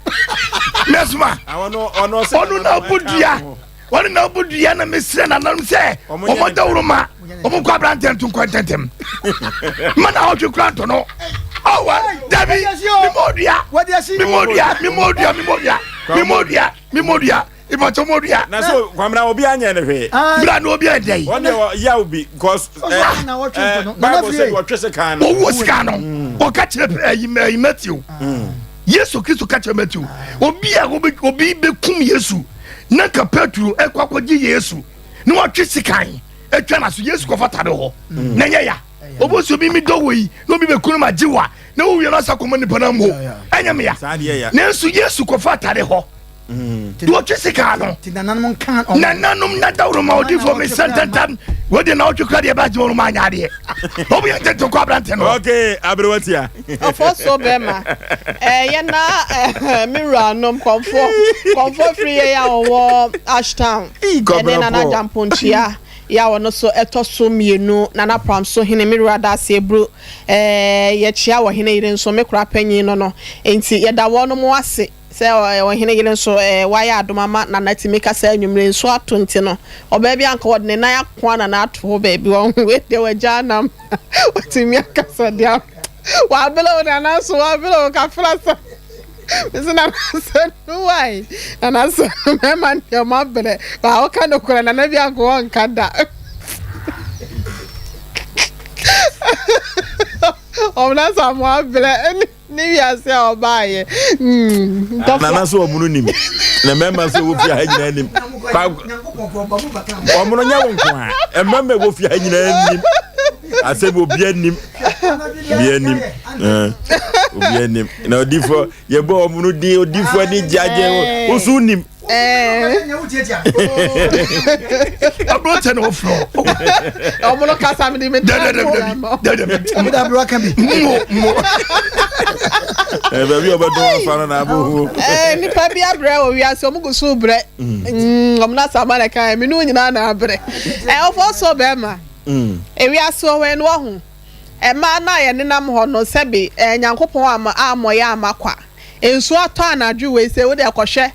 [SPEAKER 5] Me soma. Ɔno na ɔbɔ dua. Ɔno na ɔbɔ dua na mesrɛ nananom sɛ ɔmɔ dawuro ma ɔmɔ nkɔ aberanteɛ nto nkɔ ntɛntɛm. Ma na ɔtwe kura nto no. Ɔwa dabi me mɔ dua. Me mɔ dua me mɔ dua me mɔ dua me mɔ dua me mɔ dua. Ibɔtɔ mo dua.
[SPEAKER 2] Na so kwamina obi anyɛ ne hwee.
[SPEAKER 5] Bra na obi ayɛ dɛ.
[SPEAKER 2] Wɔn deɛ yaw bi because ɛɛ ɛɛ Bible sɛ wɔtwe sika no.
[SPEAKER 5] Owó sika no. Ɔka kyerɛ ɛyi ɛyi Matthew. Yesu Kristo ka kyerɛ Matthew. Obi a obi obi bɛ kum Yesu na nka Petro ɛkɔ akɔgye Yesu na wɔtwe sika yi atwa na so Yesu kɔfa tade hɔ na nyɛ ya. Obi nso obi mi dɔ wɔ yi na obi bɛ kun ma gye wa na wowie no asa kɔma nipa na mo ɛnyɛ me ya. Nanso Yesu kɔfa tade hɔ. deɛ ɔtwe sika no nananom na dawuro ma odifoɔ me sɛntɛntɛm wode na ɔtwe kora deɛ bɛagye wɔn ma anyɛ adeɛ ɔmo yɛ ntɛntɛm kɔ aberante no.
[SPEAKER 2] Ok aberewa tia.
[SPEAKER 4] Ɔfɔ so bɛma ɛyɛ na me wuranom kɔmfoɔ kɔmfoɔ firi yɛ a ɔwɔ Ashtown ɛne Nana Gyamponkyia yɛ a ɔno so ɛtɔ so mmienu Nana Pramso hene me wura Daase Aburu ɛɛ yɛkyia wɔ hene yere nso me kora panyin no no nti yɛda wɔnom ase. Sɛ ɔhene yere nso ɛ, wayɛ adom ama Nana tumi kasa anwummere, nsuo ato nti no, ɔbaa bi anka ɔde ne nan akoa Nana ato hɔ baabi, wahu, wei deɛ wagya anam, watumi akasa deɛ, wabere wo Nana nso, wabere wo kafra sa. Mese nana sɛ no why nana sɛ no mɛma deɛ ɔma brɛ ba woka no korɛ nana bi anko ɔnka da ɔmna sɛ mo abrɛ ne wiase a ɔbaayɛ hmm,
[SPEAKER 2] nana sɛ ɔmono nim na mmarima sɛ wɔ fie ha nyinaa nim ɔmono nyɛ wo nko a mmarima ɛwɔ fie ha nyinaa nim asɛm obi anim obi anim obi anim na odifoɔ yɛbɔ ɔmono din odifoɔ ani gyagye wo so nim
[SPEAKER 5] aberante na wɔfrɛ
[SPEAKER 4] ɔmono kasa mede
[SPEAKER 5] mede aberɛ ka bi mo mo
[SPEAKER 2] baabi a ɔbɛdɔn afa no na abɛhu
[SPEAKER 4] nipa bi abrɛ wɔ wiase ɔmo gu so brɛ ɔmo na sama na kan mene nyinaa na abrɛ ɔfɔ so bɛrima ewiase ɔwɔ ɛno ɔho Mmaa no a yɛnenam hɔ no, sɛbe ɛɛ Nyankopɔn amma ammɔ yɛn amma kwa. Nsuo atɔ anadwo wei sei, wo deɛ kɔhwɛ,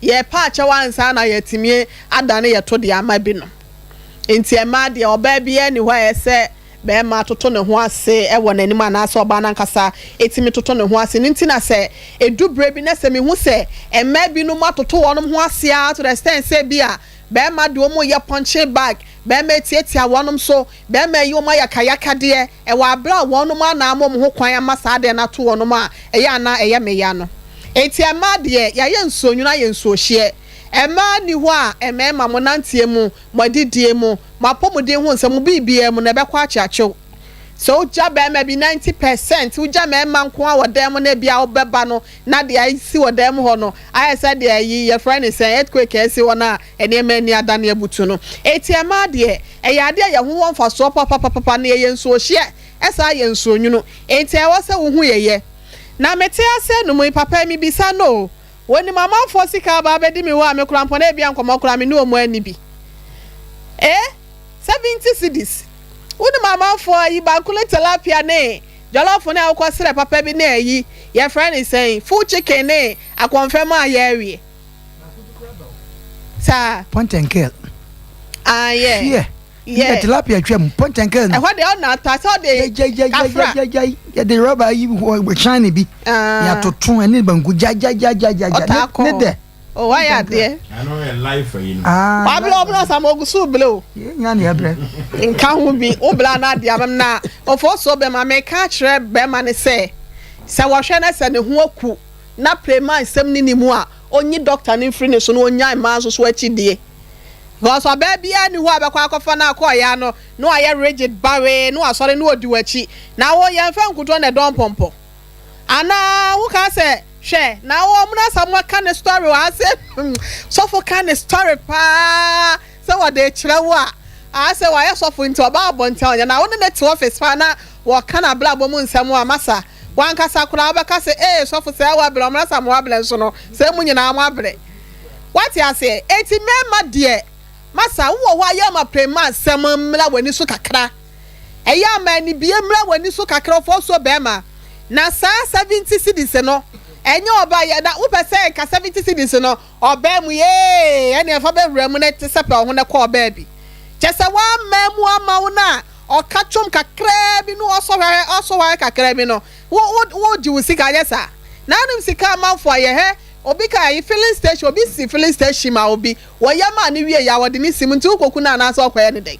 [SPEAKER 4] yɛrepɛ akyɛw ansa na yɛatumi adane yɛn to de ama binom. Nti mmaa deɛ, ɔbaa biara nni hɔ a ɛsɛ barima toto ne ho ase wɔ n'anim anaasɛ ɔbaa no ankasa tumi toto ne ho ase. Ɛno nti na sɛ ɛdu berɛ bi na sɛ mehu sɛ mmaa binom atoto wɔn ho ase ara to the extent sɛ ebia barima de wɔn reyɛ punching bag, barima atiatia wɔn so, Bɛrima yi wɔn ayakayakadeɛ wɔ aberɛ a wɔnom ara na ama wɔn ho kwan ama saa adeɛ no ato wɔnom a, ɛyɛ a na ɛyɛ me ya no. Enti mmaa deɛ, yɛayɛ nsuonwunu ayɛ nsuohyeɛ. Mmaa nni hɔ a mmarima mo nanteɛ mu, mo adidie mu, mo apɔmuden ho nsɛm, mo biribiara mu no ɛbɛkɔ akyeakyew. Sɛ wogya barima bi 90 percent, wogya mmarima nko ara wɔ dan mu na ebia wobɛba no na deɛ asi wɔ dan mu hɔ no ayɛ sɛ deɛ ayi yɛfrɛ no sɛn, earthquake a asi hɔ no a nneɛma ani adane abutu no. Enti mmaa deɛ, ɛyɛ adeɛ a yɛn ho wɔ mfasoɔ papapapapa na yɛyɛ nsuohyeɛ, ɛsan yɛ nsuonwunu. Enti ɛwɔ sɛ wohu yɛ yɛ. Na mete ase nom yi, papa yi mebisa no o, wɔnim amanfoɔ sika aba abɛdi me hɔ a me koraa mpo na ebia nkɔmmɔ koraa me ne wɔn anni bi. Eh, 70 cedis. Wonim amanfoɔ ayi, banku ne tilapia ne jollof ne akokɔ serɛ papa bi ne ayi, yɛfrɛ no sɛn, full chicken ne akɔmfɛm a yɛawie. Saa.
[SPEAKER 3] Point and kill.
[SPEAKER 4] Ah, yeah.
[SPEAKER 3] Hwiɛ.
[SPEAKER 4] Yeah.
[SPEAKER 3] Yɛ tilapia twam. Point and kill no.
[SPEAKER 4] Ɛhɔ deɛ ɔna ata sɛ ɔde kafra.
[SPEAKER 3] Yɛde rɔba yi shine bi.
[SPEAKER 4] Ah.
[SPEAKER 3] Yɛatoto ɛne banku gyagyagyagyagya.
[SPEAKER 4] Ɔtaa kɔ.
[SPEAKER 3] Ne dɛ.
[SPEAKER 4] O wayɛ adeɛ.
[SPEAKER 2] Ano yɛ life yi no.
[SPEAKER 3] Ah.
[SPEAKER 4] Wabla ɔbla sa ma ogu so bla o.
[SPEAKER 3] Yɛnya ne ɛbrɛ.
[SPEAKER 4] Nka ho bi wo bla na adeɛ amam na ofo so bɛma meka kyerɛ bɛma ne sɛ sɛ wɔhwɛ na sɛ ne ho aku na prema nsɛm ne ne mu a ɔnyi doctor no mfiri ne so na ɔnyae mmaa nso so akyi die because ɔbaa biara nni hɔ a bɛkɔ akɔfa no akɔ ɔyaa no na wayɛ rigid bawee na wasɔre na ɔdi w'akyi na wo yɛmfa nkutɔ na ɛdɔ mpɔmpɔ anaa wo kaa sɛ hwɛ na wo ɔmo na Asamoah ka ne story wɔ ha sɛ sɔfo ka ne story paa sɛ wɔde rekyerɛ wo a aa sɛ wayɛ sɔfo nti ɔba abɔnten a ɔnyɛ na wo ne ne te office paa na wɔka n'abrabɔ mu nsɛm a masa W'ankasa koraa wobɛka sɛ, Ee, sɔfo, sɛɛ woabrɛ, ɔmmra sa moabrɛ nso no, sɛɛ mo nyinaa moabrɛ. Woate aseɛ? Enti mmarima deɛ, masa, wowɔ hɔ a, yɛ ma prema asɛm mmra w'ani so kakra. Ɛyɛ a ma anibue mmra w'ani so kakra, ɔfɔɔsuo barima. Na saa 70 cedis no, ɛnyɛ ɔbaa yɛ, na wopɛ sɛ nka 70 cedis no, ɔbaa mu, yee, ɛnneɛ fa bɛwura mu na te sɛ pɛ wo ho na kɔ ɔbaa bi. Kyɛ sɛ w'amma mu ama wo no a, Ɔka twom kakraa bi na ɔsɔ hwɛ ɔsɔ hwɛ kakraa bi no, wo wo wogye wo sika anyɛ saa? Na anom sika amanfo ayɛ hɛ obi ka ayi filling station obi si filling station ma obi wɔyɛ maa no wie yɛ a wɔde ne si mu nti wokɔku no anaasɛ ɔkɔyɛ ne dɛn?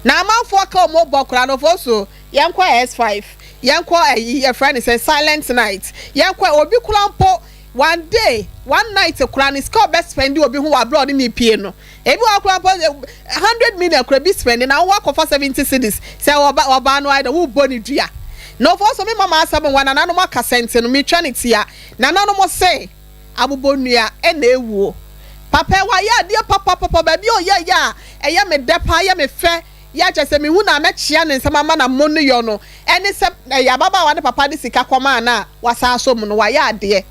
[SPEAKER 4] Na amanfoɔ ka wɔn bɔ koraa no fo so yɛnkɔ S5 yɛnkɔ ayi yɛfrɛ ne sɛ silent night yɛnkɔ obi koraa mpo one day one night koraa ne sika ɔbɛ spend obi ho wɔ abere a ɔde ne pie no Ebi wɔ hɔ koraa mpo 100 million koraa bi spend na wo akɔfa 70 cedis sɛ ɔba ɔbaa no ayɛ dɛ wobɔ ne dua. Na ɔfɔ so me mama asɛm nwa nananom akasa nti no metwa ne tia. Nananom se abobɔ nnua na ewuo. Papa yi wayɛ adeɛ papapapa baabi a ɔyɛ yɛ a ɛyɛ me dɛ paa ɛyɛ me fɛ yɛ a kyerɛ sɛ mehu no a mɛkyea ne nsam ama no ammɔ ne yɔ no ɛne sɛ ɛyɛ ababaawa ne papa de sika kɔmaa no a wasan asɔ mu no wayɛ adeɛ.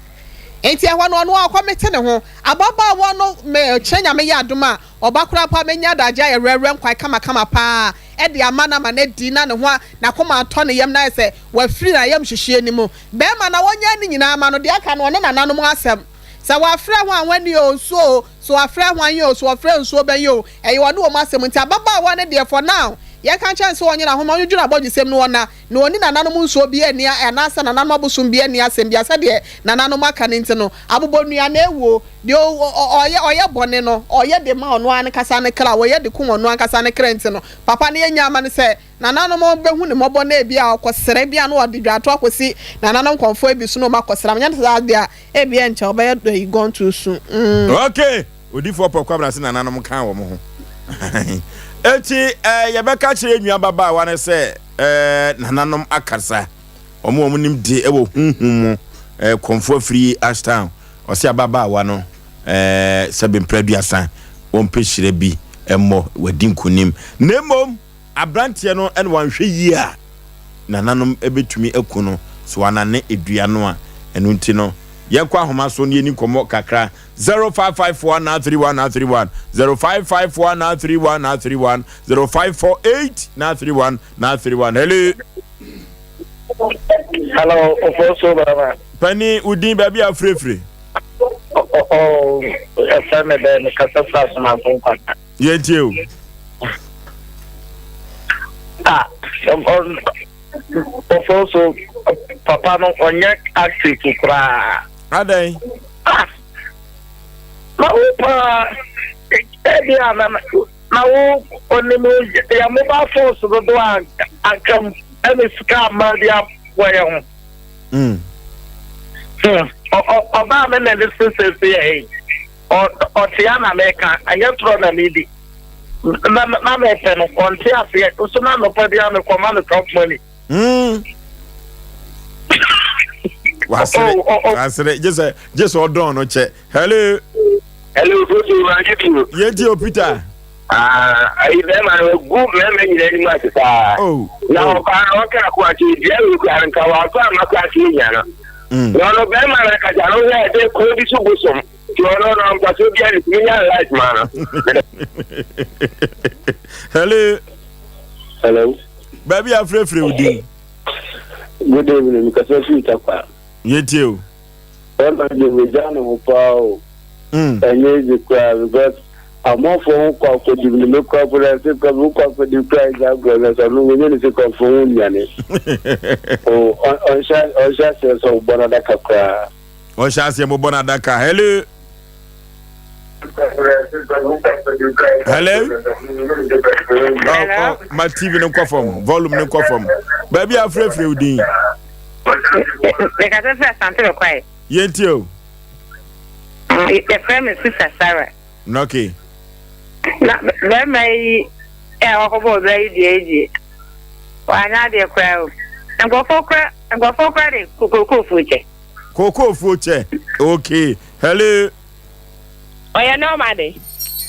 [SPEAKER 4] Enti ɛhɔ no, ɔno ara ɔkɔmete ne ho. Ababaawa no me kyerɛ Nyame yɛ adom a, ɔba koraa mpo a mɛnya adagye ayɛ werɛwerɛ nkwan kamakama paa de ama no ama no adi na ne ho a n'akoma atɔ ne yam na ayɛ sɛ wafiri n'ayamhyehyeɛ no mu. Bɛrima na wɔnyɛ ne nyinaa ma no, deɛ aka no ɔne nananom asɛm. Sɛ wafrɛ hwan hwan ni oo, nsuo oo, sɛ wafrɛ hwan yi oo, sɛ ɔfrɛ nsuo bɛn yi oo, ɛyɛ ɔne wɔn asɛm. Nti ababaawa no deɛ for now, Yɛnka nkyerɛ no sɛ ɔnyere ahoma, ɔnwodwo n'abɔdwesɛm no ɔnna, na ɔnni nananom nsuo biara nni anaasɛ nananom abosom biara nni asɛm biara sɛdeɛ nananom aka no nti no, abobɔnua na ɛwuo. Deɛ ɔyɛ ɔyɛ bɔne no, ɔyɛ de ma ɔno ankasa ne kra, ɔyɛ de kum ɔno ankasa ne kra nti no, papa no yɛnnya ama no sɛ nananom bɛhu no mmɔbɔ na ebia ɔkɔsrɛ bi a na ɔde dwato akɔsi nananom nkɔmfoɔ bi so na wɔakɔsra no, nyɛ saa deɛ a ebia nkyɛ ɔbɛyɛ dɔ gone too soon. Mm.
[SPEAKER 2] Okay, odifoɔ pɔ kwabena se nananom ka wɔn ho. Eti eh, yɛbɛka kyerɛ nua babaawa no sɛ eh, nananom akasa. Wɔn a wɔn nim de wɔ huhu mu eh, kɔmfoɔ afiri Ashtown. Ɔse ababaawa no eh, sɛbe mprɛ aduasa wɔmpɛ hyira bi mmɔ wadi nkonim na mmom abranteɛ no na wanhwɛ yie a nananom bɛtumi aku no so wanane dua no a ɛno nti no yɛnkɔ ahoma so na yɛni nkɔmmɔ kakra 0554 931 931 0554 931 931 0548 931 931 hello
[SPEAKER 7] Hello, Ofosu Baba.
[SPEAKER 2] Pani, wo din baabi a afirefire?
[SPEAKER 7] Oh, ɛfɛ me dɛ mekasa firi asomanfo nkwanta.
[SPEAKER 2] Yɛntie o.
[SPEAKER 7] Ah, Ofosu, papa no ɔnyɛ active koraa.
[SPEAKER 2] Adɛn?
[SPEAKER 7] Ah, na wo paa, ebi a na Na wo onim yɛ mobile phones dodoɔ a anka ɛne sika ama de aboa yɛ ho.
[SPEAKER 2] Mm.
[SPEAKER 7] Hmm. Ɔbaa me na ne sesese yɛ hei. Ɔte a na meka, ɛnyɛ torɔ na medi. Na na mepɛ no, ɔnte aseɛ. Nso na anɔpa bi a mekɔma no chop money.
[SPEAKER 2] Mm. Wasere, wasere, gye sɛ, gye sɛ ɔdɔn no kyɛ. Hello.
[SPEAKER 19] Hello, Kofi, Wagye bio.
[SPEAKER 2] Yɛnti o, Peter.
[SPEAKER 19] Ah, ayi bɛrima no egu mmarima nyinaa anim ase paa.
[SPEAKER 2] Oh.
[SPEAKER 19] Na oh. ɔbaa no ɔka ako ase dua wei kura no nka wɔafa ama kura ase enya no.
[SPEAKER 2] Mm.
[SPEAKER 19] Na ɔno bɛrima no akasa no hwɛ ɛdɛ kuro bi so bosom. Nti ɔno no mfaso bi a ne tumi nya life ma no.
[SPEAKER 2] Hello.
[SPEAKER 19] Hello.
[SPEAKER 2] Baabi afrɛfrɛ wo din.
[SPEAKER 19] Good evening, mekasa firi Takwa.
[SPEAKER 2] Yɛtie o.
[SPEAKER 19] Bɛrima deɛ wagya ne ho paa o. Ɛnyɛ easy koraa because amanfoɔ ho kɔ akɔdim no mekɔ akɔda ase kɔ me kɔ akɔdim koraa ɛgya agorɔ no sɛ ɔno wɔnyɛ ne sɛ kɔmfoɔ ho nnuane. O ɔnhyɛ ɔnhyɛ aseɛ sɛ ɔbɔ n'adaka koraa.
[SPEAKER 2] Ɔnhyɛ aseɛ mobɔ n'adaka. Hello. Hello. Oh, oh, ma TV no nkɔ fam, volume no nkɔ fam. Baabi a afirafira wo din.
[SPEAKER 20] Mekasa firi Asante Bɛkwae.
[SPEAKER 2] Yɛntie o.
[SPEAKER 20] Yɛfrɛ me Sista Sarah.
[SPEAKER 2] Okay.
[SPEAKER 20] Na bɛrima yi a wakɔbɔ ɔbaa yi dua yi deɛ, wanyɛ adeɛ koraa o. Nkurɔfoɔ kora nkurɔfoɔ kora de kookoofuo kyɛ.
[SPEAKER 2] Kookoofuo kyɛ. Okay. Hello.
[SPEAKER 20] Ɔyɛ nɔɔma de.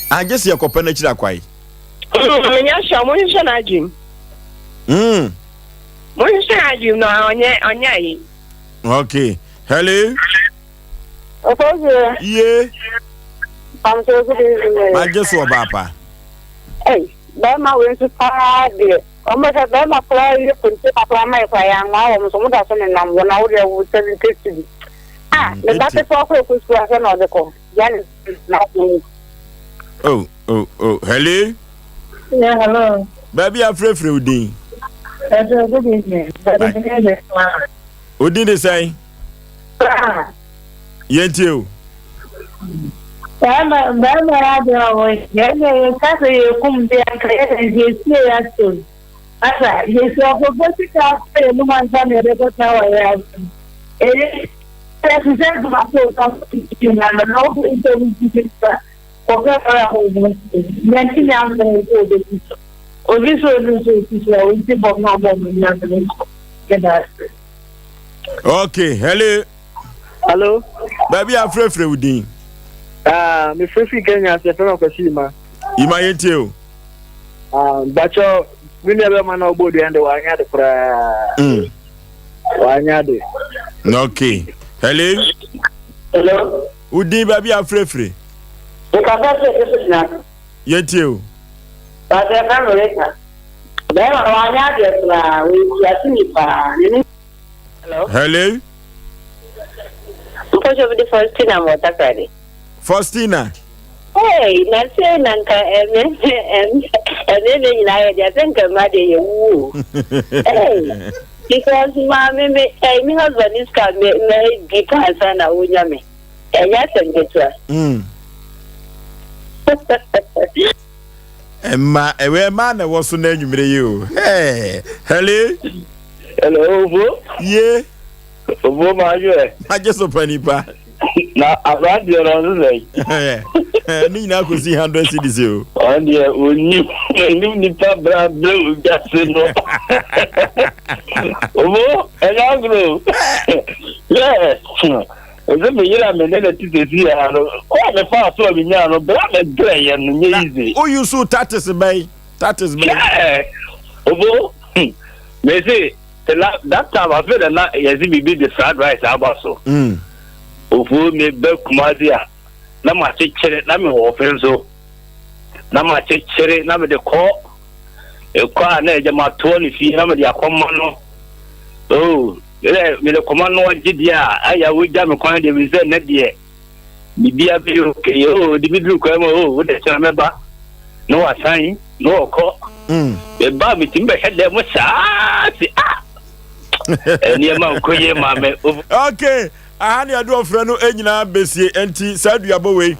[SPEAKER 2] Agye sɛ yɛkɔpɛ no akyiri akwae.
[SPEAKER 20] Menyɛ sure, monhwehwɛ n'adwene. Monhwehwɛ n'adwene no ɔnyɛ ɔnyɛ ayi.
[SPEAKER 2] Okay. Hello.
[SPEAKER 8] Okozie.
[SPEAKER 2] Ye.
[SPEAKER 8] Pamso good evening.
[SPEAKER 2] Magye so ɔbaa pa.
[SPEAKER 8] Hey, bɛrima wei nso paa deɛ. Wɔn bɛ sɛ bɛrima koraa yɛ konte kakra ma yɛ koraa yɛ anwaa wɔn so wɔn da so nenam wɔn na wodeɛ wo 70 cedi. Ah, me ba ketewa kɔ ɛkɔ sukuu asɛ na ɔde kɔ. Gya ne na ɔmo.
[SPEAKER 2] Oh, oh, oh. Hello.
[SPEAKER 8] Yeah, hello.
[SPEAKER 2] Baabi afrɛfrɛ wo din.
[SPEAKER 8] Hello, good evening.
[SPEAKER 2] Wo din de sɛn? Yɛntie o.
[SPEAKER 8] Bɛrima bɛrima yɛ adeɛ a wɔyɛ yɛn yɛ kasa yɛ kum deɛ nka yɛ yɛ sie yɛ atom asa yɛ si ɔkɔfo sika afɔ yɛ num ansa na yɛde kɔta wɔ yɛ asɛm ɛyɛ yɛ sisɛ ntoma so ɔka na na ɔkɔ ntɔm sika kɔkɛ ɔyɛ ahɔ ɔmo yɛn ti nyɛ asɛm nso ɔbɛsi so obi so obi nso osi so a osi bɔ mu abɔ mu nyɛ asɛm nkɔ yɛ da ase.
[SPEAKER 2] Okay, hello.
[SPEAKER 7] Hello.
[SPEAKER 2] Baabi a frɛfrɛ wo din.
[SPEAKER 7] Ah, me frɛ Kenya sɛ fɛn akwasi ima.
[SPEAKER 2] Ima yɛn tie o.
[SPEAKER 7] Ah, bakyɛ me nua bɛma na ɔbɔ dua de wanyɛ ade koraa. Wanyɛ ade.
[SPEAKER 2] Okay. Hello.
[SPEAKER 8] Hello.
[SPEAKER 2] Wo din baabi a frɛfrɛ.
[SPEAKER 8] Nkasa sɛ ɛsɛ gyina.
[SPEAKER 2] Yɛn tie o.
[SPEAKER 8] Bakyɛ fɛn mi reka. Bɛrima no wanyɛ adeɛ koraa, ɔyɛ kuaseni paa. N'ani.
[SPEAKER 20] Hello.
[SPEAKER 2] Hello.
[SPEAKER 20] Mpɔkyɛ bi de Faustina ma ɔtakrade.
[SPEAKER 2] Faustina.
[SPEAKER 8] Hey, na sei na nka ɛmɛmɛ nyinaa yɛ deɛ sɛ nka mma deɛ yɛwuo o. Hey, because maame me ɛy me husband ne sika me mɛ di pa ansa na wonya me. Ɛnyɛ asɛm ketewa.
[SPEAKER 2] Mm. Ɛma ɛwɛ ɛma na ɛwɔ so na anwummerɛ yi o. Hey, hello.
[SPEAKER 7] Hello, Obo.
[SPEAKER 2] Ye.
[SPEAKER 7] Obo ma adwo ɛ.
[SPEAKER 2] Agye so pa nipa.
[SPEAKER 7] Na aberanteɛ no ɔno sɛ.
[SPEAKER 2] Ne nyinaa kɔsi 100 cedis o.
[SPEAKER 7] Ɔno deɛ ɔnim ɔnim nipa bra brɛ odwase no. Obo ɛnyɛ agorɔ o. Yɛ ɛsɛ me yere a me ne no te sɛsi ha no kɔ a mefaa so a menyaa no brɛ a mebrɛ yɛ no nyɛ easy.
[SPEAKER 2] Woyi so tatis bɛn tatis bɛn.
[SPEAKER 7] Yɛ obo mese. Sɛ that time afei na na yɛdze biribi de fried rice aba so.
[SPEAKER 2] Mm.
[SPEAKER 7] Ofuo me ba Kumasi a na makyekyere na me wɔ ɔfe nso na makyekyere na mede kɔ ekɔ a na ɛgya matoɔ ne fie na mede akɔma no. Oh, mede kɔma no ɔgye deɛ a ayɛ wogya me kwan deɛ me sɛ nnɛ deɛ Biribiara bɛyɛ okay. Oh, de bi duru kwan mu. Oh, wode kyerɛ mɛba. Na wasan, na ɔkɔ.
[SPEAKER 2] Mm.
[SPEAKER 7] Meba metumi bɛhwɛ dɛ mo saa se ah. Nneɛma nkɔ yie ma me.
[SPEAKER 2] Okay, aha ne ɛde ɔfrɛ no nyinaa besie nti saa duabɔ wei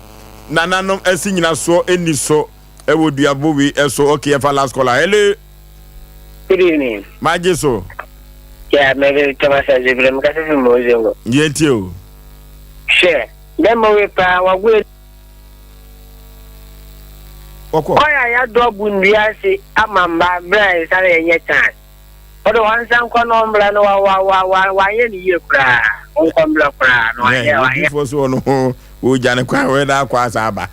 [SPEAKER 2] nananom asi nyinasoɔ ɛni so ɛwɔ duabɔ wei ɛso. Okay, yɛfa last caller. Hello.
[SPEAKER 21] Good evening.
[SPEAKER 2] Magye so.
[SPEAKER 21] Yeah, mede Thomas Azebrɛ mekasa fi Mozongo.
[SPEAKER 2] Yɛntie o.
[SPEAKER 21] Hwɛ, bɛma wei paa wago e.
[SPEAKER 2] Wɔkɔ.
[SPEAKER 21] Kwan a yɛadɔ agu nnua ase ama mma berɛ a nsa no yɛnyɛ tan. Wɔde wɔn nsa nkɔ na ɔmmra no wa wa wa wa wanyɛ no yie koraa. Ɔnkɔ mmra koraa na wanyɛ wanyɛ.
[SPEAKER 2] Odiifoɔ so ɔno ho wɔgya ne kwan wei na akɔ asa aba.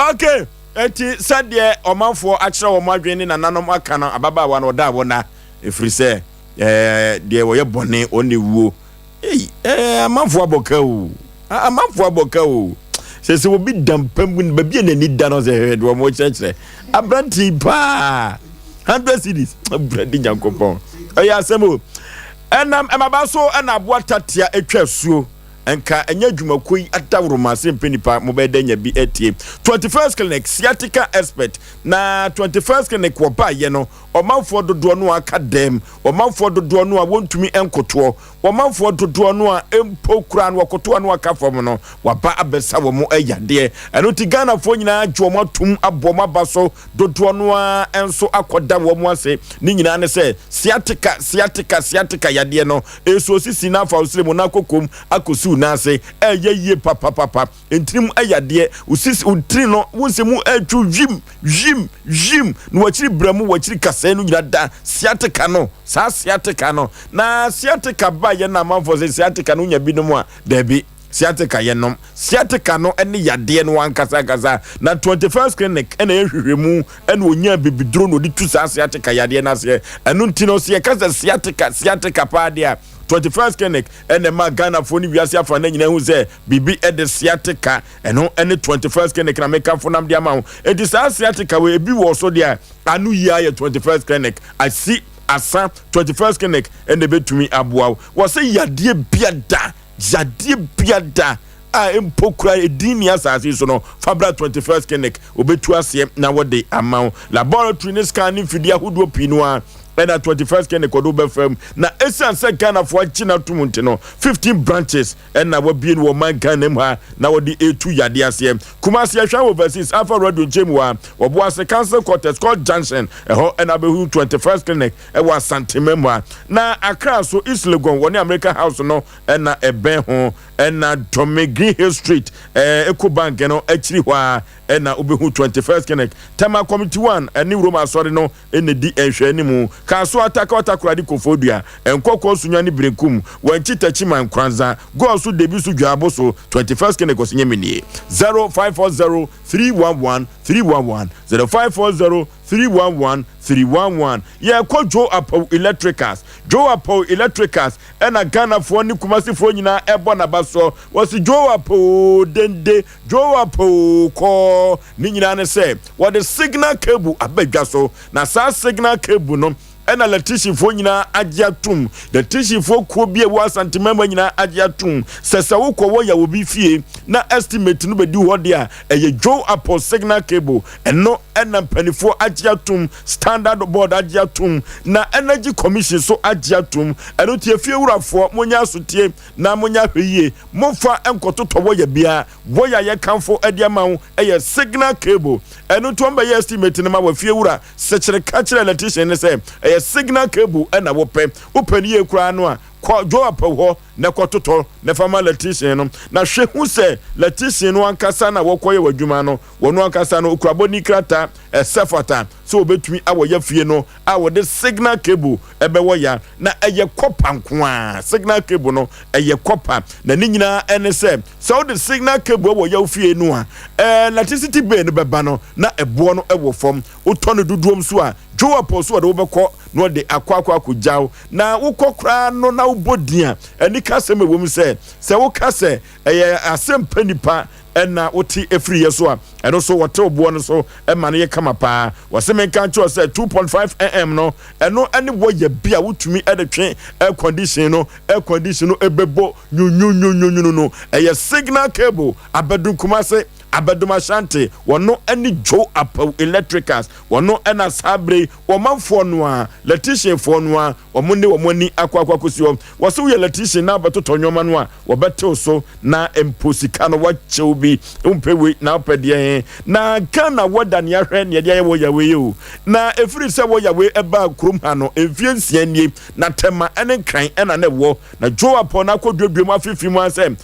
[SPEAKER 2] Okay, eti sɛdeɛ ɔmanfoɔ akyerɛ wɔn adwene ne nananom aka no ababaawa no ɔda a wɔna ɛfiri sɛ Ɛɛ deɛ wɔyɛ bɔne wɔn na ewuo. Ei ɛɛ amanfoɔ abɔ ka o. Amanfoɔ abɔ ka o. Sɛ sɛ obi da mpa mu baabi a n'ani da no sɛ hwɛ deɛ wɔn kyerɛkyerɛ. Aberanteɛ yi paa hundred cedis awurade nyankopɔn ɛyɛ asɛm o. Ɛnam ɛmaba so ɛna aboa tatea atwa asuo. Nka ɛnyɛ adwumakuo yi adaworoma sɛ mpɛ nipa mobɛyɛ dɛ nya bi atie. 21st Clinic sciatica expert na 21st Clinic wɔbaayɛ no Ɔmanfoɔ dodoɔ no ara ka dɛm, ɔmanfoɔ dodoɔ no a wɔntumi nkotoɔ, ɔmanfoɔ dodoɔ no a mpo koraa no wɔkoto a na wɔaka fam no, wɔaba abɛsa wɔn yadeɛ. Ɛno nti Ghanafoɔ nyinaa agye wɔn atom abɔ wɔn aba so, dodoɔ no ara nso akɔda wɔn ase. Ne nyinaa ne sɛ sciatica, sciatica, sciatica yadeɛ no, ɛresuo sisi na afa wo srɛ mu na akɔ kom akɔsi wo nan ase, ɛreyɛ yie papapapa. Ntini mu yadeɛ, wo sisi, wo tiri no, wo nsɛ mu ɛretwo wim, wim, wim, na wakyiri brɛ mu, wakyiri kasɛɛ no nyina da, sciatica no, saa sciatica no, na sciatica ba yɛ na amanfoɔ sɛ sciatica no wonya binom a, daabi, sciatica yɛ nom, sciatica no ne yadeɛ no ankasa ankasa, na 21st clinic ɛna yɛ hwehwɛmu ɛna ɔnya bibiduro na ɔde tu saa sciatica yadeɛ no aseɛ, ɛno nti no sɛ yɛka sɛ sciatica, sciatica paa deɛ a, 21st clinic ɛna ɛma Ghanafoɔ ne wiase afa no nyinaa hu sɛ biribi de sciatica ɛno ɛne 21st clinic na mekamfo nam de ama wo enti saa sciatica wɔ ebi wɔ so deɛ ano yie ayɛ 21st clinic asi asa 21st clinic ɛna ebetumi aboa wo wɔ sɛ yadeɛ biada yadeɛ biada a mpo kura edin ni asase so no fa bra 21st clinic obetu aseɛ na wɔde ama wo laboratory ne scan ne mfidie ahodoɔ pii no a ɛna 21st clinic ɔde wobɛfa mu na ɛsiane sɛ Ghanafoɔ agye no atom nti no 15 branches ɛna wabie no wɔ ɔman Ghana mu ha na wɔde ɛtu yadeɛ aseɛ. Kumasi Ahwea Overseas Alpha Radio nkyɛn mu ha, Ɔboase Council Quarters Court Junction ɛhɔ ɛna abɛhu 21st Clinic ɛwɔ Asantema mu ha. Na Accra so East Legon wɔne America House no ɛna ɛbɛn ho ɛna Dome Green Hill Street ɛɛ Eco Bank no akyiri hɔ a ɛna wobɛhu 21st Clinic. Tema Committee 1 ɛne Roma Asɔre no na edi nhwɛanimu. Kasoa, Atakawa, Takoradi, Koforidua, Nkɔkɔɔ, Sunya ne Berekum, Wankyi, Takyiman, Nkoranza, Goaso, Debiso, Dwaaboso, 21st Kene Kwasi Nyame nie. 0540 311 311 0540 311 311 Yɛrekɔ Joe Apawu Electricals. Joe Apawu Electricals ɛna Ghanafoɔ ne Kumasifoɔ nyinaa ɛbɔ n'abasoɔ. Wɔse Joe Apawu dende, Joe Apawu kɔɔ. Ne nyinaa ne sɛ wɔde signal cable aba dwa so, na saa signal cable no ɛna lɛtisifoɔ nyinaa agye atom. Lɛtisifoɔ kuo bi a ɛwɔ Asante mmarima nyinaa agye atom sɛ sɛ wokɔ wɔ yɛ obi fie na estimate no bɛdi hɔ deɛ a, ɛyɛ Joe Apple Signal Cable. Ɛno ɛna mpanifoɔ agye atom, Standard Board agye atom, na Energy Commission so agye atom. Ɛno nti efie wurafoɔ monyɛ asotie na monyɛ ahwɛyie, momfa nkɔtotɔ wɔya biara. Wɔya a yɛkamfo de ama wo yɛ Signal Cable. Ɛno nti wɔbɛyɛ estimate no ma wo. Efie wura, sekyere ka kyerɛ electrician no sɛ ɛyɛ Signal Cable na wopɛ. Wopɛ no yie koraa no a, kɔ Joe Apawu hɔ na kɔtotɔ na fa ma electrician no. Na hwɛ hu sɛ electrician no ankasa na wɔkɔyɛ w'adwuma no. Wɔn ankasa no, okura abɔdin krataa ɛsɛ fata sɛ wɔbɛtumi awɔ ya fie no a wɔde signal cable ɛbɛwɔ ya, na ɛyɛ kɔpa nko ara. Signal cable no ɛyɛ kɔpa, na ne nyinaa ɛne sɛ, sɛ wode signal cable ɛwɔ ya fie no a, electricity bill no bɛba no na ɛboɔ no ɛwɔ fam. Wotɔ no dodoɔm so a, Joe so ɔde wobɛkɔ na ɔde akɔ akɔ akɔgyaw, na wokɔ koraa no na wobɔ din a, ɛne kasɛm ɛwɔ mu sɛ, sɛ woka sɛ ɛyɛ asɛmpa nipa ɛna wote efiri yɛ so a, ɛno so wɔte boɔ no so ɛma no yɛ kama paa. Wɔsɛ menka nkyerɛ sɛ 2.5 mm no, ɛno ɛne wɔyɛ bi a wotumi ɛde twe air condition no, air condition no ɛbɛbɔ nyunyunyunyunu no. Ɛyɛ Signal Cable. Abɛdum Kumase, Abɛdum Ashanti, wɔno ɛne Joe Apaw Electricals. Wɔno ɛna saa bere wɔmanfoɔ no a, electricianfoɔ no a, wɔn ne wɔn ani akɔ akɔ akɔsi hɔ. Wɔsɛ woyɛ electrician na abɛtotɔ nneɛma no a, wɔbɛtew so na mpo sika no wɔakyɛw bi. Wompɛ wei na wopɛ deɛ he na Ghana wɔda nea hwɛ nea ɛde ayɛ wɔ yawei o. Na ɛfiri sɛ wɔ yawei ɛbaa kurom ha no, mfie 6 nie na Tɛma ne Nkran ɛna na ɛwɔ na Joe Apɔ na akɔduadua mu afefe mu asɛ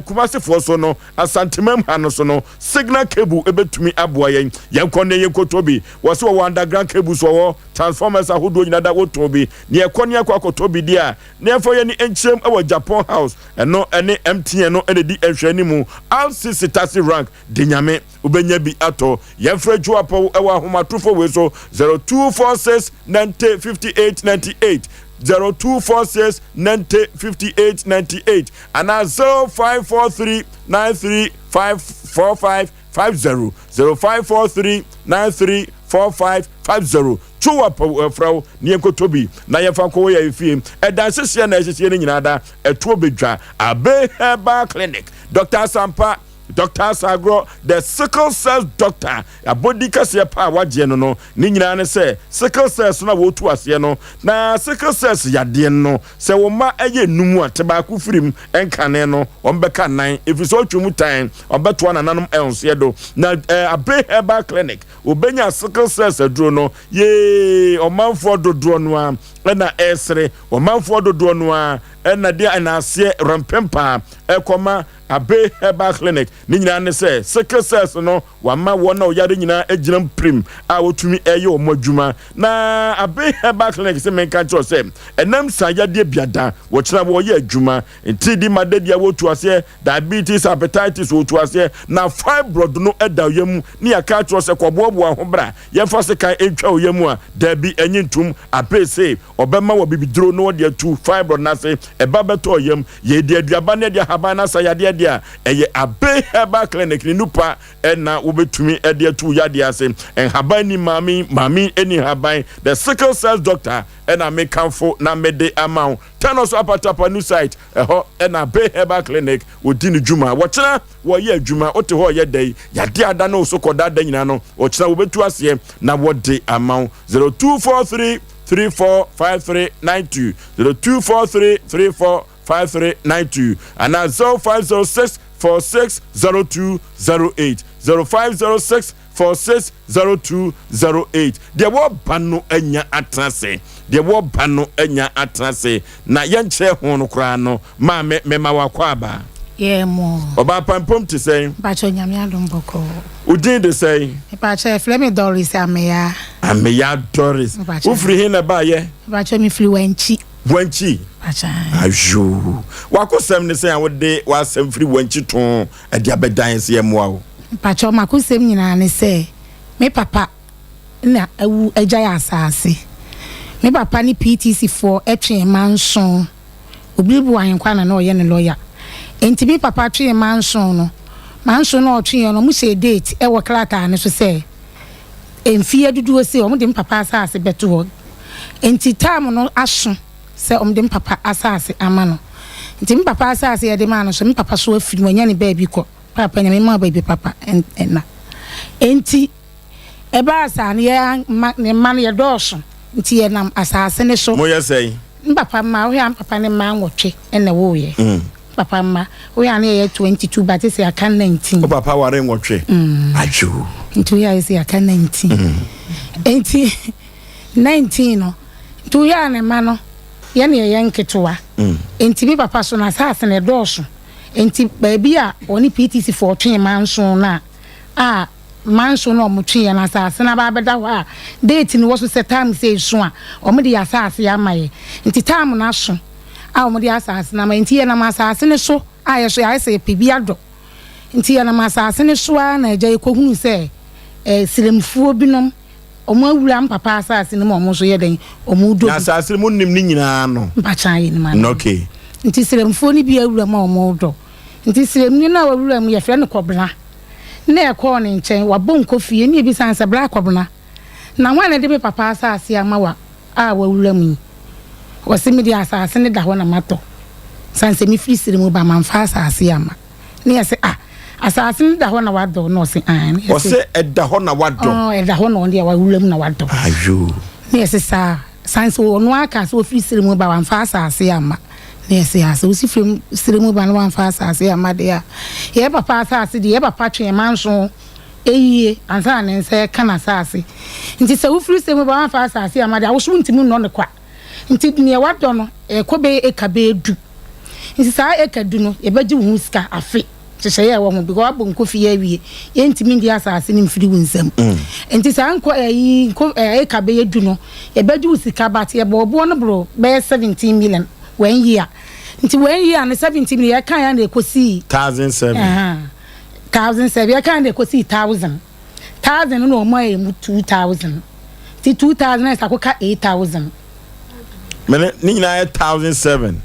[SPEAKER 2] Kumasefoɔ so no, Asantemam ha no so no, signal cable ɛbɛtumi aboa yɛn. Yɛnkɔ ne yɛnkɔtɔ bi. Wɔ sɛ wɔwɔ underground cables, wɔwɔ transformers ahodoɔ nyinaa da, wɔtɔn bi. Ne yɛkɔ ne yɛkɔ akɔtɔ bi deɛ a, ne yɛmfa yɛn ani nkyerɛm wɔ Japan House. Ɛno ɛne MTN no ɛna di nhwɛanimu. RCC Taxi Rank de Nyame wobɛnya bi atɔ. Yɛmfrɛ Joe Apɔw ɛwɔ ahomatorofoɔ wei so, 0246 90 58 98, 0246 90 58 98 anaa 0543 93 5 45 50, 0543 93 45 50. Joe Apɔw ɛfrɛ wo ne yɛnkɔtɔ bi na yɛmfa nkɔwɔ yɛ fie. Ɛdan hyehyeɛ na ɛhyehyeɛ no nyinaa da ɛtoɔ bɛdwa. Abe Herbal Clinic, Dr. Asampa, Dr. Asagorɔ, the sickle cell doctor, abɔdi kɛseɛ pa a wagyeɛ no, ne nyinaa ne sɛ sickle cells no a wɔtu aseɛ no, na sickle cells yadeɛ no, sɛ wo mma ɛyɛ num a, te baako firim nkane no, wɔn bɛka nan, ɛfiri sɛ ɔtwe mu tan, ɔbɛtoa nananom ɛnsoɛ do. Na Abe Herbal Clinic, obɛnya sickle cells aduro no yee. Ɔmanfoɔ dodoɔ no a ɛna ɛresere, ɔmanfoɔ dodoɔ no a ɛna de ɛna aseɛ rɛmpem ɛkɔma Abe Herbal Clinic. Ne nyinaa ne sɛ sickle cells no wama wɔn a ɔyare nyinaa gyina mpirim a wɔtumi ɛyɛ wɔn adwuma. Na Abe Herbal Clinic sɛ menka nkyerɛ sɛ ɛnam saa yadeɛ biada wɔkyerɛ wɔyɛ adwuma nti di ma dadia wɔtu aseɛ, diabetes, hepatitis wɔtu aseɛ, na fibroid no ɛda yɛ mu ne yɛka kyerɛ sɛ kɔboaboa ho bra yɛmfa sekan ntwa wo yɛ mu a, daabi, ɛnye ntom. Abe se ɔbɛma wɔ bibiduro na ɔde atu fibroid n'ase, ɛba bɛtɔ yam. Yɛde aduaba ne ɛde ahaban no asa yadeɛ deɛ a, ɛyɛ Abe Herbal Clinic ne nupa ɛna wobɛtumi ɛde atu yadeɛ ase. Nhaban ni maame, maame ni nhaban. The sickle cells doctor ɛna mekamfo na mede ama wo. Tɛnɔ so Apatapa new site ɛhɔ ɛna Abe Herbal Clinic wɔdi ne dwuma. Wɔkyena wɔyɛ adwuma, wote hɔ ɔyɛ dɛ yadeɛ ada ne wo so kɔda da nyinaa no, wɔkyena wɔbɛtu aseɛ na wɔde ama wo. 0243 345392, 0243 345392 anaa 0506 460208, 0506 460208. Deɛ wɔba no anya atena ase, deɛ wɔba no anya atena ase na yɛnkyerɛ ho no koraa no. Maame, mema wakɔ aba.
[SPEAKER 1] Yɛ mo.
[SPEAKER 2] Ɔbaa pampom te sɛn?
[SPEAKER 1] Mpakyɛ, Nyame adom, bɔkɔ.
[SPEAKER 2] Wo din de sɛn?
[SPEAKER 1] Mpakyɛ, ɛfrɛ me Doris Ameya.
[SPEAKER 2] Ameya Doris.
[SPEAKER 1] Mpakyɛ.
[SPEAKER 2] Wofiri he na ɛbaayɛ?
[SPEAKER 1] Mpakyɛ, mefiri Wankyi.
[SPEAKER 2] Wankyi?
[SPEAKER 1] Mpakyɛ.
[SPEAKER 2] Ayo, wakosɛm ne sɛn a wode w'asɛm firi Wankyi to ɛde abɛdan sɛ yɛmmoa wo?
[SPEAKER 1] Mpakyɛ, makosɛm nyinaa ne sɛ me papa na awu agyae asase. Me papa ne PTC foɔ twee manso. Obi bu Ahenkwa na na ɔyɛ ne lɔya. Enti me papa twee manso no. Manso no a ɔtweeɛ no, wɔhyɛɛ date wɔ krataa no so sɛ mfeɛ dodoɔ sei wɔde me papa asase bɛto hɔ. Nti time no aso sɛ wɔde me papa asase ama no. Nti me papa asase a yɛde maa no so, me papa so afiri mu, wanya ne baabi kɔ. Paapa Nyame mma wo baabi papa nna. Nti ɛbaa saa no, yɛn mma, ne mma no yɛdɔɔso, nti yɛnam asase no so.
[SPEAKER 2] Moyɛ sɛn?
[SPEAKER 1] Me papa mma, wohwɛ a me papa ne mma nwɔtwe na ɛwoeɛ. Me papa mma, wohwɛ a na yɛyɛ 22 but sɛ yɛaka 19.
[SPEAKER 2] Wo papa ware nwɔtwe? Adwo.
[SPEAKER 1] Nti wohwɛ a yɛsɛ yɛaka 19. Nti 19 no, nti wohwɛ a ne mma no, yɛn na yɛyɛ nketewa. Nti me papa so no asase no ɛdɔɔso. Nti baabi a wɔne PTC foɔ twee manso no a, a manso no a wɔtweeɛ no asase no aba abɛda hɔ a date no wɔ so sɛ time sei so a wɔde yɛ asase ama yɛ. Nti time no aso a wɔde asase no ama yɛ. Nti yɛnam asase no so a yɛ so yɛayɛ sɛ yɛpɛ bi adɔ. Nti yɛnam asase no so ara na agya yɛkɔhunu sɛ eh, sremfuo binom wɔn awura me papa asase no mu a wɔn nso yɛ dɛn wɔn redɔ
[SPEAKER 2] Na
[SPEAKER 1] bi.
[SPEAKER 2] asase no monim ne nyinaa no?
[SPEAKER 1] Mpakyɛ yɛnim ano.
[SPEAKER 2] Okay.
[SPEAKER 1] Nti sremfoɔ no bi awura mu a wɔn redɔ. Nti sremni no a wawura mu yɛfrɛ no Kɔbena. Na yɛkɔɔ ne nkyɛn, wabɔ nkɔ fie ne yɛbisa no sɛ bra Kɔbena, na hwan na ɛde me papa asase ama wo a wawura mu yi? Ɔse me deɛ asase no da hɔ na matɔ. Sane sɛ mefiri srem ba mamfa asase amma. Ne yɛse ah asase no da hɔ na wadɔ na ɔse aane. Ne yɛse
[SPEAKER 2] Ɔse ɛda hɔ na wadɔ.
[SPEAKER 1] Ɔɔ ɛda hɔ na ɔno deɛ wawura mu na wadɔ.
[SPEAKER 2] Ayoo.
[SPEAKER 1] Ne yɛse saa sane sɛ ɔno ara kaa sɛ ɔfiri srɛ mu ba wamfa asase amma. Ne yɛse ah sɛ wosi firi srɛ mu ba na wamfa asase amma deɛ a yɛ papa asase deɛ yɛ papa twe manso yie ansa na ne nsa ɛka n'asase. Nti sɛ wofiri srɛ mu ba wamfa asase amma deɛ a wo so wontumi nnɔ no kwa. Nti neɛ wadɔ no ɛkɔ bɛyɛ eka bɛyɛ du. Nti saa eka du no yɛbɛgye wo ho sika afe nhyehyɛeɛ a ɛwɔ ho because wabɔ nkofie awie yɛntumi ngye asaase no mfiri wo nsam. Nti saa nko ɛyi nko eka bɛyɛ du no yɛbɛgye wo sika but yɛbɔɔ boɔ no boro bɛyɛ 17 million one year. Nti one year no 17 million yɛkaeɛ a na ɛkɔsii
[SPEAKER 2] 1007.
[SPEAKER 1] 1007 yɛkaeɛ na ɛkɔsii 1000. Thousand no na wɔn ayɛ mu 2000. Nti 2000 na ɛsɛ akɔka 8000.
[SPEAKER 2] Mene ne nyinaa yɛ 1007.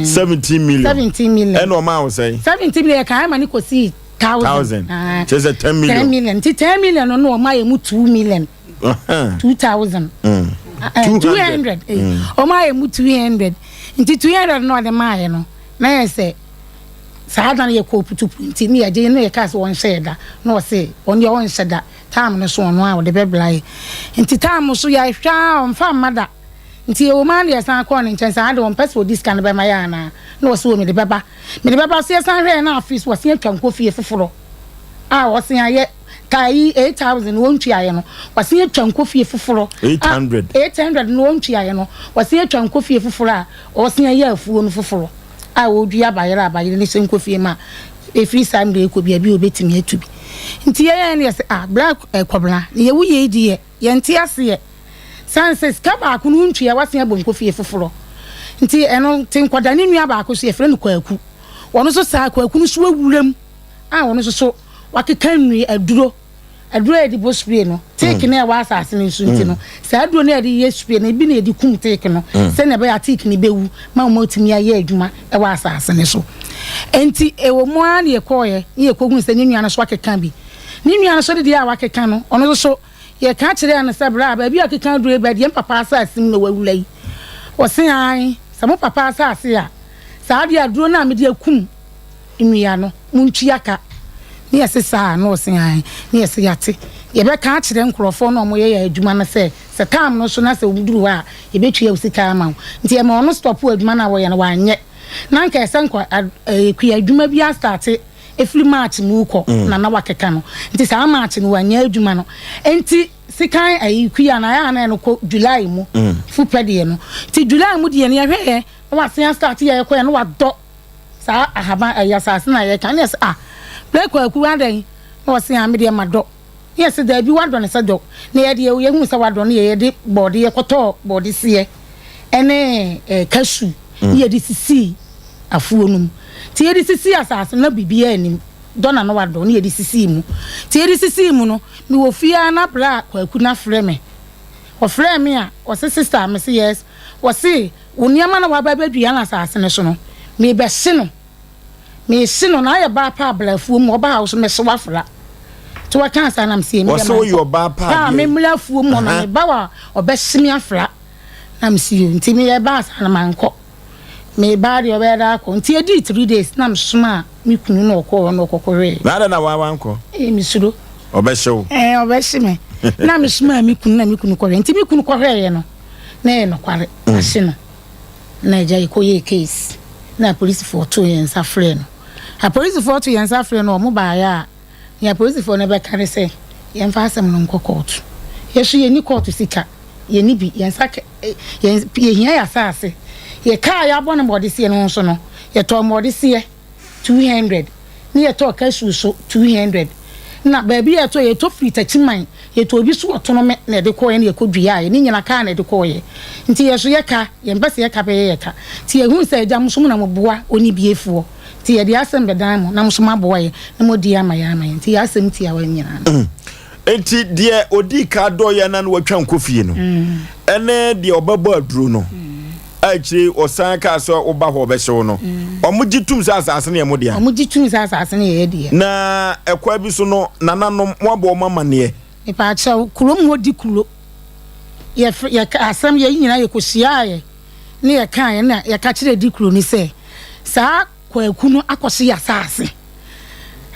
[SPEAKER 2] 17 million.
[SPEAKER 1] 17 million.
[SPEAKER 2] Ɛna ɔma wo sɛn?
[SPEAKER 1] 17 million kan ama ne kɔsii 1000.
[SPEAKER 2] Kyerɛ sɛ 10 million.
[SPEAKER 1] 10 million. Nti 10 million no na ɔma yɛ mu 2 million. 2000. 200. Ɔma yɛ mu 200. Nti 200 na ɔde maa yɛ no na yɛ sɛ saa da no yɛ kɔɔ putupu nti ne yɛgye ne yɛkaa sɛ wɔnhyɛ yɛ da na ɔse ɔno deɛ ɔnhyɛ da time no so ɔno a ɔde bɛbla yɛ nti time so yɛhwɛ a ɔmfa mma da nti yɛwɔ mu ara na yɛsan kɔɔ ne nkyɛn saa de ɔmpɛ sɛ ɔde sika no bɛma yɛ anaa na ɔse wɔ mede bɛba mede bɛba so yɛsan hwɛɛ na afei so wɔsen atwa nkɔ fie foforɔ a ɔsen ayɛ taa yi 8000 na ɔntuaeɛ no wɔsen atwa nkɔ fie foforɔ
[SPEAKER 2] 800
[SPEAKER 1] 800 na ɔntuaeɛ no wɔsen atwa nkɔ fie foforɔ a ɔsen ayɛ afuo no foforɔ a ɔredua abayerɛ a abayerɛ no hyɛ nkɔ fie ma ɛfiri saa mmerɛ yi kɔ baabi a ɔbɛtumi atu bi. Nti yɛyɛɛ no yɛsɛ ah bra eh, Kɔbena ne yɛwo yei deɛ yɛnte aseɛ sane sɛ sika baako no wontua wasen abɔ nkɔ fie foforɔ nti ɛno nti nkɔda ne nua baako so yɛfrɛ no Kwaku ɔno nso saa Kwaku no so awuram a ɔno nso so wakeka nnua aduro Aduro a yɛde bɔ spray no, teak no a ɛwɔ asase no so nti no, saa aduro no a yɛde yɛ spray no, ebi na yɛde kum teak no sɛnea ɛbɛyɛ a teak no bɛwu ma wɔatumi ayɛ adwuma wɔ asase no so. Enti ɛwɔ mu ara na yɛkɔeɛ na yɛkɔhuu sɛ ne nua no nso akeka bi. Ne nua no nso de deɛ a wakeka no, ɔno nso so yɛka kyerɛɛ no sɛ bra, baabi a ɔkeka aduro yi ba deɛ, papa asase mu na wawura yi. Ɔse ae, sɛ mo papa asase a, saa deɛ aduro no a mede akum nnua no, montua ka. Ne yɛse saa a, na ɔse aane. Ne yɛse yɛate. Yɛbɛka akyerɛ nkorɔfoɔ no a wɔyɛ yɛn adwuma no sɛ, sɛ time no so na sɛ wɔduru hɔ a, yɛbɛtua wo sika ama wo. Nti yɛma ɔno stɔpoo adwuma no a wɔyɛ no, wanyɛ. Na anka ɛsɛ nka kua adwuma bi astarte ɛfiri March mu rekɔ na na wakeka no. Nti saa March no wanyɛ adwuma no. Nti sekan ayi kua no ayɛ a na ɛno kɔ July mu, fupɛ deɛ no. Nti July mu deɛ no yɛhwɛeɛ na wasen astarte yɛ kɔeɛ na wadɔ. Saa ahaban ɛyɛ asase na yɛka ne yɛsɛ ah brɛ kwaku adɛn na ɔse ah medeɛ madɔ ne yɛsɛ daabi wadɔ ne sɛ dɔ na yɛdeɛ yɛhunu sɛ wadɔ ne yɛde bɔɔde yɛkɔtɔɔ bɔɔde seɛ ɛne eh, kasu ne yɛde sisii afuo no mu nti yɛde sisii asase no na biribiara anim dɔ na na wadɔ ne yɛde sisii mu nti yɛde sisii mu no mewɔ fie ara na brɛ a kwaku no afrɛ me ɔfrɛɛ me a ɔse sister mese yes ɔse Wo nneɛma na woaba abɛdua no asase no so no, merebɛhye no. Mehye no, na ayɛ baa pa abla afuo mu, ɔbaa wo so mɛhye wo afra. Nti wɔkaa saa na mesie me
[SPEAKER 2] Wɔse woyɛ ɔbaa pa
[SPEAKER 1] adeɛ. Memmra afuo mu hɔ na meba wa ɔbɛhye me afra. Na mese yoo. Nti meyɛ baa saa no mankɔ. Mebaa deɛ ɔbɛyɛ daa akɔ. Nti ɛdii 3 days na mesomaa me kunu na ɔkɔɔ hɔ na ɔkɔkɔhwɛɛ.
[SPEAKER 2] Na adɛn na woa wankɔ?
[SPEAKER 1] Ee mesuro.
[SPEAKER 2] Ɔbɛhye wo?
[SPEAKER 1] Ɛɛ ɔbɛhye me. Na mesomaa me kunu na me kunu kɔhwɛɛ. Nti me kunu kɔhwɛeɛ no na ɛyɛ nokware. Ahye no. Na agya yɛkɔyɛɛ case na apolisifoɔ too yɛn nsa frɛɛ no. Apolisifoɔ too yɛn nsa frɛɛ no wɔn baeɛ a nea apolisifoɔ no bɛka ne sɛ yɛmfa asɛm no nkɔ kɔɔto. Yɛn nso yɛnni kɔɔto sika. Yɛnni bi. Yɛn nsa ka yɛn yɛhia yɛn asase. Yɛn kaa a yɛabɔ no mmɔdeseɛ no nso no, yɛtɔɔ mmɔdeseɛ 200 ne yɛtɔɔ cashew so 200. Na baabi a yɛtɔɔ yɛtɔ firi Takyiman, yɛtɔɔ bi so wɔ Tonome na yɛde kɔeɛ na yɛkɔduaeɛ. Ne nyinaa kaa na yɛde kɔeɛ. Nti yɛn nso yɛka, yɛmpɛ sɛ yɛka bɛyɛ yɛn ka. Nti yɛhuu sɛ agya mo nso mo na moboa onnibiefoɔ. Nti yɛde asɛm bɛdan mo na mo nso moaboa yɛn na moadi ama yɛn ama yɛn. Nti yɛn asɛm tiawa nyinaa no.
[SPEAKER 2] Enti deɛ ɔdii ka dɔeɛ na na watwa nkɔ fie no ɛne deɛ ɔbɛbɔ aduro no a akyire ɔsan kaa sɛ woba hɔ ɔbɛhye wo no, wɔn gye tum sɛ asase no yɛ mo dea?
[SPEAKER 1] Wɔn gye tum sɛ asase no yɛ yɛ deɛ.
[SPEAKER 2] Na ɛkwan bi so no nananom mo abɔ wɔn amaneɛ?
[SPEAKER 1] Mepaakyɛw, kurom hɔ di kuro. Yɛfrɛ, yɛka asɛm, yɛn nyinaa yɛkɔhyiaeɛ ne yɛkaeɛ na yɛka kyerɛɛ di kuro no sɛ saa Kwaku no akɔhye yɛn asase,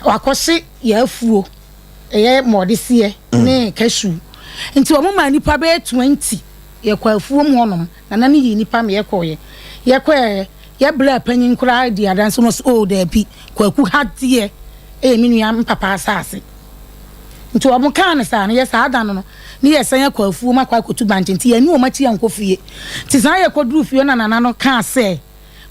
[SPEAKER 1] wakɔhye yɛn afuo. ɛyɛ mɔɔdeseɛ ne cashew nti wɔn maa nipa bɛyɛ 20 yɛkɔ afuom hɔnom nana no yii nipa ma yɛkɔɔyɛ yɛkɔɛ yɛ bra panyin koraa di adanse no sɛ oh daabi Kwaku ha deɛ ɛyɛ me nua mpapa asase nti wɔn kaa no saa no yɛ saa da no no ne yɛsan akɔ afuom akɔ akɔtu bankye nti yɛne wɔn akyi ankɔ fie nti saa yɛkɔduru fie na nana no kaa sɛ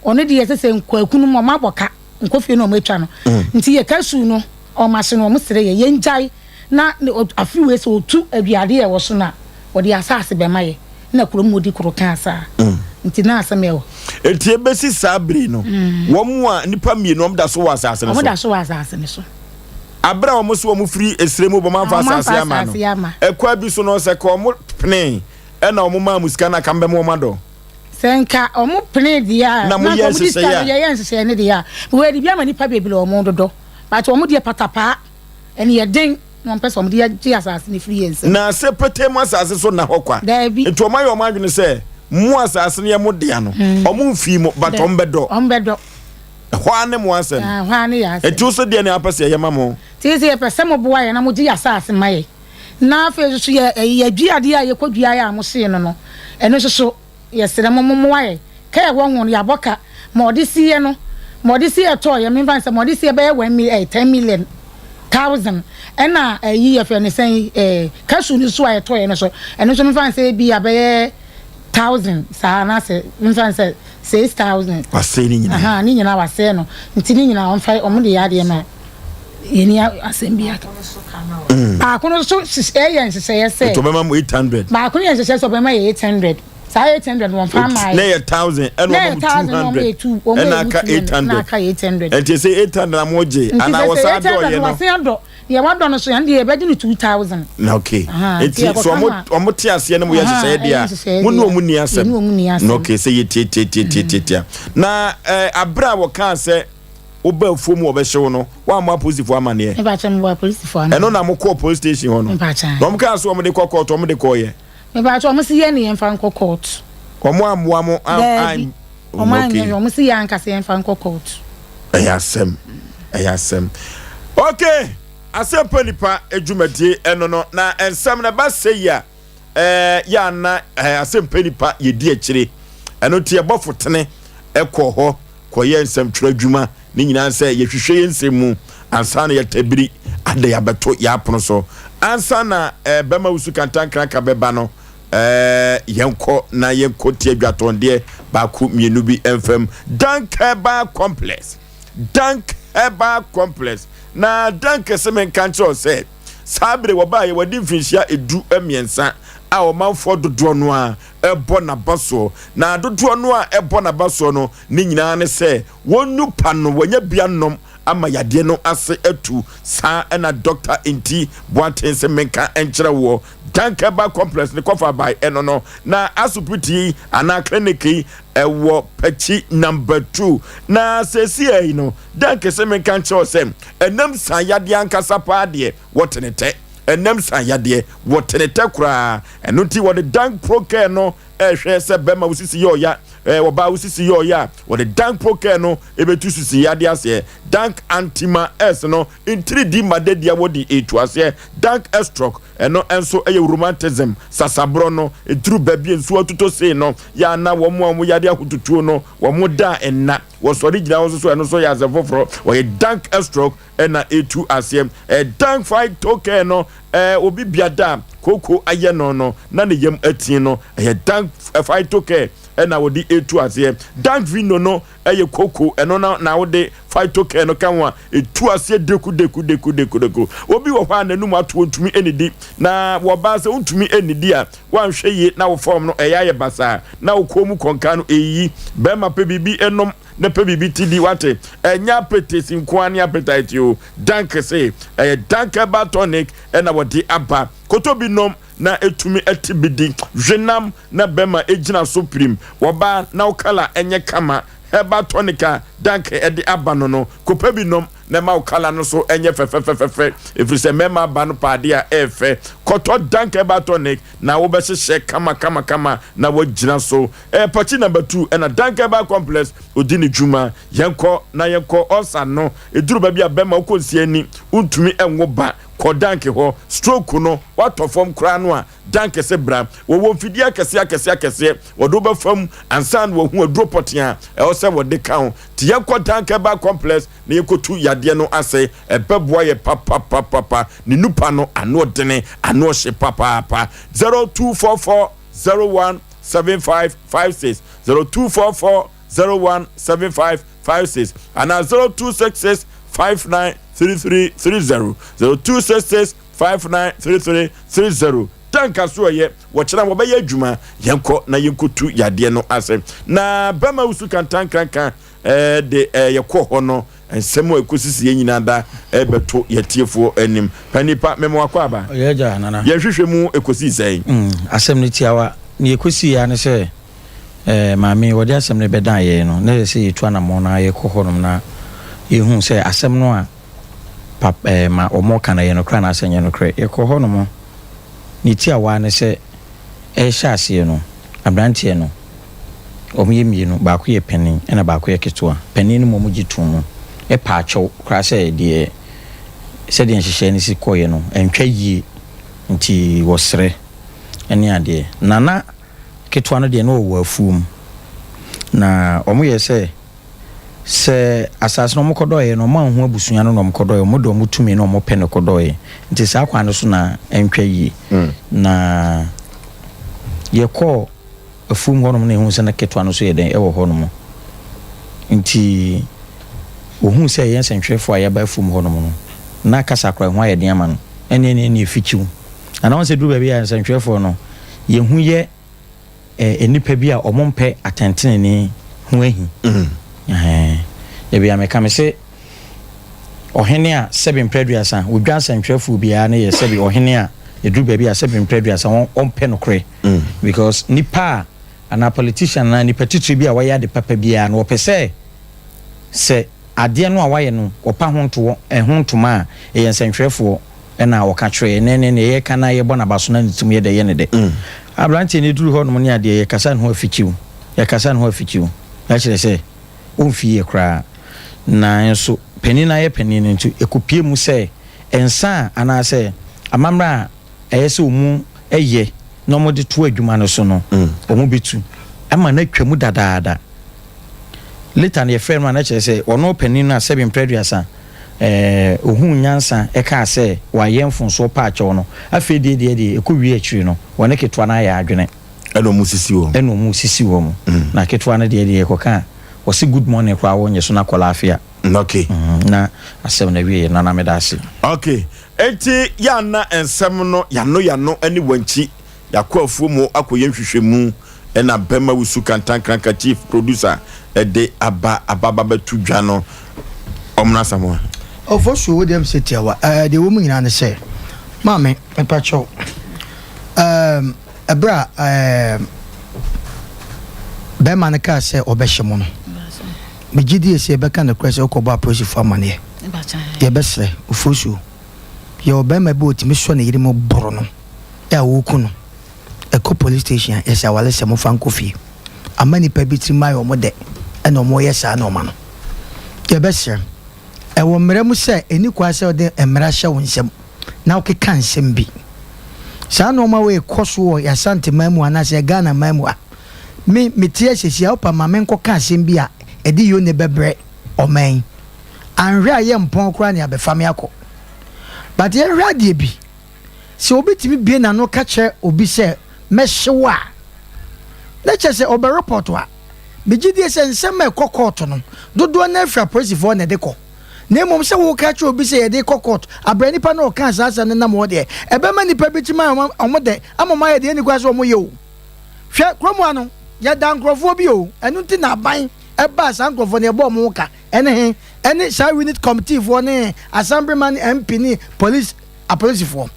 [SPEAKER 1] ɔno deɛ ɛsɛ sɛ Kwaku no mu wɔn abɔ ka nkɔ fie na wɔn atwa no nti yɛ cashew no Wɔn ase no, wɔsrɛ yɛ yɛngyae na afe wei sɛ ɔtu aduadeɛ a ɛwɔ so no a, wɔde asaase bɛma yɛ. Na kurom hɔ di koro kaa saa. Nti na asɛm yɛ hɔ.
[SPEAKER 2] Enti ebesi saa bere no, wɔn a nnipa mmienu wɔn da so wɔ asase no so.
[SPEAKER 1] Wɔn da so wɔ asase no so.
[SPEAKER 2] Abere a wɔn so wɔn firi esrɛ mu bɔ wɔn amfa asase ama no. Ɛkwan bi so no, sɛ ka wɔn penee ɛna wɔn maa mo sika no a, ka mbɛma wɔn adɔ.
[SPEAKER 1] Sɛ nka wɔn penee deɛ a, na nka wɔn de sika no yɛyɛ nhyehyɛeɛ no deɛ a, wɔadi bi ama nnipa bebree wɔn dodɔ. But wɔn deɛ patapaa, ɛne yɛ den na wɔn pɛ sɛ wɔn de gye asase no firi yɛn nsam.
[SPEAKER 2] Na sɛ petee mo asase so nna hɔ kwa.
[SPEAKER 1] Daabi.
[SPEAKER 2] Nti wɔn ayɛ wɔn adwene sɛ mo asase no yɛ mo dea no, wɔn mfii mo, but wɔn bɛdɔ.
[SPEAKER 1] Wɔn bɛdɔ.
[SPEAKER 2] Ɛhɔ ara ne mo asɛm.
[SPEAKER 1] Ɛhɔ ara ne yɛn asɛm.
[SPEAKER 2] Nti wo so deɛ na apɛ sɛ yɛyɛ ma mo?
[SPEAKER 1] Nti sɛ yɛpɛ sɛ mo boa yɛn na mo gye yɛn asase ma yɛn. Na afei nso so yɛ ɛyi yɛ duadeɛ a yɛkɔ duaeɛ a mo see no no, ɛno nso so. Yɛsrɛ mo mommoa yɛn. Ka a ɛwɔ ho no, yɛabɔ ka. Ma ɔde siiɛ no, ma ɔde siiɛ tɔɔ yɛn, memfa no sɛ ma ɔde siiɛ bɛyɛ one mil ɛɛ ten million, thousand. Ɛna ɛyi yɛfrɛ no sɛn ɛɛ cashew no nso a ɛtɔɔ yɛn no so, ɛno nso memfa no sɛ ebi a bɛyɛ thousand saa anaasɛ memfa no sɛ 6,000.
[SPEAKER 2] Wasɛe ne nyinaa.
[SPEAKER 1] Ahaa, ne nyinaa wasɛe no. Nti ne nyinaa wɔmfa wɔn de yɛ adeɛ ma yɛnni asɛm bi aka. Baako no nso ɛyɛ nhyehyɛeɛ sɛ.
[SPEAKER 2] Nti ɔbɛma mo 800.
[SPEAKER 1] Baako no yɛ nhyehyɛeɛ sɛ ɔbɛma yɛ 800. Saa 800 no wɔmfa mmaa yɛ.
[SPEAKER 2] Na ɛyɛ 1000 ɛna ɔma mo 200 ɛna aka 800.
[SPEAKER 1] Ɛna aka 800.
[SPEAKER 2] Nti sɛ 800 na mo gye anaa wɔsan adɔ yɛ no.
[SPEAKER 1] Nti sɛ 800 no wɔsan adɔ. Deɛ wadɔ no so yɛn deɛ yɛbɛgye no 2000.
[SPEAKER 2] Na okay. Nti so ɔmo ɔmo te aseɛ na mo yɛ nhyehyɛeɛ deɛ a mo ne ɔmo ni asɛm. Na okay sɛ yɛ tie tie tie tie tie tie. Na ɛɛ abere a wɔkaa sɛ woba afuo mu wɔbɛhye wo no woammɔ apolisifoɔ amaneɛ.
[SPEAKER 1] Mepakyɛ mebɔ apolisifoɔ amaneɛ.
[SPEAKER 2] Ɛno na mokɔɔ police station hɔ no.
[SPEAKER 1] Mepakyɛ.
[SPEAKER 2] Na wɔn kaa sɛ wɔn de kɔ court wɔn de kɔɔyɛ.
[SPEAKER 1] Mepakyɛ wɔn se yɛn ne yɛn fa nkɔ court.
[SPEAKER 2] Wɔn ammoa mo.
[SPEAKER 1] Daabi. Wɔn anyɛ hwee wɔn se yɛn ankasa yɛn fa nkɔ court.
[SPEAKER 2] Ɛyɛ asɛm ɛyɛ asɛm. Okay asɛmpa nipa dwumadie ɛno no na nsɛm no ɛba sɛ yi a ɛɛ yɛ ana ɛɛ asɛmpa nipa yɛdi akyire ɛno nti yɛbɔ fotene ɛkɔ hɔ kɔyɛ nsɛmtwerɛ adwuma ne nyinaa sɛ yɛhwehwɛ yɛn nsɛm mu ansa na yɛtabiri ada yɛabɛto yɛn apono so ansa na ɛɛ bɛma wusu kantankraka bɛba no ɛɛ yɛnkɔ na yɛnkɔ tie adwatɔndeɛ baako mmienu bi mfam Dank Herbal Complex Dank Herbal Complex na Dank sɛ menka nkyerɛ wo sɛ saa bere wɔbaeɛ wɔde mfinhyia 13 a ɔmanfoɔ dodoɔ no a ɛbɔ n'aba soɔ na dodoɔ no a ɛbɔ n'aba soɔ no ne nyinaa ne sɛ wɔnnu pa no wɔanya bi anom ama yadeɛ no ase atu saa ɛna Dɔkta Nti Boateng sɛ menka nkyerɛ woɔ Dank Herbal Complex ne kɔfa bae ɛno no na asopiti yi anaa clinic yi ɛwɔ Pakyi number 2 na seesei yi no Dank sɛ menka nkyerɛ wo sɛ ɛnam saa yadeɛ ankasa paa deɛ wɔte ne tɛ. Ɛnam san yadeɛ wɔ tenetɛ koraa. Ɛno nti wɔde Dank Pro Care no ɛrehwɛ sɛ bɛrima wo sisi yɛ ɔya, ɛɛ ɔbaa wo sisi yɛ ɔya a, wɔde Dank Pro Care no ɛbɛtu sisi yadeɛ aseɛ. Dank Antima S no ntiridi ma dadia wɔde ɛtu aseɛ. Dank Estroc ɛno nso ɛyɛ rheumatism, sasaborɔ no, ɛduru baabi a nsuo atotɔ sei no, yɛ a na wɔn a wɔn yadeɛ ahotutuo no wɔn da nna, wɔsɔre gyina hɔ nso so ɛno nso yɛ asɛm foforɔ. Wɔyɛ Dank Estroc na etu aseɛ. Ɛdan fae tokɛn no, obi biada a kooko ayɛ no no na ne yam atin no, ɛyɛ dan fae tokɛn na wɔde etu aseɛ. Dan vino no ɛyɛ kooko, ɛno na na wode fae tokɛn no ka ho a etu aseɛ deku deku deku deku deku. Obi wɔ hɔ a n'anum ato ontumi nnidi, na wɔbaa sɛ wontumi nnidi a wanhwɛ yie na wo fɔm no ɛyɛ ayɛ basaa na wo kɔn mu kɔnka no eyiyi. Bɛrima pɛ biribi nom na pɛ biribi ti di wate ɛnyɛ apetesi nko ara ne appetite o dank se ɛyɛ dank herbal tonic ɛna wɔde aba koto bi nom na etumi ɛte bi di hwenam na bɛma egyina so pirim wɔba na wo kala ɛnyɛ kama herbal tonic a dank ɛde aba no no kopɛ bi nom na ɛma wo kala no so ɛnyɛ fɛfɛfɛfɛfɛ ɛfiri sɛ mɛma aba no paade a ɛɛfɛ kɔtɔ dank herbal tonic na wobɛhyehyɛ kama kama kama na wagyina so Eh Pakyi number 2 ɛna Dankɛba complex odi ne dwuma. Yɛnkɔ na yɛnkɔ ɔsa no eduru baabi a bɛma wokɔ nsia ani wontumi nwo ba kɔ Dank hɔ stroke no watɔ fam koraa no a Dank se bra wɔwɔ mfidie akɛseɛ akɛseɛ akɛseɛ wɔde wo bɛfa mu ansa na wɔahu aduro pɔtee a ɛwɔ sɛ wɔde ka wo nti yɛnkɔ Dankɛba complex na yɛnkɔtu yadeɛ no ase ɛbɛboa yɛ papapapapa ne nupa no ano ɔdene ano ɔhye papaapa 0244 01 75 56 0244 01 75 56 anaa 0266 59 33 30 0266 59 33 30 tanka so ɛyɛ wɔkyerɛ wɔbɛyɛ adwuma yɛnkɔ na yɛnkɔtu yadeɛ no ase na bɛma wusu kantankranka ɛɛ de ɛɛ yɛkɔ hɔ no Nsɛm a ɛkɔsisi yɛn nyinaa da rebɛto yɛn atiefoɔ anim. Panin pa, mema wo akwaaba.
[SPEAKER 9] Ɔyɛ agya, Nana.
[SPEAKER 2] Yɛn nhwehwɛmu kɔsii sɛn?
[SPEAKER 9] Mm, asɛm no tiawa. Nea ɛkɔsii ara ne sɛ, eh, maame yi, wɔde asɛm no bɛdan yɛn no, na ɛsɛ sɛ yɛtu anammɔn na yɛkɔ hɔnom na yɛhu sɛ asɛm no a pap, eh, ma wɔreka no, ɛyɛ nokorɛ anaasɛ ɛnyɛ nokorɛ. Yɛkɔɔ hɔnom, ne tiawa ara ne sɛ, ɛrehyɛ aseɛ no, aberanteɛ no, Wɔyɛ mmienu, baako yɛ panin ɛna baako yɛ ketewa. Panin no mmom gye too mu paa kyɛw koraa sɛ deɛ sɛdeɛ nhyehyɛeɛ no si kɔeɛ no ɛntwa yie nti wɔsrɛ ne adeɛ. Na na ketewa no deɛ na ɔwɔ afuom na wɔyɛɛ sɛ sɛ asase no wɔkɔdɔeɛ no wɔanhu abusua no na wɔkɔdɔeɛ, wɔde wɔn tumi na wɔpɛ no kɔdɔeɛ nti saa kwan no so na ɛntwa yie. Na yɛkɔɔ afuom hɔnom na ehuu sɛ na ketewa no nso yɛ dɛn wɔ hɔnom. Nti ohuu sɛ yɛn nsɛntwerɛfoɔ a yɛaba afuom hɔnom no, na kasa koraa ɛho ayɛ den ama no. Ɛnneɛ ɛnneɛ ɛnneɛ fikyiw. Anaa wɔn sɛ duru baabi a nsɛntwerɛfoɔ no, yɛn ho yɛ eh, nnipa bi a wɔmpɛ atɛntenenee ho ahi. Ɛhɛn. Dabi a meka me se Ɔhene a sɛbe mprɛ aduasa wɔdwa nsɛntwerɛfoɔ biara no yɛ sɛbe ɔhene a ɛduru baabi a sɛbe mprɛ aduasa ɔmpɛ nokorɛ because nipa a anaa politician anaa nipa titire bi a wayɛ ade papa biara no ɔpɛ sɛ sɛ adeɛ no a wayɛ no ɔpa ho ntoɔ ɛho ntoma a ɛyɛ nsɛntwerɛfoɔ ɛna ɔka kyerɛ ɛnɛ ne ne yɛka na yɛbɔ n'abaso na ne tirim yɛ dɛ yɛ ne dɛ aberanteɛ no duru hɔ nom ne adeɛ yɛkasa ne ho afikyiw yɛkasa ne ho afikyiw na kyerɛ sɛ omfii yɛ koraa. Nanso panin no ayɛ panin no nti, ɛkɔpue mu sɛ nsa a anaasɛ amammerɛ a ɛyɛ sɛ wɔn yɛ na wɔde to adwuma no so no, wɔn bɛtu ama no atwa mu dadaada. Later no yɛfrɛɛ no a na kyerɛ sɛ ɔno panin no a sɛbe mprɛ aduasa ɛɛ ohuu nyansa ɛkaa sɛ wayɛ mfonsoɔ paa kyɛw no, afei deɛ deɛ deɛ ɛkɔwie akyire no wɔne ketewa no ayɛ adwene.
[SPEAKER 2] Ɛna ɔmo sisi wɔn.
[SPEAKER 9] Ɛna ɔmo sisi wɔn. Na ketewa no deɛ deɛ yɛkɔka a, ɔse good morning koraa wɔnyɛ so na kɔ laafia.
[SPEAKER 2] Okay.
[SPEAKER 9] Na asɛm no awieɛ. Nana meda ase.
[SPEAKER 2] Okay. Enti yɛ a na nsɛm no yano yano ne wankyi. Yɛakɔ afuo mu akɔyɛ nhwehwɛmu ɛna Bɛma Wusu Kantankranka Chief Producer de aba aba aba bɛto dwa no. Ɔmono Asamoah.
[SPEAKER 3] Ɔfosuo wo deɛ mesɛ tiawa ɛɛ deɛ ɛwɔ mu nyinaa ne sɛ maame mepakyɛw ɛɛm Ɛberɛ a barima no kaa sɛ ɔbɛhye mo no, megye die sɛ yɛbɛka nokorɛ sɛ wokɔbɔ apolisifoɔ amaneɛ. Yɛbɛsrɛ, Ofosuo. Yɛwɔ barima bi a ɔtumi sɔ ne yere mu boro no a ɔku no. Ɛkɔ police station a, yɛsɛ awaresɛm momfa nkɔ fie. Ama nnipa bi tirim ayɛ wɔn dɛ na wɔyɛ saa nnoɔma no. Yɛbɛsrɛ, ɛwɔ mmara mu sɛ ɛnni kwan sɛ wode mmara hyɛ wo nsam na wokeka nsɛm bi. Saa nnoɔma wei kɔ so wɔ yɛn Asanteman mu anaasɛ yɛn Ghana man mu a, me mete ha seesei a, wopa ma menkɔka asɛm bi a ɛde yone bɛbrɛ ɔman yi. Anhwɛ a yɛmpɔn koraa na yɛabɛfa me akɔ. But yɛnhwɛ adeɛ bi, sɛ obi tumi bue n'ano ka kyerɛ obi sɛ mɛhye wo a, na kyerɛ sɛ ɔbɛ report a, megye die sɛ nsɛm a ɛkɔ court no, dodoɔ no ara firi apolisifoɔ na ɛde kɔ. Na mmom sɛ woka kyerɛ obi sɛ yɛde kɔ court, abrɛ nipa no a ɔkaa saa asɛm no nam hɔ deɛ, ɛbɛma nipa bi tirim ayɛ wɔn dɛ ama wɔn ayɛ deɛ ɛnni kwan sɛ wɔyɛ o. Hwɛ, kurom ha no, yɛda nkurɔfoɔ bi o, ɛno nti na aban baa saa nkurɔfoɔ no, yɛbɔɔ wɔn ho ka. Ɛne he? Ɛne saa unit committee foɔ ne assemblyman ne MP ne police apolisifoɔ.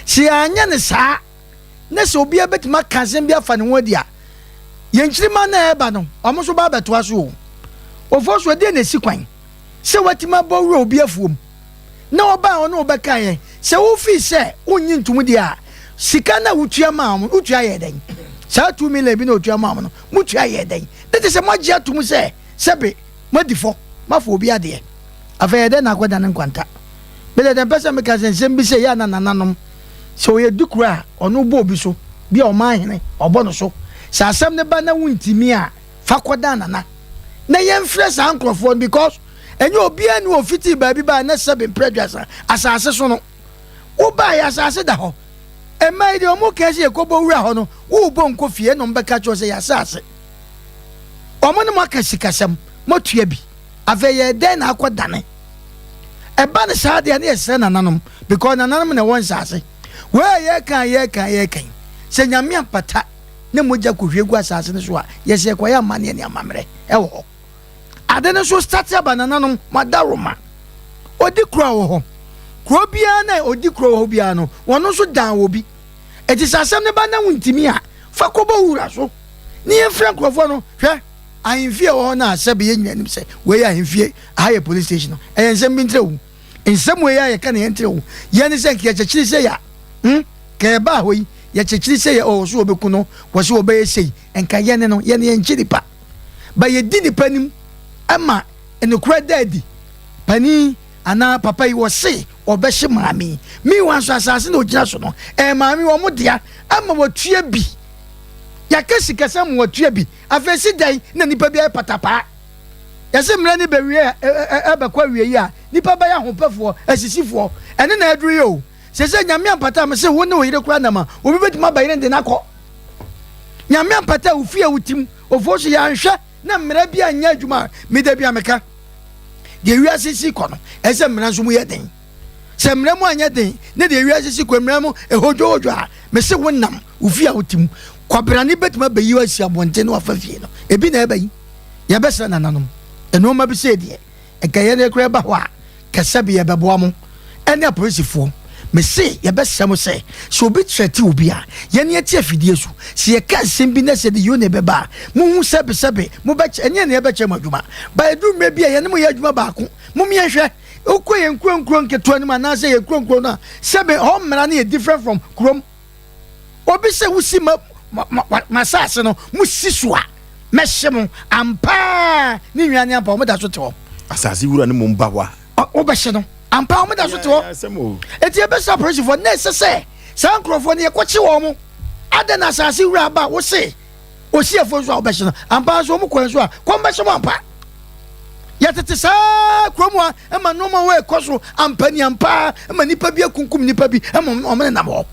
[SPEAKER 3] Sɛ yɛanyɛ no saa na sɛ obiara bɛtumi aka asɛm bi afa ne ho adi a, yɛn nkyirimma no a ɛreba no, wɔn nso ba abɛtoa so o. Ofosu, ɛdeɛn na ɛsi kwan sɛ woatumi abɔ wura obi afuom na ɔbaa a ɔne wo bɛkaeɛ sɛ wofii sɛ wonnye ntom deɛ a, sika no a wotua maa wɔn no, wotua yɛɛ dɛn? Saa 2 million bi na ɔtua maa wɔn no, motua yɛɛ dɛn? Ne te sɛ moagye atom sɛ Sɛbe, moadi fɔ, moafa obi adeɛ. Afei ɛyɛ dɛn na akɔdane nkwanta? Me deɛ, deɛ mpɛ sɛ meka sɛ nsɛm bi sei yɛ a na nananom, sɛ ɔyɛ dukuro a, ɔno bɔ obi so, bi a ɔman hene, ɔbɔ no so. Sɛ asɛm no ba na wontimi a, fa kɔdan nana. Na yɛmfrɛ saa nkorɔfoɔ no because ɛnyɛ obiara ni ɔfitii baabi baa na sɛbe mprɛ aduasa asase so no. Wobaeɛ asase da hɔ. Mmaa yi deɛ wɔn ka sɛ yɛkɔbɔ wura hɔ no, worebɔ nkɔ fie ɛna wɔbɛka kyerɛ wo sɛ yɛ asase. Wɔn ne mo aka sikasɛm, moatua bi. Afei yɛyɛ dɛn na akɔ dane? Ɛba no saa deɛ ne yɛsrɛ nananom because nananom na ɛwɔ nsaase. Wei a yɛka a yɛka a yɛka yi, sɛ Nyame ampata na mogya kɔhwie gu asaase no so a, yɛsɛ yɛkɔyɛ amanneɛ ne amammerɛ ɛwɔ hɔ. Ade no nso starte aba nananom, mo adaworoma. Ɔdi kuro a wɔ hɔ. Kuro biara na ɔdi kuro wɔ hɔ biara no, wɔn nso dan wɔ bi. Eti sɛ asɛm no ba na wontimi a, fa kɔbɔ wura so. Ne yɛmfrɛ nkurɔfoɔ no, hwɛ, ahemfie a ɛwɔ hɔ no a sɛbe yɛn nyinaa nim sɛ wei yɛ ahemfie, aha yɛ police station no, ɛyɛ nsɛm bi ntrɛ o. Nsɛm wei a yɛka no yɛntrɛ o. Yɛn ne sɛ nka yɛkyekyere sei a, hmm, nka yɛbaa hɔ yi, yɛkyekyere sei a, oh, so wɔbɛku no, wɔ se wɔbɛyɛ sei, nka yɛne no, yɛne yɛnkye nipa. Ba yɛdi nipa anim ma nokorɛ da adi. Panin anaa papa yi wɔse wɔbɛhye maame yi. Meanwhile nso asase na ɔgyina so no, ɛyɛ maame yi wɔn dea ama wɔatua bi. Yɛaka sikasɛm ma wɔatua bi. Afei si dɛn na nipa bi ayɛ patapaa? Yɛse mmerɛ no bɛwie a ɛbɛkɔ awieyi a, nipa bɛyɛ ahopɛfoɔ, asisifoɔ. Ɛno na aduru yi o. Sese Nyame ampata a mese wo ne wo yere koraa nam a, obi bɛtumi aba yere de no akɔ. Nyame ampata a wo fie a wotim, ofuo so yɛanhwɛ na mmara bi anyɛ adwuma a, me da bi a meka deɛ wiase si kɔ no, ɛsɛ mmara nso mu yɛ den. Sɛ mmara mu anyɛ den ne deɛ wiase si kɔ mmara mu ɛhodwohodwo a, mese wo nam wo fie a wote mu, kwabrane bɛtumi abɛyi wo asi abɔnten na wafa fie no. Ebi na ɛba yi. Yɛbɛsrɛ nananom, nnoɔma bi sei deɛ, nka yɛn koraa ɛba hɔ a, kɛ sɛbe yɛbɛboa mo ɛne apolisifoɔ. Mese yɛbɛsrɛ mo sɛ, sɛ obi trɛte obi a, yɛne yɛte afidie so, sɛ yɛka nsɛm bi na sɛ de yone bɛba a, monhu sɛbe sɛbe mobɛkyɛ, ɛne yɛne yɛbɛkyɛ mo adwuma. Ba ɛduru mmerɛ bi a yɛne mo yɛ adwuma baako, mom yɛnhwɛ. Wokɔ yɛn nkuro nkuro nketewa no mu anaasɛ yɛn kuro nkuro no a, sɛbe hɔ mmara no yɛ different from kurom. Obi sɛ wosi ma m'asase no, mosi so a, mɛhye mo. Ampa ne nwa ne ampa, wɔn da so te hɔ.
[SPEAKER 2] Asase wura no mmom ba hɔ
[SPEAKER 3] a. Wobɛhye no. Ampa wɔn da so te hɔ. Eti yɛbɛsrɛ apolisifoɔ na ɛsɛ sɛ saa nkurɔfoɔ no yɛkɔkye wɔn. Adɛn na asase wura aba a wose osi afuo nso a wobɛhye no? Ampa nso wɔn kɔ nso a kɔm bɛhye mo ampa. Yɛtete saa kurom a ɛma nneɛma wɔ ɛkɔ so ampa ni ampa ma nipa bi akunkum nipa bi ma wɔn nenam hɔ.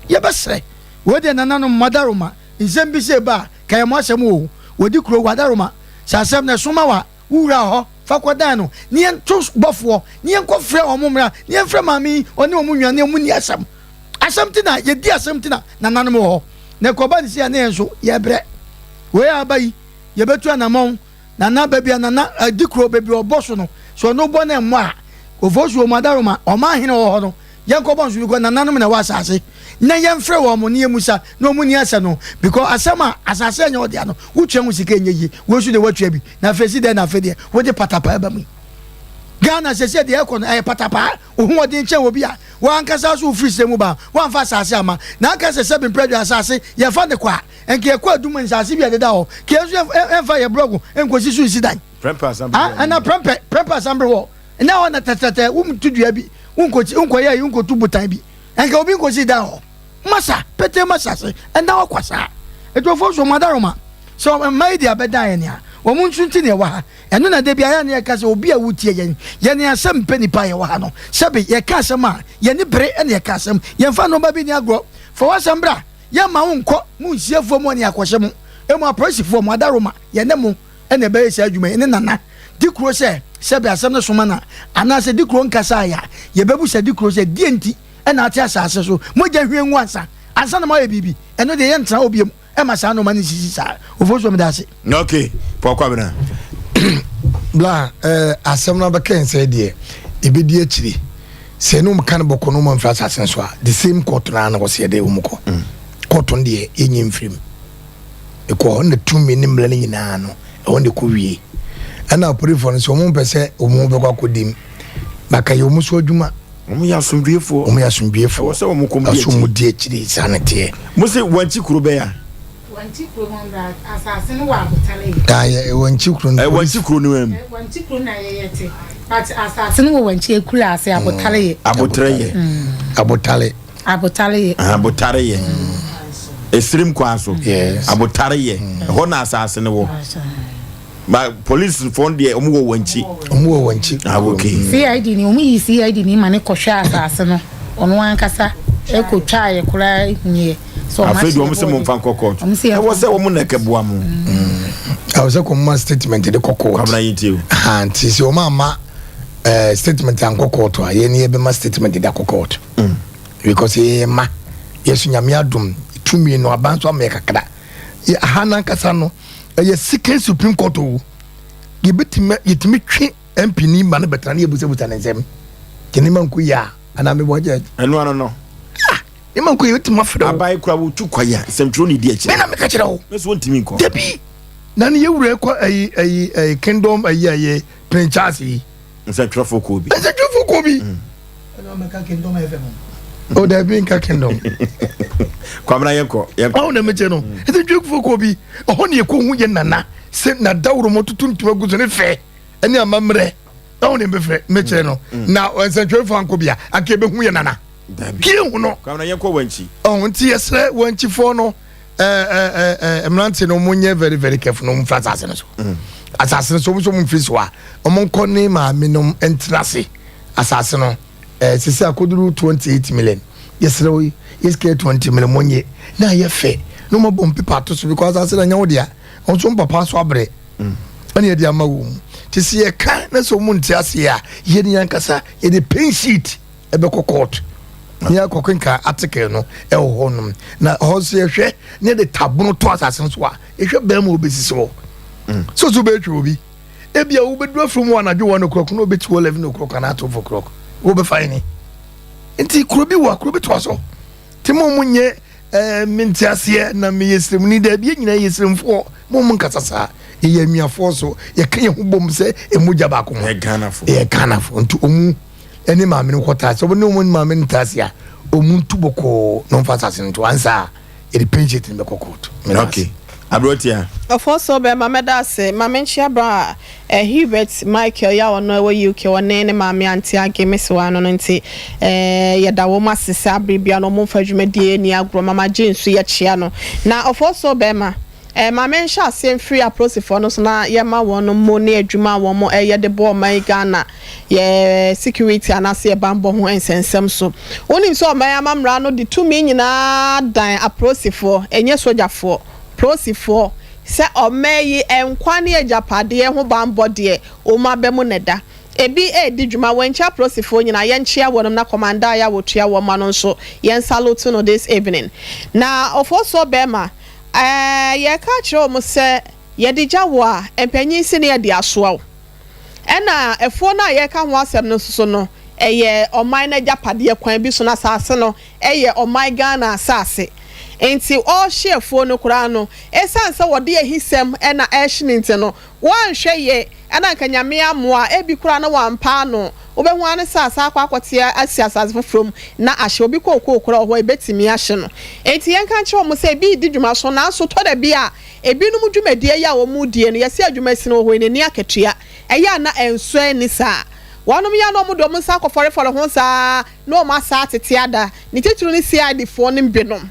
[SPEAKER 3] Yɛbɛsrɛ wei deɛ nananom madaroma nsɛm bi sɛ ba a ka yɛ mo asɛm o. Wɔdi kuro wadaroma sɛ asɛm no ɛso ma wa wo wura hɔ fa kɔdan no ne yɛnto bɔfoɔ ne yɛnkɔfrɛ wɔn mmra ne yɛmfrɛ maame yi ɔne wɔn nua ne wɔn nni asɛm. Asɛm ti na yɛdi asɛm ti na nananom wɔ hɔ na ɛkɔba ne si a ne yɛn nso yɛbrɛ. Wei a aba yi yɛbɛtu anamɔn Nana baabi a Nana adi kuro baabi a ɔbɔ so no sɛ ɔno bɔ na ɛmmɔ a Ofosu Omadaroma ɔman hene wɔ hɔ no yɛnkɔbɔ nso because nananom na ɛwɔ asase na yɛmfrɛ wɔn mo ne yɛmusa na wɔn ni asɛ no because asɛm a asase ɛnyɛ ɔdea no wotua ho sika ɛnyɛ yie wei nso deɛ woatua bi na afei si dɛn na afei deɛ wode patapaa ba mu yi. Ghana sɛsɛ deɛ ɛkɔ no ɛyɛ patapaa. Wo ho ɔden kyɛn obi a w'ankasa nso wofiri serɛ mu ba a woamfa asase amma. Na aka sɛ sɛbe mprɛdua asase yɛfa no kwa a, nka yɛkɔ adum nsase bi a ɛdeda hɔ, ka yɛn nso yɛmfa yɛn blɔgo nkɔsi so nsi dan.
[SPEAKER 2] Prɛmpɛ asamble hɔ.
[SPEAKER 3] Ana prɛmpɛ, prɛmpɛ asamble hɔ. Ɛnyɛ hɔ na tɛtrɛtɛ wontu dua bi, wonkɔsi, wonkɔyɛ ayi, wonkɔtu botan bi. Nka obi nkɔsi dan hɔ. Masa, petee masa ase, ɛnda hɔ kwa saa. Atuofoɔ nso, wɔn adaworoma, sɛ mma yi de abɛdan yɛn a, wɔn nso nti na yɛwɔ ha. Ɛno na da biara yɛ a na yɛka sɛ obi a wotie yɛn, yɛne asɛm mpɛ nnipa a yɛwɔ ha no. Sɛbe yɛka asɛm a, yɛne bere na yɛka asɛm. Yɛmfa nnoɔma bi nni agorɔ. Fa w'asɛm bra, yɛmma wo nkɔ, mo nsiefoɔ mu ne akɔhye mo. Mmom apolisifoɔ, mo adaworoma, yɛne mo na ɛbɛyɛ saa adwuma yi. Ne Nana Dikuro sɛ, sɛbe asɛm no soma no a, anaasɛ Dikuro nkasaeɛ a, yɛbɛbusa Dikuro sɛ, deɛ nti na ate asase so mogya hwie ngu ansa, ansa na moayɛ biribi? Ɛno deɛ yɛntena hɔ biom. Ɛma saa nnoɔma no nsisi saa. Ofosuo meda ase.
[SPEAKER 2] Ok, Paul Kwabena.
[SPEAKER 5] Bla eh, asɛm no abɛka yɛn sɛ deɛ ɛbɛdi akyire sɛ ɛne wɔn ka no bɔkɔ no wɔn amfiri asase no so a the same court no ara na wɔsɛ yɛde wɔn kɔ mm. court no deɛ yɛnyɛ mfiri mu ɛkɔ hɔ na tumi ne mmara no nyinaa no ɛhɔ na ɛkɔ wie ɛna apolifoɔ no sɛ wɔn mpɛ sɛ wɔn bɛkɔ akɔdim baka yɛ wɔn so adwuma
[SPEAKER 2] Wɔn yɛ asomdwoefoɔ.
[SPEAKER 5] Wɔn yɛ asomdwoefoɔ.
[SPEAKER 2] Ɛwɔ sɛ wɔn kɔm di akyiri.
[SPEAKER 5] Ɛwɔ sɛ wɔn di akyiri saa na teɛ.
[SPEAKER 2] Mo se Wankyi kuro bɛn a?
[SPEAKER 1] Wankyi kuro no na asase no wɔ abotare yɛ.
[SPEAKER 5] Ah yɛ Wankyi kuro no.
[SPEAKER 2] Ɛ Wankyi kuro no ɛm.
[SPEAKER 1] Wankyi kuro na yɛ yɛ te but asase no wɔ Wankyi ekura ase abotare yɛ.
[SPEAKER 2] Abotare yɛ.
[SPEAKER 5] Abotare.
[SPEAKER 1] Abotare yɛ.
[SPEAKER 2] Abotare yɛ. Esirim kwan so.
[SPEAKER 5] Yes.
[SPEAKER 2] Abotare yɛ. Ɛhɔ na asase no wɔ. Ba police fo deɛ wɔn wɔ wɔn akyi.
[SPEAKER 5] Wɔn wɔ wɔn akyi.
[SPEAKER 2] Ah okay.
[SPEAKER 1] CID ni wɔn yi CID ni ma ne kɔhwɛ asase no ɔno ankasa ɛkɔ twa yɛ koraa ehu yɛ.
[SPEAKER 2] So wɔn ahyɛ wɔn sɛ mo nfa nkɔ court. Ɛwɔ sɛ wɔn na ɛkɛboa mo.
[SPEAKER 5] Ɛwɔ sɛ kɔn ma statement de kɔ court.
[SPEAKER 2] Kwabena yi ti o.
[SPEAKER 5] Nti sɛ wɔn ama eh, statement ankɔ court a yɛn ni yɛbɛma statement de akɔ court. Mm. Because yɛyɛ ma yɛso nyame adum tumi no aban so ama yɛ kakra. Yɛ aha nankasa no. ɛyɛ second supreme court o yɛbɛtumi yɛtumi twe mp ni ma no bɛtena ne yɛbusabusa ne nsɛm nti ne ma nko yie a anaa mebɔ judge
[SPEAKER 2] ɛno ano no
[SPEAKER 5] ah ne ma nko yɛ yɛbɛtumi afrɛ wo
[SPEAKER 2] aban kura wotu kwa yi a nsɛmtwerɛ ne di akyire
[SPEAKER 5] me na meka kyerɛ wo
[SPEAKER 2] me so wɔntumi nkɔ
[SPEAKER 5] dabi na ne yɛwura kɔ ayi ayi ayi kingdom ayi ayi Prince Charles yi
[SPEAKER 2] Nsɛntwerɛfoɔ kuo bi.
[SPEAKER 5] Nsɛntwerɛfoɔ kuo bi.
[SPEAKER 3] Ɛna ɔmɛka Kingdom FM.
[SPEAKER 5] O dabi nka Kingdom.
[SPEAKER 2] Kwamina yɛn kɔ yɛn kɔ.
[SPEAKER 5] Ɔwɔ na mɛkyɛ no. Nsɛntwerɛfoɔ kuo bi. Ɔhɔ ne yɛkɔ hu yɛ nana sɛ na dawuro mo tutu ntoma gu so ne fɛ ɛne amammerɛ. Ɔwɔ na mbɛfrɛ mɛkyerɛ no. Na nsɛntwerɛfoɔ ankɔ bia anka yɛbɛhu yɛ nana. Kie hu no.
[SPEAKER 2] Kwamina yɛn kɔ wankyi.
[SPEAKER 5] Ɔwɔ nti yɛsrɛ wankyifoɔ no. mmerante no wɔn nyɛ very very careful na wɔn mfiri asase no so mm. asase no so wɔn nso wɔn mfiri so a wɔn nkɔ ne maame nom ntena ase asase no ɛɛ sisi akoduru 28 million yɛsrɛ wo yɛsika 20 million mo nye na ayɛ fɛ na wɔn abɔ mpepa ato so because asase no nyɛ wo dea wɔn nso papa so abrɛ mm. ɛna yɛde ama wɔn mu te sɛ yɛka na sɛ wɔn nte ase a yɛn yɛn ankasa yɛde paint sheet. ɛbɛkɔ court ne akɔ kenkan article no ɛwɔ hɔ nom na hɔ nso yɛhwɛ ne de tabono to asase no so a yɛhwɛ bɛrima obɛsisi hɔ mm. so so bɛtwe obi ebia wobɛduru afiri mu anadwo one o'clock na obɛti wɔ 11 o'clock anaa 12 o'clock wobɛfa ne nti kuro bi wɔ kuro bi toa so nti mo mo nyɛ ɛɛ mente aseɛ na meyɛ sremuni daabi yɛn nyinaa yɛ sremfoɔ mo mo nkasa saa yɛyɛ anuafoɔ so yɛka yɛn ho bom sɛ ɛmogya baako ho
[SPEAKER 2] yɛ Ghanafoɔ
[SPEAKER 5] yɛ Ghanafoɔ nti ɔmu ɛne maame no kɔtaa sɛ ɔne ɔmu ne maame no ntaa se a ɔmu ntu bɔkɔɔ na ɔmfa asase no nto ansa a yɛde penhyet no bɛkɔ court.
[SPEAKER 2] Ok aberanteɛ.
[SPEAKER 4] Ɔfɔsɔ bɛma mɛda ase ma menkyea bra eh Hubert Michael yi a ɔno ɛwɔ UK ɔne ne maame Auntie Aggie me sewaa no no nti eh yɛda wɔn ase sɛ abere biara no wɔn mfa dwumadie yi nni agorɔ Mama Jane nso yɛkyea no na Ɔfɔsɔ bɛma eh ma menhyɛ aseɛ mfiri apolisifoɔ no so na yɛma wɔn mmo ne adwuma a wɔn ɛyɛ de boa ɔman yi Ghana yɛ security anaasɛ yɛ banbɔ ho nsɛnsɛm so. Wonim sɛ ɔman yi amammra no de tumi nyinaa dan apolisifoɔ, ɛnyɛ sogyafoɔ, polisifoɔ, sɛ ɔman yi nkwa ne agyapadeɛ ho banbɔ deɛ wɔn aba mu na ɛda. Ebi redi dwuma, wɔankyia apolisifoɔ nyinaa, yɛnkyea wɔnom na kɔmanda a wɔtua wɔn ano nso yɛn salute no this evening. Na Ofosuo bɛɛma, ɛɛ yɛreka akyerɛ wɔn sɛ yɛde gya wo a, mpanyin se ne yɛde asoa wo. Ɛna afuo no a yɛreka ho asɛm no nso so no, ɛyɛ ɔman no agyapadeɛ kwan bi so no asase no yɛ ɔman Ghana asase. Nti ɔrehye afuo no koraa no, ɛsiane sɛ wɔde ahisɛm na ɛrehye no nti no, woanhwɛ yie. Ɛna anka Nyame amoa a, ebi koraa na wampa ano. Wobɛhu ara ne sɛ asan akɔ akɔte asi asase foforɔ mu na ahye. Obi kookoo koraa wɔ hɔ a, ɛbɛtumi ahye no. Enti yɛnka nkyerɛ wɔn sɛ ebi redi dwuma so, nanso tɔ da bi a, ebinom dwumadie yi a wɔredie no, yɛse adwumasini wɔ hɔ yi, n'ani akatua. Ɛyɛ a na ɛnsɔ ani saa. Wɔnom yɛ a na wɔde wɔn nsa akɔfɔrefɔre ho saa na wɔn asa atete ada, ne titiriw ne CID foɔ no binom.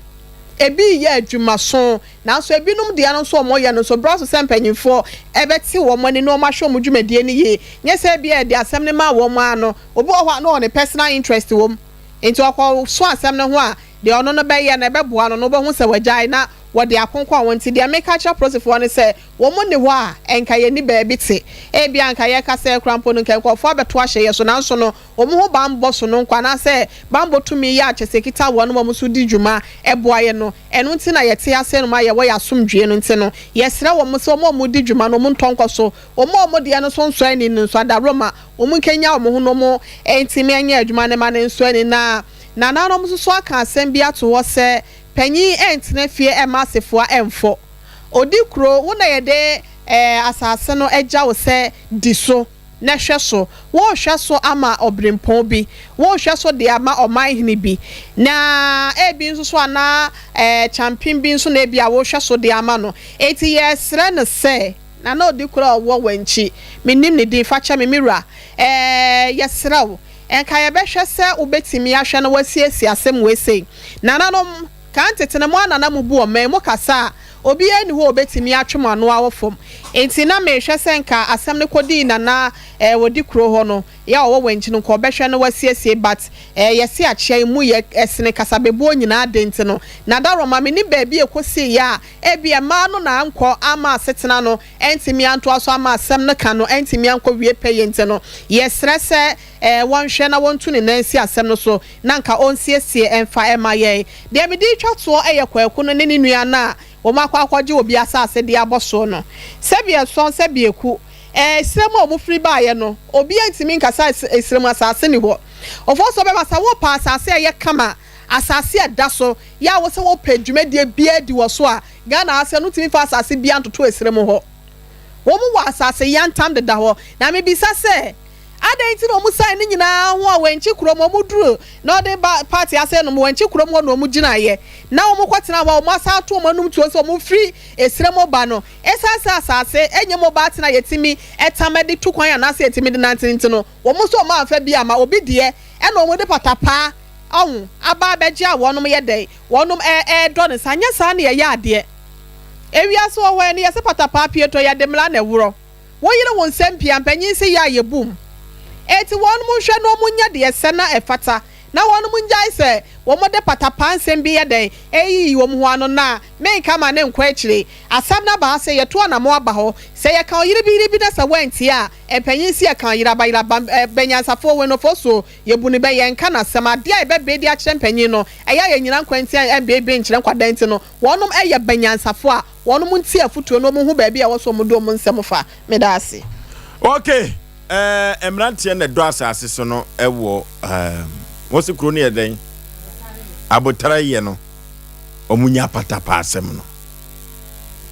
[SPEAKER 4] Ebi reyɛ adwumaso, Nanso ebinom deɛ no nso wɔyɛ no nso berɛ aso sɛ mpanimfoɔ bɛte wɔn ani na wɔahwɛ wɔn dwumadie no yie. Nyɛ sɛ ebia yɛde asɛm no maa wɔn ara no, obi wɔ hɔ a na ɔwɔ ne personal interest wɔ mu. Nti ɔkɔso asɛm no ho a, deɛ ɔno no bɛyɛ no ɛbɛboa no no wobɛhu sɛ wagyae na wɔde akonkɔn wɔn. Nti deɛ meka akyerɛ apolisifoɔ ne sɛ wɔn nni hɔ a, nka yɛnni baabi te. Ebia nka yɛrekasa yi koraa mpo no nka nkurɔfoɔ abɛto ahyɛ yɛn so nanso no wɔn ho bammɔ sononko anaasɛ bammɔ tumi yɛ a kyerɛ sɛ ɛkita wɔn ma wɔn nso di dwuma boa yɛn no, ɛno nti na yɛte ase nom a yɛwɔ yɛn asomdwoeɛ no nti no, yɛsrɛ wɔn sɛ wɔn a wɔdi dwuma no wɔntɔ nkɔ so, wɔn a wɔn deɛ no nso nsɔ ani no nso adaworoma wɔn nkanyan wɔn ho na wɔn ntumi nyɛ adwuma no ma no nsɔ ani. Na nananom nso so aka asɛm bi ato hɔ sɛ, Panyin ntena fie mma asefoa mfɔ. Odi kuro, wo na yɛde asase no agya wo sɛ di so. na hwɛ so, worehwɛ so ama ɔberempɔn bi, worehwɛ so de ama ɔmanhene bi, na ebi nso so a na kyampem bi nso na ebi a worehwɛ so de ama no. Enti yɛresrɛ no sɛ, Nana Odikura a ɔwɔ w'ankyi, mennim ne din, fa kyɛ me, me wura, yɛsrɛ wo, nka yɛbɛhwɛ sɛ wobɛtumi ahwɛ na woasiesie asɛm wei sei. Nananom, Kan tete no, mo ara na na mubu ɔman mu kasa a obiara nni hɔ a obetumi atwe mo ano awɔ fam. Enti na merehwɛ sɛ nka asɛm no kodii Nana eh ɔdi kuro hɔ no, yɛ a ɔwɔ Wankyi no, nka ɔbɛhwɛ na wasiesie but eh yɛse akyea yi mu yɛ sene kasabebuo nyinaa de nti no, Nadaroma, mennim baabi a ɛkɔsiiɛ a ebia mmaa no na ankɔ amma asetena no antumi antoa so amma asɛm no ka no antumi ankɔwie pɛyɛ nti no, yɛsrɛ sɛ eh wɔnhwɛ na wɔntu ne nan nsi asɛm no so. na anka ɔnsiesie mfa mma yɛn. Deɛ mede retwa toɔ yɛ Kwaku no ne ne nua no a wɔakɔ akɔgye obi asase de abɔ soɔ no. Sɛbi ɛsɔn, sɛbi ɛku. Ɛɛ, serɛ mu a wɔfiri baeɛ no, obiara ntumi nka sɛ serɛ mu asase nni hɔ. Ɔfoɔ bɛba sɛ wopɛ asase a ɛyɛ kama, asase a ɛda so, yɛ a wo sɛ wopɛ dwumadie biara di wɔ so a, Ghana ha sɛ no wontumi mfa asase biara ntoto ɛserɛ mu hɔ. Wɔn wɔ asase yantam deda hɔ. Na mebisa sɛ, Adɛn nti na wɔsiane ne nyinaa ho a wɔankyi kurom? Wɔduruu Northern Party ase no, wɔankyi kurom hɔ na wɔgyinaeɛ, na wɔkɔtenaa hɔ a wɔasan ato wɔn anom tuo sɛ wɔfiri ɛserɛ mu ba no. Ɛsiane sɛ asase nyɛ mobile tena a yɛtumi tam de tu kwan anaasɛ yɛtumi de nante nti no, wɔn nso wɔamfa bi amma. Obi deɛ, ɛna wɔde patapaa ɔho aba abɛgye a wɔnom yɛ dɛn? Wɔnom redɔ no saa. Nyɛ saa na yɛyɛ adeɛ. Ewiase wɔ hɔ ɛno yɛse patapaa pie tɔ, yɛde mmara na ɛworɔ. Wo yere wo nsɛm pii a mpanyin se yɛ a yɛbu mu. Enti wɔnom nhwɛ na wɔn nyɛ deɛ ɛsɛ na ɛfata, na wɔnom ngyae sɛ wɔn de patapaa nsɛm bi yɛ dɛn ɛreyiyi wɔn ho ano na menka ma ne nkɔ akyire. Asɛm no aba ha sɛ yɛtu anamɔn aba hɔ. Sɛ yɛka ɔyere bi yere bi na sɛ wantie a, mpanyin se yɛka ɔyere aba yere aba bɛ nyansafoɔ wei no fɔ so yɛbu no bɛ yɛnka no asɛm. Adeɛ a yɛbɛbee de akyerɛ mpanyin no ɛyɛ a yɛnyina nkwa nti a ɛmbeebee nkyerɛ nkwadaa nti no wɔnom yɛ bɛ nyansafoɔ a Wɔnom ntie afotuo na wɔn hu baabi a ɛwɔ sɛ wɔn de wɔn nsɛm fa. Meda ase.
[SPEAKER 2] Ok eh, mmeranteɛ na ɛdɔ asase so no wɔ eh, wɔn se kuro no yɛ dɛn? Abotare yɛ no, wɔn nya patapaa asɛm no.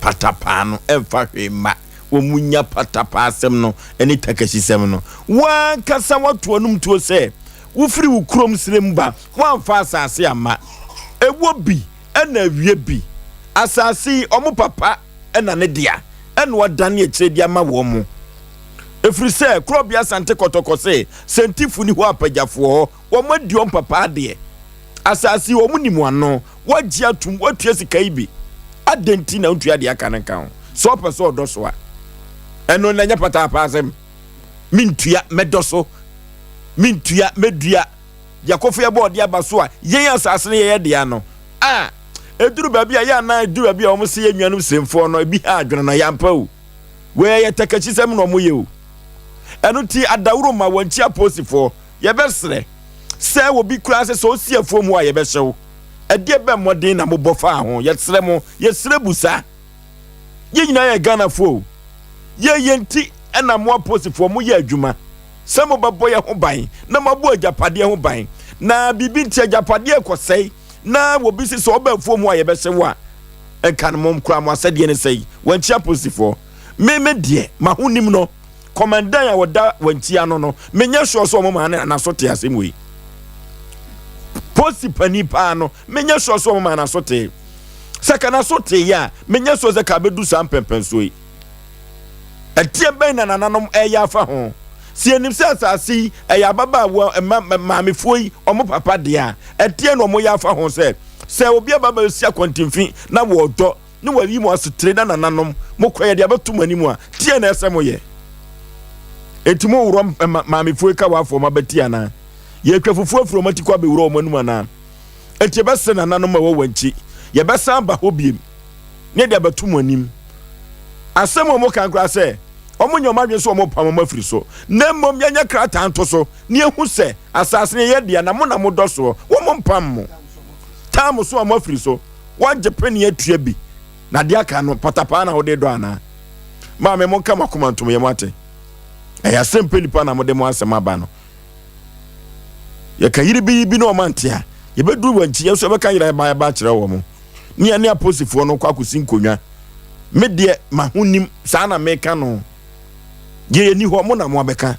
[SPEAKER 2] Patapaa no ɛmfa hwee mma. Wɔn nya patapaa asɛm no ɛne takasisɛm no. Wankasa wato anum tuo sɛ wofiri wo kurom serɛ mu ba, woamfa asase amma. Ɛwɔ bi. ɛna awie bi. Asase yi, wɔn papa na ne dea, ɛna wadane akyire de ama wɔn. Ɛfiri sɛ, Korɔbea Asante Kɔtɔkɔ se, Sɛntifo ni hɔ apagyafoɔ hɔ, wɔn adi wɔn papa adeɛ. Asase yi, wɔn nim ano, wɔagye atum, wɔatua sika yi bi. Adɛn nti na wontua deɛ aka no nka ho? Sɛ ɔpɛ sɛ ɔdɔ so a, ɛno na ɛnyɛ pataapaa asɛm. Mentua, mɛdɔ so. Mentua, mɛdua. Yakofo yɛbɔ ɔde aba so a yɛn asase no yɛyɛ dea no a ɛduru baabi a yɛ anaa ɛduru baabi a wɔn se yɛ nuanom sremfoɔ no ebi ha adwene no yɛampa o wei yɛ takakyisɛm na wɔn yɛ o ɛno ti adaworo ma wɔn akyi apolisifoɔ yɛbɛsrɛ sɛ obi koraa sɛ sɛ ɔsi afuo mu a yɛbɛhyɛw ɛdeɛ bɛ mmɔden na mobɔ faa ho yɛsrɛ mo yɛsrɛ busa Yɛn nyinaa yɛ Ghanafoɔ o. Yɛ yɛn nti na mo aposifoɔ mo yɛ adwuma sɛ mo bɛbɔ yɛ ho ban na mo abɔ agyapadeɛ ho ban. Na biribi nti agyapadeɛ rekɔsɛe na obi se sɛ ɔba afuom hɔ a yɛbɛhye wo a, nka no mo koraa mo asɛdeɛ ne sɛi. Wankyi aposifoɔ. Me me deɛ m'ahonim no. Kɔmandan a ɔda Wanti ano no, menyɛ sure sɛ wɔn maa ne n'aso te asɛm wei. Posi panin paa no, menyɛ sure sɛ wɔn maa n'aso tee. Sɛ ka n'aso tee yɛ a, menyɛ sure sɛ ka abɛdu saa mpɛmpɛnsoɔ yi. Ɛteɛ bɛn na nananom ɛreyɛ afa ho? Sɛ yɛnim sɛ asase yi ɛyɛ ababaawa mma maamefoɔ yi wɔn papa deɛ a, ɛteɛ na wɔyɛ afa ho sɛ sɛ obi aba bɛsi akwantemfi na wɔredɔ ne wɔayi mo asetire na nananom mokɔ yɛde abɛto mo anim a, teɛ na ɛsɛ moyɛ. Enti moworɔ maamefoɔ yi ka w'afoɔ mo abati anaa? Yɛtwa fufuo afiri wɔn ati kɔ abɛwura wɔn anum anaa? Enti yɛbɛsrɛ nananom a ɛwɔ wɔn akyi, yɛbɛsan aba hɔ biem ne yɛde abɛto mo anim. Asɛm a wɔka koraa sɛ wɔnyɛ wɔn adwene sɛ wɔrepam wɔn afiri so, na mmom yɛnyɛ krataa nto so na yɛhu sɛ asase no yɛ dea na mo na modɔ soɔ, wɔmpam mo. Taa mo so a moafiri so, woagye pene atua bi, na deɛ aka no patapaa na wode dɔ anaa? Maame, monka mo akoma ntom yɛ mo ate. Ɛyɛ asɛm pɛ nipa na mode mo asɛm aba no. Yɛka yiribi na wɔn ante a, yɛbɛduru wɔn akyi, yɛn nso yɛbɛka yera ɛba ɛba akyerɛ wɔn. Ne yɛne aposifoɔ no kɔ akɔsi nkonnwa. Me deɛ m'ahonim saa na meka no. Deɛ yɛni hɔ mo na mo abɛka.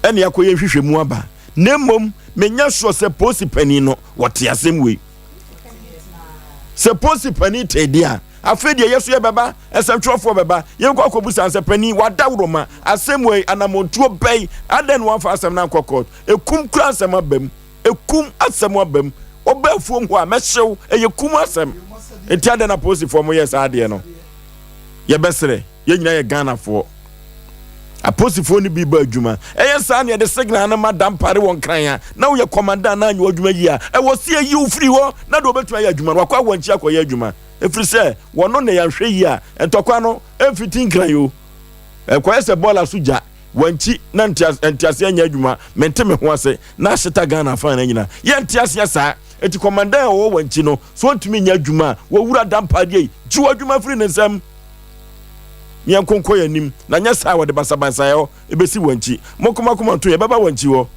[SPEAKER 2] Ɛne akɔyɛ nhwehwɛmu aba. Na mmom menya sure sɛ polisi panin no wɔte asɛm wei. Sɛ polisi panin tee deɛ a, afei deɛ yɛ so yɛbɛba, nsɛmtwerɛfoɔ bɛba, yɛbɛkɔ akɔbusa sɛ panin wadaworoma asɛm wei anammɔntuo bɛn, adɛn na wamfa asɛm no ankɔ court? Ekum kura asɛm aba mu. Ekum asɛm aba mu. Ɔba afuom hɔ a mɛhyew, ɛyɛ kum asɛm. Nti adɛn na apolisifoɔ mo yɛ saa adeɛ no? Yɛbɛsrɛ, yɛn nyinaa yɛ Ghanafoɔ. Apolisifoɔ no bi ba adwuma. Ɛyɛ saa na yɛde signal no ma dampare wɔ Nkran a, na woyɛ kɔmanda na anyɛ w'adwuma yie a, ɛwɔ sɛ yɛyi wo firi hɔ na deɛ ɔbɛtumi ayɛ adwuma no wakɔ awɔnkyi akɔyɛ adwuma. Ɛfiri sɛ wɔno na yɛanhwɛ yie a, ntɔkwa no ɛmfiti Nkran o. Ɛkɔyɛ sɛ bɔɔla so gya. Wankyi na nteaseɛ nyɛ adwuma, mente me ho ase na ahyeta Ghana afã no nyina. Yɛnte aseɛ saa. Enti kɔmandan a ɔwɔ wankyi no, sɛ ɔntumi nyɛ adwuma a, wɔwura Dampaa deɛ yi, gye w'adwuma firi ne nsam. Ne yɛnko nkɔ yɛn anim, na nyɛ saa a wɔde basabasayɛ hɔ bɛsi wankyi. Monko mo akoma nto yɛn, bɛba wankyi hɔ.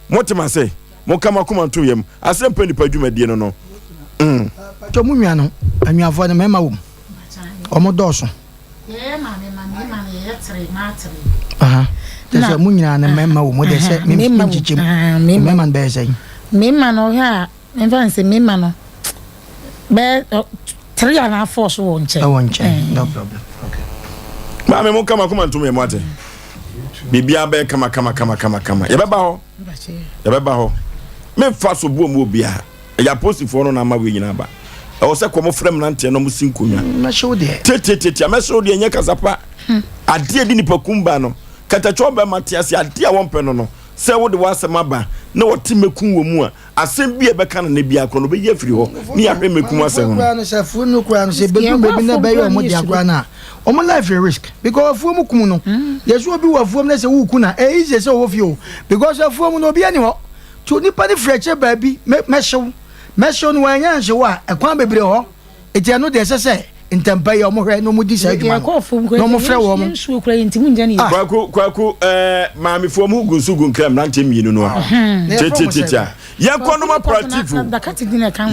[SPEAKER 2] Mote m'ase? Monka mo akoma nto yam. Asɛmpa nnipa dwumadie no no. Mm.
[SPEAKER 3] Patro mo nua no, anuafoɔ no mmarima wɔ mu? Wɔn dɔɔso.
[SPEAKER 1] Yɛyɛ maame ma mmarima no yɛyɛ tere maa tere.
[SPEAKER 3] Kyerɛ sɛ mo nyinaa no mmarima wɔ mu deɛ sɛ menkyekyɛ mu mmarima no bɛyɛ sɛn?
[SPEAKER 1] Mmarima no ɔhwɛ a memfa no sɛ mmarima no bɛyɛ tere anaa four so wɔ nkyɛn.
[SPEAKER 3] Ɛwɔ nkyɛn no problem. Okay.
[SPEAKER 2] Maame mo nka mo akoma ntom yɛ mo ate. Biribiara bɛyɛ kama kama kama kama kama. Yɛbɛba hɔ. Yɛbɛba hɔ. Memfa so boɔ mu obiara. Ɛyɛ apolisifoɔ no na ama wei nyinaa ba. Ɛwɔ sɛ kɔm frɛ mmeranteɛ na wɔn si nkonnwa.
[SPEAKER 3] Mɛhyew deɛ.
[SPEAKER 2] Tietietie mɛhyew deɛ nyɛ kasa pa. Adeɛ di nipa kum ba no. Katakyɛ ɔbɛma te ase adeɛ a wɔmpɛ no no. Sɛ wode w'asɛm aba na wɔte mɛkum wɔ mu a, asɛm bi a ɛbɛka no ne biara korɔ no ɔbɛyi afiri hɔ ne yɛahwɛ mɛkum asɛm no.
[SPEAKER 3] No sɛ afuo no koraa no sɛ bɛduru baabi na ɛbɛyɛ wɔn dea koraa no a wɔn life yɛ risk because afuo mu kum no yɛsɛ obi wɔ afuo mu na sɛ woku na ɛyɛ easy sɛ ɔwɔ fie o because afuo mu no obi ani hɔ. To nipa no firi akyire baabi, mɛ, mɛhye wo. Mɛhye wo no, wannya anhye wo a, ɛkwan bebree wɔ hɔ. Enti ɛno deɛ ɛsɛ sɛ ntɛmpa yi wɔhwɛ na wɔdi saa adwuma no, na wɔfrɛ wɔn.
[SPEAKER 2] Ah. Kwaku, kwaku, ɛɛ, maamefoɔ mu gu nso gu nkira mmeranteɛ mmienu no a. Tiatiatia. Yɛnkɔ nom aperativo.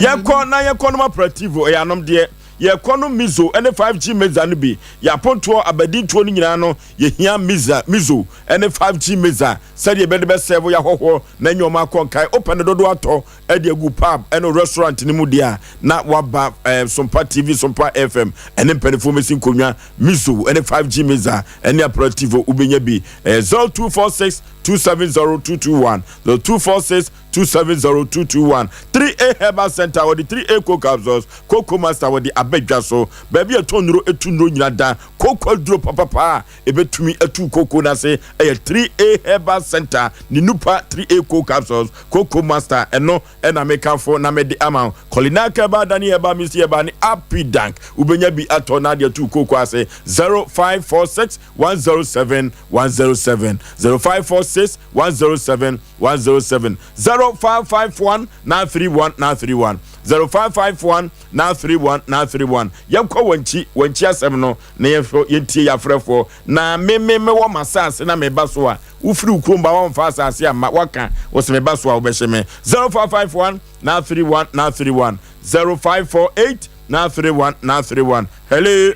[SPEAKER 2] Yɛnkɔ na yɛnkɔ nom aperativo, ɛyɛ anom deɛ. Yɛkɔ nom mizo ne 5G meza no bi. Yɛapontoɔ, abadintoɔ no nyinaa no, yɛhia miza, mizo ne 5G meza. Sɛdeɛ bɛde bɛsɛɛvo y'ahɔhoɔ na anya wɔn akɔ nkae. Wopɛ no dodoɔ atɔ de agu pub ne restaurant no mu deɛ a, na woaba eh, Sompa TV, Sompa FM ɛne mpanifoɔ mɛsi nkonnwa, Mizo ne 5G Meza ne Aperitivo wobɛnya bi. Ɛyɛ 0246 270 221, 0246 270 221. 3A Herbal Center wɔde 3A Cocoa Capsules, Cocoa Master wɔde aba dwa so. Baabi a ɛtɔn nnuro, ɛtu nnuro nyina da, cocoa aduro papapa a Ebetumi atu kooko no ase. Ɛyɛ 3A Herbal Center ne Nupa 3A Cold Capsules, Cocoa Master. Ɛno na mekamfo na mede ama wo. Culinary Herbal, Dani Herbal, Misty Herbal ne Apidank. Wobenya bi atɔ na ade atu kooko ase. 0546 107 107 0546 107 107 0551 931 931 0551 931 931. Yɛnkɔ wɔn akyi, wɔn akyi asɛm no. Na yɛnhwɛ, yɛntie yɛn afrɛfoɔ. Na me, me, mewɔ m'asase na meba so a, wofiri wo kurom ba woamfa asase amma, woaka, wo se meba so a wobɛhye me. 0551 931 931 0548 931 931 Hello?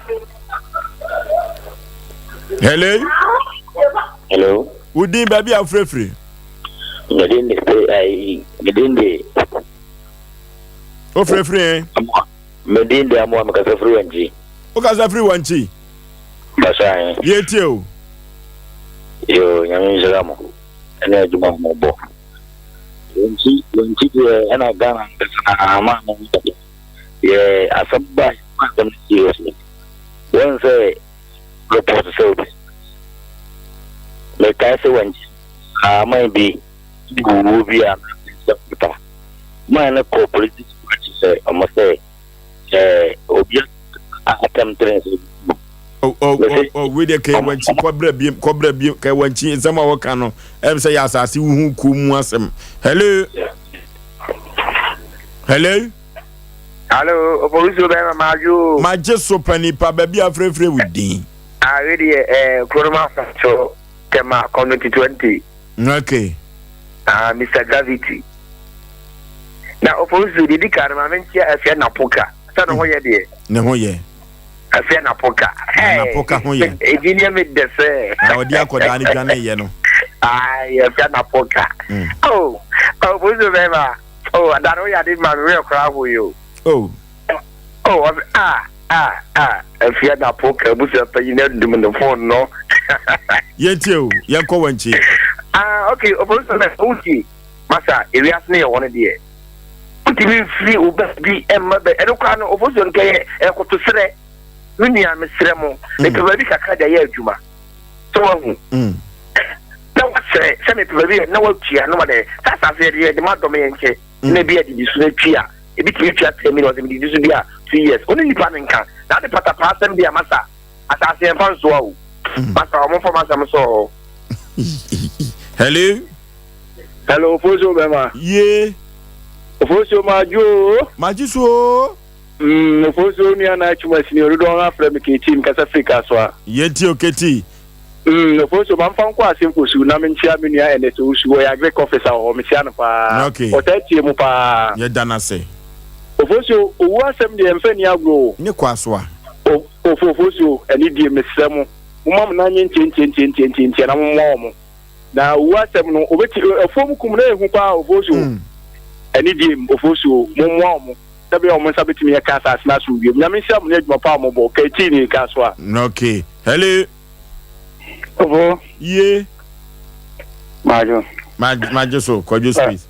[SPEAKER 2] Hello?
[SPEAKER 19] Hello.
[SPEAKER 2] Wo din baabi a wofirefiri?
[SPEAKER 19] Me din de ayi me din de.
[SPEAKER 2] Wofirefiri ɛ?
[SPEAKER 19] Me din de Amoa mekasa firi Wankyi.
[SPEAKER 2] Wokasa firi Wankyi?
[SPEAKER 19] Basa ɛ.
[SPEAKER 2] Yɛtie o.
[SPEAKER 19] Yo nyame nhyira mo ɛne adwuma a mobɔ. Wankyi Wankyi deɛ ɛna Ghana nkasa na ama no yɛ asɛm ba yɛ asɛm no seriously. Wɔn sɛ report sɛ obi mekae sɛ wankyi aman bi wuo bi a nsɛm pepa man no kɔ polisi akyi sɛ ɔmo sɛ ɛɛ obi atɛm tere sɛ
[SPEAKER 2] wei deɛ kɛyɛ wankyi kɔbrɛ biem kɔbrɛ biem kɛyɛ wankyi nsɛm a wɔka no ɛm sɛ yɛ asase wuhu kuo mu asɛm hello hello
[SPEAKER 21] Alo, opolisi bɛrima madwo.
[SPEAKER 2] Magye so pa nipa baabi a frɛfrɛ wo din.
[SPEAKER 21] Ah, wei deɛ eh, kuro no ma so Tema community 20.
[SPEAKER 2] Okay.
[SPEAKER 21] Ah, Mr. Gravity. Na opolisi deɛ di kan no ma menkyia Afia Napoka. Sɛ ne ho yɛ deɛ.
[SPEAKER 2] Ne ho yɛ.
[SPEAKER 21] Afia Napoka.
[SPEAKER 2] Napoka ho yɛ.
[SPEAKER 21] Ɛdi ne me dɛ sɛ.
[SPEAKER 2] Na ɔde akɔdaa ne dwane yɛ no.
[SPEAKER 21] Ai, Afia Napoka. Oh, opolisi bɛrima. Oh, ada no woyɛ ade ma me werɛ koraa ho yi o.
[SPEAKER 2] Oh.
[SPEAKER 21] Oh, ɔsɛ ah ah ah afia na po ka abusua panyin adum ne phone no.
[SPEAKER 2] Yɛntie o, yɛnkɔ wɔn akyi.
[SPEAKER 21] Ah, okay, opolisi na wotie. Masa, ewiase no yɛ wɔn deɛ. Wotumi mfiri wo baabi mma bɛ ɛno koraa no opolisi no kɛyɛ ɛkoto serɛ. Me nua mesrɛ mo, mepɛ baabi kakra de ayɛ adwuma. Sɛ wahu. Mm. Na wasrɛ sɛ mepɛ baabi na watua na wadɛ sɛ asase yɛde yɛde ma dɔm yɛn nkyɛ mm. na ebi adidi so na tua ebi tumi tua ten million sɛ medidi so bi a two years ɔne nipa ne nka na ade patapaa asɛm bi a masa asase yɛn fa nsoa o mm. masa wɔn fam asɛm sɔ hɔ.
[SPEAKER 2] hello.
[SPEAKER 6] hello ofosuo bɛma.
[SPEAKER 2] yie.
[SPEAKER 6] ofosuo maa ju o.
[SPEAKER 2] maa ju so o.
[SPEAKER 6] Mm, Ofosuo nua na atwuma sini dodoɔ no afrɛ me Ketii, mekasa firi Kasoa.
[SPEAKER 2] Yɛntie o Ketii.
[SPEAKER 6] Mm, Ofosuo, ma mfa nkɔ ase nkosu na menkyea me nua Ernest Owusu, ɔyɛ agric officer wɔ hɔ, mekyea no paa.
[SPEAKER 2] Okay.
[SPEAKER 6] Ɔtaa tie mu paa.
[SPEAKER 2] Yɛda no ase.
[SPEAKER 6] Ofosuo, owu asɛm deɛ mfa nni agorɔ o.
[SPEAKER 2] Ne kɔ asoa.
[SPEAKER 6] O, Ofo, Ofosuo, ɛne die mesrɛ mo, momma mo nan nyɛ ntiantiantiantiantia na mommoa wɔn. Na owu asɛm no, obɛti, afuom kum na ɛhu paa Ofosuo. Mm. Ɛne die, Ofosuo, mommoa wɔn. Sɛ ɛbɛyɛ a wɔn nsa bɛtumi aka asase no asomdwoeɛ mu. Nyame nhyira mo ne adwuma pa a mobɔ. Katie nie, Kasoa.
[SPEAKER 2] Ok. Hello.
[SPEAKER 22] Obo.
[SPEAKER 2] Ye.
[SPEAKER 22] Majo.
[SPEAKER 2] Majo so, Kwadwo Space.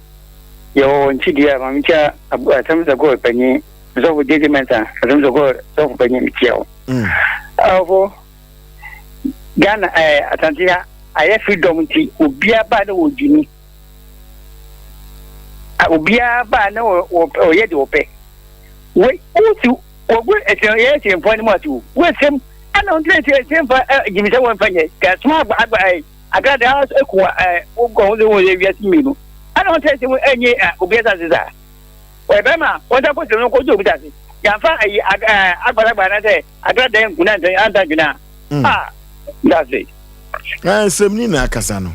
[SPEAKER 22] Yɛwɔ wɔ nkyi deɛ a, ma menkyia Asɛm sɛ God panyin, Sɔfo JJ Mensah, Asɛm sɛ God sɔfo panyin, mekyia wo. Ɔfo, Ghana, eh, Asante ha, ayɛ freedom nti, obiara ba ne wɔ gyimi. Obiara ba na ɔyɛ deɛ ɔpɛ. Wei wosi wɔgu ɛsɛn yɛ ɛsɛnfoɔ anim ase o. Wɔsɛm ɛna wɔn tena ɛsɛn ɛsɛnfoɔ ɛ gyimi sɛ wɔn fa nyɛ kɛsoma agba agba ɛ agradaa eku ɛ wɔgu wɔn sɛ wɔn yɛ wiase mmienu ɛna wɔn tena ɛsɛn ɛnyɛ ɛ obi asase saa. Wɔyɛ bɛrima wɔn nsa kɔ sɛm no kɔ gye obi sase. Yanfa ɛyi ag ɛ agbalagba anasɛ agradaa nkuna ntɛn anta dwena a ndase.
[SPEAKER 2] Nsɛm ni na akasa no.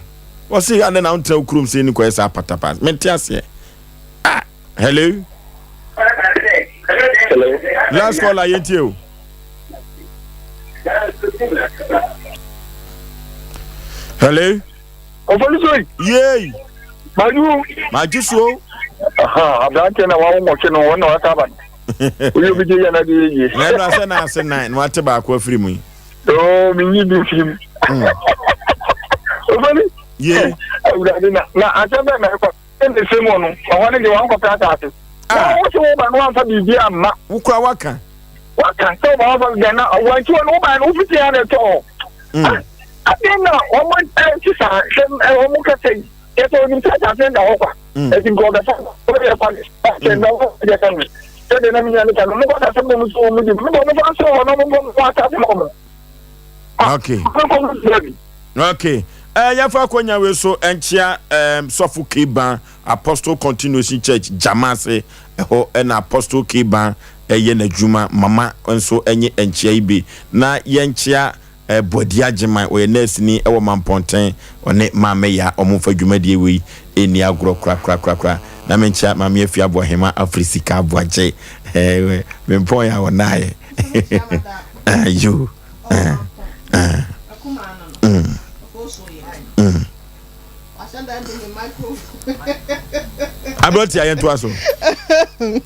[SPEAKER 2] Wɔse adɛn na wontena wo kurom sei ne kɔyɛ saa patapaa. Mente aseɛ. Ah, hello.
[SPEAKER 6] Hello.
[SPEAKER 2] Last caller yɛntie o. Hello.
[SPEAKER 7] Ɔfɔlisoi.
[SPEAKER 2] Yei.
[SPEAKER 7] Maju.
[SPEAKER 2] Maju so.
[SPEAKER 7] Aha, aberanteɛ na wawo nwɔtwe no wɔn na wasa aba no. Oyi obi gye yɛ na de yɛ yie.
[SPEAKER 2] Na ɛnu asɛ na ase nan na wate baako afiri mu yi.
[SPEAKER 7] Oo, mi nyi bi nfiri mu. Ofoli.
[SPEAKER 2] Ye.
[SPEAKER 7] Awurade na na asɛm bɛn na ɛkɔ ɛna ɛsɛ mu no ɔhɔ ne deɛ wankɔpɛ asase. Na wo sɛ woba no wamfa biribi amma.
[SPEAKER 2] Wo kura waka.
[SPEAKER 7] Waka sɛ woba wamfa biribi na wanti hɔ no woba no wofiti ha na ɛtɔ hɔ. Adɛn na wɔn ɛnti saa hwɛ wɔn kasa yi yɛ sɛ onim sɛ asase da hɔ kwa. Ɛti nka ɔbɛfa ɔbɛyɛ kwa sɛ na wɔn yɛ sɛ no sɛdeɛ na me nua no ka no mokɔ asase bɔ mu so wɔn di mu mokɔ nso hɔ na wɔn bɔ asase ma wɔn.
[SPEAKER 2] Okay. Okay. Eh, yɛfa akwanya wei so nkyea um, sɔfo Keban Apostle Continuation Church Jamase ɛhɔ ɛna Apostle Keban ɛyɛ n'adwuma mama nso ɛnye nkyea yi bi na yɛnkyea eh, Boadi Agyeman ɔyɛ nɛɛseni ɛwɔ Mampɔnten ɔne Maame Ya ɔmo mfa dwumadie wei ɛnni agorɔ korakorakorakora na menkyea Maame Afia Aboahema afiri sika aboagye eh, mempɔn yɛ a ɔnaayɛ ayo. Aberante a yɛntoa so.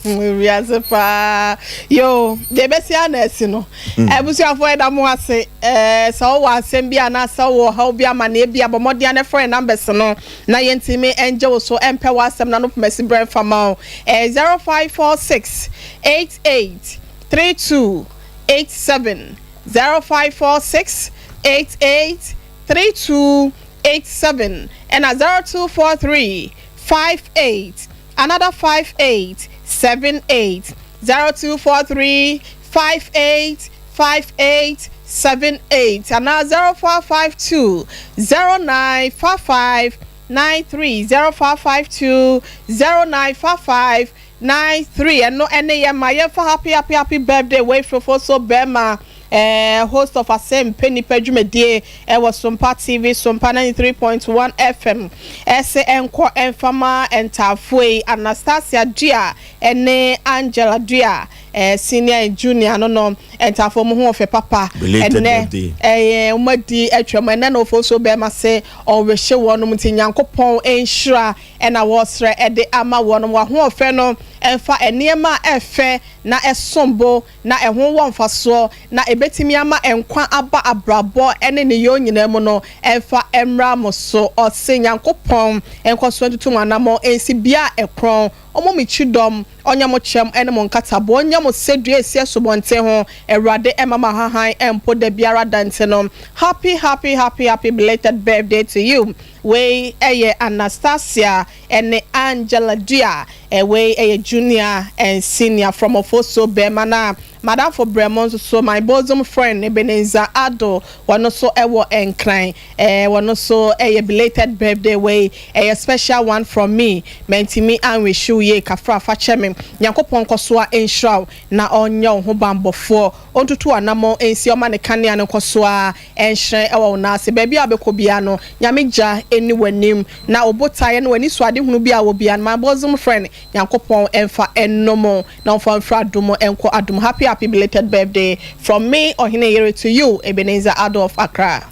[SPEAKER 4] Wiase paa yo deɛ ɛbɛsi a na asi no. Abusuafoɔ yɛda mo ase ɛɛ sɛ wowɔ asɛm bi anaasɛ wowɔ ɔhaw bi amaneɛ bi a bɔ mmɔden a na frɛ numbers no na yɛntumi ngye wo so ɛmpɛ w'asɛm na no pomasi berɛ mfa ma wo ɛyɛ 0546 88 32 87 0546 88 3287 ɛna 0243 58 another 58 78 0243 58 58 78 anaa 0452 0955 93 0452 0955 93 ɛno ɛne yɛ ma yɛmfa happy happy happy birthday wei fofo so bɛrima eh, host of Asɛmpɛ Nipa dwumadie ɛwɔ Sompa TV, Sompa 93.1 FM, ɛse ɛnkɔ ɛmfama ntaafoɔ yi, Anastasia Dua ɛne Angela Dua, eh, senior and junior no no, ntaafoɔ mo ho ɔfɛ papa,
[SPEAKER 2] Belated
[SPEAKER 4] ɛnɛ
[SPEAKER 2] birthday.
[SPEAKER 4] ɛyɛ wɔn adi atwam, ɛnɛ na ofosuo bɛrima se ɔrehye wɔnom nti Nyankopɔn nhyira ɛna wɔresrɛ ɛde ama wɔnom, wahoɔfɛ no ɛmfa nneɛma a ɛfɛ na ɛsom bo na ɛho wɔ mfasoɔ, na ɛbɛtumi ama nkwa aba abrabɔ ne nneyɔɔ nyinaa mu no mfa mmra mo so. Ɔse, Nyankopɔn nkɔsoɔ ntutu mo anamɔn nsi bea a ɛkorɔn, ɔmmɔ mo kyidɔm, ɔnyɛ mo kyɛm ne mo nkataboɔ, ɔnyɛ mo sɛ dua a ɛsi asubɔnten ho, Awurade mma mo ahahan mpo da biara da nti no, Happy happy happy happy belated birthday to you. Wei yɛ Anastasia ne Angela Dua. Wei yɛ junior and senior from Ofosuo Bɛɛma na madamfo brɛmo nso so my bosom friend Ebenezer Addo wɔno nso wɔ Nkran wɔno nso yɛ belated birthday wei ɛyɛ special one from me mantumi anwish wo yie kafra fakyɛ me Nyankopɔn nkɔsoa nhyira wo na ɔnyɛ wo ho banbɔfoɔ ɔntutu w'anamɔn nsi ɔma ne kanea no nkɔso ara nhyerɛn wɔ wo nan ase baabi a wobɛkɔ biara no Nyame gya nni w'anim na wo botaeɛ ne w'anisoadehunu bi a wɔ biara no my bosom friend Nyankopɔn mfa nnom wo na ɔmfa mfiri adom nkɔ adom happy happy belated birthday from me Ɔhene yere to you Ebenezer Addo of Accra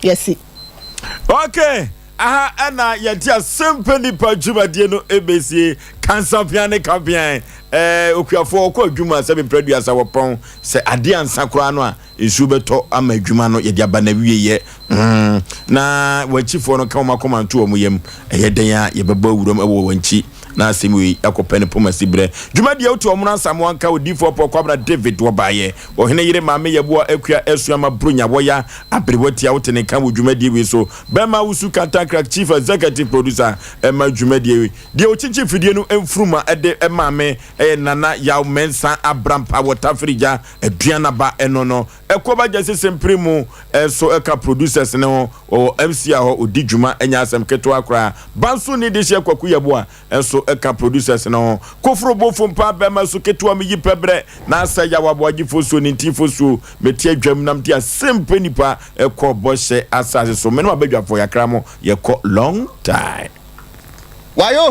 [SPEAKER 4] Yɛsi.
[SPEAKER 2] Ok aha ɛna yɛde asɛmpa nipa dwumadie no ɛbɛsie kansapean ne kapean ɛɛ okuafoɔ ɔkɔ adwuma sɛ mepɛ aduasa wɔpɔn sɛ adeɛ ansa koraa no a Nsuo bɛtɔ ama adwuma no yɛde aba n'awieɛ mm, na wɔakyifoɔ no ka wɔn akoma nto wɔn yam. Ɛyɛ dɛn a yɛbɛbɔ awuram wɔ wɔn akyi na asɛm wei akɔpɛ ne poma si berɛ. Dwumadie wote wɔn Asamoah nka odiyifoɔ Paul Kwabena David wɔbaeɛ ɔhene yere maame Yeboah Akua Asuama Bronya wɔya aberewa tia wote ne nka wɔ dwumadie wei so bɛma Wusu Kantankrak Chief Executive Producer ɛma dwumadie wei deɛ ɔkyinkyin fidie no mfuruma ɛde maame ɛyɛ Nana Yaw Mensah Abrampa wɔ Tafirigya Aduan aba ɛno no ɛkɔ ba gyasi sempere mu ɛso ɛka producers ne ho ɔwɔ MC a hɔ ɔdi dwuma ɛnyɛ asɛm ketewa koraa banso ni dehyeɛ kwaku yɛboa ɛnso ɛka producers ne ho koforo bofo mpa bɛma su ketewa me yi pɛ brɛ na asɛ yaw aboagye fosuo ne ntin fosuo mete adwam nam de asempɛ nipa ɛkɔ bɔhyɛ asase so me ne mabadwafoɔ yakra mo yɛkɔ long time.
[SPEAKER 10] Wayo.